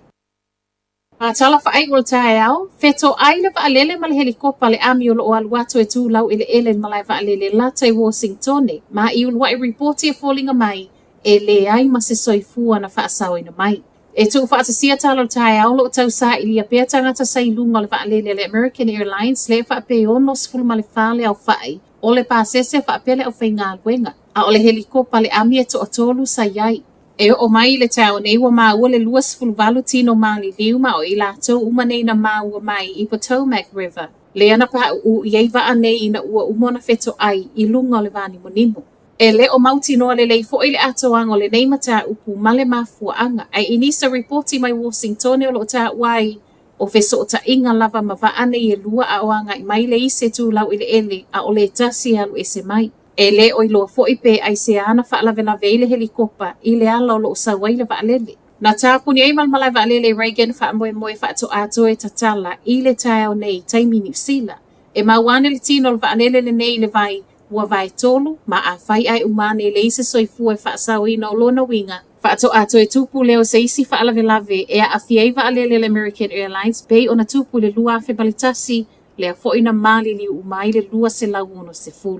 A tala faaiu o le taeao, fetoai le vaalele ma le helikopa a le ami o lo o alu atu e tu laueleele i le malae vaalele lata i Wōsingtone ma i uluai ripoti e foliga mai e leai ma se soifua na faasaoina mai. E tuufaatasia tala o le taeao o lo o tau sailia pea tagata sa i luga o le vaalele a le American Airlines lea e faapea e 64 le aofai o le pasese faapea le aufaigaluega, a o le helikopa a le ami e toatolu sa i ai. E oo mai i le taeao nei ua maua le 28 tino maliliu ma o i latou uma nei na maua mai i Potomac River lea na paʻuʻu i ai vaa nei ina ua uma ona fetoai i luga o le vānimonimo. E le o mautinoa lelei foi le atoaga o lenei mataupu ma le mafuaaga, ae i nisi o ripoti mai Wōsingtone o lo o taua ai, o fesootaiga lava ma vaa nei e lua a o agai mai le isi e tu laueleele a o le tasi e alu ese mai. E le o iloa foi pe aisea na faalavelave ai le helikopa i le ala o lo o sau ai le vaalele. Na tapuni ai ma le malae vaalele i Reagan faamoemoe faatoa toe tatala i le taeao nei i taimi Niu Sila. E maua ane le tino o le vaalele lenei i le vai Ua vae tolu, ma afai ae uma ane e leai se soifua e faasaoina o lona uiga, faatoa toe tupu lea o se isi faalavelave e aafia ai vaalele a le American Airlines pei ona tupu i le 2001, lea foi na maliliu uma ai le 260.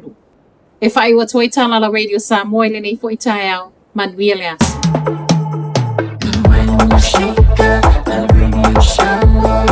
E faaiu atu ai tala a la Radio Samoa i lenei foi taeao. Manuia le aso. Radio Samoa.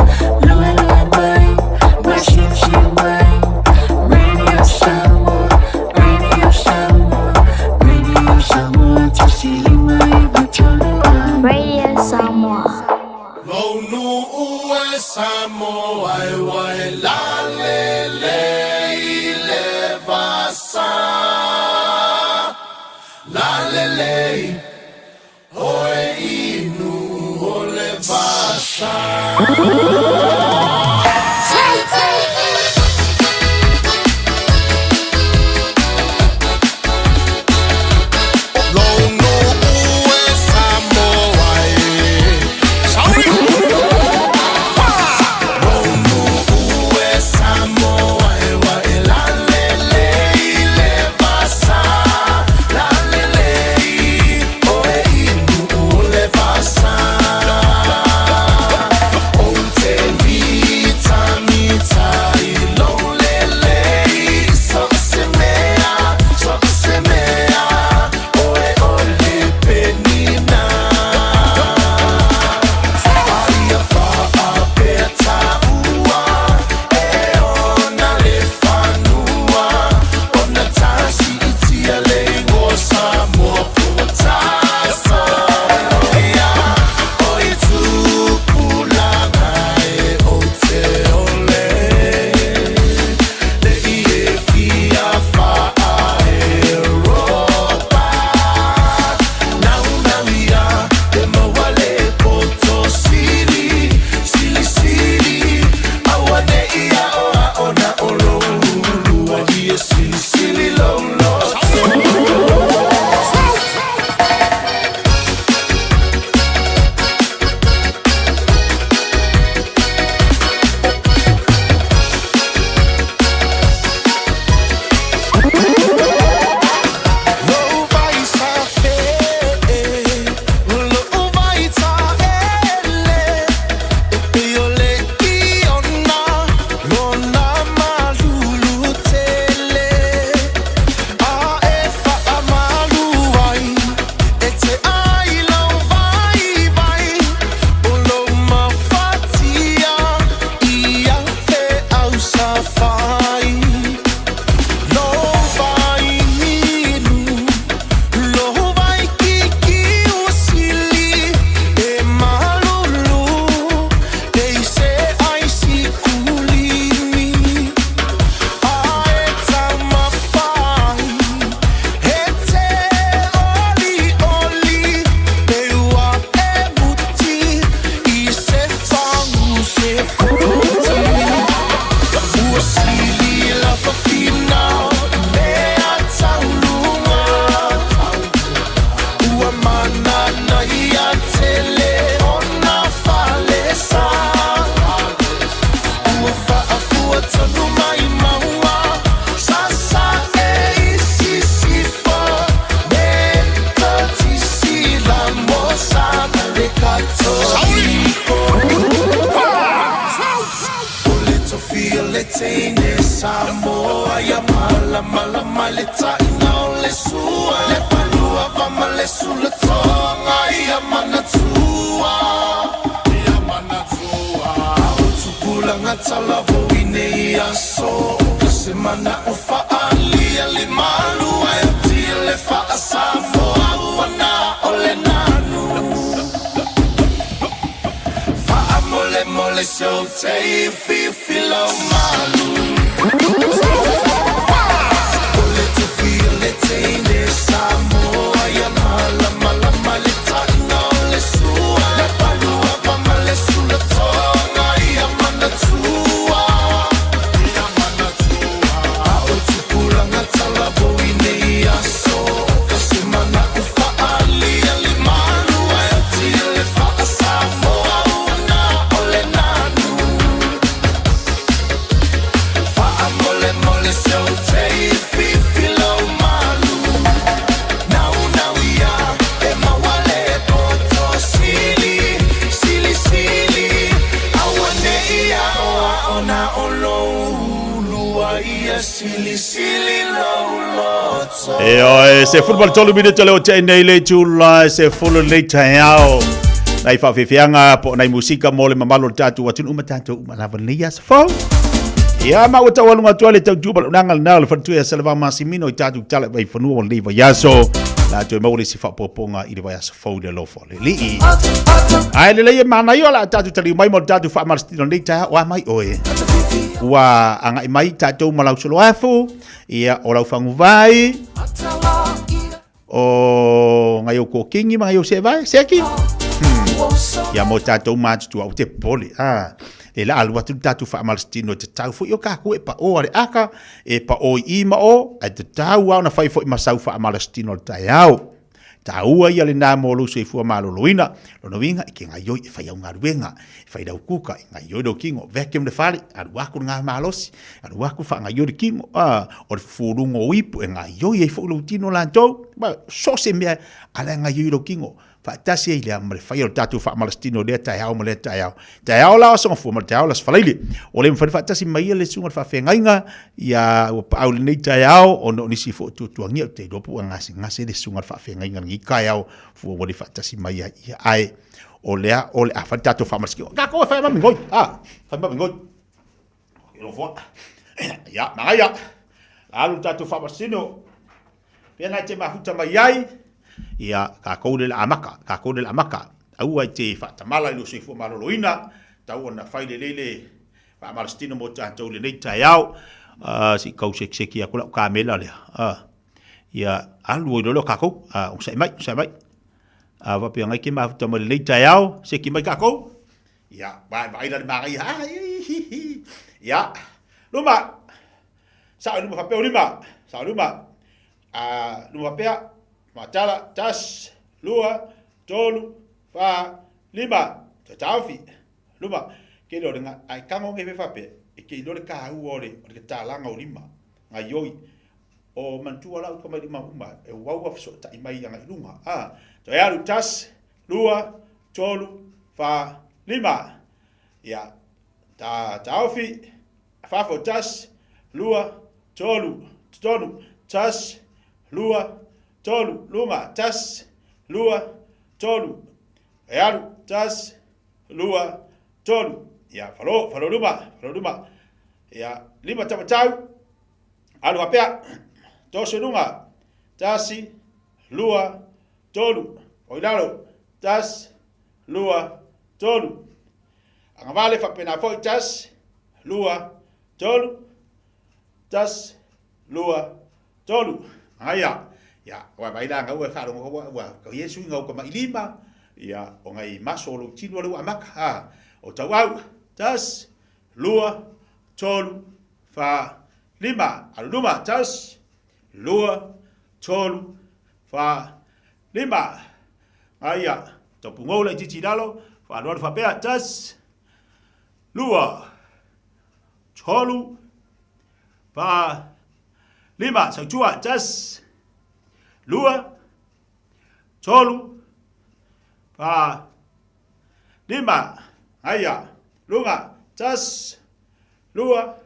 teine Samoa ia malamalama le taina o le sua le palua va ma le sulatoga ia manatua ia manatua o tupulaga talavou i nei aso ka se mana o faalia le malu ae atia le faasamoa ua na o le nanu faamolemole sou tei fifi lau malu o le tufi o le teine Samoa ia malamalama le taina o le sua le palua va ma le sulatoga ia manatua ia manatua a o tupulaga talavou i nei aso ka se mana o faalia le malu ae atia le faasamoa ua na o le nanu faamolemole sou tei fifi lau malu naunau ia e maua le poto sili silisili aua nei aoao na o lou lua ia silisili lou loto. E oe, se fulu ma le tolu minute le o te nei le itula, se fulu lenei taeao. Nai faafeafeaga po o nai musika mo le mamalu o le tatou atunuu ma tatou uma lava lenei aso fou. Ia, ma ua taualuga atu ai le tautua palaunaga lena o le faletua ia Salevao Masimino i tatou tala i vaifanua o lenei vaiaso. La toe maua le isi faaopoopoga i le vaiaso fou i le alofa o le Alii. Ae lelei e manaia o le a tatou taliu mai mo le tatou faamalositino i lenei taeao. O a mai oe? Ua agai mai tatou ma lau soloafu, ia, o lau faguvai, o ngai o kokingi ma ngai o sevae, seki. Ia mo tatou matutua o te popole. Ah, le la alu atu le tatou faamalositino e tatau foi o kakou e paoa le aka, e pao i i ma o, ae tatau lava ona fai foi ma sau faamalositino o le taeao. Taua ia lena mo lou soifua maloloina. Lona uiga, e ke gaioi e fai au galuega, e fai lau kuka, e gaioi lou kino, vacuum le fale, alu aku le gamalosi, alu aku faagaioi le kino, a, o le fufuluga o ipu, e gaioi ai foi lou tino latou. Ma, so o se mea, a la e gaioi lou kino. Faatasi ai lea ma le faia o le tatou faamalositino i lea taeao ma lea taeao. Taeao la o Aso Gafua ma le taeao o le Aso Faraile. Ua le mafai ona faatasi mai ia le susuga i le faafeagaiga, ia ua paau i lenei taeao ona o nisi foi o tuatuagia ou te iloa po ua gasegase le susuga i le faafeagaiga i lenei taeao fua ua le faatasi mai ai. Ia ae o lea o le a fai le tatou faamalositino. Tatou e fai ma migoi, a, fai ma migoi. Ilo foa. Ia, manaia. Alu le tatou faamalositino. Pea na te mafuta mai ai, ia, tatou le amata, tatou le amata. Aua e te faatamala i lou soifua maloloina, tau ona fai lelei le faamalositino mo tatou i lenei taeao. Se i tau sekiseki atu lau kamela lea. Ia, alu ai loa lea o tatou. Onosai mai, onosai mai. A faapea ngai ke mafuta mai lenei taeao, seki mai tatou. Ia, vaai la le manaia. Ah, hi, hi, hi. Ia, luma. Sao i luma faapea o lima. Sao i luma. Luma faapea. Matala, tasi, lua, tolu, fa, lima. Toe taofi. Luma. Ke le o le nga, ai kango nge fe faapea, e ke iloa le kāua o le, o le tatalaga o lima. Gaioi. O manatua lau ka mai lima uma, e uaua fesootai mai agai i luga. Toe alu, tasi, lua, tolu, fa, lima. Ia, ta, taofi, fafo, tasi, lua, tolu, totonu, tasi, lua, tolu, luga, tasi, lua, tolu. E alu, tasi, lua, tolu. Ia, falo, falo luma, falo luma. Ia, lima tamatau, alu hapea, toso luga, tasi, lua, tolu. O i lalo, tasi, lua, tolu. Agavale faapena foi, tasi, lua, tolu, tasi, lua, tolu. Aia, ia, ua vai la ngau e whaarongo ua, ua, ka Iesu i ngau ka mai lima, ia, o ngai maso o lou tino le ua amaka, ha, o tau au, tasi, lua, tolu, wha, lima, alu luma, tasi, lua, tolu, wha, lima. Aia, tau pungou laitiiti i lalo, whaalualu whapea, tasi, lua, tolu, wha, lima, sautua, tasi, lua, tolu, wha, lima, aia, luga, tasi, lua,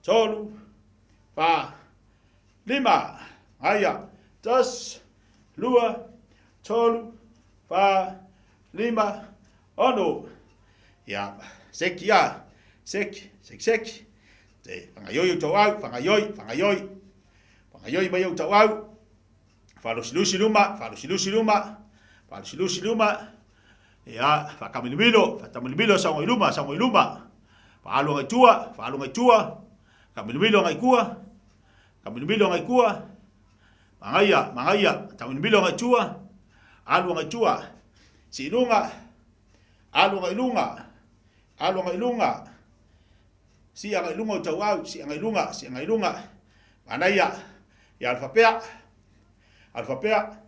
tolu, fa, lima. Aia, tasi, lua, tolu, fa, lima, ono. Ia, seki a, seki, seki, seki. Te whangaioi o tau au, whangaioi, whangaioi. Whangaioi mai au tau au. Whalusilusi luma, whalusilusi luma, whalusilusi luma. Ia, whakamilimilo, whakamilimilo saunga i luma, saunga i luma. Whaalunga i tua, whaalunga i tua. Kamilimilo ngai kua, kamilimilo ngai kua. Mangaia, mangaia, tamilimilo ngai tua. Alu ngai tua. Si lunga, alu ngai lunga, alu ngai lunga. Si anga i lunga o tau au, si anga i lunga, si anga i lunga. Manaia, ia alfapea, alfapea,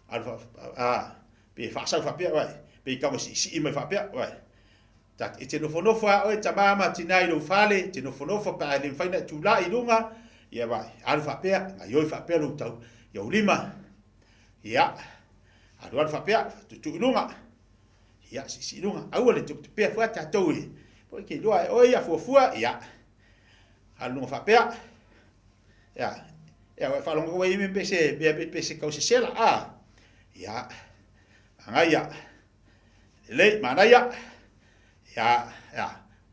alfa, a, pe whaasau whapea, wai, pe i kawa si si mai whapea, wai. Ta, e te nofonofo a oe, ta mama tina i lou fale, te nofonofo pa a le mawhai na tū la i lunga, ia wai, alu whapea, ngai oi whapea lou tau, ia ulima, ia, alu alu whapea, tutu i lunga, ia, si si lunga, aua le tupea fua tātou e, po ke loa e oe ia fuafua, ia, alu lunga whapea, ia, ia, wai whalongo koe ime pese, mea pese kau se sela, a, ia, mangaia, lelei, manaia, ia, ia,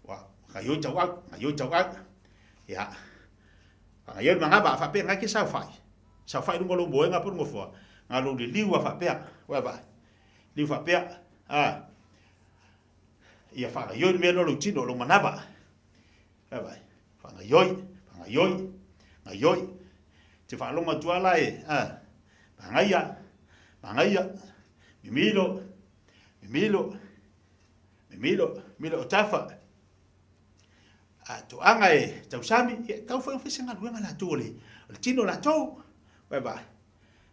wa, ngai oi tau au, ngai oi tau au, ia, ngai oi mangava, whapea ngai ke sau whai, sau whai lunga lo moenga po lunga fua, ngā lo li liu a whapea, wai wai, liu whapea, a, ia whangaioi mea no lo tino, lo manava, wai wai, whangaioi, whangaioi, ngaioi, te whalonga tuala e, a, mangaia, mangaia, mimilo, mimilo, mimilo, milo o tafa, a toaga e tausami, ia tau foi fai se galuega latou o le, o le tino latou, vai vai,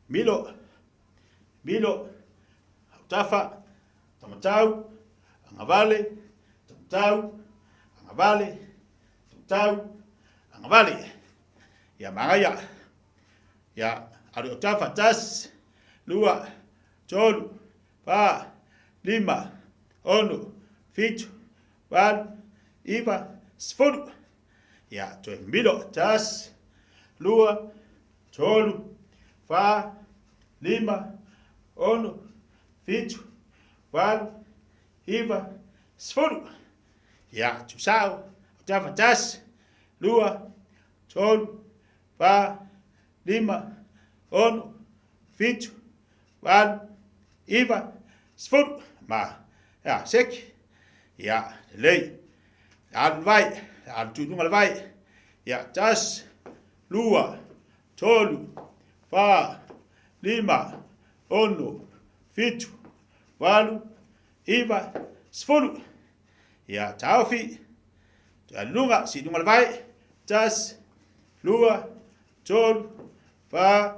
milo, milo, autafa, tamatau, agavale, tamatau, agavale, tamatau, agavale. Ia magaia, ia alu i autafa, tasi, lua, tolu, fa, lima, ono, fitu, valu, iva, sefulu. Ia, toe milo, tasi, lua, tolu, fa, lima, ono, fitu, valu, iva, sefulu. Ia, tusao, autafa, tasi, lua, tolu, fa, lima, ono, fitu, valu, iva, sefulu. Ma, ia, seki. Ia, lelei. Alu le vai, alu tu i luga le vai. Ia, tasi, lua, tolu, fa, lima, ono, fitu, valu, iva, sefulu. Ia, taofi, toe alu i luga, sii i luga le vai. Tasi, lua, tolu, fa,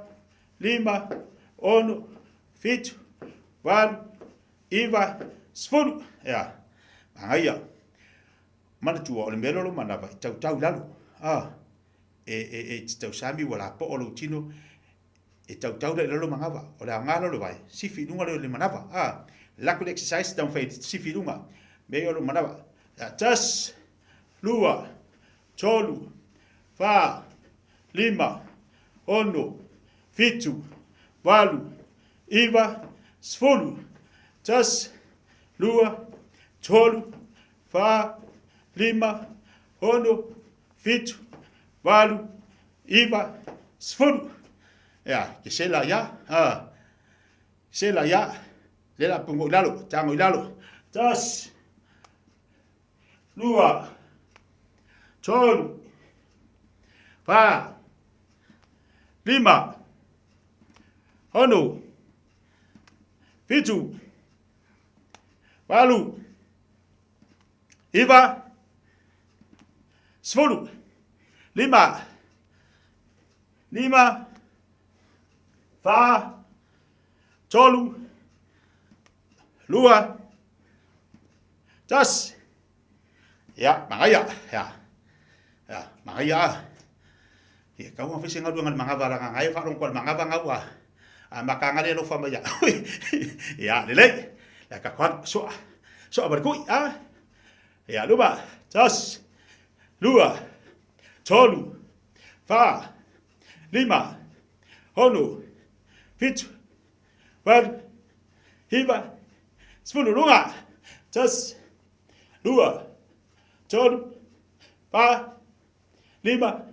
lima, ono, fitu, valu, iva, sefulu. Ia, magaia. Manatua o le mea lea o lou manava i tautau i lalo. Ah, e, e, e te tausami ua lapoa lou tino, e tautau la i lalo manava. O le aoga la o le vai, sifi i luga lea o le manava. Ah, lako le exercise taumafai e sifi i luga. Mea ia o lou manava. Ia, tasi, lua, tolu, fa, lima, ono, fitu, valu, iva, sefulu. Tasi, lua, tolu, fa, lima, ono, fitu, valu, iva, sefulu. Ia, ke sela ia, ha. Sela ia, le la pungo i lalo, tango i lalo. Tasi, lua, tolu, fa, lima, ono, fitu, valu, iva, sefulu, lima, lima, fa, tolu, lua, tasi. Ia, magaia, ia. Ia, magaia a. Ia, kau nga fese ngalu ngal mangava la ngai fa long ko mangava ngau a. A makanga le lo fa ma ya. Ia, lelei. La ka kwa so. So ba kui a. Ia, luma. Tasi. Lua. Tolu, fa, lima, ono, fitu, valu, hiva, sefulu, luga, tasi, lua, tolu, fa, lima,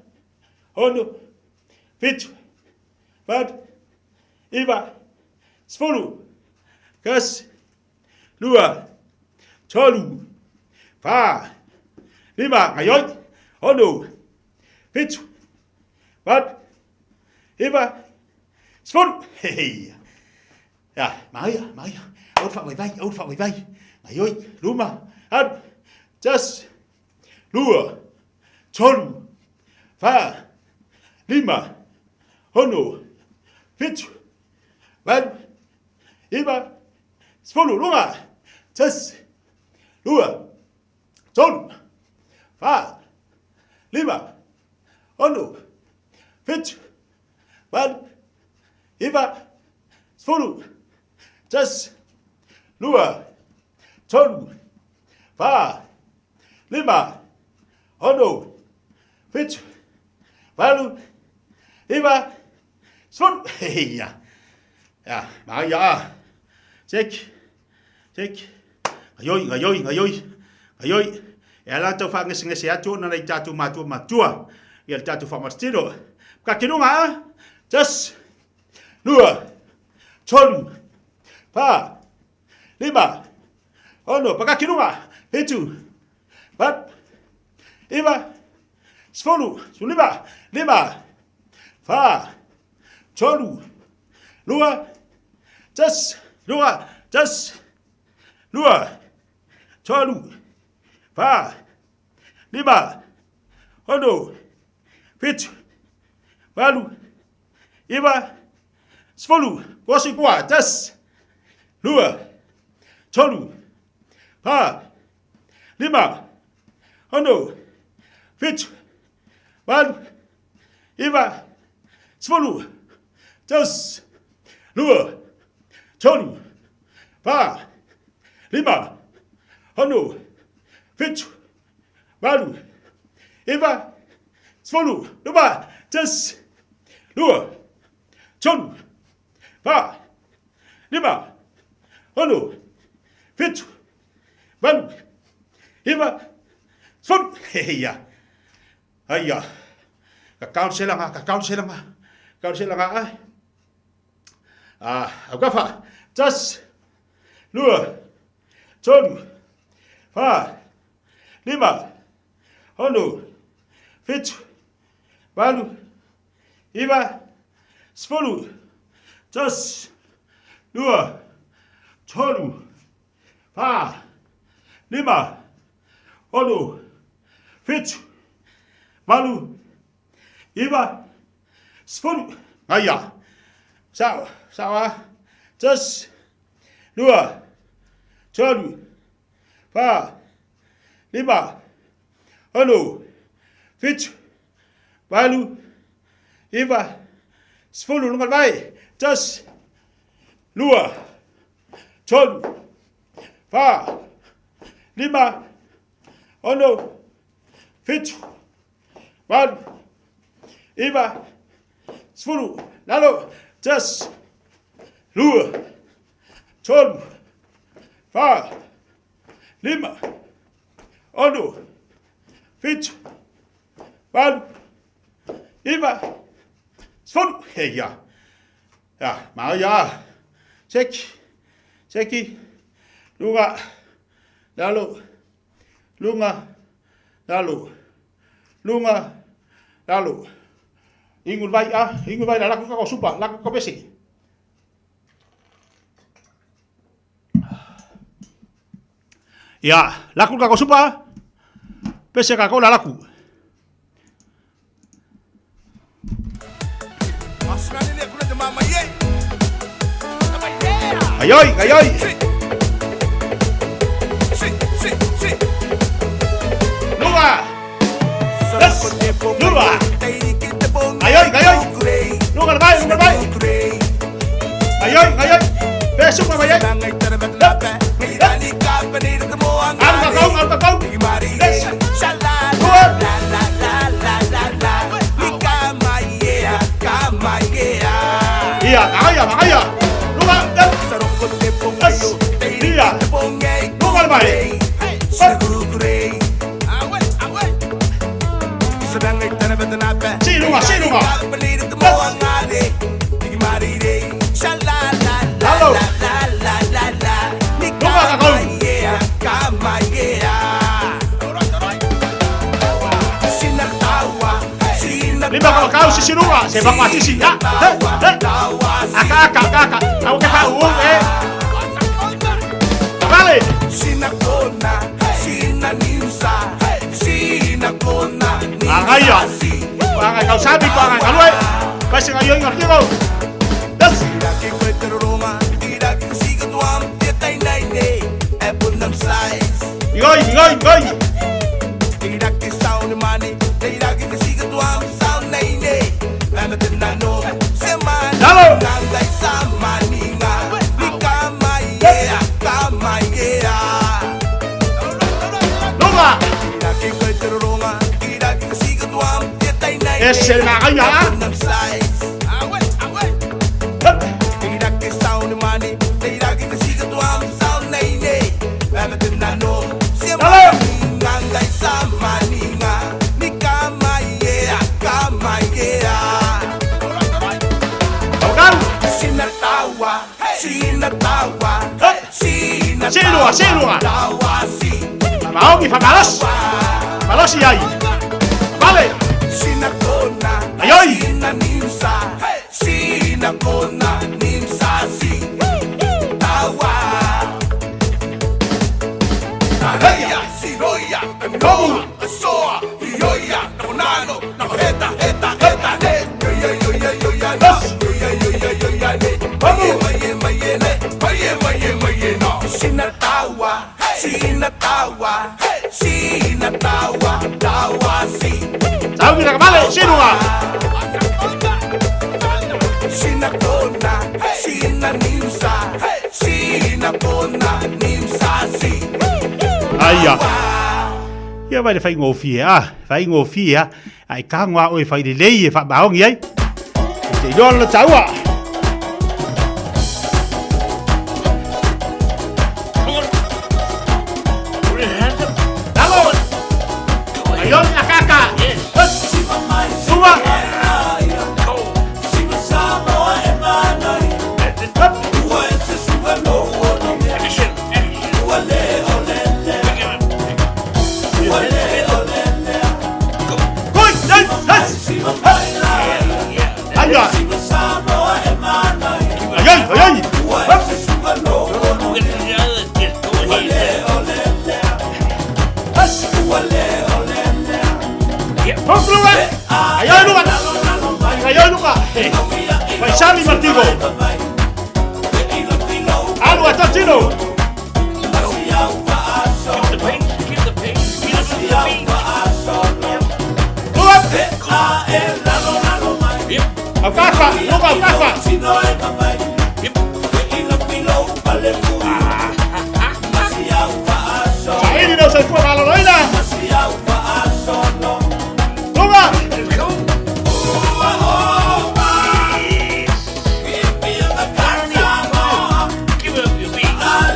ono, fitu, valu, iva, sefulu, tasi, lua, tolu, fa, lima, gaioi, ono, fitu, valu, hiva, sefulu. Hei. Ya, Maria, Maria, aua le faavaivai, aua le faavaivai. Gaioi, luma, alu, tasi, lua, tolu, fa, lima, ono, fitu, valu, iva, sefulu, luga, tasi, lua, tolu, fa, lima, ono, fitu, valu, iva, sefulu, tasi, lua, tolu, fa, lima, ono, fitu, valu, iva, sefulu. Ia. Ia, Maria. Seki, seki. Gaioi, gaioi, gaioi, gaioi. E ala tau whaangesengese atu ona nei tātou mātua matua i le tātou whaamatitino. Ka kinunga a, tasi, lua, tolu, fa, lima, ono, pakakinunga, fitu, valu, iva, sefulu, sefululima, lima, fa, tolu, lua, tasi, lua, tasi, lua, tolu, fa, lima, ono, fitu, valu, iva, sefulu, kosi kua, tasi, lua, tolu, fa, lima, ono, fitu, valu, iva, sefulu, tasi, lua, tolu, fa, lima, ono, fitu, valu, iva, sefulu, luma, tasi, lua, tolu, fa, lima, ono, fitu, valu, iva, sefulu. Heia. Aia. Ka kaunselanga, ka kaunselanga, kaunselanga ai. Ah, aukafa. Tasi, lua, tolu, fa, lima, ono, fitu, valu, iva, sefulu, tasi, lua, tolu, fa, lima, ono, fitu, valu, iva, sefulu. Aia. Sao, sao a. Tasi, lua, tolu, fa, lima, ono, fitu, valu, iva, sefulu, luga le vai. Tasi, lua, tolu, fa, lima, ono, fitu, valu, iva, sefulu, lalo, tasi, lua, tolu, fa, lima, ono, fitu, valu, iva, sefulu. Ia. Ia, Maria. Seki, seki, luga, lalo, luga, lalo, luga, lalo. Inu le vai a, inu le vai la lako kako supa, lako kako pese. Ia, lako kako supa, pese kako la laku. Gaioi, gaioi. Luga. Yes. Luga. Gaioi, gaioi. Luga le vai, luga le vai. Gaioi, gaioi. Pesu ma vai. Alu kakau, alu kakau. Yes. Luga. Ia, magaia, magaia. Luga, es. Ia. Luga le mai. Si, luga, si, luga. Lalo. Luga, kakau. Lima ka kau si sinuga, se va pa si ya. He, he. Aka aka aka aka. Au ke fa u e. Vale. Agaia. Aga kau sabi ko aga kalue. Vai se gaio ingar digo. Des. Igoi, igoi, igoi. Lalo. Luga. Ese magaia. Silua, silua. Maogi, famalos. Malos i ai. Vale. Aioi. Saumira, vale, sinua. Aia. Ia vai le whaingofie a, whaingofie a. Ai ka ngā oe whai le lei e whaamaongi ai. Te iloa la taua. Lalo. Aion akaka. Sua. Koi, dai, dai. Aia. Aioi, aioi. Luga. Aioi, Luga. Aioi, Luga. Faisali Martigo. Alu Atotino. Luga. Aukafa, Luga, aukafa. Saili no se fue maloloina. Luga.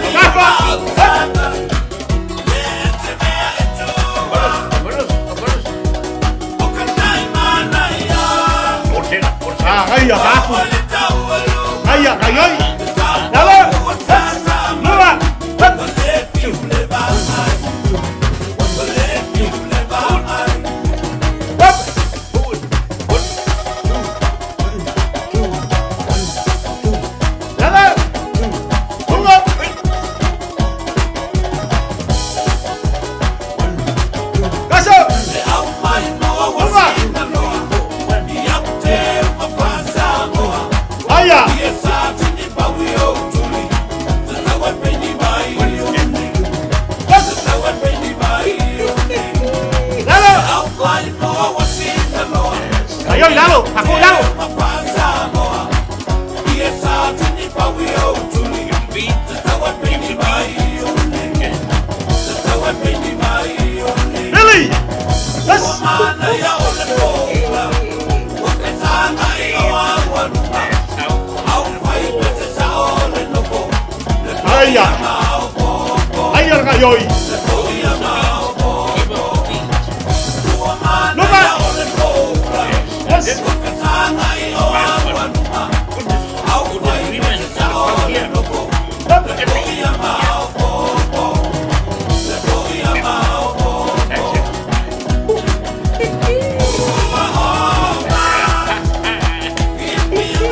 Aukafa. Ah, gaia, gafu. Gaia, gaioi. Lalo. Luga. Lalo. Luga. Kaso. Luga. Aia. Lalo. Aioi, Lalo. Aku, Lalo. Lily. Yes. Gaioi. Luma. Yes.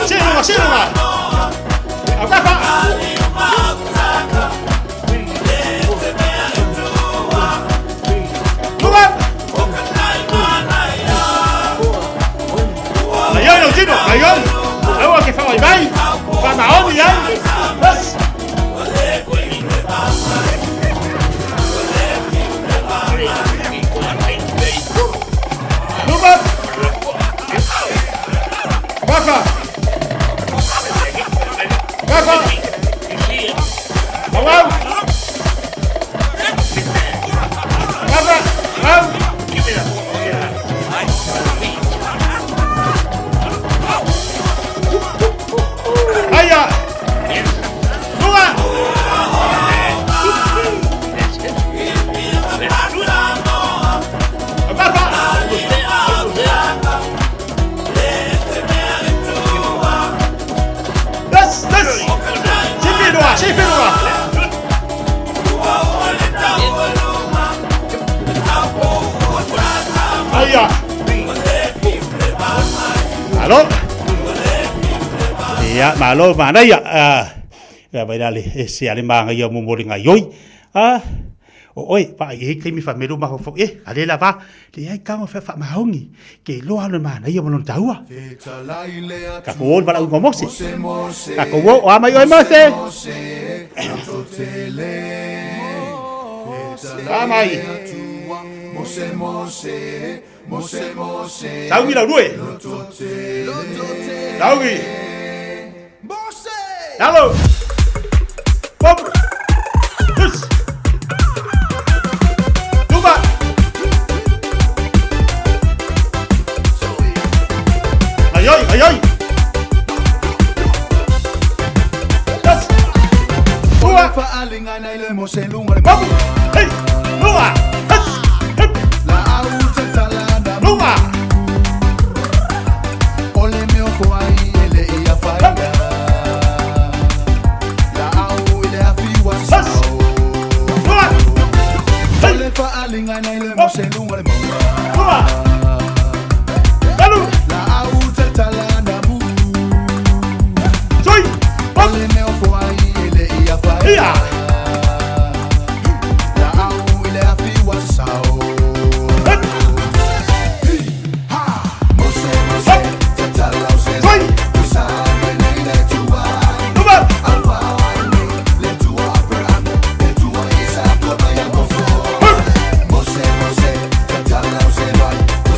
Sinuga, sinuga. Aukafa. Luma. Gaioi, lau tino, gaioi. Aua ke whawai mai. Whamaoni ai. Yes. Luma. Wafa. Wafa. Au au. Wafa. Au. Aia. Luma. Wafa. Yes, yes. Sifi lua, sifi lua. Aia. Malo. Ia, malo manaia. Ah, ia vai le e se ale manga ia mo mo ngai oi. Ah, o oi, pa i ke mi fa melu ma fo e, ale la va, le ai ka fa fa mahongi, ke lo ale mana ia mo non taua. Ka ko ol vala ungo mose. Ka ko o ama oi mose. Amai. Mose mose mose mose Saugi lau due. Saugi. Lalo. Pop. Yes. Luma. Ai ai ai ai. Yes. Luma. Pop. Hey. Luma. Yes. Luma. Ole meo foai ele ia faida La au ile afi wa sao Luma. Ole faalinga na ile mose lunga le maua Luma. Lalu. La au tatala na mu Sui. Ole meo foai ele ia faida Ia. La au ile afi wa sao Mose mose tatala use Sui. Luma.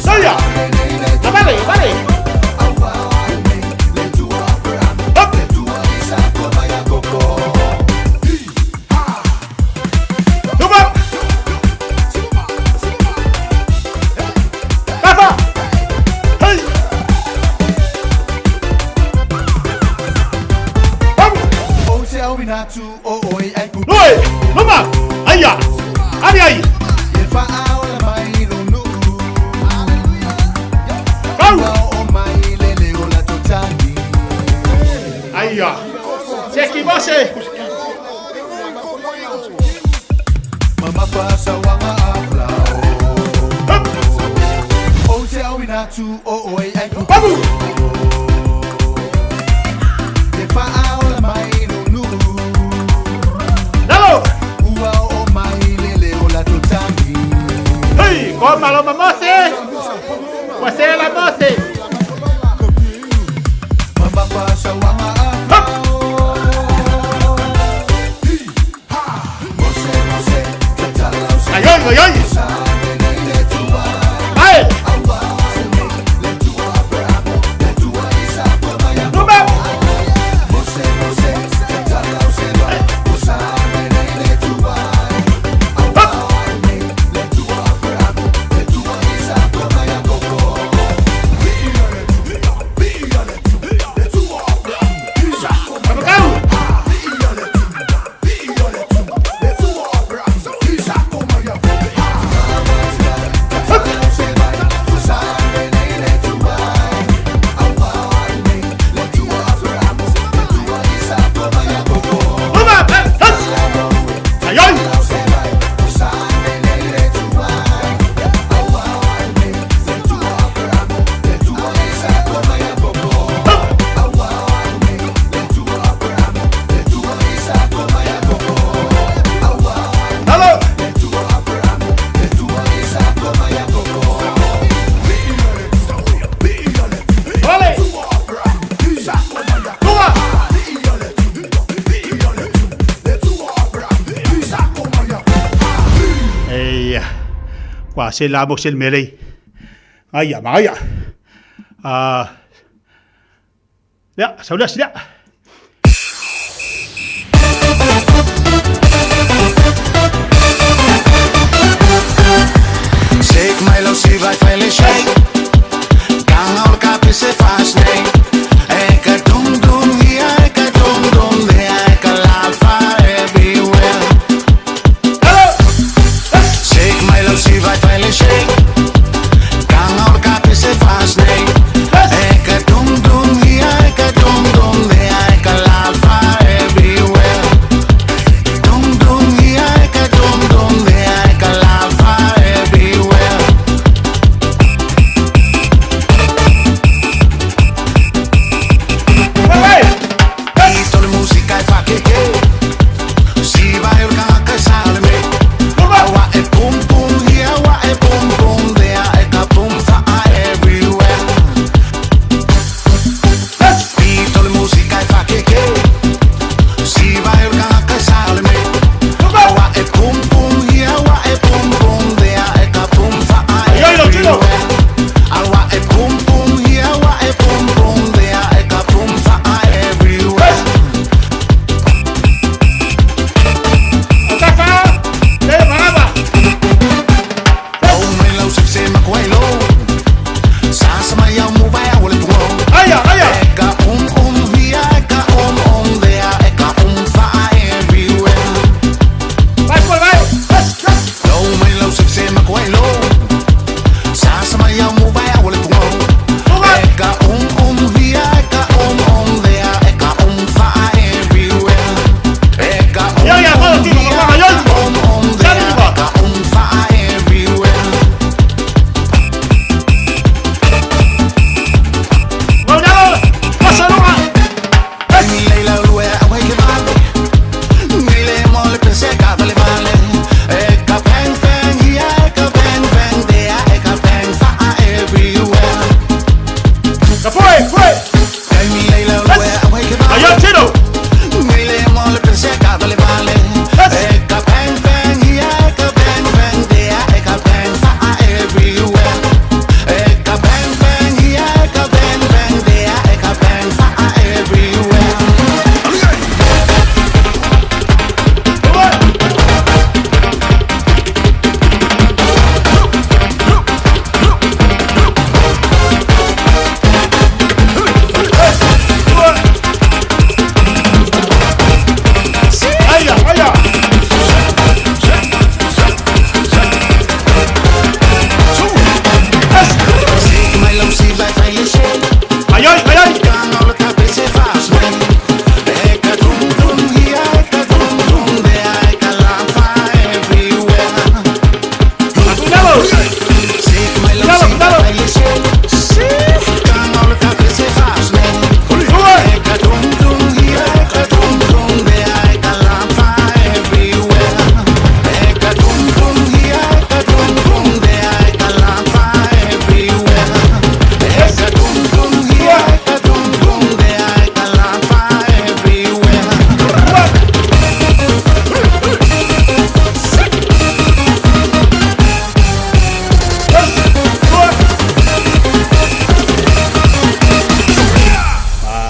Saya. Vale, vale. Luma. Rafa. Hey. Lui, Luma. Aia. Ari ai. Kau. Aia. Seki mose. Babu. Lalo. Hey, koma lo mose. Mose la mose. Ai ai ai ai. Ai. Luma. Kua se la mo se le mele. Ai ma ai. Ah. Ya, saula sila. Shake my low, si vai faile shake. Gang al kapi se fast nei. Eka dum dum here, eka dum dum there, eka lafa everywhere. Shake my low, si vai faile shake. Gang al kapi se fast nei. Eka dum dum here, eka dum dum there, eka lafa everywhere. Dum dum here, eka dum dum there, eka lafa everywhere. Ito le musica e fa che Si va il cacca salme Awa e pum pum here, awa e pum pum there, e ka pum fa everywhere. Ito le musica e fa che Si va il cacca salme Awa e pum pum here, awa e pum pum there, e ka pum fa everywhere. Awa e pum pum here, awa e pum pum there, e ka pum fa everywhere.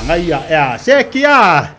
Magaia ea sekia.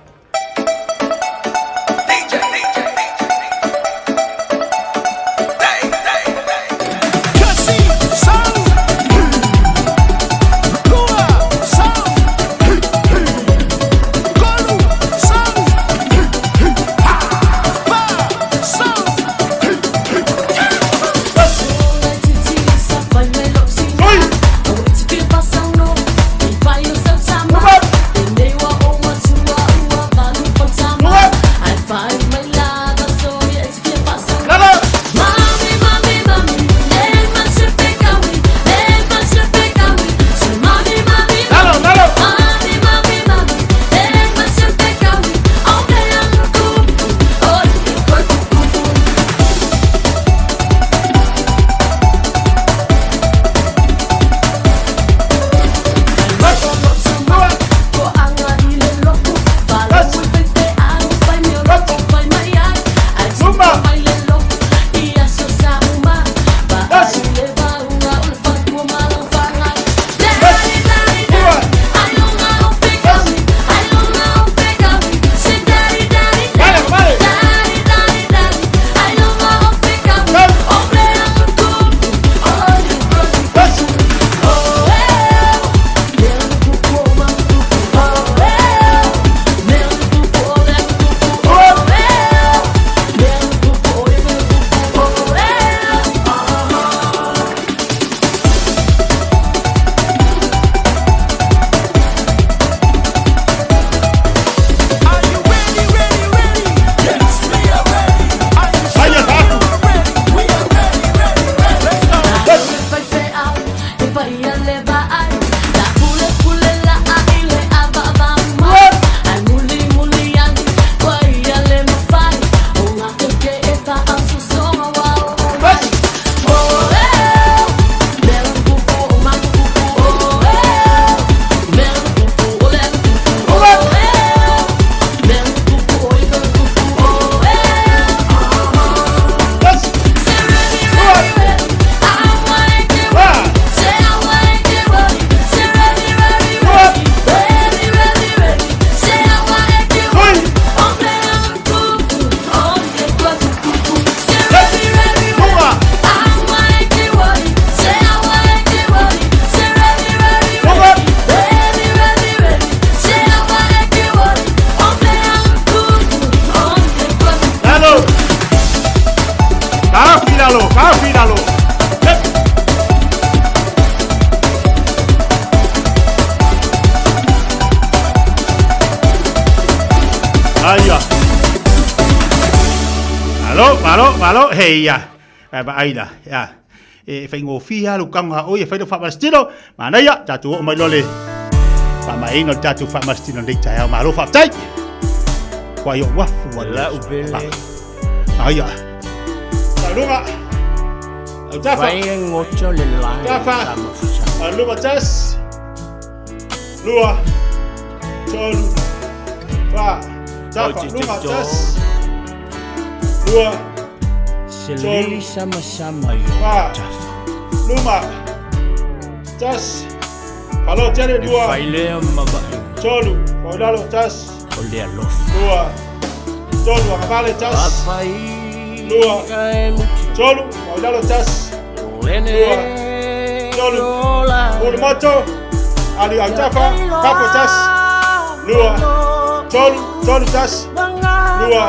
Aia. Malo, malo, malo, heia. Ai vaai la, ia. E faigofie lava lou tago a oe e fai lau faamalositino. Manaia, tatou oo mai loa le faamaeaina o le tatou faamalositino i lenei taeao. Malo faafetai. Ua i ou afu ua Lau pele. Aia. Taluga. Tafa. Vai e ngoto le lai Tafa. sa mafusa. Aluma tas. Lua. Tolu. Fa. Tafa. Oi, Luma tito. tas. Lua. Selili sama sama yo. Fa. Luma. Tas. Falo tele E lua. failea ma vaaiga Tolu. Faulalo tas. o le alofa. Lua. Tolu. Agavale tas. Lua. Tolu. Faulalo tas. Lua. Tolu. Ulumoto. Ali autafa. Kapo tas. Lua. Tolu. Tolu tas. Lua.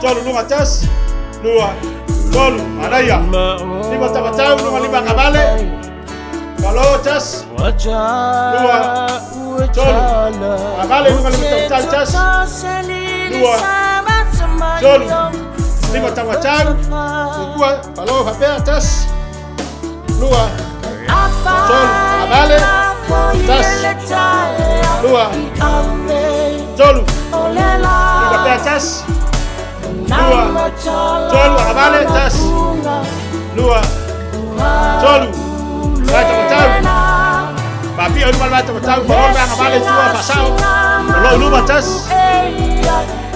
Tolu lunga tas. Lua. Tolu. Anaia. Lima tamatau. Lunga lima agavale. Falo tas. Lua. Tolu. Agavale lunga lima tamatau tas. Lua. Tolu. Lima tamatau. Ukua. Falo fapea tas. Lua. Tolu. Agavale. Tas. Lua. Tolu. Lima pea tas. Lua. Tolu. Agavale tas. Lua. Tolu. Vai tamatau. Papia luma luma tamatau. Falo luma agavale tua fasao. Falo luma tas.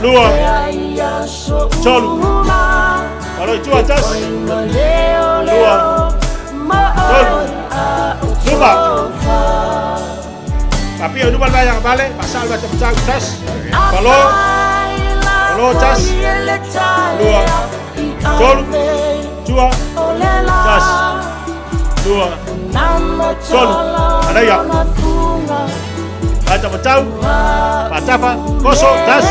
Lua. Tolu. Falo tua tas. Lua. Tolu. Luma. Papia luma luma agavale. Fasao luma tamatau tas. Falo. Falo tas. Lua. Tolu. Tua. Tas. Lua. Tolu. Anaia. Atamatau. Patafa. Koso. Tas.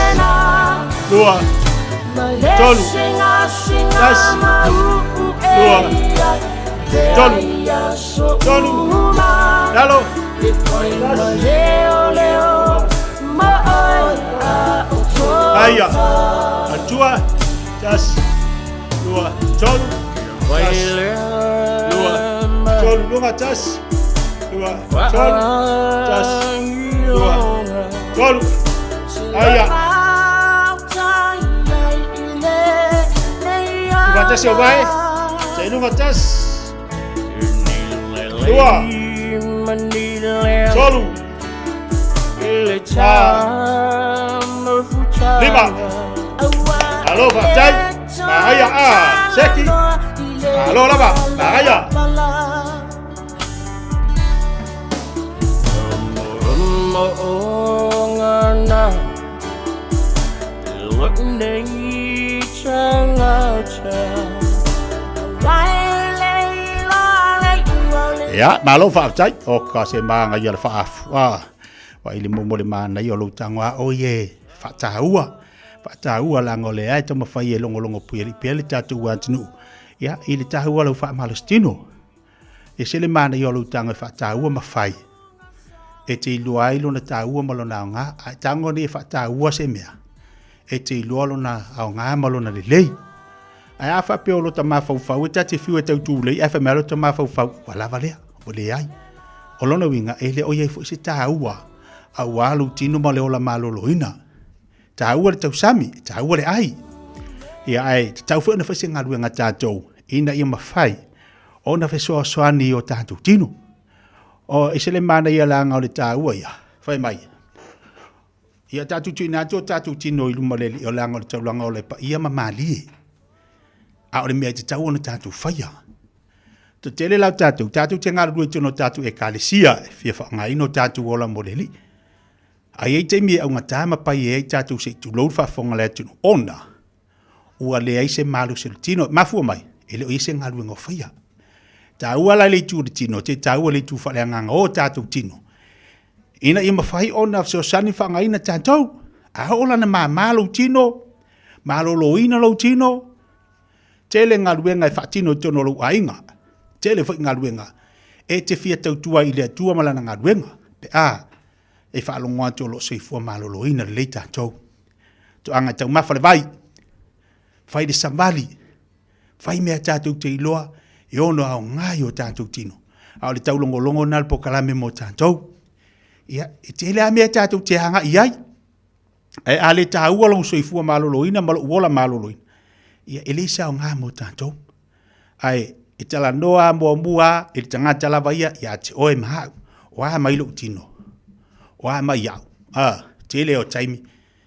Lua. Tolu. Tas. Lua. Tolu. Tolu. Lalo. Aia. Atua. Tas. Lua. Tolu. Tas. Lua. Tolu. Lunga. Tas. Lua. Tolu. Tas. Lua. Tolu. Aia. Lua tasi o vai. Te lunga tas. Lua. Tolu. Fa. Lima. Alofa. Tai. Mahaia. A. Seki. Alo lava. Mahaia. Mo'ongana Lenei changata Ia, malo faafetai o ka se maga ia le faafu. Ah, wa i le momo le manaia o lou tago a oi e faataua. Faataua laga o lea e taumafai e logologo pui pea le tatou atunuu. Ia, i le taua lau faamalositino. E se le manaia o lou tago e faataua ma fai. E te iloa ai lona taua ma lona aoga. A e tago nei e faataua se mea. E te iloa lona aoga ma lona lelei. Ae a faapea o lota mafaufau e ta te fiu e tau tulei ae fai mai lota mafaufau ua lava lea, ua leai. O lona uiga e le o i ai foi se taua auā lou tino ma le ola malōlōina. Taua le tausami, e taua le ai. Ia ae tatau foi ona fai se galuega a tatou ina ia mafai ona fesoasoani i o tatou tino. O e se le manaia laga o le taua ia, fai mai. Ia tatou tuuina atu o tatou tino i luma o le Alii o leaga o le taulaga ola e paia ma malie. A o le mea e tatau ona tatou faia. Tetele la tatou, tatou te galulue i totonu o tatou ekalesia e fia faaaogaina o tatou ola mo le Alii. A i ai taimi e augata ma paia ai tatou se i tulou le faafofoga a le atunuu ona ua leai se malosi o le tino. E mafua mai, e le o i ai se galuega o faia. Taua la le itu o le tino, te taua le itu faaleagaga o tatou tino. Ina ia mafai ona fesoasoani faaaogaina tatou. A oo lana mama lou tino, maloloina lou tino, tele galuega e faatino i totonu o lou aiga, tele foi galuega e te fia tautua ai i le Atua ma lana galuega, pe a e faalogo atu o lo o soifua maloloina lelei tatou. Toaga e taumafa le vai, fai le savali, fai mea tatou te iloa e ono aoga i o tatou tino. A o le taulogologo lena o le polokalame mo tatou. Ia, e tele lava mea tatou te agai i ai. Ae a le taua lou soifua maloloina ma lou ola maloloina, ia e leai se aoga mo tatou. Ae e talanoa muamua lava i le tagata lava ia ia te oe ma au. O a mai lou tino? O a mai au? A, tele o taimi,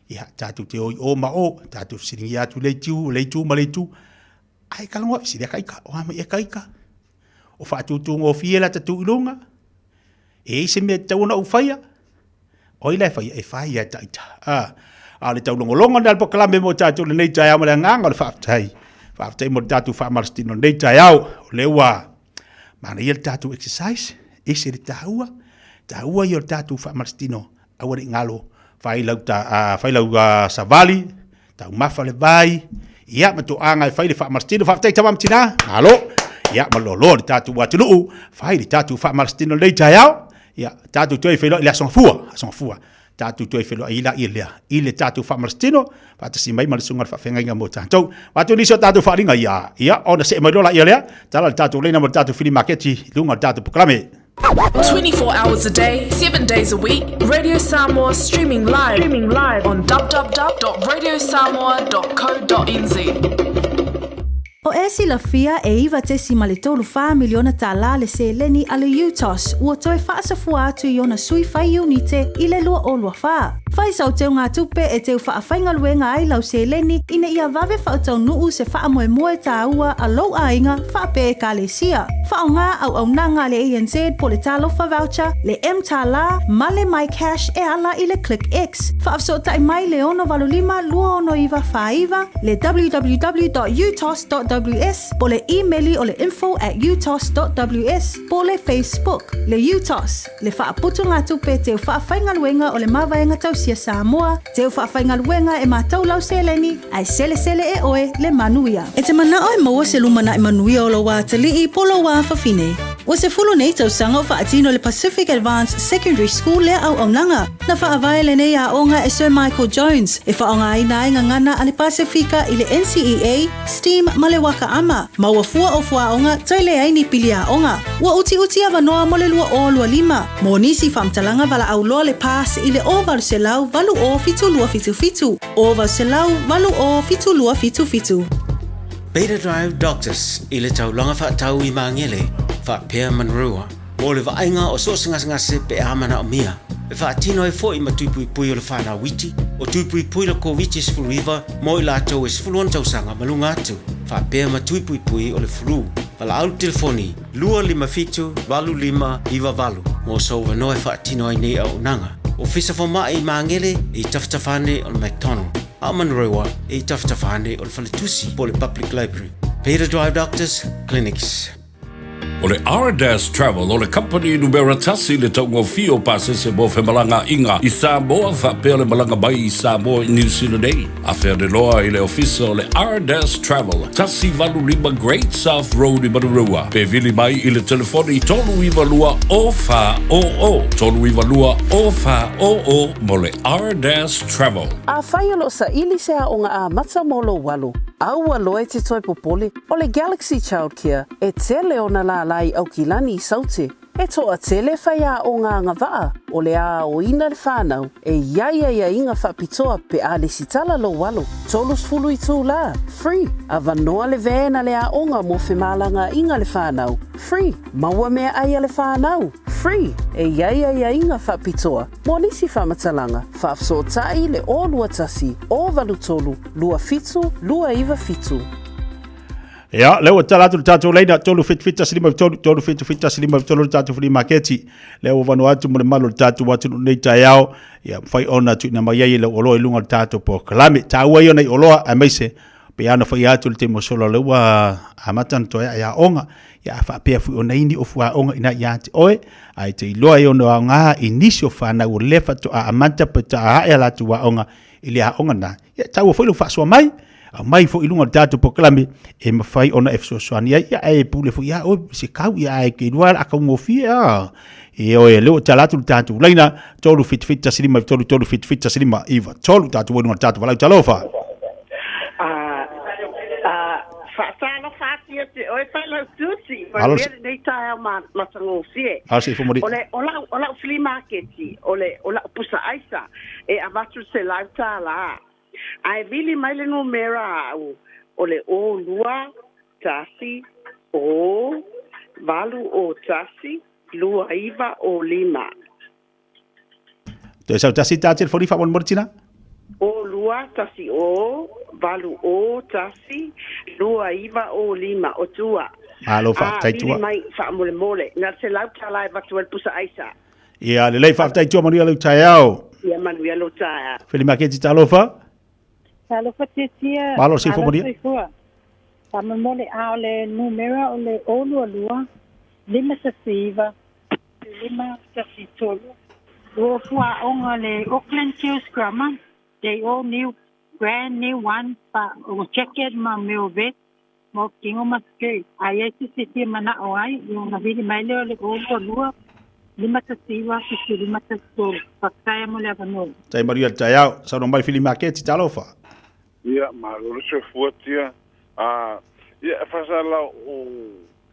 ia, tatou te o i o ma o, tatou fesiligia atu i le itu, le itu ma le itu. Ae talanoa, fesili aka ika, o a mai eka ika? O faatutugofie la ta tu i luga? E i ai se mea e tatau ona ou faia? O ai la e faia? E fai ia e ita. A, a o le taulogologo lena o le polokalame mo tatou i lenei taeao ma le agaga o le faafetai. Faafetai mo le tatou faamalositino i lenei taeao. O lea ua manaia le tatou exercise, ese le taua, taua ia o le tatou faamalositino, aua ne i galo, fai lau, ta, fai lau savali, taumafa le vai, ia ma toaga e fai le faamalositino. Faafetai tama ma tina, malo. Ia ma loaloa le tatou atunuu, fai le tatou faamalositino i lenei taeao. Ia, tatou toe feiloai i le Aso Gafua, Aso Gafua. Tatou toe feiloai la ia lea i le tatou faamalositino, faatasi mai ma le susuga i le faafeagaiga mo tatou. Atu nisi o tatou faaaliga, ia, ia, ona see mai loa la ia lea, tala le tatou leina mo le tatou flea maketi i luga o le tatou polokalame. 24 hours a day, 7 days a week, Radio Samoa streaming live, streaming live on www.radiosamoa.co.nz. O e silafia e $9.34 miliona tālā le seleni a le UTOS ua toe faasafua atu i ona sui fai iunite i le 2024. Fai sau teugatupe e teu faafaigaluega ai lau seleni ina ia vave faataunuu se faamoemoe tāua a lou aiga faapea Ekalesia. Faaaoga auaunaga a le ANZ po le Talofa Voucher, le mTālā ma le MyCash e ala i le ClickX. Faafesootai mai le 685 269 49, le www.utos.ws po le imeli o le info@utos.ws po le Facebook, le UTOS, le Faaputugatupe Teu Faafaigaluega o le Mavaega Tausia Samoa, Teu Faafaigaluega e matau lau seleni, ae selesele e oe le manuia. E te manao e maua se lumanai manuia o lou atalii po lou afafine. Ua 10 nei tausaga o faatino le Pacific Advance Secondary School lea auaunaga. Na faavae lenei aoga e Sir Michael Jones e faaaogaina ai gagana a le Pasefika i le NCEA, STEAM ma le Waka Ama. Ma ua fua o fuaoga toe leai ni pili aoga. Ua utiuti avanoa mo le 2025. Mo nisi faamatalaga valaau loa le PASS i le 0800 80 7277, 0800 80 7277. Beta Drive Doctors i le taulaga faatau i Magele, faapea Manurewa, mo le vaaiga o so o se gasegase pe a manaomia. E faatino ai foi ma tui puipui o le whanau iti, o tui puipui le Koviti-19 mo i latou e 16 tausaga ma luga atu, faapea ma tui puipui o le flu. Valaau le telefoni 257 8598 mo sou avanoa e faatino ai nei auaunaga. Ofisa Fomai i Magele e i tafatafa ane o le McDonald, a o Manurewa e i tafatafa ane o le Faletusi po o le Public Library. Beta Drive Doctors Clinics. O le Ardas Travel o le kamupani numera tasi i le taugofie o pasese mo femalagaaiga i Samoa faapea le malaga mai i Samoa i Niu Sila nei. Afea loa i le ofisa o le Ardas Travel, 185 Great South Road i Manurewa, pe vili mai i le telefoni 392 0400, 392 0400 mo le Ardas Travel. Afai o lo o saili se aoga amata mo lou alo, aua loa e te toe popole, o le Galaxy Childcare e tele ona lālā i Aukilani i Saute. E toatele faiaoga agavaa o le aoina le whanau e i ai aiaiga faapitoa pe a lesitala lou alo. 30 itulā, free, avanoa le van a le aoga mo femalagaaiga le whanau, free, maua meaai a le whanau, free, e i ai aiaiga faapitoa mo nisi faamatalaga, faafesootai le 021 083 27 297. Ia, lea ua tala atu le tatou laina 377 153, 377 153 le tatou flea maketi. Lea ua vanoa atu mo le malu o le tatou atunuu nei taeao. Ia, mafai ona tuuina mai ai e lau oloa i luga o le tatou polokalame. Taua ia nei oloa, aemaise pe ana fai atu le taimi ua sola o lea ua amata ona toe ae aoga. Ia, a faapea foi ona i ni ofu aoga ina ia te oe, ae te iloa ai ona aoga i nisi o fanau o lea faatoa amata pe taa ae a latou aoga i le aoga na. Ia, taua foi lou faasoa mai. Aumai foi i luga o le tatou polokalame e mafai ona e fesoasoani ai, ia ae pule foi ia oe se kau, ia ae ke lua a kaugofie a. E oe, lea ua tala atu le tatou laina, 377 15 3 377 15 93, tatou oi luga o le tatou valaau talofa. Faatalofa atu ia te oe Failautusi, Malo manuia lenei taeao matagofie. Malo se ifo moli. O le o lau o lau flea maketi, o le o lau pusa aisa e avatu se lau tālā. Ae vili mai le numera a'u o le 0 2 1 0 8 0 1 2 9 0 5. Toe sau tasi tā telefoni faamolemole tina. 0 2 1 0 8 0 1 2 9 0 5 o tua. Malo A faafetai vili tua. mai faamolemole. Na se lau tālā e avatu ai le pusa aisa. Ia lelei faafetai tua manuia lou taeao. Ia manuia lou taeao. Feli Maketi talofa. Talofa Tiatia, Malo se ifo malo manuia. soifua. Faamolemole a o le numera o le 022 519 513. Ua fuaʻoga le Auckland Kills Grammar, they all new, brand new one, pa o jacket ma mea o vest mo tino ma skirt. A iai se se fia mana'o ai, ia ona vili mai lea o le 022 519 7513. Faafetai mo le avanoa. Tai manuia le taeao. Saunoa mai Fili Maketi talofa. Ia, malo le soifua tia. A, ia, e faasala o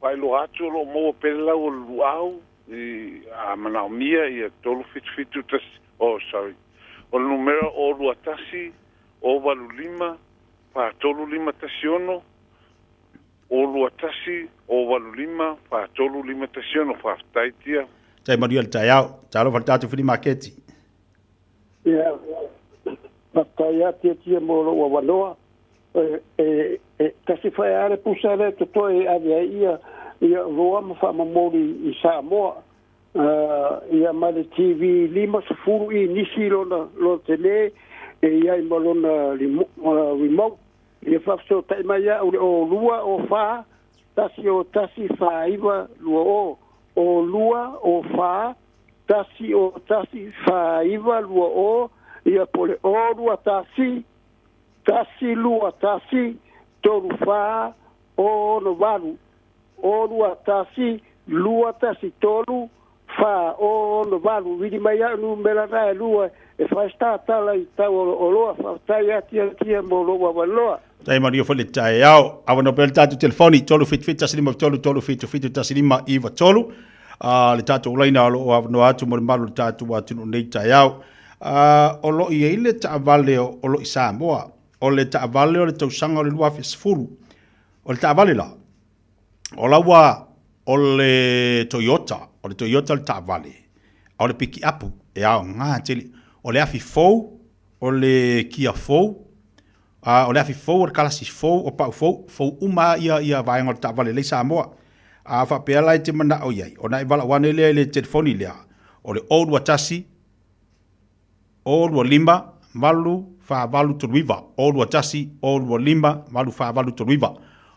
faailoa atu o lo o maua pea le lau o le luau i a manaomia ia 3771, oh sorry, o le numera 021 085 4351, 021 085 4351. Faafetai tia. Tai manuia le taeao. Talofa le tatou Fili Maketi. Ia, faafetai lava Tiatia mo lou avanoa. E, e, e tasi foi lava le pusa lea e totoe e ave ai ia, ia oloa ma faamomoli i Samoa. Ia ma le TV 50 inisi lona, lona tele e i ai ma lona remote. Ia faafesootai mai ia au i le 02 04 1 01 49 20. 02 04 1 01 49 20, ia po o le 0 2 1 1 2 1 3 4 6 8. 0 2 1 2 1 3 4 6 8. Vili mai au numera na e lua e fai se tatala i tau o oloa. Faafetai atu ia tia mo lou avanoa. Tai manuia foi le taeao. Avanoa pea le tatou telefoni 377 15 3 377 15 93. Le tatou laina o lo o avanoa atu mo le malu o le tatou atunuu nei taeao. O lo o i ai le taavale o lo o i Samoa. O le taavale o le tausaga o le 2010. O le taavale la, o la ua o le Toyota, o le Toyota le taavale, a o le pikiapu e aoga tele. O le afi fou, o le kia fou, a o le afi fou, o le kalasi fou, o pau fou, fou uma ia ia vaega o le taavale lea i Samoa. A faapea la e te manao i ai, ona e valaau ane lea i le telefoni lea, o le 021 025 8 4 8 3 9, 021 025 8 4 8 3 9.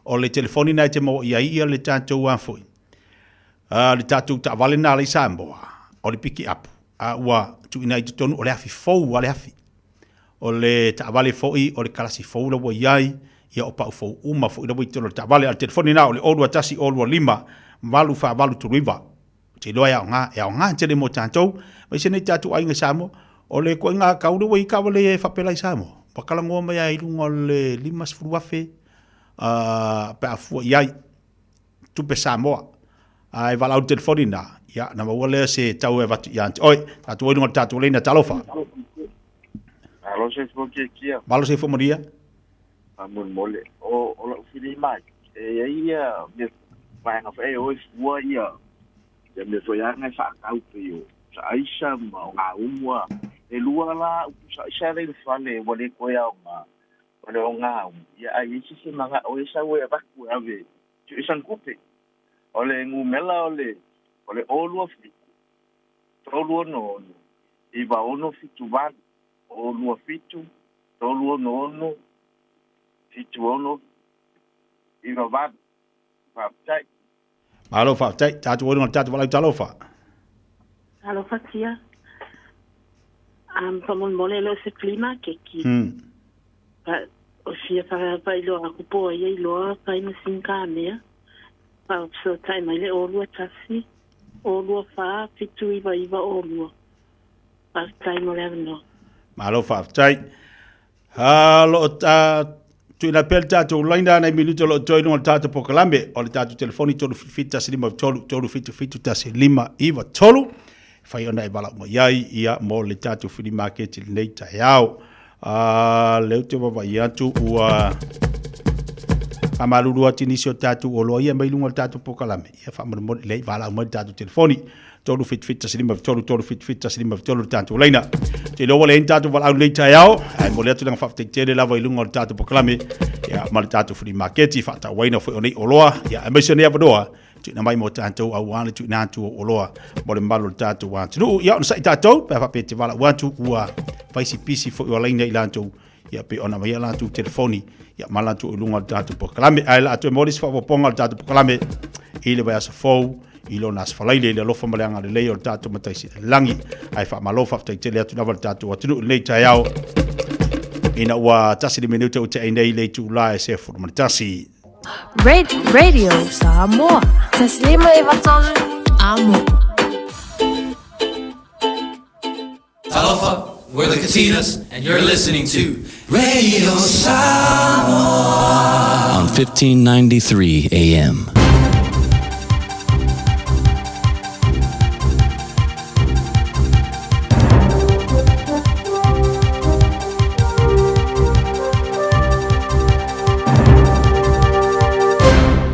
O le telefoni lena e te maua i ai ia le tatou a foi, le tatou taavale lena a le i Samoa, o le pikiapu, a ua tuuina i totonu o le afi fou a le afi. O le taavale foi, o le kalasi fou la ua i ai, ia o pau fou uma foi la ua i totonu o le taavale. A o le telefoni lena o le 021 025 8 4 8 3 9. Ou te iloa e aoga, e aoga tele mo tatou, aemaise nei tatou aiga i Samoa. O le ituaiga kau lea ua i ai taavale e faapela i Samoa, ua talanoa mai lava i luga o le $50,000 pe a fua i ai, tupe Samoa. A e valaau i le telefoni lena, ia ona maua lea se tau e avatu ia te oe. Tatou o i luga o le tatou laina, talofa. Malo soifua Kiekie. Malo soifua manuia. Faamolemole, o o lau fili mai, e i ai ia mea vaega foi e o e fua ia ia mea foi aga e faatau pei o pusa aisa ma o gaumu a. E lua la au pusa aisa lea i le fale ua le toe aoga o le o gaumu, ia a i ai se isi mana'o e sau e avatu e ave i sana tupe. O le numera o le o le 027 366 9678, 027 366 76 98. Faafetai. Malo faafetai. Tatou oe luga o le tatou valaau talofa. Talofa tia. Faamolemole e le o se flea market. But O fia faailoa atu po o ai e iloa fai masini kamea. Faafesootai mai le 0 2 1 0 2 4 7 9 9 2. Faafetai mo le avanoa. Malo faafetai. Lo o tuuina pea le tatou laina nai minuta o lo o toe i luga o le tatou polokalame. O le tatou telefoni 377 153 377 159 3. Fai ona e valaau mai ai ia mo le tatou flea market i lenei taeao. Lea ou te vaavaai atu ua faamalulu atu i nisi o tatou oloa ia mai luga o le tatou polokalame. Ia faamolemole lei valaau mai le tatou telefoni 377 153 377 153 le tatou laina. Te iloa ua leai ni tatou valaau i lenei taeao, ae momoli atu le agaga faafetai tele lava i luga o le tatou polokalame ia ma le tatou flea market faatauaina foi o nei oloa ia aemaise o nei avanoa tuuina mai mo tatou aua le tuuina atu o oloa mo le mamalu o le tatou atunuu. Ia onosai tatou pe a faapea e te valaau atu ua fai si pisi foi o laina i latou ia pei ona aumai a latou telefoni ia ma latou i luga o le tatou polokalame. Ae o le a toe maua le isi faaopoopoga o le tatou polokalame i le vaiaso fou i lona aso Faraile i le alofa ma le agalelei o le tatou Matai Sili i le Lagi. Ae faamalo faafetai tele atu lava i le tatou atunuu i lenei taeao ina ua tasi le minute ua tea nei le itula e 11. Radio Samoa. Taslima e vatolu. Amo. Talofa, we're the Katinas, and you're listening to Radio Samoa on 1593 AM.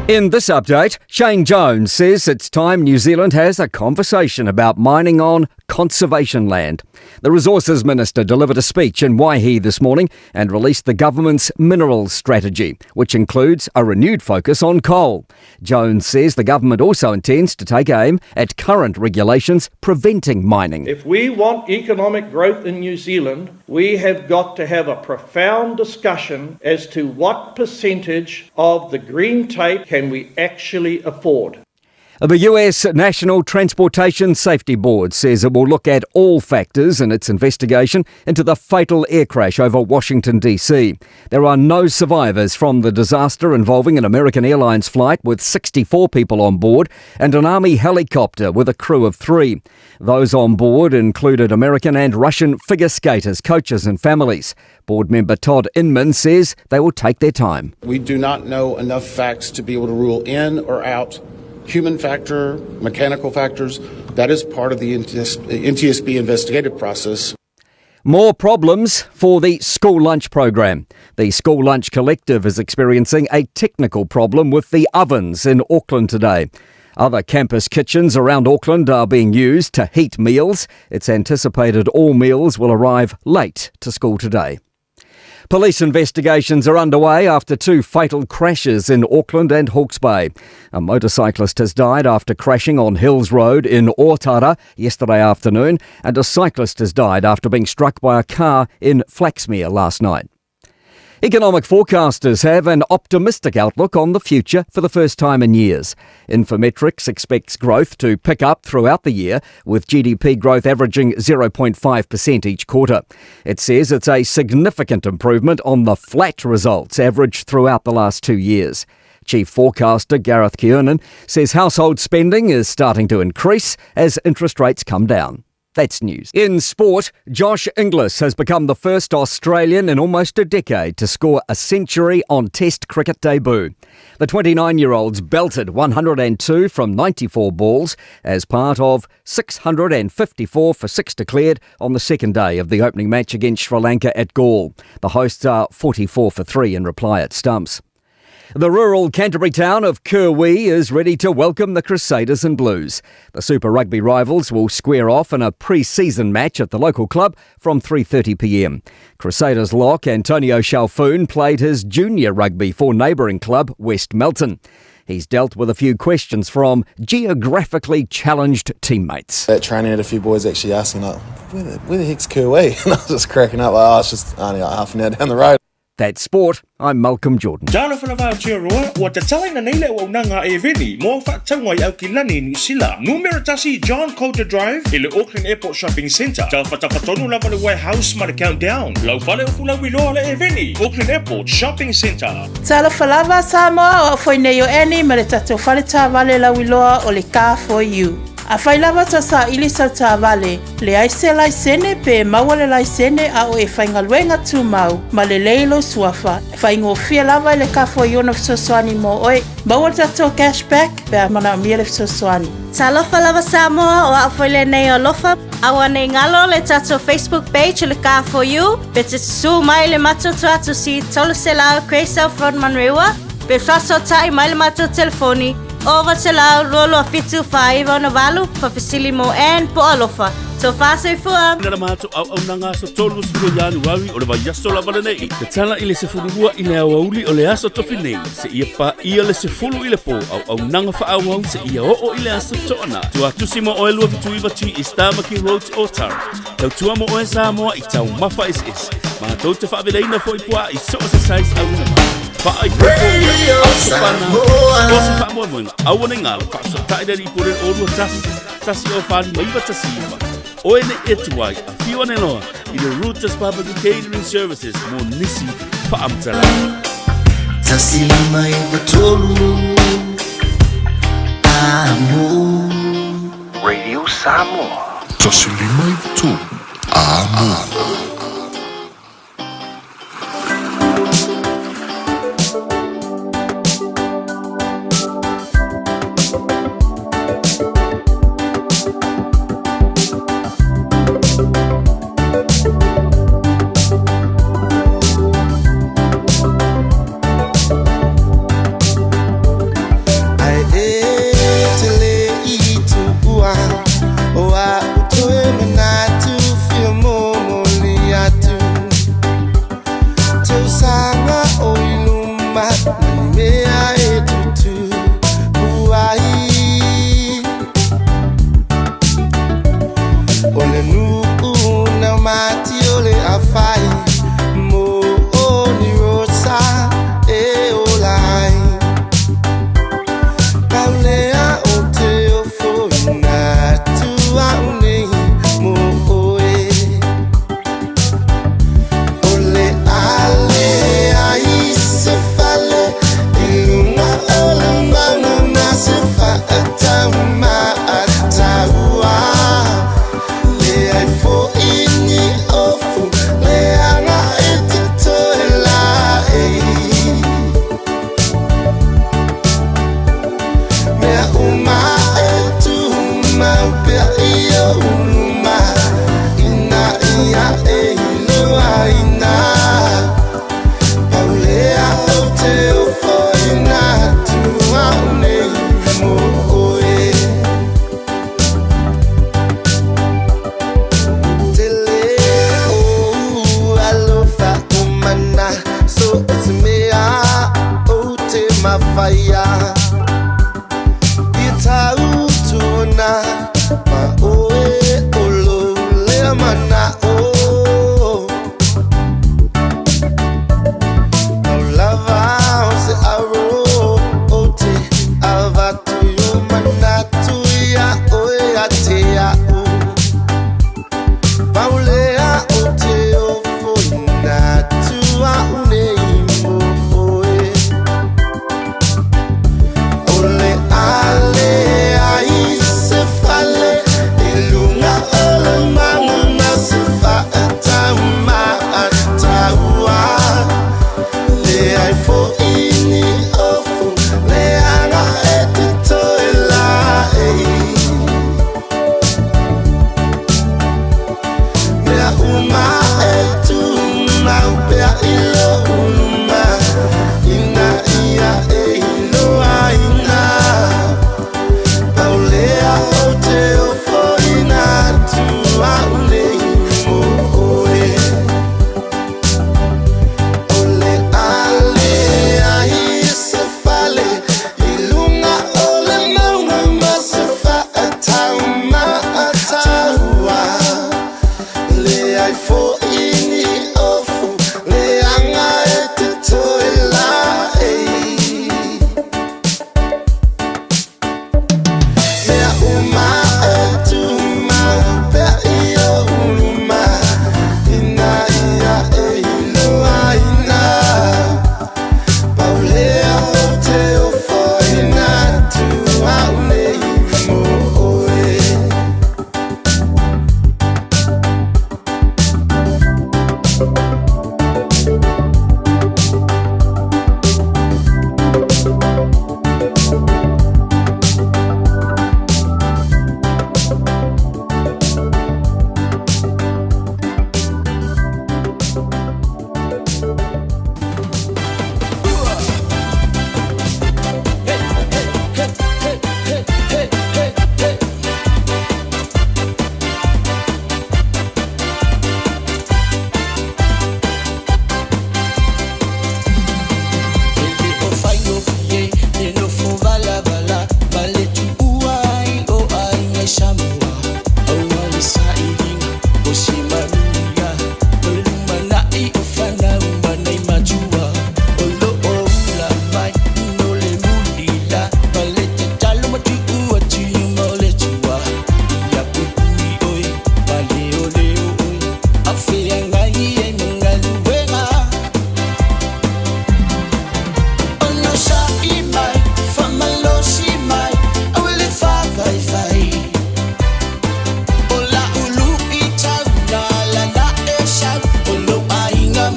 In this update, Shane Jones says it's time New Zealand has a conversation about mining on conservation land. The Resources Minister delivered a speech in Waihi this morning and released the government's minerals strategy, which includes a renewed focus on coal. Jones says the government also intends to take aim at current regulations preventing mining. If we want economic growth in New Zealand, we have got to have a profound discussion as to what percentage of the green tape can we actually afford. The US National Transportation Safety Board says it will look at all factors in its investigation into the fatal air crash over Washington, D.C. There are no survivors from the disaster involving an American Airlines flight with 64 people on board and an Army helicopter with a crew of 3. Those on board included American and Russian figure skaters, coaches and families. Board member Todd Inman says they will take their time. We do not know enough facts to be able to rule in or out human factor, mechanical factors. That is part of the NTSB investigative process. More problems for the school lunch program. The School Lunch Collective is experiencing a technical problem with the ovens in Auckland today. Other campus kitchens around Auckland are being used to heat meals. It's anticipated all meals will arrive late to school today. Police investigations are underway after 2 fatal crashes in Auckland and Hawke's Bay. A motorcyclist has died after crashing on Hills Road in Otara yesterday afternoon, and a cyclist has died after being struck by a car in Flaxmere last night. Economic forecasters have an optimistic outlook on the future for the first time in years. Infometrics expects growth to pick up throughout the year, with GDP growth averaging 0.5% each quarter. It says it's a significant improvement on the flat results averaged throughout the last 2 years. Chief Forecaster Gareth Kiernan says household spending is starting to increase as interest rates come down. That's news. In sport, Josh Inglis has become the first Australian in almost a decade to score a century on Test cricket debut. The twenty-nine-year-olds belted 102 from 94 balls as part of 654 for 6 declared on the second day of the opening match against Sri Lanka at Galle. The hosts are 44 for 3 in reply at stumps. The rural Canterbury town of Kirwee is ready to welcome the Crusaders and Blues. The Super Rugby rivals will square off in a pre-season match at the local club from 3:30pm. Crusaders lock Antonio Shalfoon played his junior rugby for neighbouring club West Melton. He's dealt with a few questions from geographically challenged teammates. At training, had a few boys actually asking, where the heck's Kirwee? And I was just cracking up, like, oh, it's just only like half an hour down the road. That's sport. I'm Malcolm Jordan. Talofa lava Aotearoa, ua tatalaina nei le auaunaga a Eveni mo au faatauga i Aukilani, Niu Sila. Numera 1 John Coulter Drive i le Auckland Airport Shopping Centre. Tafatafa tonu lava le warehouse ma le Countdown. Lau fale o fulauiloa le Eveni, Auckland Airport Shopping Centre. Talofa lava Samoa, o au foi nei o Annie ma le tatou fale taavale lauiloa o le Car For You. Afai lava tau saili sau taavale, leai se laisene pe maua le laisene a o e faigaluega tumau ma lelei lou suafa, e faigofie lava i le Car For You ona fesoasoani mo oe. Maua le tatou cash back pe a manaomia le fesoasoani. Talofa lava Samoa, o au foi lenei o Alofa. Aua nei galo le tatou Facebook page o le Car For You, pe te susū mai le matou tuatusi 300 Grey South Road Manurewa, pe faasootai mai le matou telefoni 900 22 4968, faafesili mo Ann po o Alofa. Tofa soifua! Na le matou auaunaga aso 30 Ianuari o le vaiaso lava lenei. Tatala i le 12 i le aoauli o le aso tofi nei, seia paia le 10 i le po, auaunaga faaauau seia oo i le aso Toanai. Tuatusi mo oe 279 G East Tamaki Road Otara. Tautua mo oe Samoa i taumafa eseese. Matou te faavelaina foi puaa i so o se size auina mai. Faaikoiko, aso pana, o se faamoemoega, aua nei galo, faasootai le alii pule o 21 1 o 4 5 1 9. Oe nei e tuai, afio ane loa i le Routers Barbecue Catering Services mo nisi faamatalaga. 1 5 9 3 Amo. Radio Samoa. 1 5 9 3 Amo. Ae e te le i tuua o a utoe manatu fia momoli.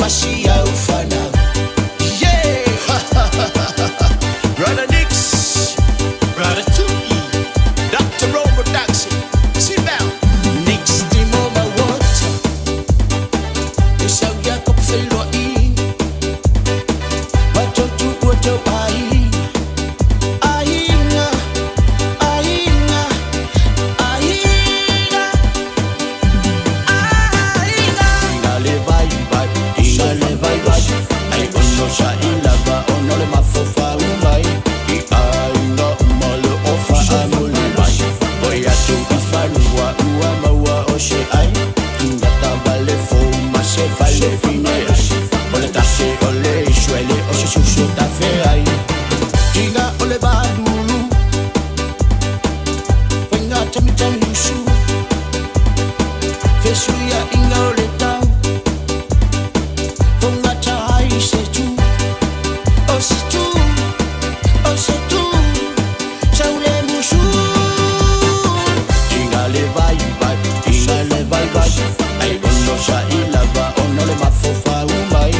ma si au whanau. Yeah! Brother Nix, Brother Tuki, Dr. Robert Daxon, sit down. Nix te mo ma water, e sau ia kop whenua i. Watotu ua tau ai. Ainga, ainga, ainga, ainga. Inga le vai vai, inga le vai vai. Ai ono sa i lava ono le mafofa umai. I ainga uma le ofa amule mai. Oi atu i fanua ua maua o se ai. Inga tavale fo ma se vale fine ai. O le tase o le isuele o se susu tafe ai. Tinga o le balulu. Fainga tami tami usu. Fesuia inga o le tau. Fonga tai se tu. O se tu. O se tu. Sau le musu. Tinga le vai vai. Tinga le vai vai. Ai ono sa i lava ono le mafofa umai.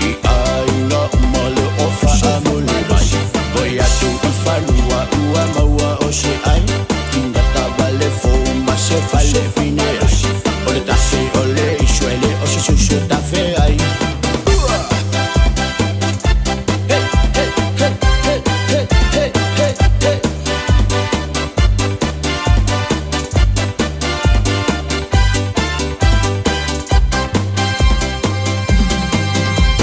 I ainga uma le ofa amule mai. Oi atu i fanua ua maua o se ai. Tinga tavale fo ma se fale fine ai. O le tase o le isuele o se susu tafe ai. Hey, hey, hey, hey, hey, hey, hey, hey.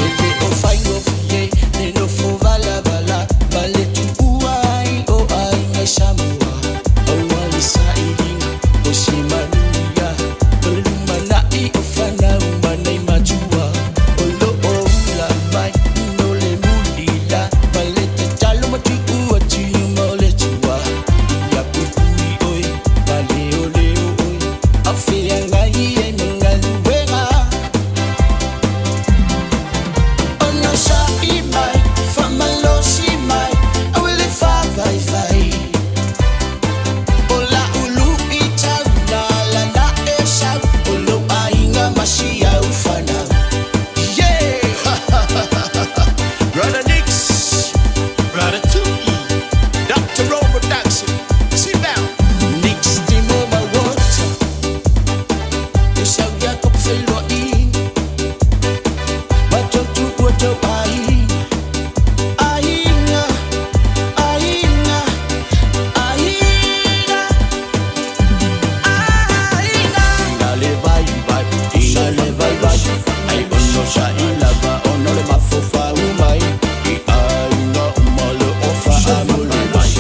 Ele o whaingofie, le nofo valavala, ma le tuua ai o aiga i Samoa. Aua le sailiga o se manuia, o le lumanai o fanau ma nei matua. O lo o ula mai, no le mulila, ma le tatalo ma tuua tiu ma o le tua. Ia puipui oe, ma leo leo oe, au feagai e mangaluega. Ona sa'i mai, whamalosi mai, au le whavaivai. O la ulu i tau nā la na e sau, o lo ainga masi au whanau. Yeah! Brother Nix, Brother Tuki, Dr. Robert Daxon, sit down. Nix te mo ma water, e sau ia kop whenua i. Watotu ua tau ai. Ainga, ainga, ainga, ainga. Inga le vai vai, inga le vai vai. Ai ono sa i lava ono le mafofa umai. I ainga uma le ofa amule mai.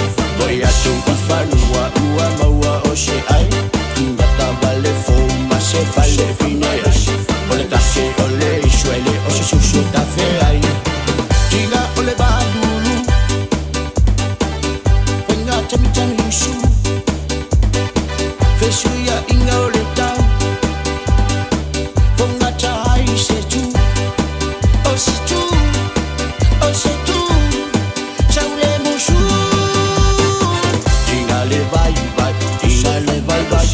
Oi atu i fanua ua maua o se ai. Inga tavale fo ma se fale fine ai. O le tase o le isuele o se susu tafe ai. Tinga o le balulu. Fainga tami tami usu. Fesuia inga o le tau. Fonga tai se tu. O se tu. O se tu. Sau le musu. Tinga le vai vai. Tinga le vai vai.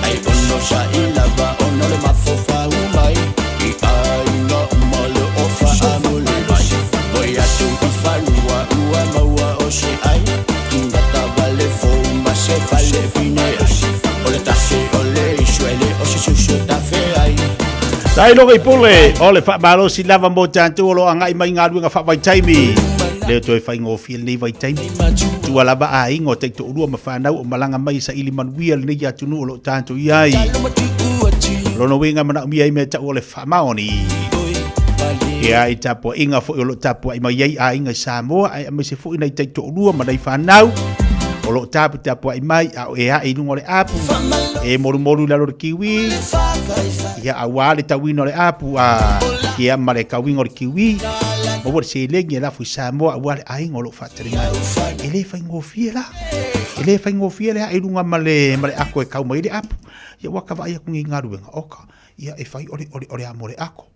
Ai ono sa i lava ono le mafofa umai. I ainga uma le ofa amule mai. Oi atu i fanua ua maua o se ai. Tinga tavale fo ma se fale fine ai. O le tase o le isuele o se susu tafe ai. Sai loga i pule, o le whaamalosi lava mo tātou o lo angai mai ngā whaavaitaimi. Leo toe whaingofie lenei vaitaimi. Tua lava a ingo te to urua ma whanau o malanga mai sa ili manuia lenei atunu o lo tātou i ai. Lono winga mana umia i mea tau o le whaamaoni. Ia i tapua inga fo o lo tapua i mai ai a inga i Samoa ai a se fo ina i te to urua ma nei whanau. O lo tapu tapua i mai a o e a i lunga o le apu. E moru moru lalo le kiwi. Ia a wā le tauina o le apu a ia ma le kauinga o le kiwi. Ma ua le selegi e lafu i Samoa a wā le ainga o lo whaatari mai. E le whaingofie la. E le whaingofie le a i lunga ma le ako e kau mai le apu. Ia waka vai aku ngi ngaruenga oka. Ia e whai ore ore ore a mo le ako.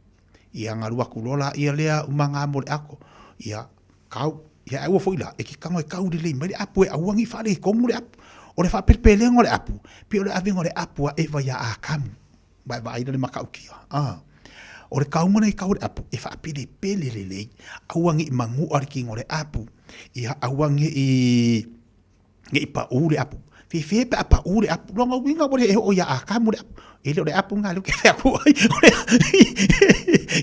Ia ngaru aku lola ia lea umanga a mo le ako. Ia kau. Ia aua foi la, e ki kango e kau le mai le apu e auangi whare e kongu le apu. O le whaapelepelenga o le apu. Pi o le avenga o le apu a ewa ia a kamu. Vai vai le makau kia. Ah. O le kauga lenei kau o le apu, e faapelepele lelei, aua ne i manu'a le tino o le apu, ia aua ne i ne i paʻū le apu. Fefe pe a paʻū le apu, lona uiga ua le e oo iā Atamu le apu. E le o le apu lena lea ou te fai atu ai.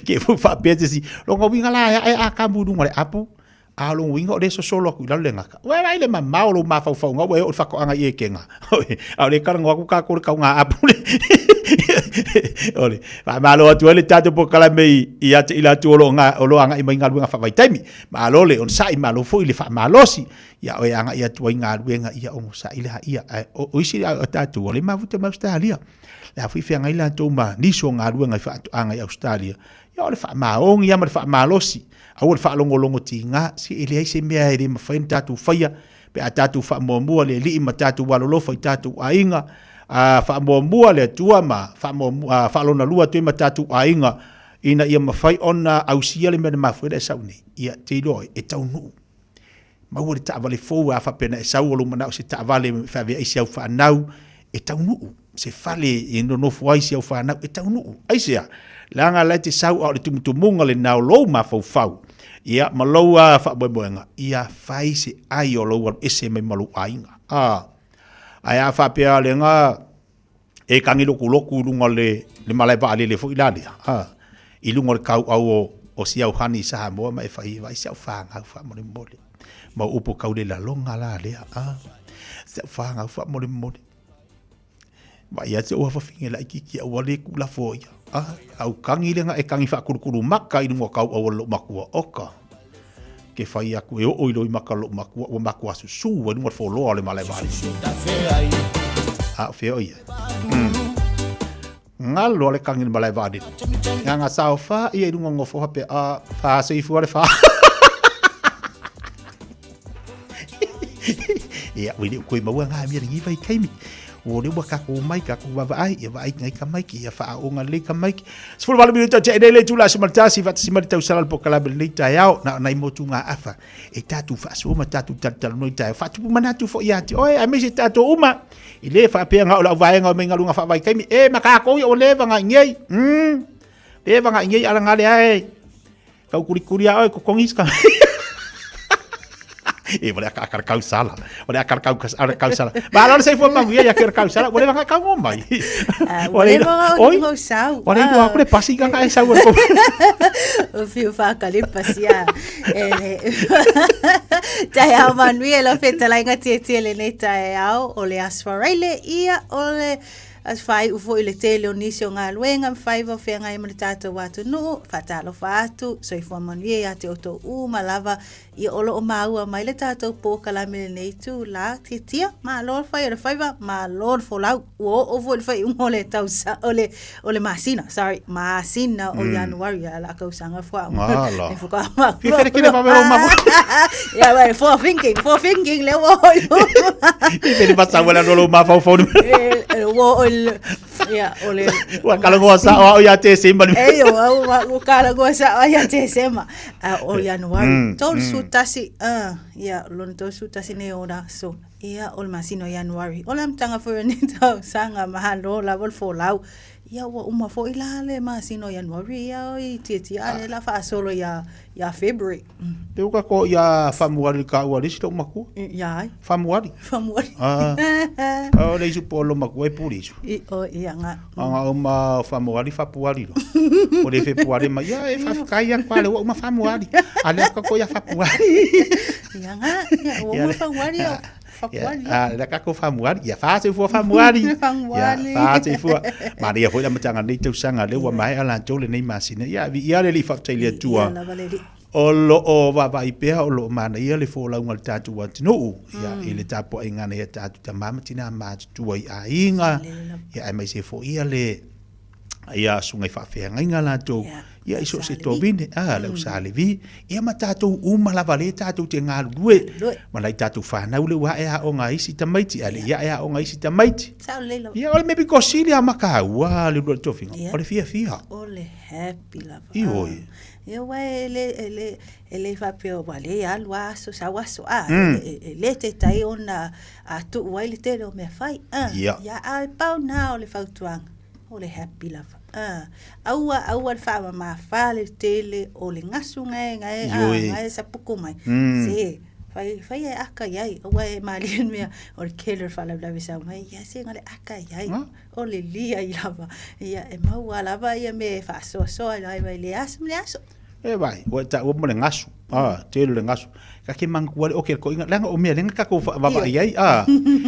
Ke foi faapea se isi, lona uiga la e ae Atamu i luga o le apu, a o lona uiga o lea e sosolo atu i lalo le gata. Ua vaai le mamao o lou mafaufauga ua e oo i le faatoaga i Etena. A o lea e talanoa atu tatou i le tauga apu le. O le faamalo atu ai le tatou polokalame ia te i latou o lo o agai mai i galuega faavaitaimi. Malo le onosai, malo foi le faamalosi. Ia o e agai atu ai i galuega ia onosai laia. Ae o isi o tatou ua le mafuta mai Ausetalia. Le a foi feagai latou ma nisi o galuega i faatoaga i Ausetalia. Ia o le faamaoni lava ma le faamalosi. Aua le faalogologo tiga, se e leai se mea e le mafai ona tatou faia pe a tatou faamuamua le Alii ma tatou alolofa i tatou aiga, a faamuamua le Atua ma faamuamua, faalona lua atu ai ma tatou aiga ina ia mafai ona ausia le mea na mafua ai ona e sau nei. Ia, te iloa oe, e taunuu. Maua le taavale fou a faapea na e sau o lou manao i se taavale e faavea ai si au fanau, e taunuu. Se fale e nonofo ai si au fanau, e taunuu. Aisea? Leaga la e te sau a o le tumutumuga lena o lou mafaufau, ia, ma lou faamoemoega, ia fai se ai o lou alu ese mai ma lou aiga. A, ae a faapea lega e tagi lotulotu i luga o le, le malae vaalele foi la lea, a, i luga o le kauau o, o si au hani i Samoa ma e fai, vaai si au fanau faamolemole. Ma upu kau le laloga la lea, a, si au fanau faamolemole. Vaai atu ua fafine laitiiti ua le tuulafo ia. A, au kagi lea na e kagi faakulukulu maka i luga o kauau o lou matua. Oka, ke fai atu e oo i loi maka o lou matua, ua matua susu ai luga o le foloa o le malae vaalele. A o fea o ia? Galo a le kagi i le malae vaalele. Nga sao fa ia i luga o nofo hape a fa seifua le fa. Ia, ua le o koe maua ngā mea lenei vaitaimi. O lea ua kākou mai, kākou vaavaai, ia vaai ngai tamaiti, ia faaoga lelei tamaiti. 18 minute te nei le itula 11, faatasi mai le tausala o le polokalame i lenei taeao, na o nai motugaafa e tatou faasoa ma tatou talatalanoa i taeao. Faatupu manatu foi ia te oe, aemaise tatou uma, e le faapea na o le auvaega o mai galuega faavaitaimi, e ma kākou ia ua leva na i nei. Leva na i nei ala ngale ae. Tau kulikuli a oe kokongi ska. E wale aka aka kau sala. Wale aka kau aka kau sala. Ma ala se fo mangu ia ke kau sala. Wale wanga kau mo mai. Wale wanga o ni sau. Wale ko aku le pasi ka ka sau ko. O fiu fa ka le pasi a. E Tai au manui e la fetala inga tie tie le nei tai au o le asfaraile ia o le A faaiu foi le tele o nisi o galuega ma faiva o feagai ma le tatou atunuu, faatalofa atu, soifua manuia ia te outou uma lava, ia o lo o maua mai le tatou polokalame lenei itula, tiatia, malo le fai o le faiva, malo le folau, ua oo foi le faaiuga o le tausa, o le, o le masina, sorry, masina o Ianuari, a la kausaga fua. Ala. E fuka ma. Fia fere kele pa mero ma. Ya, well, for thinking, for thinking le wo. Fia fere pa sa wala no ma fau fau. Eh, wo ol ya ole. Wa kala go sa o ya te sema. Eh, yo wa wa kala go sa o ya te sema. O Januari. Tolu su tasi, ah, ya lon tolu su tasi ne ora so. Ia o le masina o Ianuari. O le amataga foi o lenei tausaga mahalo lava le folau. Ia ua uma foi la le masina o Ianuari ia oi tiatia a le la faasolo ia ia February. Te uka ko ia Famuari ka ua lisi lou makua. Ia ai. Famuari. Famuari. Ah. O le isu po lo makua e puri isu. I o ia nga. Anga o ma Famuari Fapuari lo. O le Fepuari ma ia e whawhikai ia kwa le ua uma Famuari. A le aka ko ia Fapuari. Ia nga, ia ua uma Famuari o. Fapuari. A le aka ko Famuari. Ia whāteifua Famuari. Famuari. Ia whāteifua. Ma rea foi la matanga nei tausaga le ua maea latou lenei masina. Ia vi ia le li whafetai le Atua. Ia lava le li. O lo o vaavaai pea o lo o manaia le folauga a le tatou atunuu, ia, i le tapuaiga a nai a tatou tama ma tinā matutua i aiga, ia, aemaise foi ia le, ia susuga i faafeagaiga latou, ia, i so o se tovine, a, le au Sa Levi, ia ma tatou uma lava lea tatou te galulue, ma nai tatou fanau lea ua ae aoga ai isi tamaiti, ae le i ae aoga isi tamaiti. Ia, o le mea pito sili lava ma taua le uluai tofiga, o le fiafia. O le happy lava. Ioe. Ia aua e le, e le, e le faapea ua le alu a aso, sau aso, a, mm. e, e, e le taitai ona a tuu ai le tele o mea fai. A, yeah. Ia, a e pau nā o le fautuaga, o le happy lava. Aua aua le faamamafā le tele o le gasu gae gae Ioe. gae sapuku mai. Se fai fai e aka iai aua e malie le mea o le tele o le faalavelave sau mai ia se na le aka iai o le lia ai lava ia e maua lava ia mea e faasoasoa ai mai le aso ma le aso. E vai, ua e taua mo le gasu. Ah, tele le gasu. Ka ke manatua le oke le koiga, leaga o mea lenga tatou faavavaai ai. Ah.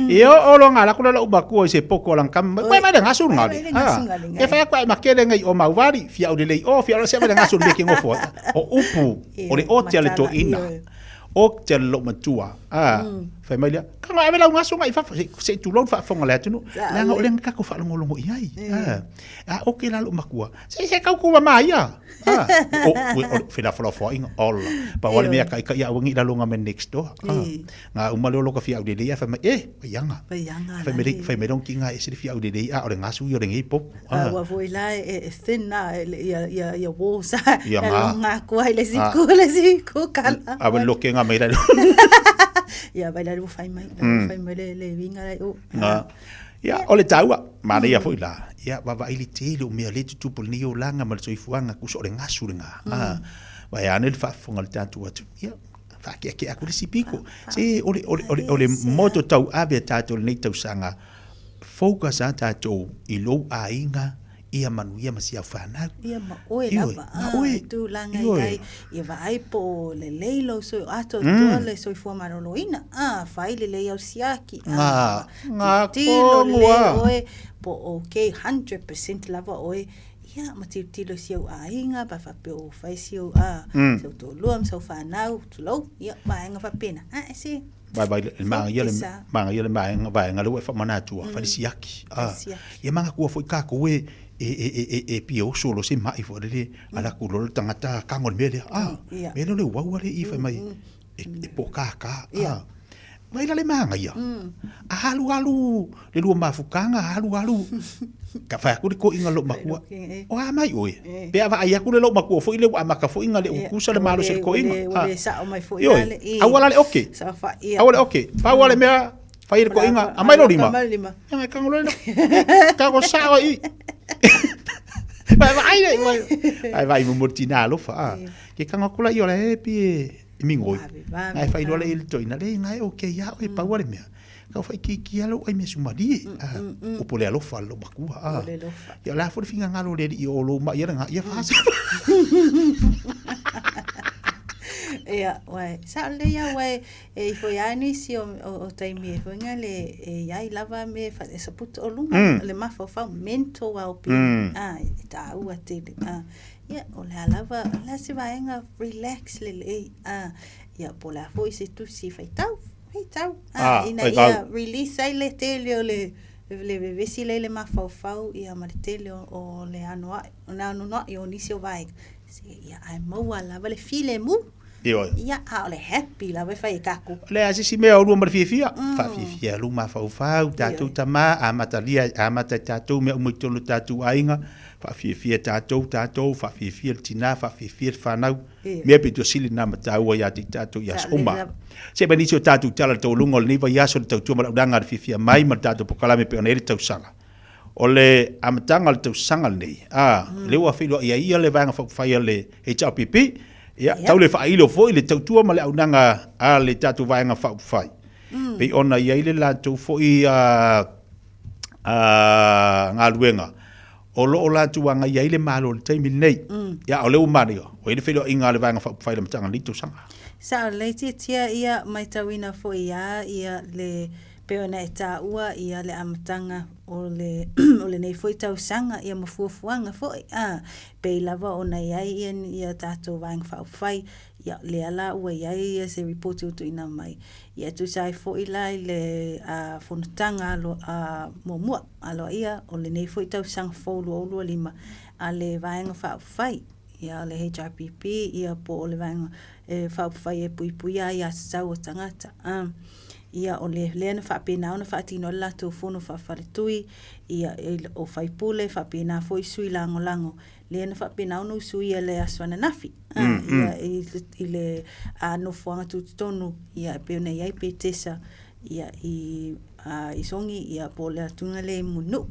E oo loa nga alu atu la lou matua i se poto o lana tama mai, Uai mai le gasu le gale. Ah. E fai atu ai ma kele ngai o mauvali, fia au lelei o, fia au se mai le gasu le mea ke nofo ai. O upu, o le ote a le toeaina, ote a le loomatua. Ah. Fai mai lea, Ka nga ave lau gasu ngai i fafo, se i tulou le faafofoga a le atunuu. Leaga o lea na tatou faalogologo i ai. Ah. A oke la lou matua, se se tau tumama ia. Ah, o, o, o felafolafoaiga, ola. Pau lava le mea taitai a aua ne i lalo nga me next door. Ah, nga uma lea o loka fia aulelei a fai mai, eh, vaiaga. Vaiaga Fai mai le, fai mai lona tiga e ese le fia aulelei a o le gasu ia o lenei popu. Ah. Ua foi la e thin a ia ia ia walls a. Ia nga. Nga kua i le si ku le si ku kala. A wa loke nga mai la. Ia vai la lu fai mai, fai mai le le winga lai o. Nga. Ia, o le taua, manaia foi la, ia, vaavaai le tele o mea lea e tutupu i lenei olaga ma le soifuaga, tusa o le gasu lena. A, vae ane le faafofoga a le tatou atunuu, ia, faakeakea atu le isi pito. Se, o le, o le, o le, o le moto tauave a tatou i lenei tausaga, focus lava tatou i lou aiga, ia manuia ma si au fanau. Ia ma oe Ioe, lava, ma ah, oe. tulaga i Ioe. ai, ia vaai po o lelei lou atoatoa le soifua maloloina, ah, fai lelei au siaki, ah, Ngā, ngā tilotilo tonu lelei a. oe, po o okay, 100% lava oe, ia, ma tilotilo i si ou aiga, pa faapea ua fai si ou, ah, si ou toalua ma si ou fanau, tulou, ia, vaega faapena, ah, e se, Vaivai le magaia le Focus, ah. magaia le maega vaega lea ua e faamanatua fai le siaki. Fai Ah, siaki. ia manatua foi tatou e e e e e e pia oso loa se mai foi lele ala atu loa le tagata tago i le mea lea. Ah, Ia. mea lea o le uaua lea i fai mai e e pōkākā. Ia. Ah. Vai la le magaia. A alu alu le lua mafutaga, alu alu ka fai atu le toeaina i lou matua. O a mai oe? Pe a vaai atu le lou matua foi lea ua amata foi na le utusa le malosi o le toeaina. Ua le sao mai foi Ioe, la le i. aua la le oke. Saofai. Aua le oke. Pau lava le mea, fai e le toeaina, aumai lou lima. Aumai lou lima. Ia, e tago loa le tago sao ai i. Vai vaai le, vai. Vai vai mo tina alofa. Ah. Ke tago atu la i o la e pi e migoi. Ngai fai loa le i le toeaina, le ngai okay ia oe pau lava le mea. Kau faaitiitia lou ai mea sumalie. Ah, upu le alofa le lou matua. Ah. Le alofa. Ia o le a foi le finagalo o le alii o lou mai ia ia fasi. Ia, uai, sao lelei lava uai e ifo ia nisi o, o, o taimi e foi le e iai lava me fa, e saputa o luga, le mafaufau, mental well-being. Ah, e tāua tele. Ah, ia, o le a lava, o le a se vaega relax lelei. Ah, ia, po o le a foi se tusi faitau. Faitau. Ah, ina faitau. ia release ai le tele o le le vevesi lea i le mafaufau ia ma le tele o, o le anoa'i, o le anoanoa'i o nisi o vaega. Se ia ae maua lava le filemu. Ioe. Ia, a o le happy lava e fai e tatou. O le a se isi mea o lua ma le fiafia? Faafiafia lou mafaufau, tatou tama, amatalia, amata i tatou mea uma i totonu o tatou aiga, faafiafia tatou, tatou, faafiafia le tina, faafiafia le fanau. Mea pito sili na ma taua ia te i tatou i aso uma. Se mai nisi o tatou tala i le taualuga o lenei vaiaso i le tautua ma le auaunaga a le fiafia mai ma le tatou polokalame e pei ona i ai le tausaga. O le amataga o le tausaga lenei, a, lea ua feiloai ai ia le Vaega Faaupufai a le HRPP, ia, tau le faailo foi le tautua ma le auaunaga a le tatou Vaega Faaupufai. Pei ona i ai le latou foi galuega o lo o latou agaia ai le Malo i le taimi lenei. Ia, o lea ua manaia, ua i ai le feiloaiga a le Vaega Faaupufai i le amataga o lenei tausaga. Sao lelei tiatia ia maitauina foi ia ia le pei ona e taua ia le amataga o le o lenei foi tausaga ia ma fuafuaga foi a pei lava ona i ai ia ia tatou Vaega Faaupufai ia lea la ua i ai ia se ripoti ua tuuina mai ia e tusa ai foi la i le fonotaga alo muamua aloaia o lenei foi tausaga fou 2025 a le Vaega Faaupufai ia le HRPP ia po o le Vaega e Faaupufai e Puipuia ai Aiatatau a Tagata. Ia o le lea na faapena ona faatino ai le latou fono faafaletui ia o faipule faapena foi sui lagolago lea na faapena ona usuia i le aso ananafi ia i le nofoaga tutotonu ia e pei ona i ai Petesa ia i Sogi ia po o le atuga lea i Mulinuu.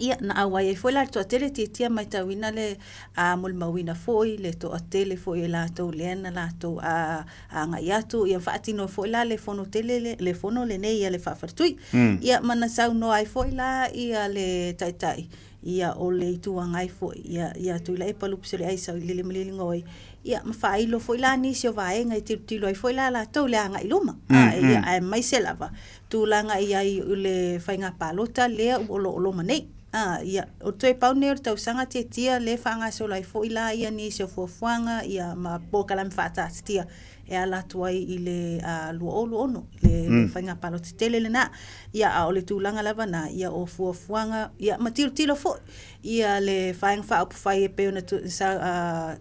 Ia, na auai ai foi la le toatele tiatia matauina le a molimauina foi le toatele foi e latou lea na latou a agai atu ia faatino foi la le fono tele le, le fono lenei ia le faafaletui. Ia ma na saunoa ai foi la ia le taitai ia o le Itu Agai foi ia ia Tuilaepa Lupesoliai Sailele Malielegaoi ia ma faailo foi la nisi o vaega e tilotilo ai foi la latou le agai i luma. A, ia aemaise lava tulaga i ai i le faiga palota lea ua olooloma nei. A, ia, o toe pau nei o le tausaga tiatia lea e faagasolo ai foi la ia nisi o fuafuaga ia ma polokalame faataatitia e ala atu ai i le 2026, le faiga palota tele lena. Ia, a o le tulaga lava na, ia o fuafuaga ia ma tilotilo foi ia le Vaega Faaupufai e pei ona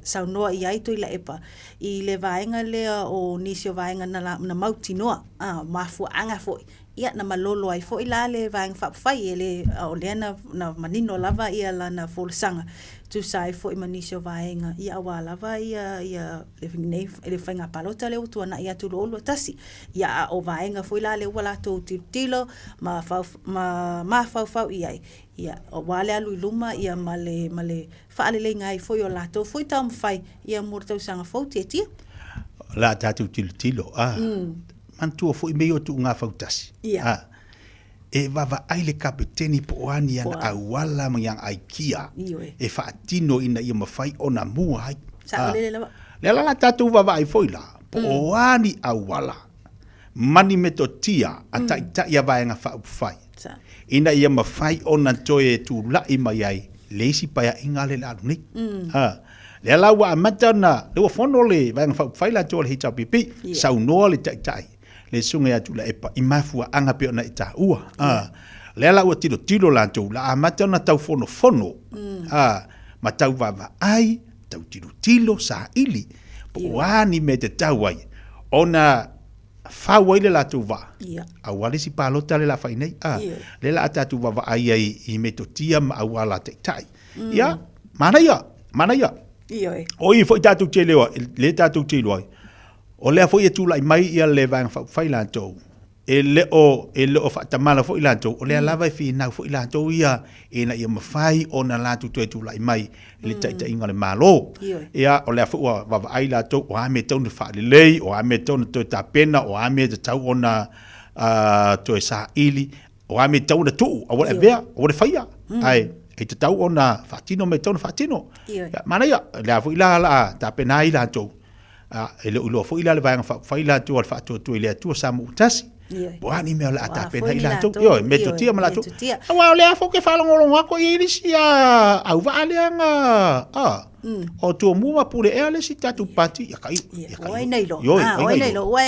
saunoa i ai Tuilaepa i le vaega lea o nisi o vaega na mautinoa, mafuaaga foi, ia na malolo ai foi la le Vaega Faaupufai, e le, o lea na manino lava ia lana folasaga, tusa ai foi ma nisi o vaega, ia aua lava ia, ia lenei, le faiga palota lea ua tuanai atu 2021. Ia, a o vaega foi la lea ua latou tilotilo ma mafaufau i ai, ia, aua le alu i luma ia ma le, ma le faaleleiga ai foi o latou foi taumafai ia mo le tausaga fou tietie. O le a tatou tilotilo, a, manatua foi mea ia o tuuga fautasi. Ia. A, e vaavaai le kapeteni po o a ni ana auala ma ni ana aikia Ioe. e faatino ina ia mafai ona mua ai. Saolele lava. Lea la la tatou vaavaai foi la, po o a ni auala ma ni metotia a taitai a Vaega Faaupufai ina ia mafai ona toe tulai mai ai le isi paeaiga lea o le a alu nei. Lea la ua amata ona, lea ua fono le Vaega Faaupufai latou a le HRPP, saunoa le taitai, le Susuga ia Tuilaepa i mafuaaga pei ona e taua. Lea la ua tilotilo latou, la amata ona tau fonofono, ma tau vaavaai, tau tilotilo, saili, po o a ni mea e tatau ai ona fau ai le latou vaa, aua le isi palota lea o le a fai nei. A, lea o le a tatou vaavaai ai i metotia ma auala taitai. Ia, manaia, manaia. Ioe. O i foi tatou te iloa, lea tatou te iloa ai, o lea foi e tulai mai ia le Vaega Faaupufai latou, e le o, e le o faatamala foi latou, o lea lava e finau foi latou ia ina ia mafai ona latou toe tulai mai i le taitaiga o le Malo. Ia, o lea foi ua vaavaai latou, o a mea e tatau ona faalelei, o a mea e tatau ona toe tapena, o a mea e tatau ona toe saili, o a mea e tatau ona tuu, aua le avea, aua le faia, ae e tatau ona faatino mea e tatau ona faatino. Ia, manaia, o lea foi la o le a tapena ai latou, E le o iloa foi la le Vaega Faaupufai latou a le Faatuatua i le Atua Samoa Tasi, po o a ni mea o le a tapena ai latou. Ioe, metotia ma latou. Aua o lea foi ou te faalogologo atu e i ai le isi auvaa lea na, a, o Tumua ma Puleea le isi tatou pati. Ia kai, ia kai. O ai na iloa? Ioe, o ai na iloa? Aua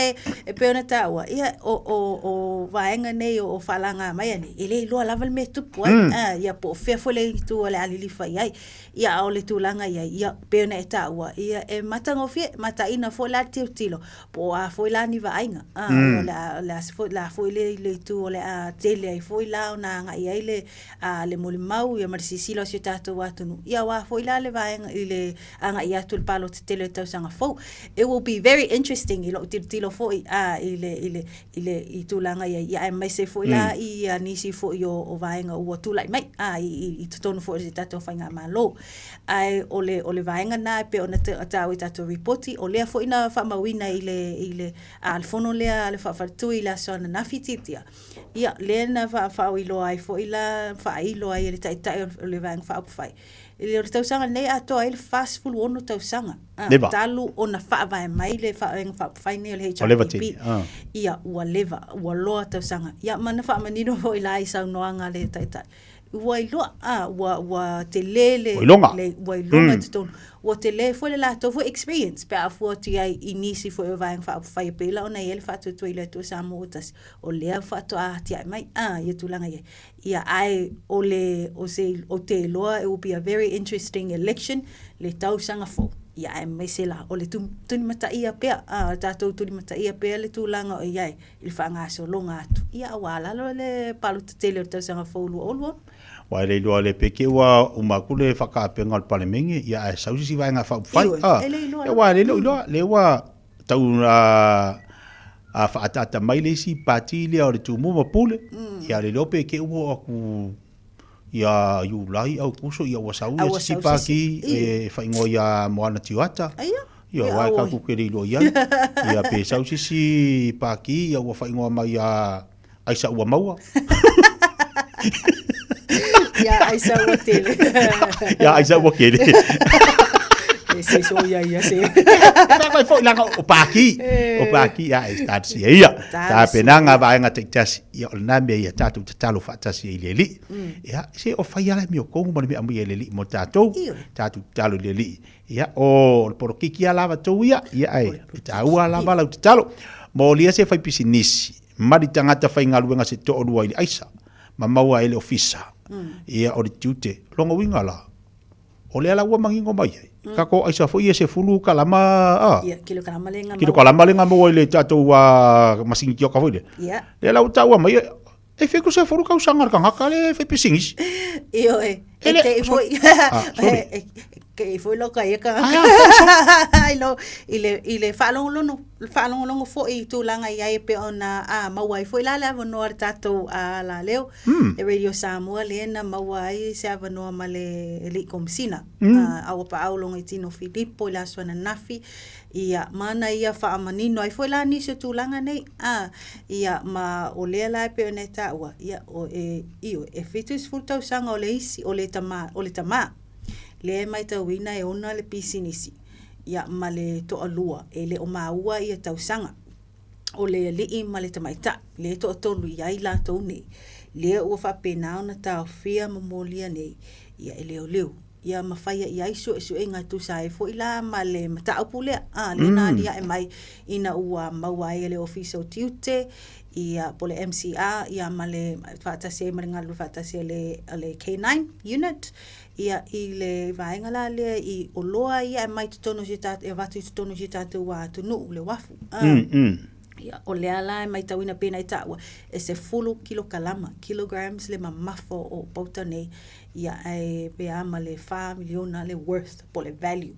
e pei ona taua, ia, o vaega nei o faalaga mai nei, e le iloa lava le mea e tupu ai. Ia po o fea foi le itu o le a lilifa i ai. Ia, a o le tulaga i ai, ia, pei ona e taua, ia, e matagofie, mataina foi la le tilotilo, po o a foi la ni vaaiga, a, o le a, o le a foi, le a foi le, le itu o le a tele ai foi la ona agai ai le, a, le molimau, ia, ma le silasila o si o tatou atunuu, ia, aua foi la le vaega i le agai atu i le palota tele o le tausaga fou. It will be very interesting i lou tilotilo foi, a, i le, i le, i le i tulaga i ai, ia aemaise foi la i nisi foi o vaega ua tulai mai a i totonu foi o le tatou faigamalo. Ae o le o le vaega lena e pei ona taua i tatou ripoti, o lea foi na faamauina i le i le a le fono lea a le faafaletui i le aso ananafi Tiatia, ia lea na faailoa ai foi la faailoa ai e le Taitai o le Vaega Faaupufai I le tausaga lenei atoa ai le 46 tausaga Leva. talu ona faavae mai le Vaega Faaupufai nei o le Ua leva HRPP. tele, ah. Ia, ua leva, ua loa tausaga. Ia, ma na faamanino foi la i saunoaga a le Taitai. Ua iloa, ah, ua, ua tele le... Ua iloga. Le, ua iloga mm. totonu. Ua tele foi le latou foi experience pe a fua atu i ai i nisi foi o Vaega Faaupufai e pei la ona i ai le faatuatua i le Atua Samoa ua tasi. O lea faatoa atiae mai, ah, ia tulaga i ai. Ia, ae o le, o se, ou te iloa it will be a very interesting election le tausaga fou. Ia, aemaise la, o le tulimataia pea, a, o le tatou tulimataia pea le tulaga o i ai i le faagasologa atu. Ia, aua lalo le palota tele o le tausaga fou 2026. Aua e le iloa le peke ua uma atu le faakaapenga o le Palemene, ia ae sau se isi vaega faaupufai. Ioe, A, e le iloa ia lava. aua e le iloa, lea ua tau faaataata mai le isi pati lea o le Tumua ma Pule, ia le iloa pe te i ua oo atu Ia Iulai, Aukuso, ia ua sau A ia ua sisi sau pākī sisi. e whaingoa ia Moana Tioata. Aia. Ia, Ia, wai ka oi. ku ke le iai. Ia pe sau sisi pākī, ia ua whaingoa mai ia Aisa ua maua. Ia aisa ua tele. Ia aisa ua kele. E se so ia ia se. Nā koe foi langa o pākī. O pākī, ia e tasi e ia. Tā penanga vaenga taitasi. Ia o le nā mea ia tātou tatalo whaatasi e i le li. Ia, se o whai ala mi o kongu ma le mea amu ia le li mo tātou. Tātou tatalo i le li. Ia, o le porokiki a lava tou ia. Ia e, e tāua lava lau tatalo. Mo lia se whai pisinisi. Mari tangata whai ngaluenga se to'olua i le aisa. Ma maua e le ofisa. Ia o le tiute. Longa uiga la. O lea la ua mangingo mai ai. Ka ko aisa foi e se fulu kalama a. Ia, kilo kalama le nga Kilo kalama le nga maua i le tatou a masingi kioka foi le. Ia. Lea la ua taua mai e whiku se fulu kausanga le kangaka le whai pisingisi. Io e. E te i foi. Ah, sorry. Ke i foi loka ia ka. Ai lo i le i le whaalongolono whaalongolongo foi i tūlanga i ai pe ona a maua ai foi la le awanoa le tātou a la leo. Le Radio Samoa le na maua ai se awanoa ma le li komisina. A ua paau longa i tino Filipo i la suana nafi. Ia mana ia whaamanino ai foi la nisi o tūlanga nei. A, ia ma o lea la e pe ona e tāua. Ia o e io e 70 tausaga o le isi o le tama o le tama. Lea e maitauina e ona le pisinisi. Ia ma le toalua e le o maua ia tausaga. O le ali'i ma le tamaita'i le toatolu i ai latou nei. Lea ua faapena ona taofia ma molia nei. Ia e leoleo. Ia ma faia i ai suesuega e tusa ai foi la ma le mataupu lea. A, lea na aliae mai ina ua maua ai e le Ofisa o Tiute, ia po o le MCR, ia ma le faatasi ai ma le galulue faatasi a le, a le K9 unit, ia i le vaega la lea i oloa ia e aumai i totonu o si e avatu i totonu o si tatou atunuu, le uafu. A, Ia, o lea la e maitauina pei ona e taua, e 10 kilokalama, kilograms, le mamafa o pauta nei, ia ae pe a ma le 4 miliona le worth po o le value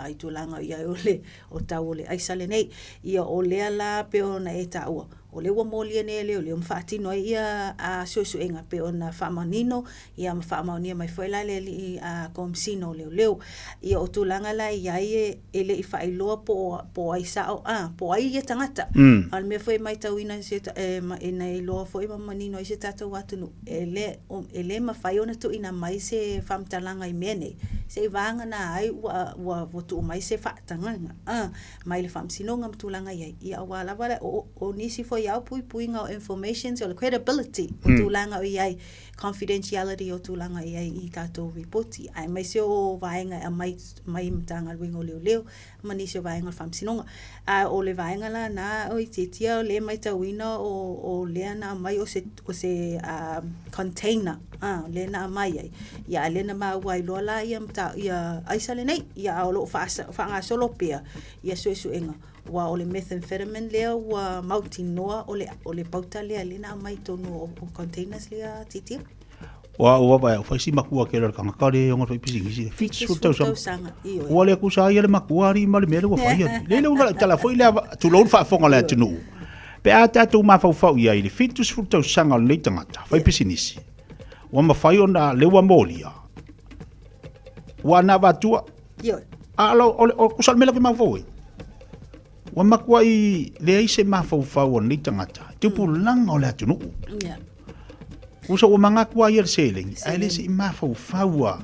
i tulaga i ai o le o tau o le aisa lenei. Ia o lea la pei ona e taua, o lea ua molia nei e leoleo ma faatino ai ia suesuega pei ona faamanino ia ma faamaonia mai foi la le alii Komisina o Leoleo. Ia o tulaga la e i ai e le i faailoa po o po o ai sao a po o ai ia tagata. A o le mea foi e maitauina se e ina iloa foi ma manino ai se tatou atunuu e le e le mafai ona tuuina mai se faamatalaga i mea nei se i vagana ai ua ua ua tuu mai se faatagaga a mai le Faamasinoga ma tulaga i ai. Ia aua lava le o o nisi foi ao puipuiga o informations o le credibility o tulaga o i ai confidentiality o tulaga i ai i tatou ripoti, aemaise o vaega e aumai mai i Matagaluega o Leoleo ma nisi o vaega o le Faamasinoga. A o le vaega la na o itiitia o lea e maitauina o, o lea na aumai o se, o se container lea na aumai ai. Ia a lea na maua ai loa la ia, mata, ia aisa lenei, ia a o lo o faagasolo pea ia suesuega. Aua o le methamphetamine lea ua mautinoa o le, o le pauta lea lea na aumai i totonu o, o containers lea titia. Ua ua vai fai si makua ke le kanga le onga fai pisinisi le 70 tausaga. Ua le kusa ia le makua ari ma le mea le ua fai atu. Le le ua tala foi le tulou le faafofoga le atunuu. Pe a tatou mafaufau i ai le 70 tausaga o lenei tagata fai pisinisi. Ua mafai ona le ua molia. Ua na avatua. Ioe. A lo, o, o kusa le mea la ke mafaufau ai. Ua matuai leai se mafaufau o lenei tagata i tupulaga o le atunuu. Yeah. Kusa ua manatu lava ia le seleni, ae le se i mafaufau lava.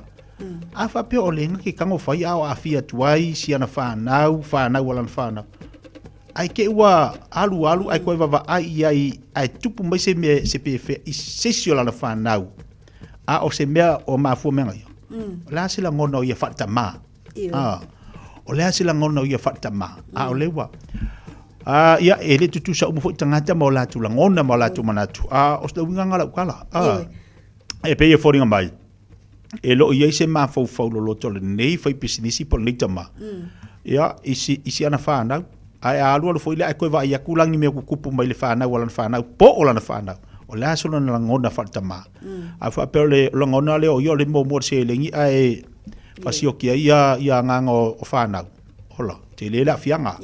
A faapea o lenga ke tago fai a o aafia atu ai si ana fanau, fanau a lana fanau. Ae te i ua alu alu ae toe vaavaai i ai ae tupu mai se mea se pefea i se isi o lana fanau. A o se mea o mafua mea ia. O le a se lagona o ia faatamā? Ah, o le a se lagona o ia faatamā? A o le ua Ah, ia, e le tutusa uma foi tagata ma o latou lagona ma o latou manatu. Ah, o se uiga lena o lau tala. Ah, e pei e foliga mai, e le o i ai se mafaufau loloto o lenei faipisinisi po o lenei tama. Ia, i si, i si ana fanau. Ae a alualu foi lea ae toe vaai atu la ni mea tutupu mai le fanau a lana fanau po o lana fanau. O le a se lona lagona faaletama? A faapea o le lagona lea o ia o le muamua o le seleni ae fasioki ai ia, ia agaga o, o fanau. Ola, tele le aafiaga.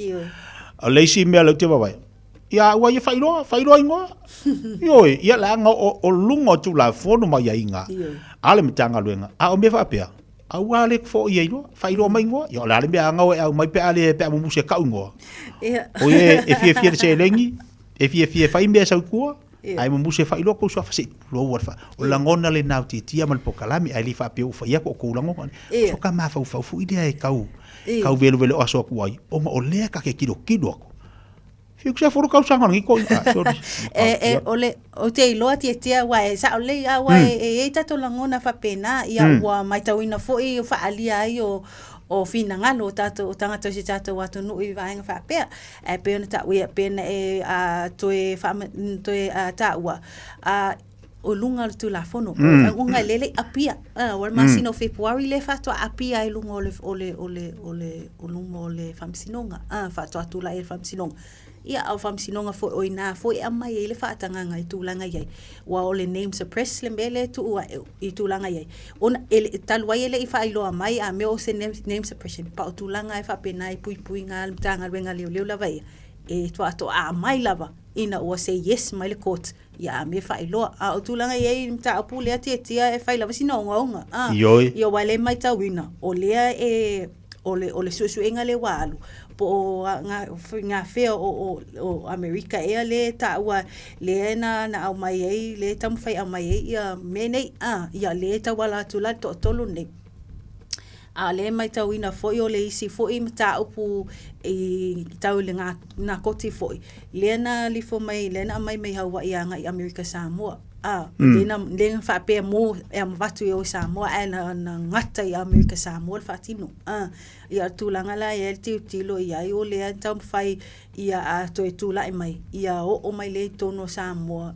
O le isi mea lea ou te vaavaai, ia ua ia faailoa, faailoa igoa. Ioe, ia leaga o, o luga o Tulafono ma aiaiga. A le Matagaluega, a o mea faapea, aua le foia iloa, faailoa mai igoa. Ia o le a le mea a gau e au mai pe a le pe a mumu se kau igoa. Ia. O ia e fiafia le seleni, e fiafia e fai mea sau i tua, Ia. ae mumu se faailoa kou suafa se i tulou a le fa. O le lagona lena o Tiatia ma le polokalame, ae le faapea ua fai atu o kou lagona. Ia. So ka mafaufau foi lea e tau, Ia. tau veluvele o aso atu ai, ona o lea ta te tilotilo atu. Fiu se fulu tausaga o lenei toeaina. Ah, sorry. E, e, o le, o te iloa tiatia ua e sao lelei a ua e, e i ai tatou lagona faapena, ia ua matauina foi o faaalia ai o, o finagalo o tatou, o tagata o si tatou atunuu i vaega faapea. Ae pei ona taua, ia pei ona e a, toe faama, toe a, taua, a, o luga o le Tulafono. Ona e lele i apia. Ua le masina o Fepuari lea faatoa apia ai luga o le, o le, o le, o le, o luma o le Faamasinoga. Faatoa tulai ai le Faamasinoga. Ia, a o Faamasinoga foi, o i ina foi e aumai ai le faatagaga i tulaga i ai. Aua o le name suppress le mea lea e tuu ai i tulaga i ai. Ona e le, talu ai e le i faailoa mai a mea o se name suppression, pa o tulaga e faapena e puipuiga a le Matagaluega a Leoleo lava ia, e faatoa aumai lava ina ua say yes mai le court Ia a mea faailoa. A o tulaga i ai i le mataupu lea tiatia e fai lava sina ogaoga. A, Ioe. Ia aua o lea e matauina, o lea e, o le, o le suesuega lea ua alu, po o ngā, ngā fea o, o, o Amerika ea lea e taua, lea na, na aumai ai, lea e taumafai e aumai ai ia mea nei. A, ia lea e tauala atu la le toatolu lenei. A o lea e matauina foi o le isi foi mataupu i tau i le ngā koti foi, lea na lifo mai, lea na aumai mai Hawaii agai i Amerika Samoa. A, lea na, lea na faapea mo e avatu i o i Samoa ae na, na gata i Amerika Samoa le faatino. A, ia o le tulaga la e i ai le tilotilo i ai o lea e taumafai ia a toe tulai mai, ia oo mai lea i totonu o Samoa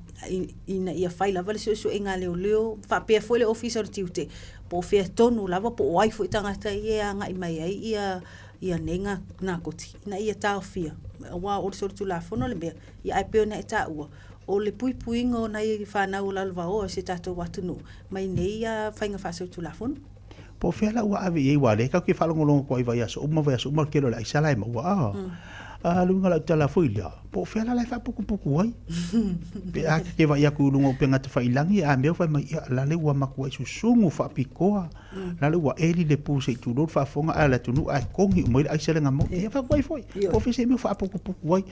ina ia fai lava le suesuega a leoleo, faapea foi le Ofisa o le Tiute, po o fea tonu lava, po o ai foi tagata ia e agai mai ai ia ia nei nakoti, ina ia taofia, aua o le solitulafono le mea, ia ae pei ona e taua, o le puipuiga o nai fanau o lalovaoa o si o tatou atunuu mai nei faiga faasolitulafono. Po o fea la ua ave i ai, aua o lea tatou te faalogologo atu ai i vaiaso uma, vaiaso uma, o le tele o le aisa la e maua. A, a le uiga o lau tala foi lea, po o fea la la e faaputuputu ai. Pe a te vaai atu i luga o upega tafailagi, a mea ua fai mai, ia, la le ua matuai susunu faapitoa, la le ua eli le pu se i tulou le faafofoga a le atunuu ae togi uma ai le aisa lea na maua. Ia fai atu ai foi, po o fea se mea o faaputuputu ai.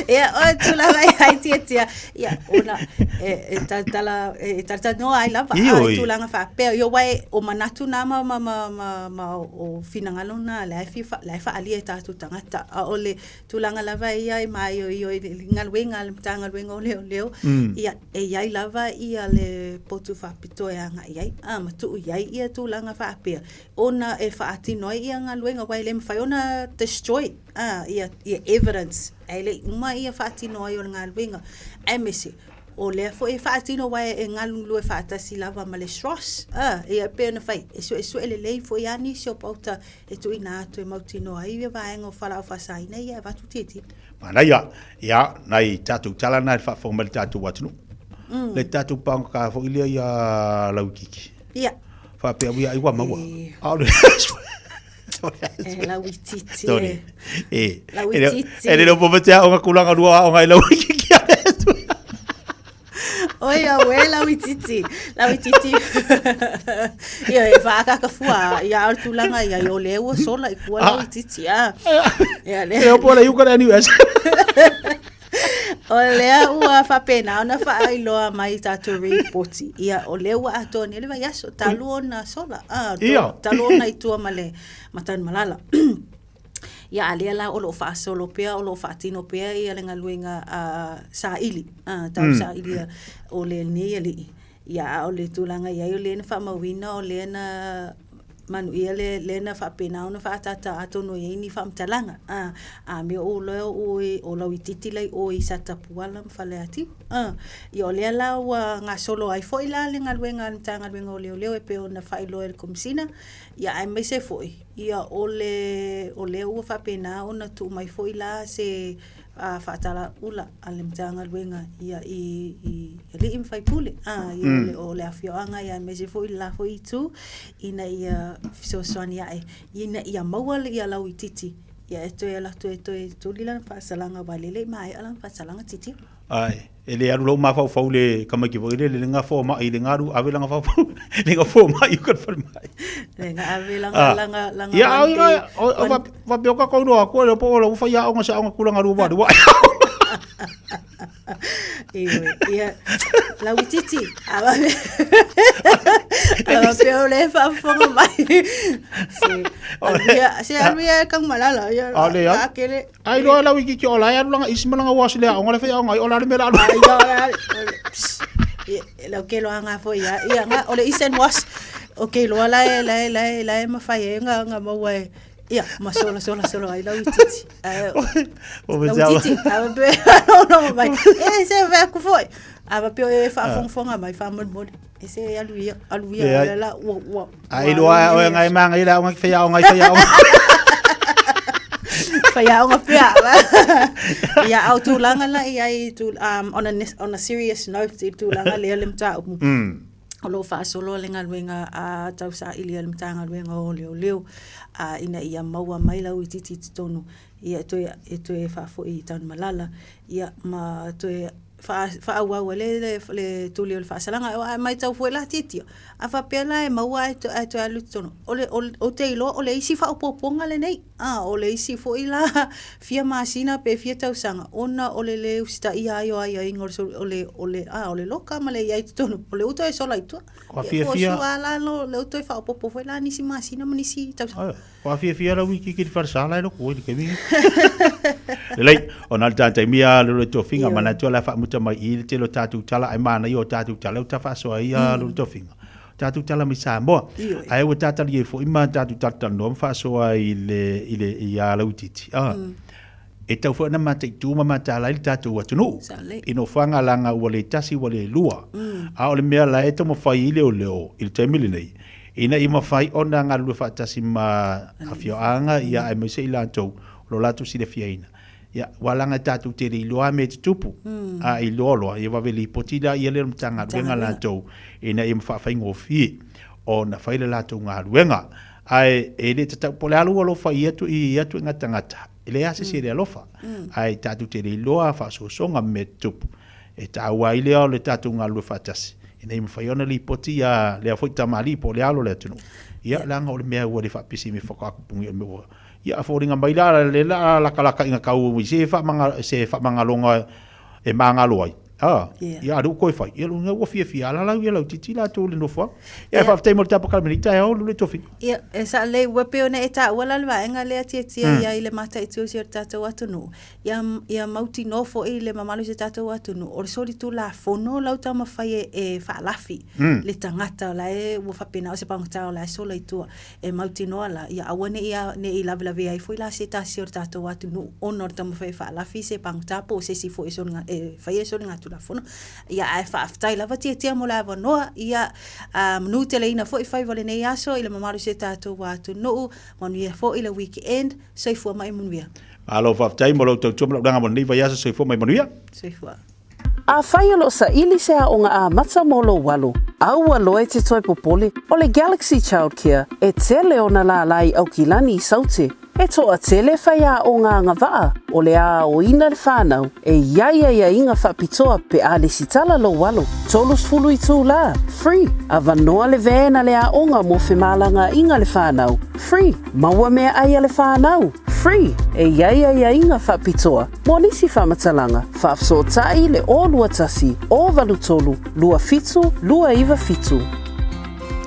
Ia, o le tulaga i ai tiatia, ia, ona e, e talatala, e talatalanoa ai lava, a, i tulaga faapea. Ia, aua o manatu na ma, ma, ma, ma, ma o finagalo na la e fia, la e faaalia e tatou tagata. A o le tulaga lava ia e maioio i le galuega a le Matagaluega o Leoleo, ia, e i ai lava ia le potu faapitoa e agai i ai, a, ma tuu i ai ia tulaga faapea, ona e faatino ai ia galuega, aua e le mafai ona destroy a, ia, ia evidence, ae le i uma ia faatino ai o le galuega. Aemaise, o lea foi e faatino aua e galulue faatasi lava ma le SROS, a, ia e pei ona fai, e suesue lelei foi lava nisi o pauta e tuuina atu e mautinoa ai ia vaega o falaoa faasaina ia e avatu tietie. Manaia, ia, nai tatou tala na i le faafofoga mai le tatou atunuu. Le tatou pagota foi lea ia Lauititi. Ia. Faapea ua ai ua maua. A o le E Lauititi. Sorry. E. Lauititi. E le o te aoga kulaga lua aoga i Lauititi. Oi auē Lauititi. Lauititi. Ia e whaakaka fua ia o le tulaga ia i o lea ua sola i kua Lauititi. Ah. Ia le. E opo le iuka le US. O lea ua faapena ona faailoa mai i tatou ripoti. Ia, o lea ua atoa nei le vaiaso, talu ona sola. Ah, Ia. talu ona i tua ma le Matanumalala. Ia, a lea la o lo o faasolo pea, o lo o faatino pea ia le galuega a saili, a tau saili o lenei alii. Ia, a o le tulaga i ai o lea na faamauina, o lea na manuia le, lea na faapena ona faaataata atonu e i ai ni faamatalaga. A, a mea o lea o, o Lauitiiti la i o i Satapuala ma Faleatiu. A, ia o lea la ua gasolo ai foi la le galuega a le Matagaluega o Leoleo e pei ona faailoa e le Komesina, ia aemaise foi, ia o le, o lea ua faapena ona tuu mai foi la se faatala ula a le Matagaluega ia i, i alii ma faipule, a, ia o le, o le afioaga ia aemaise foi le la foi itu ina ia fesoasoani ae ina ia maua ia Lauitiiti. Ia e toe alu atu e toe tuli lana faasalaga aua o lea e le i maea lana faasalaga tilotilo. Ae, e le alu lou mafaufau i le tamaiti foi lele le ga fomai le ga alu ave lana faufau le ga fomai i uka i le falemai. Le ga ave lana lana lana Ia, one day, one... Faapea o tatou iloa atu, le po o lau faiaoga se aoga tulaga lua vale ua Ioe, ia, lauitiiti, a faapea o lea e faafofoga mai. Se, alu ia, se alu ia e Tanumalala, ia, A le alu. a kele. Ai loa lauitiiti o la e alu lana isi ma lana uasi le aoga le faiaoga ai o le a le mea o le a alu. Ai loa o le a, ia, lau ke loa nga foi ia, ia nga, o le is and was, o ke loa la e, la e, la e, la e mafai ai nga, nga maua e, Ia, ma sola sola sola ai lauitiiti. Ae, lauitiiti, a faapea lologo mai. E se fai atu foi. A faapea o e faafogafoga mai faamolemole. E se alu ia, alu ia, Leai. la la ua ua. A iloa oe ngai manga i le aoga ki faiaoga i faiaoga. Faiaoga pea. Ia, a o tulaga la i ai tu, on a, on a serious note i tulaga lea le mataupu. O lo o faasolo le galuega a tausaili a le Matagaluega o Leoleo a ina ia maua mai lauitiiti i totonu ia e toe e toe faafoi i Tanumalala ia ma toe faaauau ai le le tuli o le faasalaga. Ae matau foi la Tiatia, a faapea la e maua ae toe alu i totonu, o le ou te iloa o le isi faaopoopoga lenei. A, o le isi foi la fia masina pe fia tausaga ona o le lē usitaia ai o aiaiga o le o le o le a o le loka ma le i ai i totonu o lea ua toe sola i tua. Kua Ia, fiafia. po o sua la lo lea ua toe faaopoopo foi la nisi masina ma nisi tausaga. Ai, kua fiafia lau wiki ki le falesa la e loku ai le taimi. Lelei, ona o le tātai mia le le tofiga, manatu o le a faamuta mai i le tele o tātou tala, ai manaia o tātou tala ua tafaasoa ai a le tofiga. Tatou tala mai Samoa. Ioe. Ae ua tatali ai foi ma tatou talatalanoa ma faasoa i le, i le, i a lauitiiti. Ah. E tau foi ona mataitu ma mataala ai le tatou atunuu. Sa lelei. I nofoaga laga ua le tasi ua le lua. A o le mea la e taumafai ai leoleo i le taimi lenei, ina ia mafai ona galulue faatasi ma afioaga ia aemaise i latou o lo latou silafiaina. Ia, ua laga e tatou te le iloa mea e tutupu. A iloa loa, ia vave lipoti la ia lea o le Matagaluega latou ina ia faafaigofie ona fai le latou galuega. Ae e le tatau, po o le a lou alofa i ia i ia ituaiga tagata, e leai lava se isi e le alofa. Ae tatou te le iloa faaosoosoga ma mea e tutupu. E taua ai lea o le tatou galulue faatasi ina ia mafai ona lipoti ia lea foi tamalii po o le alo o le atunuu. Ia, leaga o le mea ua le faapisi i mea faatoa o le mea ua Ia a foliga mai la le la lakalaka ina kau i se faamanga se faamagaloga e magalo ai. A, ia a lea ua toe fai, ia lona ua fiafia ala lau ia lautiiti latou i le nofoaga. Ia e faafetai mo le tapakala mai nei taeao le tofiga. Ia, e sao lelei, ua pei ona e taua la le vaega lea Tiatia ia i le mataitu o si o tatou atunuu. Ia, ia mautinoa foi le mamalu o si o tatou atunuu, o le solitulafono lau taumafai e, e faalafi le tagata o la e ua faapena o se pagota o la e sola i tua. E mautinoa la, ia aua ne i, ne i lavelavea ai foi la se tasi o le tatou atunuu ona o le taumafai e faalafi se pagota po o se isi foi e soliga, e faia soligatulafono. Ia, ae faafetai lava Tiatia mo le avanoa. Ia, a, manuteleina foi faiva o lenei aso i le mamalu o si o tatou atunuu. Manuia foi le weekend. Soifua ma ia manuia. Malo faafetai mo lou tautua ma lau laga mo lenei vaiaso. Soifua ma ia manuia. Soifua. Afai o lo o saili se aoga amata mo lou alo, aua loa e te toe popole, o le Galaxy Childcare e tele ona lālā i Aukilani i Saute. E toatele faiaoga agavaa o le a aoina le whanau e i ai aiaiga faapitoa pe a lesitala lou alo. 30 itulā, free, avanoa le van a le aoga mo femalagaaiga le whanau, free, maua meaai a le whanau, free, e i ai aiaiga faapitoa Mo nisi faamatalaga, faafesootai le 021 083 27 297.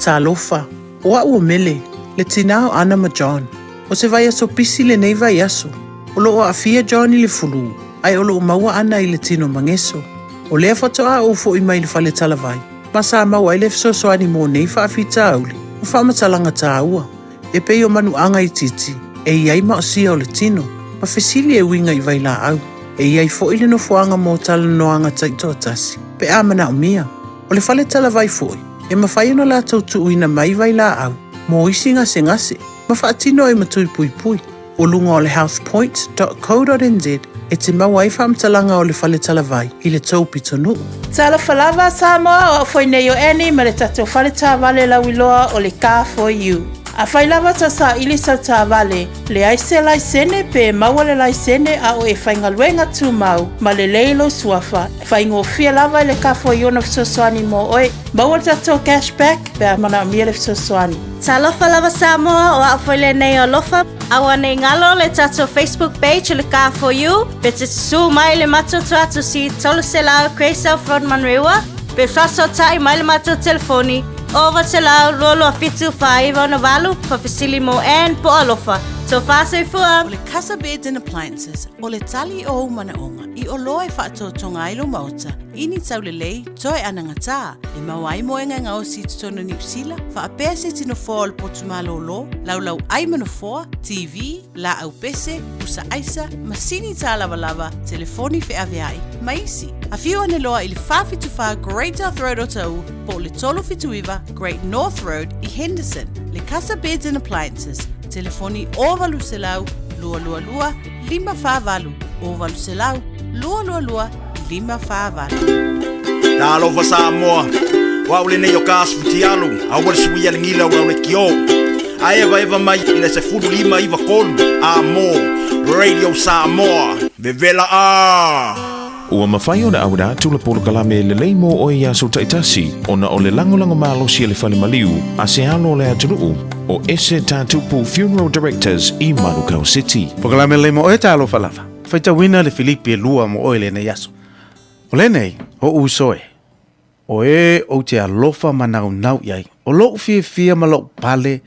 Talofa, o a'u o Mele, le tinā o Ana ma John. O se vaiaso pisi lenei vaiaso. O lo'o aafia John i le fulū, ae o lo'o maua ana i le tino mageso. O lea faatoa ou fo'i mai le fale talavai, ma sa maua ai le fesoasoani mo nei faafitauli ma faamatalaga tāua. E pei o manuaga itiiti, e i ai maosia o le tino, ma fesili e uiga i vailaau. E i ai foi le nofoaga mo talanoaga taitoatasi, pe a manaomia. O le fale talavai foi, e mafai ona latou tuuina mai vailaau mo isi gasegase ma faatino ai ma tui puipui. O luga o le healthpoint.co.nz e te maua ai faamatalaga o le fale talavai i le tou pitonuu. Talofa lava Samoa, o au foi nei o Annie ma le tatou fale taavale lauiloa o le Car For You. Afai lava ta saili sau taavale, leai se laisene pe maua le laisene a o e faigaluega tumau ma lelei lou suafa, faigofie lava i le kafo i ona fesoasoani mo oe. Maua le tatou cash back pe a manaomia le fesoasoani. Talofa lava Samoa, o au foi lenei o Alofa. Aua nei galo le tatou Facebook page o le Car for You, pe te susu mai le matou tuatusi 300 Grey South Road Manurewa, pe faasootai mai le matou telefoni 0800 227 498 faafesili mo Ann po o Alofa. Tofa soifua! O le Casa Beds and Appliances, o le tali o ou manaoga i oloa e faatotoga ai lou maota i ni taulelei toe anagatā e maua ai moega e gaosi i totonu o Niu Sila, faapea se iti nofoa o le potu malōlō, laulau ʻai ma nofoa, TV, laau pese, pusa aisa, masini tālavalava, telefoni feaveai, ma isi. Afio ane loa i le 474 Great South Road o Taʻu po o le 379 Great North Road i Henderson. Le Casa Beds and Appliances, telefoni 0800 222 548, 0800 222 548. Talofa Samoa, o au lenei o ka asu futialu, aua le suia le gila o au le kio. A evaeva mai i le 15 93 a mo Radio Samoa, vevela a! Ua mafai ona auina atu le polokalame lelei mo oe i aso taitasi ona o le lagolago malosi a le Fale Maliu a se alo o le atunuu o Ese Tatupu Funeral Directors i Manukau City. Polokalame lelei mo oe talofa lava. Faitauina le Filipi e lua mo oe lenei aso. O lenei, o uso e, o e ou te alofa ma naunau i ai, o lou fiafia ma lou pale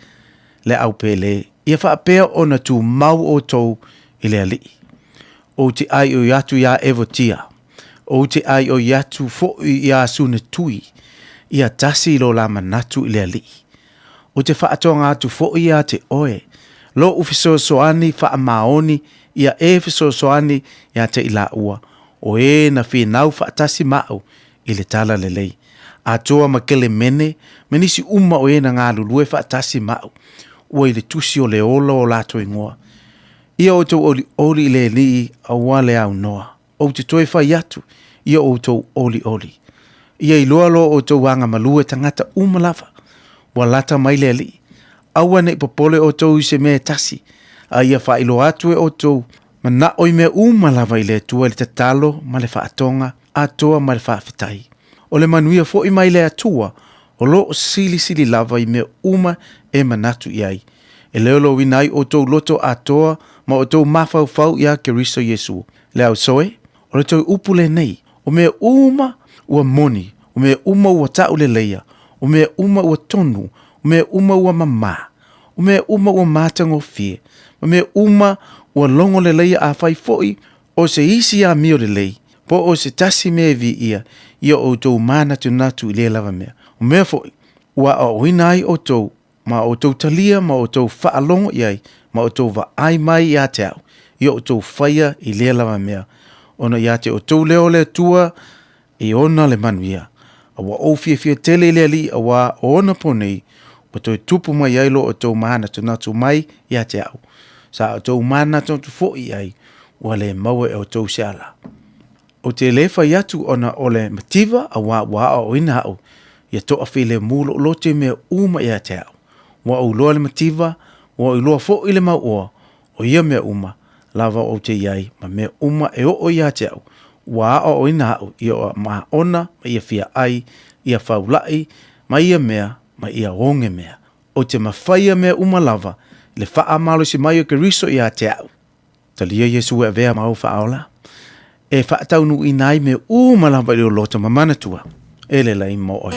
le au pele, ia faapea ona tumau outou i le Alii. Ou te ʻaiʻoi atu iā Evotia, ou te ʻaiʻoi atu foʻi iā Sunetui, ia tasi i lo la manatu i le Alii. Ou te faatoaga atu foʻi iā te oe, loʻu fesoasoani faamaoni ia e fesoasoani iā te i lāua, o e na finau faatasi maʻu i le tala lelei. Atoa ma Kelemene me nisi uma o e na galulue faatasi maʻu, ua i le tusi o le ola o latou igoa. Ia outou olioli i le Alii aua le aunoa, ou te toe fai atu ia outou olioli. Ia iloa loa outou agamalue tagata uma lava, ua lata mai le Alii. Aua ne i popole outou i se mea e tasi, a ia faailoa atu e outou manaʻo i mea uma lava i le Atua i le tatalo ma le faatoga atoa ma le faafetai. O le manuia foi mai le Atua o lo o silisili lava i mea uma e manatu i ai, e leolouina ai outou loto atoa ma outou mafaufau iā Keriso Iesu. Le ausoe, o le toe upu lenei, o mea uma ua moni, o mea uma ua tauleleia, o mea uma ua tonu, o mea uma ua mamā, o mea uma ua matagofie, ma mea uma ua logoleleia afai foi o se isi amio lelei, po o se tasi mea e viia, ia outou manatunatu i lea lava mea. O mea foi ua aoaoina ai outou, ma outou talia ma outou faalogo i ai, ma outou vaai mai iā te au, ia outou faia i lea lava mea, ona iā te outou leo o le Atua e ona le manuia. A ua ou fiafia tele i le Alii auā o ona po nei, ua toe tupu mai ai lo outou manatunatu mai iā te au. Sa outou manatunatu foi i ai, ua le maua e outou se ala. Ou te lē fai atu ona o le mativa auā ua aoaoina aʻu ia toafilemu loʻu loto i mea uma iā te au. Ua ou iloa le mativa, ua ou iloa foʻi le mauoa, o ia mea uma lava ou te i ai ma mea uma e oo iā te au, ua aoaoina aʻu ia māʻona ma ia fia ʻai, ia faulaʻi ma ia mea ma ia oge mea. Ou te mafaia mea uma lava i le faamalosi mai o Keriso iā te au. Talia Iesu e avea ma ou faaola, e faataunuuina ai mea uma lava i le loto ma manatua, e lelei mo oe.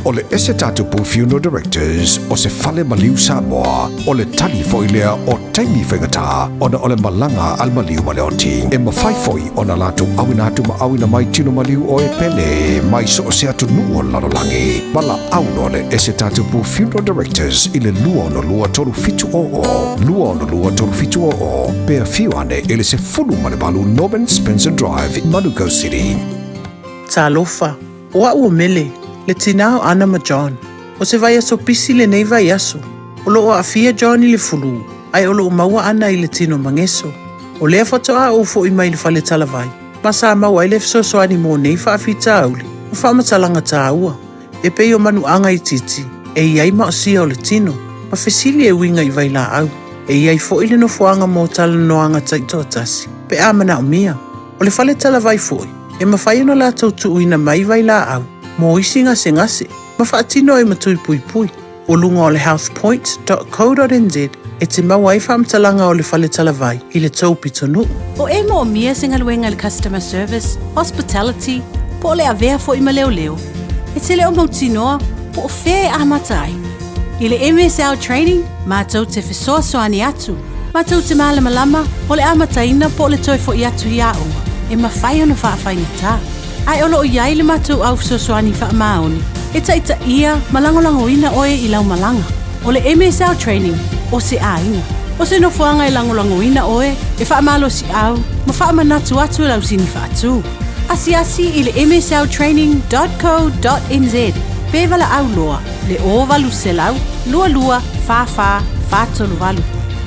O le Ese Tatupu Funeral Directors o se fale maliu Samoa, o le tali foi lea o taimi faigata ona o le malaga a le maliu ma le oti. E mafai foi ona latou auina atu ma auina mai tino maliu o e pele mai so o se atunuu o le lalolagi. Valaau loa le Ese Tatupu Funeral Directors i le 262 3700, 262 3700, pe afio ane i le 18 Norman Spencer Drive, Manukau City. Talofa, o au o Mele, le tinā o Ana ma John. O se vaiaso pisi lenei vaiaso. O loo aafia John i le fulu, ae o loo maua ana i le tino mageso. O lea faatoa ou foʻi mai le fale talavai, ma sa maua ai le fesoasoani mo nei faafitauli ma faamatalaga tāua, e pei o manuaga itiiti. E i ai maosia o le tino, ma fesili e uiga i vailaau. E i ai foi le nofoaga mo talanoaga taitoatasi, pe a manaomia. O le fale talavai foi, e mafai ona latou tuuina mai vailaau mo isi gasegase ma faatino ai ma tui puipui. O luga o le healthpoint.co.nz e te maua ai faamatalaga o le fale talavai i le tou pitonuu. O e moomia se galuega i le customer service, hospitality, po o le avea foi ma leoleo. E te le o mautinoa po o fea e amata ai. I le MSL Training, matou te fesoasoani atu, matou te malamalama o le amataina po o le toe foi atu i aoga, e mafai ona faafaigata. Ae o lo o i ai le matou au fesoasoani faamaoni e taitaia ma lagolagoina oe i lau malaga. O le MSL Training, o se aiga. O se nofoaga e lagolagoina oe, e faamalosiau ma faamanatu atu lau sini faatu. Asiasi i le msltraining.co.nz pe valaau loa le 0800 22 44 438.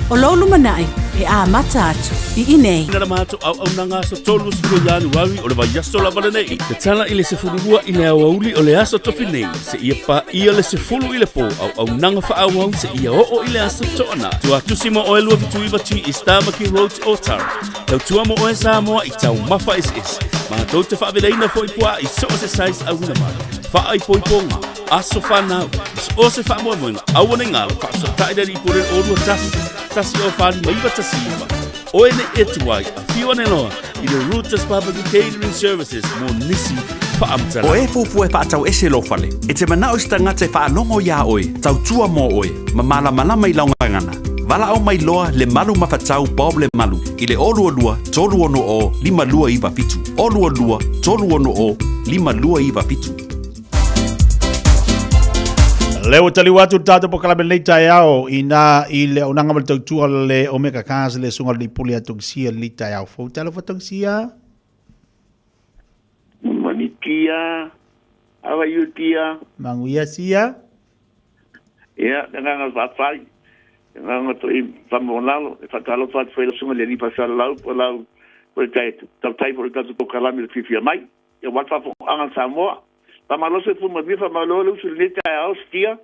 O lou lumanai e amata atu i inei. Na matou auaunaga aso 30 Ianuari o le vaiaso lava lenei. Tatala i le 12 i le aoauli o le aso tofi nei, seia paia le 10 i le pō, auaunaga faaauau seia oo i le aso Toanai. Tuatusi mo oe 279 G East Tamaki Road Otara. Tautua mo oe Samoa i taumafa eseese. Matou te faavelaina foi puaa i so o se size auina mai. Faaipoipoga, aso fanau, ma so o se faamoemoega, aua ne i galo, faafesootai le alii pule 021 104 5919. Oe nei e tuai, afio ane loa i le Rooters Barbecue Catering Services mo nisi faamatalaga. O e fuafua e faatau ese lou fale, e te manao i se tagata e faalogo iā oe, tautua mo oe, ma malamalama i lau gagana. Valaau mai loa le malu mafatau Bob Lemalu i le 022 360 5297, 022 360 5297. Le ua taliu atu le tatou polokalame lenei taeao ina i le auaunaga ma le tautua le Omega Cars le susuga le Pule a Tongisia lenei taeao fou. Talofa Tongisia. Manitia, how are you dear? Manuia sia. Ia, le agaga o le faafai, le agaga foi faamoolalo, e faatalofa atu foi i lau susuga i le Alii Faasalalau po o lau po o le tautai foi o le tatou polokalame i le fiafia mai. Ia aua le faafofogaaga a Samoa. Faamalo soifua manuia, faamalo le usu i lenei taeao, Sitia.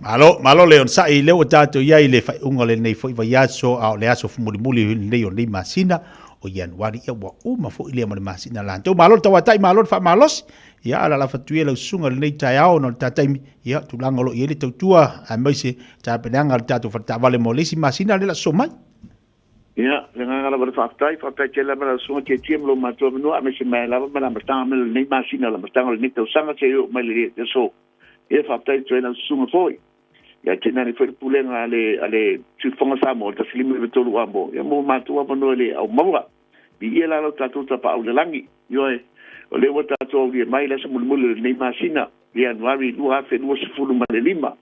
Malo, malo le onosai, lea ua tatou i ai i le faaiuga o lenei foi vaiaso, a o le aso mulimuli lenei o lenei masina o Ianuari, ia ua uma foi lea ma le masina latou. Malo le tauatai, malo le faamalosi, ia alalafa atu ia lau susuga i lenei taeao ona o le ta taimi, ia tulaga o lo o i ai le tautua, aemaise tapenaga a le tatou faletaavale mo le isi masina lea o le a sosoo mai. Ia, o le agaga lava o le faafetai, faafetai tele lava lau Susuga Tietie mo lou matou avanoa, aemaise mai lava ma le amataga mai o lenei masina, le amataga o lenei tausaga seia oo mai le aso. Ia, faafetai atu ai lau Susuga foi. Ia, tainane foi le pulega a le, a le Siufofoga Samoa, 1593 Amo, ia mo matou avanoa i le aumaua. Viia la lo tatou Tapaau i le lagi. Ioe, o lea ua tatou aulia mai le aso mulimuli o lenei masina, Ianuari 2025.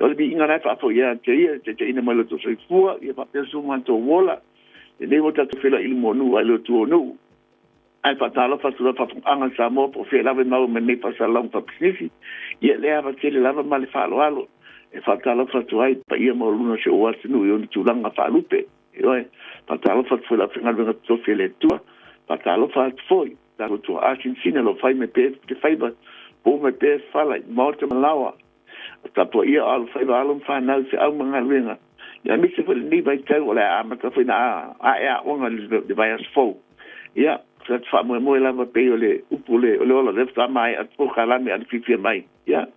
O le viiga la e faafoi ia te ia, le taitaiina mai o lo outou soifua, ia faapea so matou ola. Lenei ua tatou feiloai i luma o nuu ae le o tua o nuu. Ae faatalofa atu lau faafofogaaga a Samoa po o fea lava e maua mai nei faasalalauga faapisinisi. Ia le ava tele lava ma le faaaloalo e faatalofa atu ai i paia maualuga o si ou atunuu i ona tulaga faalupe. Ioe, faatalofa atu foi i le aufaigaluega totofi a le Atua, faatalofa atu foi i tatou tuaa sinsina o lo o fai mai pea te faiva, po mai pea fala i maota ma laoa, o tapuaia o alofaiva alo ma fanau i feau ma galuega, ia aemaise foi lenei vaitau o le a amata foi ona ae aoga i le vaiaso fou. Ia, o se faamoemoe lava pei o le upu o le ola, o lea faatoa maea atu polokalame a le fiafia mai. Ia,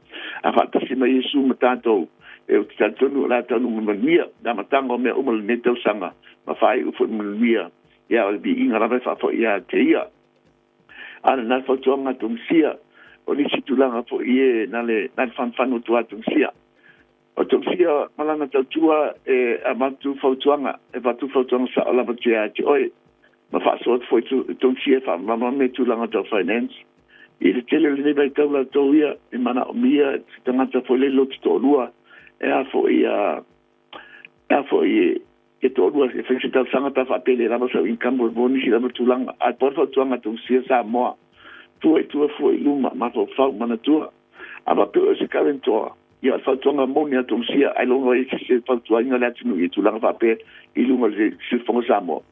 a faatasi mai Iesu ma tatou, e ou te talitonu o le a taunuu ma manuia le amataga o mea uma o lenei tausaga, ma faaiu foi ma manuia. Ia, o le viiga lava e faafoi ia te Ia. A o lena le fautuaga a Tomusia, o nisi tulaga foi e na le fanufanu atu a Tomusia. O Tomusia ma lana tautua e avatu fautuaga, e avatu fautuaga sao lava ia te oe, ma faasoa atu foi Tomusia e faamalamalama i tulaga tau finance. I le tele o lenei vaitau latou ia e manaomia se tagata foi lele loto toalua e a foi a e a foi e toalua e fai se tausaga pe a faapea e le lava sau income mo nisi lava tulaga. Ae pau le fautuaga a Tomusia Samoa, fua i tua fua i luma, mafaufau, manatua. A faapea o se guarantor, ia o le fautuaga moni a Tomusia ailoga i se fautuaina o le atunuu i tulaga faapea i luga o le Siufofoga Samoa. O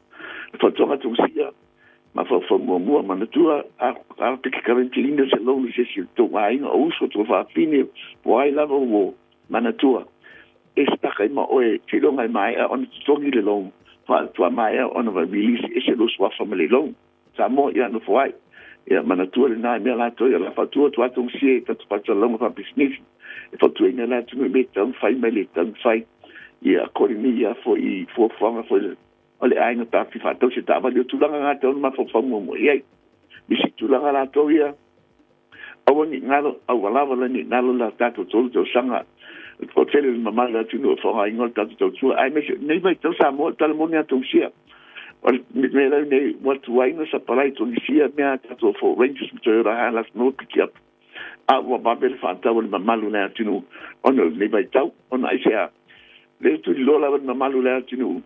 le fautuaga a Tomusia, Mafaufau muamua, manatua a a pe te karantiina se loan i se isi o tou aiga o uso tou faafine po o ai lava ua manatua e stuck ai ma oe seiloga e maea ona totogi le loan faatoa maea ona release ese lou suafa ma le loan. Samoa ia nofo ai. Ia manatua lena i mea latou ia la fautua atu atogusia i tatou faasalalauga faapisinisi e fautuaina le atunuu i mea e tatau ona fai ma e le tatau ona fai ia accordingly ia foi i fuafuaga foi o le aiga tafi faatau se taavale o tulaga na tatau ona mafaufau muamua i ai. Nisi tulaga latou ia aua ne i galo aua lava la ne i galo la tatou 3 tausaga o tele le mamalu o le atunuu e faaaogaina o le tatou tautua aemaise nei vaitau Samoa o le tala moni a Tausia o le mea lau nei ua tuai ona sapalai Tunisia mea a tatou Ford Rangers ma Toyota Hilux ma pikiapu a ua vave le faatau a le mamalu o le atunuu ona o lenei vaitau ona aisea lea tuliloa lava le mamalu o le atunuu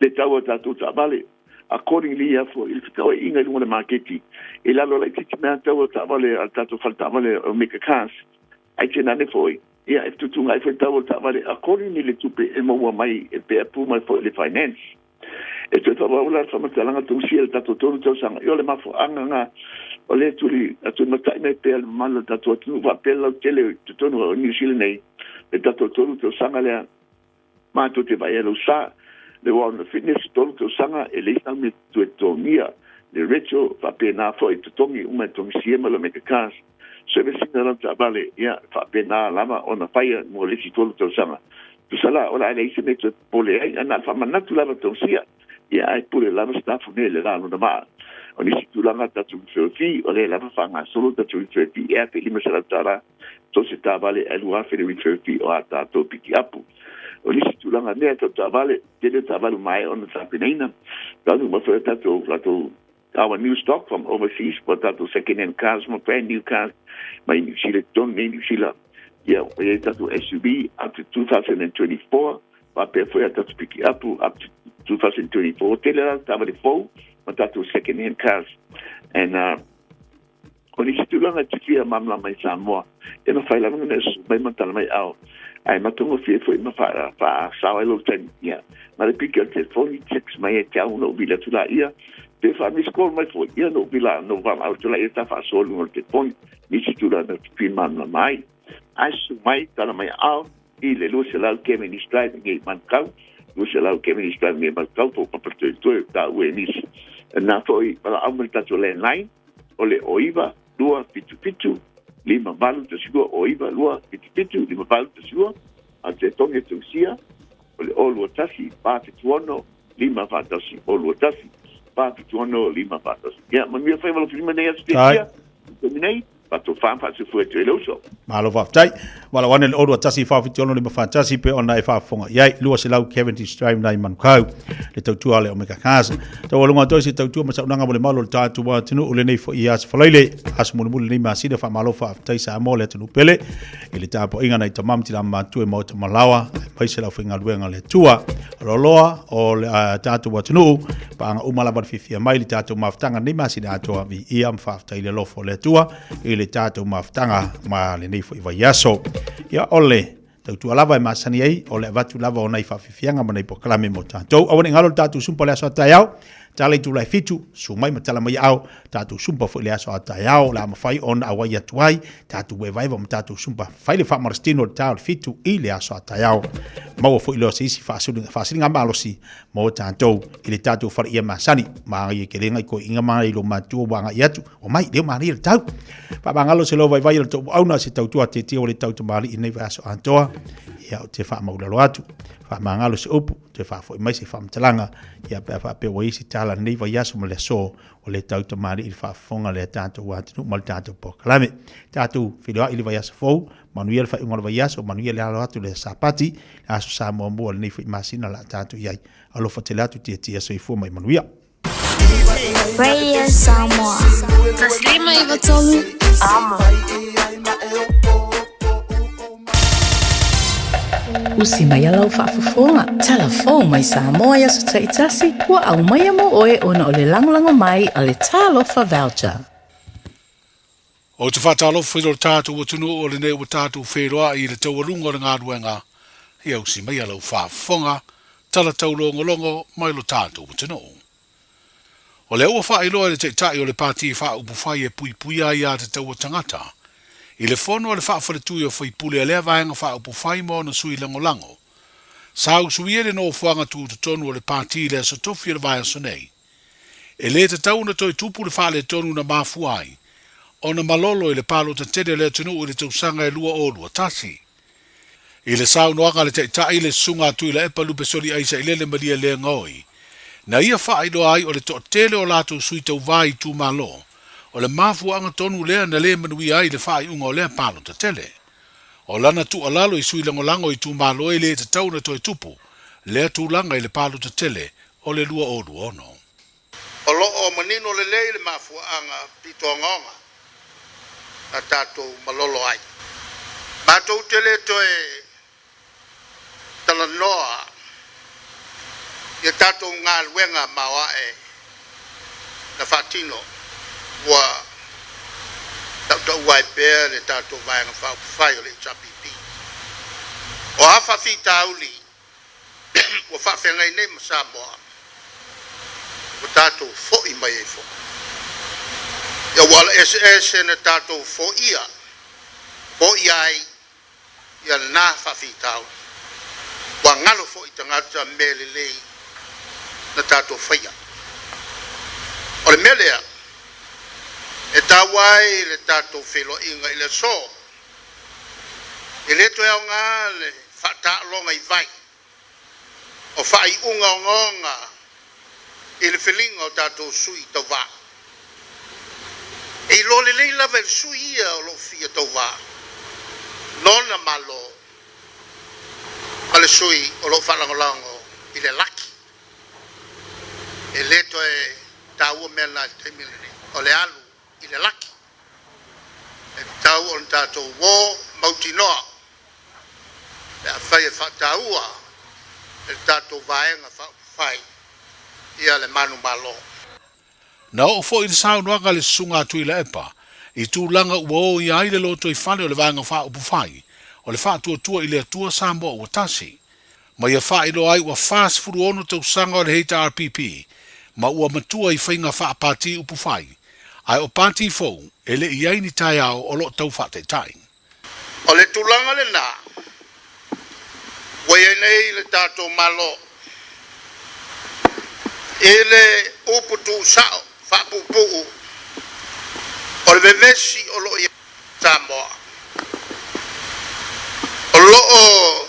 le tau o tatou taavale accordingly ia foi i le fetaoaiga i luga o le maketi i lalo laitiiti mai lava tau o taavale a le tatou fale taavale o Mega Cars ae tainane foi ia e fetuutuunai foi le tau o le taavale accordingly le tupe e maua mai e pea pū mai foi i le finance. E toe faaauau la le faamatalaga tausia i le tatou 3 tausaga ia o le mafuaaga na o lea tuli tulimatai mai pea le mamalu o le tatou atunuu faapea le lautele i totonu o Niu Sila nei le tatou 3 tausaga lea Matou te vaai ai lou sa, le Warren Fitness, 3 tausaga e leai sau mea toe totogia, le retro faapena foi, totogi uma e Tongisia ma le Omega Cars, service ina lau taavale, ia faapena lava ona faia mo le isi 3 tausaga. Tusa la, o le a leai se mea toe popole ai, ae na o le faamanatu lava Tongisia, ia ae pule lava Staff nei le la lona vaa. O nisi tulaga tatou referral fee, o lea lava faagasolo tatou referral fee e $1,500 So se taavale ae 2000 le referral fee o a tatou pikiapu. O nisi tulaga mea tau taavale, tele o taavale ua maea ona tapenaina. Taunuu mai foi a tatou latou our new stock from overseas po o tatou second hand cars ma brand new cars mai Niu Sila i totonu nei Niu Sila. Ia, ua i ai tatou SUV up to 2024, faapea foi a tatou pikiapu up to 2024. Tele la taavale fou ma tatou second hand cars. And O nisi tulaga e te fia malamalama i Samoa, e mafai lava ona e susu mai ma tala mai ao, ae matagofie foi ma faasao ai lou taimi. Ia, na le piki o le telefoni, text mai e te au ona ou vili atu laia, pe faa-miss call mai foi, ia ona ou vila, ona ou valaau atu laia ta faasoa i luga o le telefoni, nisi tulaga e te fia malamalama ai. Ae susu mai, tala mai ao, i le 200 Cavendish Drive i Manukau, 200 Cavendish Drive i Manukau, po o Papatoetoe, o taua e nisi. Na foi, valaau mai le tatou landline, o le 09 277 5812, 09 277 5812, a te togi e tusia, o le 021 476 541, 021 476 541. Ia, manuia faiva lo filima nei aso te tia, i te nei, faatofa ma faasefua e toe le uso. Malo faafetai. Valaau ane le 021 476 541 pe ona e faafofoga i ai. 200 Cavendish Drive nai Manukau. Le tautua a le Omega Cars. Taualuga atu ai se tautua ma saunoaga mo le malu o le tatou atunuu lenei foi i aso Faraile, aso mulimuli lenei masina. Faamalo faafetai Samoa le atunuu pele i le tapuaiga nai tama ma tina matua i maota malaoa aemaise le aufaigaluega a le Atua. Loaloa o le tatou atunuu, paaga uma lava le fiafia mai i le tatou mafutaga lenei masina atoa. Viia ma faafetai le alofa o le Atua i le tatou mafutaga ma lenei foi vaiaso. Ia, o le tautua lava e masani ai, o le avatu lava o nai faafiafiaga ma nai polokalame mo tatou. Aua ne i galo le tatou sumpa o le aso a taeao, tala i itula e 7, susu mai ma tala mai aao, tatou sumpa foi le aso a taeao, o le a mafai ona auai atu ai, tatou evaeva ma tatou sumpa, fai le faamalositino i le ta o le 7 i le aso a taeao. Maua foi lea o se isi faasiliga malosi mo tatou i le tatou faleia masani. Manaia tele nai toeaiina ma nai loumatua ua agai atu, omai, lea ua manaia le tau. Faamagalo se leo vaivai o le tou auauna, se tautua tietie o le tau tamalii i lenei vaiaso atoa. Ia, ou te faamaulalo atu, faamagalo se upu, toe faafoi mai se faamatalaga, ia pe a faapea ua i ai se tala i lenei vaiaso ma le aso o le tau tamalii i le faafofoga a le tatou atunuu ma le tatou polokalame. Tatou feiloai i le vaiaso fou, manuia le faaiuga o le vaiaso, manuia le alo atu i le Sapati, le aso Sa muamua o lenei foi masina o le a tatou i ai. Alofa tele atu tietie soifua ma ia manuia. Radio Samoa. Taslima iwa tolu. Amo. Usi mai a lau faafofoga, tala fou mai Samoa i aso taitasi, ua aumaia mo oe ona o le lagolago mai a le Talofa Voucher. Ou te faatalofa i lo tatou atunuu o lenei ua tatou feiloai i le taualuga o le galuega, ia usi mai a lau faafofoga, tala taulogologo mai lo tatou atunuu. O lea ua faailoa e le Taitai o le Pati Faaupufai e Puipuia Aia Tatau a Tagata i le fono a le Faafaletui o Faipule a lea Vaega Faaupufai ma ona sui lagolago, sa usuia le nofoaga tutotonu o le Pati i le Aso Tofi o le vaiaso nei. E lē tatau ona toe tupu le faaletonu na mafua ai ona malolo i le palota tele o le atunuu i le tausaga e 2021. I le saunoaga a le Taitai, le Susuga a Tuilaepa Lupe Soliai Sailele Malia Legaoi, na ia faailoa ai o le toatele o latou sui tauvā i itumalo, o le mafuaaga tonu lea na lē manuia ai le faaiuga o lea palota tele. O lana tuualalo i sui lagolago i itumalo e lē tatau ona toe tupu lea tulaga i le palota tele o le 2026. O lo o manino lelei le mafuaaga pito ogaoga na tatou malolo ai. Matou te le toe talanoa i a tatou galuega maoae na faatino ua tautaua ai pea le tatou Vaega Faaupufai o le HRPP. O a faafitauli ua faafeagai nei ma Samoa, ua tatou fo'i mai ai foi. Ia ua ala eseese na tatou foia, foia ai ia lena faafitauli. Ua galo foi tagata mea lelei na tatou faia. O le mea lea, e taua ai le tatou feiloaiga i le aso. E le toe aoga le faataaloga i vai o faaiuga ogaoga i le filiga o tatou sui tauvā. E iloa lelei lava e le sui ia o lo o fia tauvā lona Malo ma le sui o lo o faalagolago i le laki. E le toe taua mea na i le taimi lenei, o le alu i le laki. E tatau ona tatou uō mautinoa pe afai e faataua e le tatou Vaega Faaupufai ia le manumalo. Na oo foi le saunoaga a le Susuga a Tuilaepa i tulaga ua o ia ai le lotoifale o le Vaega Faaupufai o le Faatuatua i le Atua Samoa ua Tasi, ma ia faailoa ai ua 46 tausaga o le HRPP ma ua matua i faiga faapati upufai, ae o pati fou e le i i ai ni taeao o lo o tau faataitai. O le tulaga lena ua i ai nei le tatou Malo i le upu tuusao faapuupuu o le vevesi o lo o i ai Samoa. O lo o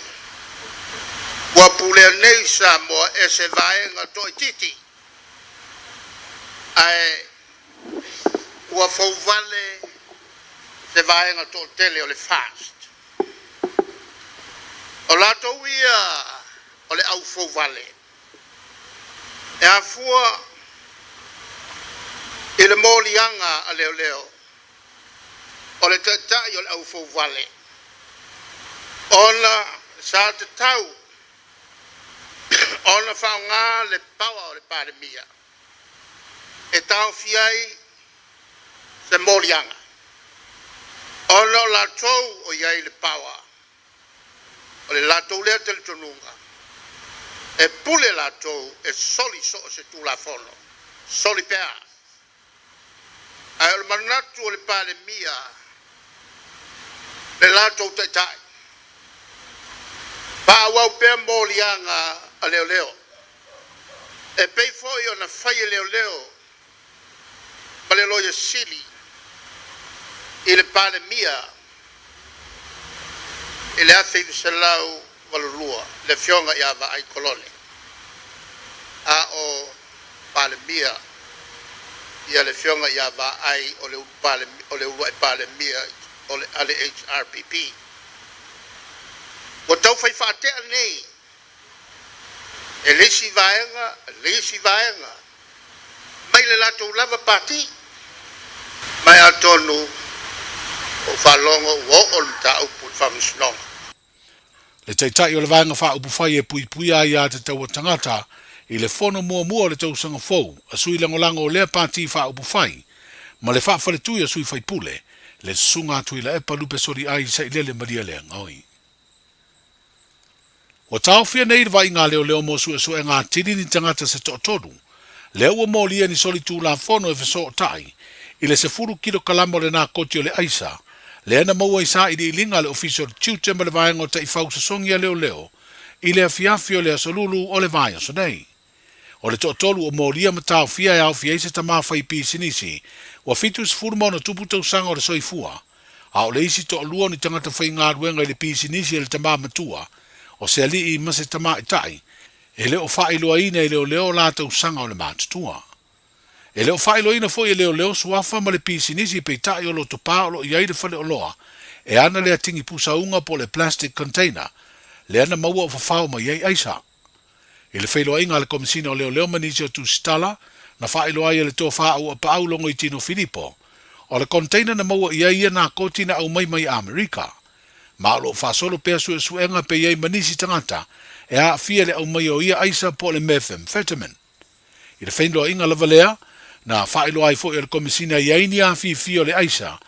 ua pulea nei Samoa e se vaega toaitiiti, ae ua fouvale se vaega toatele o le FAST. O latou ia o le au fouvale e afua i le moliaga a leoleo o le taitai o le au fouvale, ona sa tatau ona faaaoga le paoa o le Palemia e taofia ai se moliaga, ona o latou o i ai le paoa. O le latou lea talitonuga, e pule latou e soli so o se Tulafono, soli pea. Ae o le manatu o le Palemia le latou taitai, faaauau pea moliaga a leoleo, e pei foi ona fai e leoleo ma le Loia Sili i le Palemia i le 1982, le Afioga ia Vaai Kolone, a o Palemia ia le Afioga ia Vaai o le o le uluai Palemia o le a le HRPP. Ua taufai faatea nei e le isi vaega, le isi vaega mai le latou lava pati. Ma atonu o faalogo ua oo le mataupu i le Faamasinoga. Le Taitai o le Vaega Faaupufai e Puipuia Aia Tatau a Tagata i le fono muamua o le tausaga fou a sui lagolago o lea Pati Faaupufai ma le faafaletui a sui faipule, le Susuga a Tuilaepa Lupe Soliai Sailele Malielegaoi. Ua taofia nei le vaaiga a leoleo mo suesuega atili ni tagata se toatolu. Lea ua molia ni solitulafono e fesootai i le 10 kilokalama o le nakoti o le aisa, lea na maua i sailiiliga a le Ofisa o le Tiute ma le Vaega o Taifau Sosogi a Leoleo i le afiafi o le Aso Lulu o le vaiaso nei. O le toatolu o molia ma taofia e aofia ai se tama fai pisinisi ua 76 tausaga o le soifua, a o le isi toalua o ni tagata faigaluega i le pisinisi a le tama matua, o se alii ma se tamaitai, e le o faailoaina e leoleo o la tausaga o le matutua. E le o faailoaina foi e leoleo suafa ma le pisinisi peitai o Lotopa o lo o i ai le faleoloa e ana lea tini pusauga po o le plastic container lea na maua o fafao mai ai aisa. I le feiloaiga a le Komesina o Leoleo ma nisi o Tusitala, na faailoa ai e le Tofa Auapaau Logoitino Filipo, o le container na maua i ai ia nakoti na aumai mai Amerika. Ma o lo o faasolo pea suesuega pe i ai ma nisi tagata e aafia i le aumaia o ia aisa po o le methamphetamine. I le feiloaiga lava lea, na faailoa ai foi e le Komesina i ai ni afifi o le aisa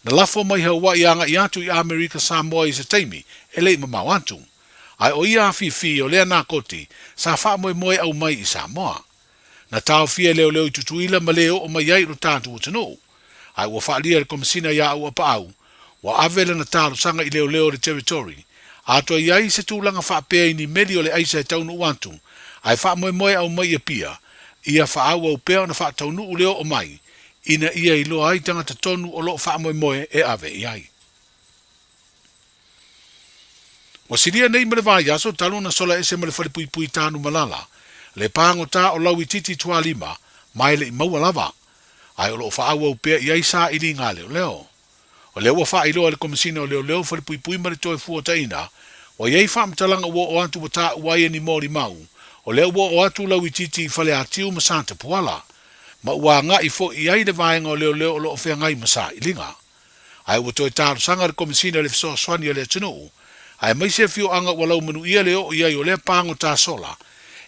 na lafo mai Hawaii agai atu i Amerika Samoa i se taimi e le i mamao atu. Ae o ia afifi o lea nakoti sa faamoemoe aumai i Samoa. Na taofia e leoleo i Tutuila ma lē oo mai ai i lo tatou atunuu. Ae ua faaalia e le Komesina iā Auapaau, ua ave lana talosaga i leoleo o le Territory, atoa i ai se tulaga faapea i ni meli o le aisa e taunuu atu, ae faamoemoe aumai i Apia, ia faaauau pea ona faataunuu le oo mai, ina ia iloa ai tagata tonu o lo o faamoemoe e ave i ai. Ua silia nei ma le vaiaso talu ona sola ese ma le falepuipui Tanumalala, le pagota o Lauitiiti Tualima, ma e le i maua lava. Ae o lo o faaauau pea i ai sailiga a leoleo. O lea ua faailoa e le Komesina o Leoleo Falepuipui ma le Toefuataiga, ua i ai faamatalaga ua oo atu ua taua ai e ni molimau, o lea ua oo atu Lauitiiti i Faleatiu ma Satapuala, ma ua agai foi i ai le vaega o leoleo o lo o feagai ma sailiga. Ae ua toe talosaga le Komesina i le fesoasoani a le atunuu, aemaise afioaga ua laumanuia le oo i ai o lea pagota sola,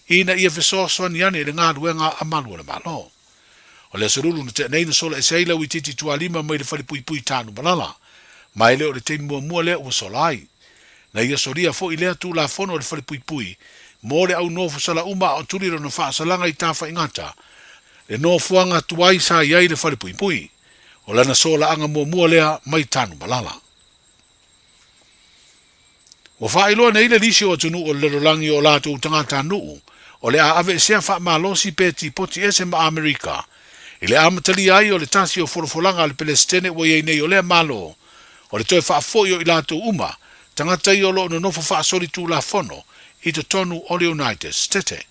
ina ia fesoasoani ane i le galuega a malu o le Malo. O le Aso Lulu na tea nei na sola ese ai Lauitiiti Tualima mai le falepuipui Tanumalala, ma e le o le taimi muamua lea ua sola ai. Na ia solia foi lea Tulafono a le falepuipui mo le au nofo sala uma a o tuli lona faasalaga i Tafaigata, le nofoaga tuai sa i ai le falepuipui. O lana solaaga muamua lea mai Tanumalala. Ua faailoa nei le lisi o atunuu o le lalolagi o latou tagatanuu o le a aveesea faamalosi pe tipoti ese ma Amerika i le amatalia ai o le tasi o folafolaga a le Pelesitene ua i ai nei o lea Malo o le toe faafoi o i latou uma tagata ia o lo o nonofo faasolitulafono i totonu o le United Stete.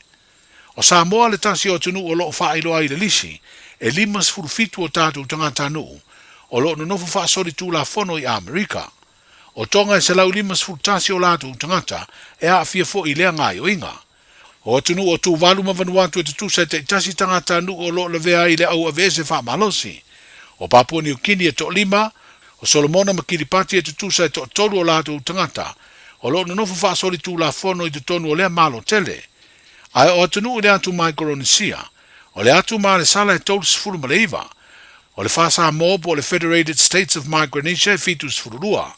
O Samoa le tasi o atunuu o lo o faailoa ai le lisi, e 57 o tatou tagatanuu o lo o nonofo faasolitulafono i Amerika. O Tonga e 151 o latou tagata e aafia foi i lea gaoioiga. O atunuu o Tuvalu ma Vanuatu e tutusa e taitasi tagatanuu o lo o lavea ai i le au aveese faamalosi. O Papua Niu Kini e toalima, o Solomona ma Kiripati e tutusa e toatolu o latou tagata o lo o nonofo faasolitulafono i totonu o lea Malo tele. Ae o atunuu i le atu Maikoronisia, o le atu Malesala e 39, o le Faa-Samoa po o le Federated States of Micronesia e 72,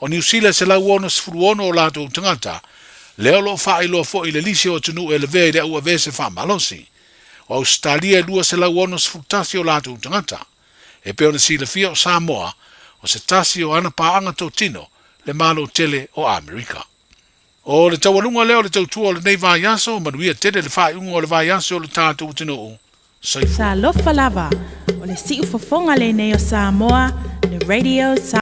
o Niu Sila e 166 o latou tagata, lea o lo o faailoa foi i le lisi o atunuu e lavea i le auaveese faamalosi. O Ausetalia e 261 o latou tagata. E pei ona silafia o Samoa, o se tasi o ana paaga totino le Malo tele o Amerika. O le taualuga lea o le tautua o lenei vaiaso, manuia tele le faaiuga o le vaiaso o le tatou atunuu. Soifua. Talofa lava, o le siufofoga lenei o Samoa, le Radio Samoa.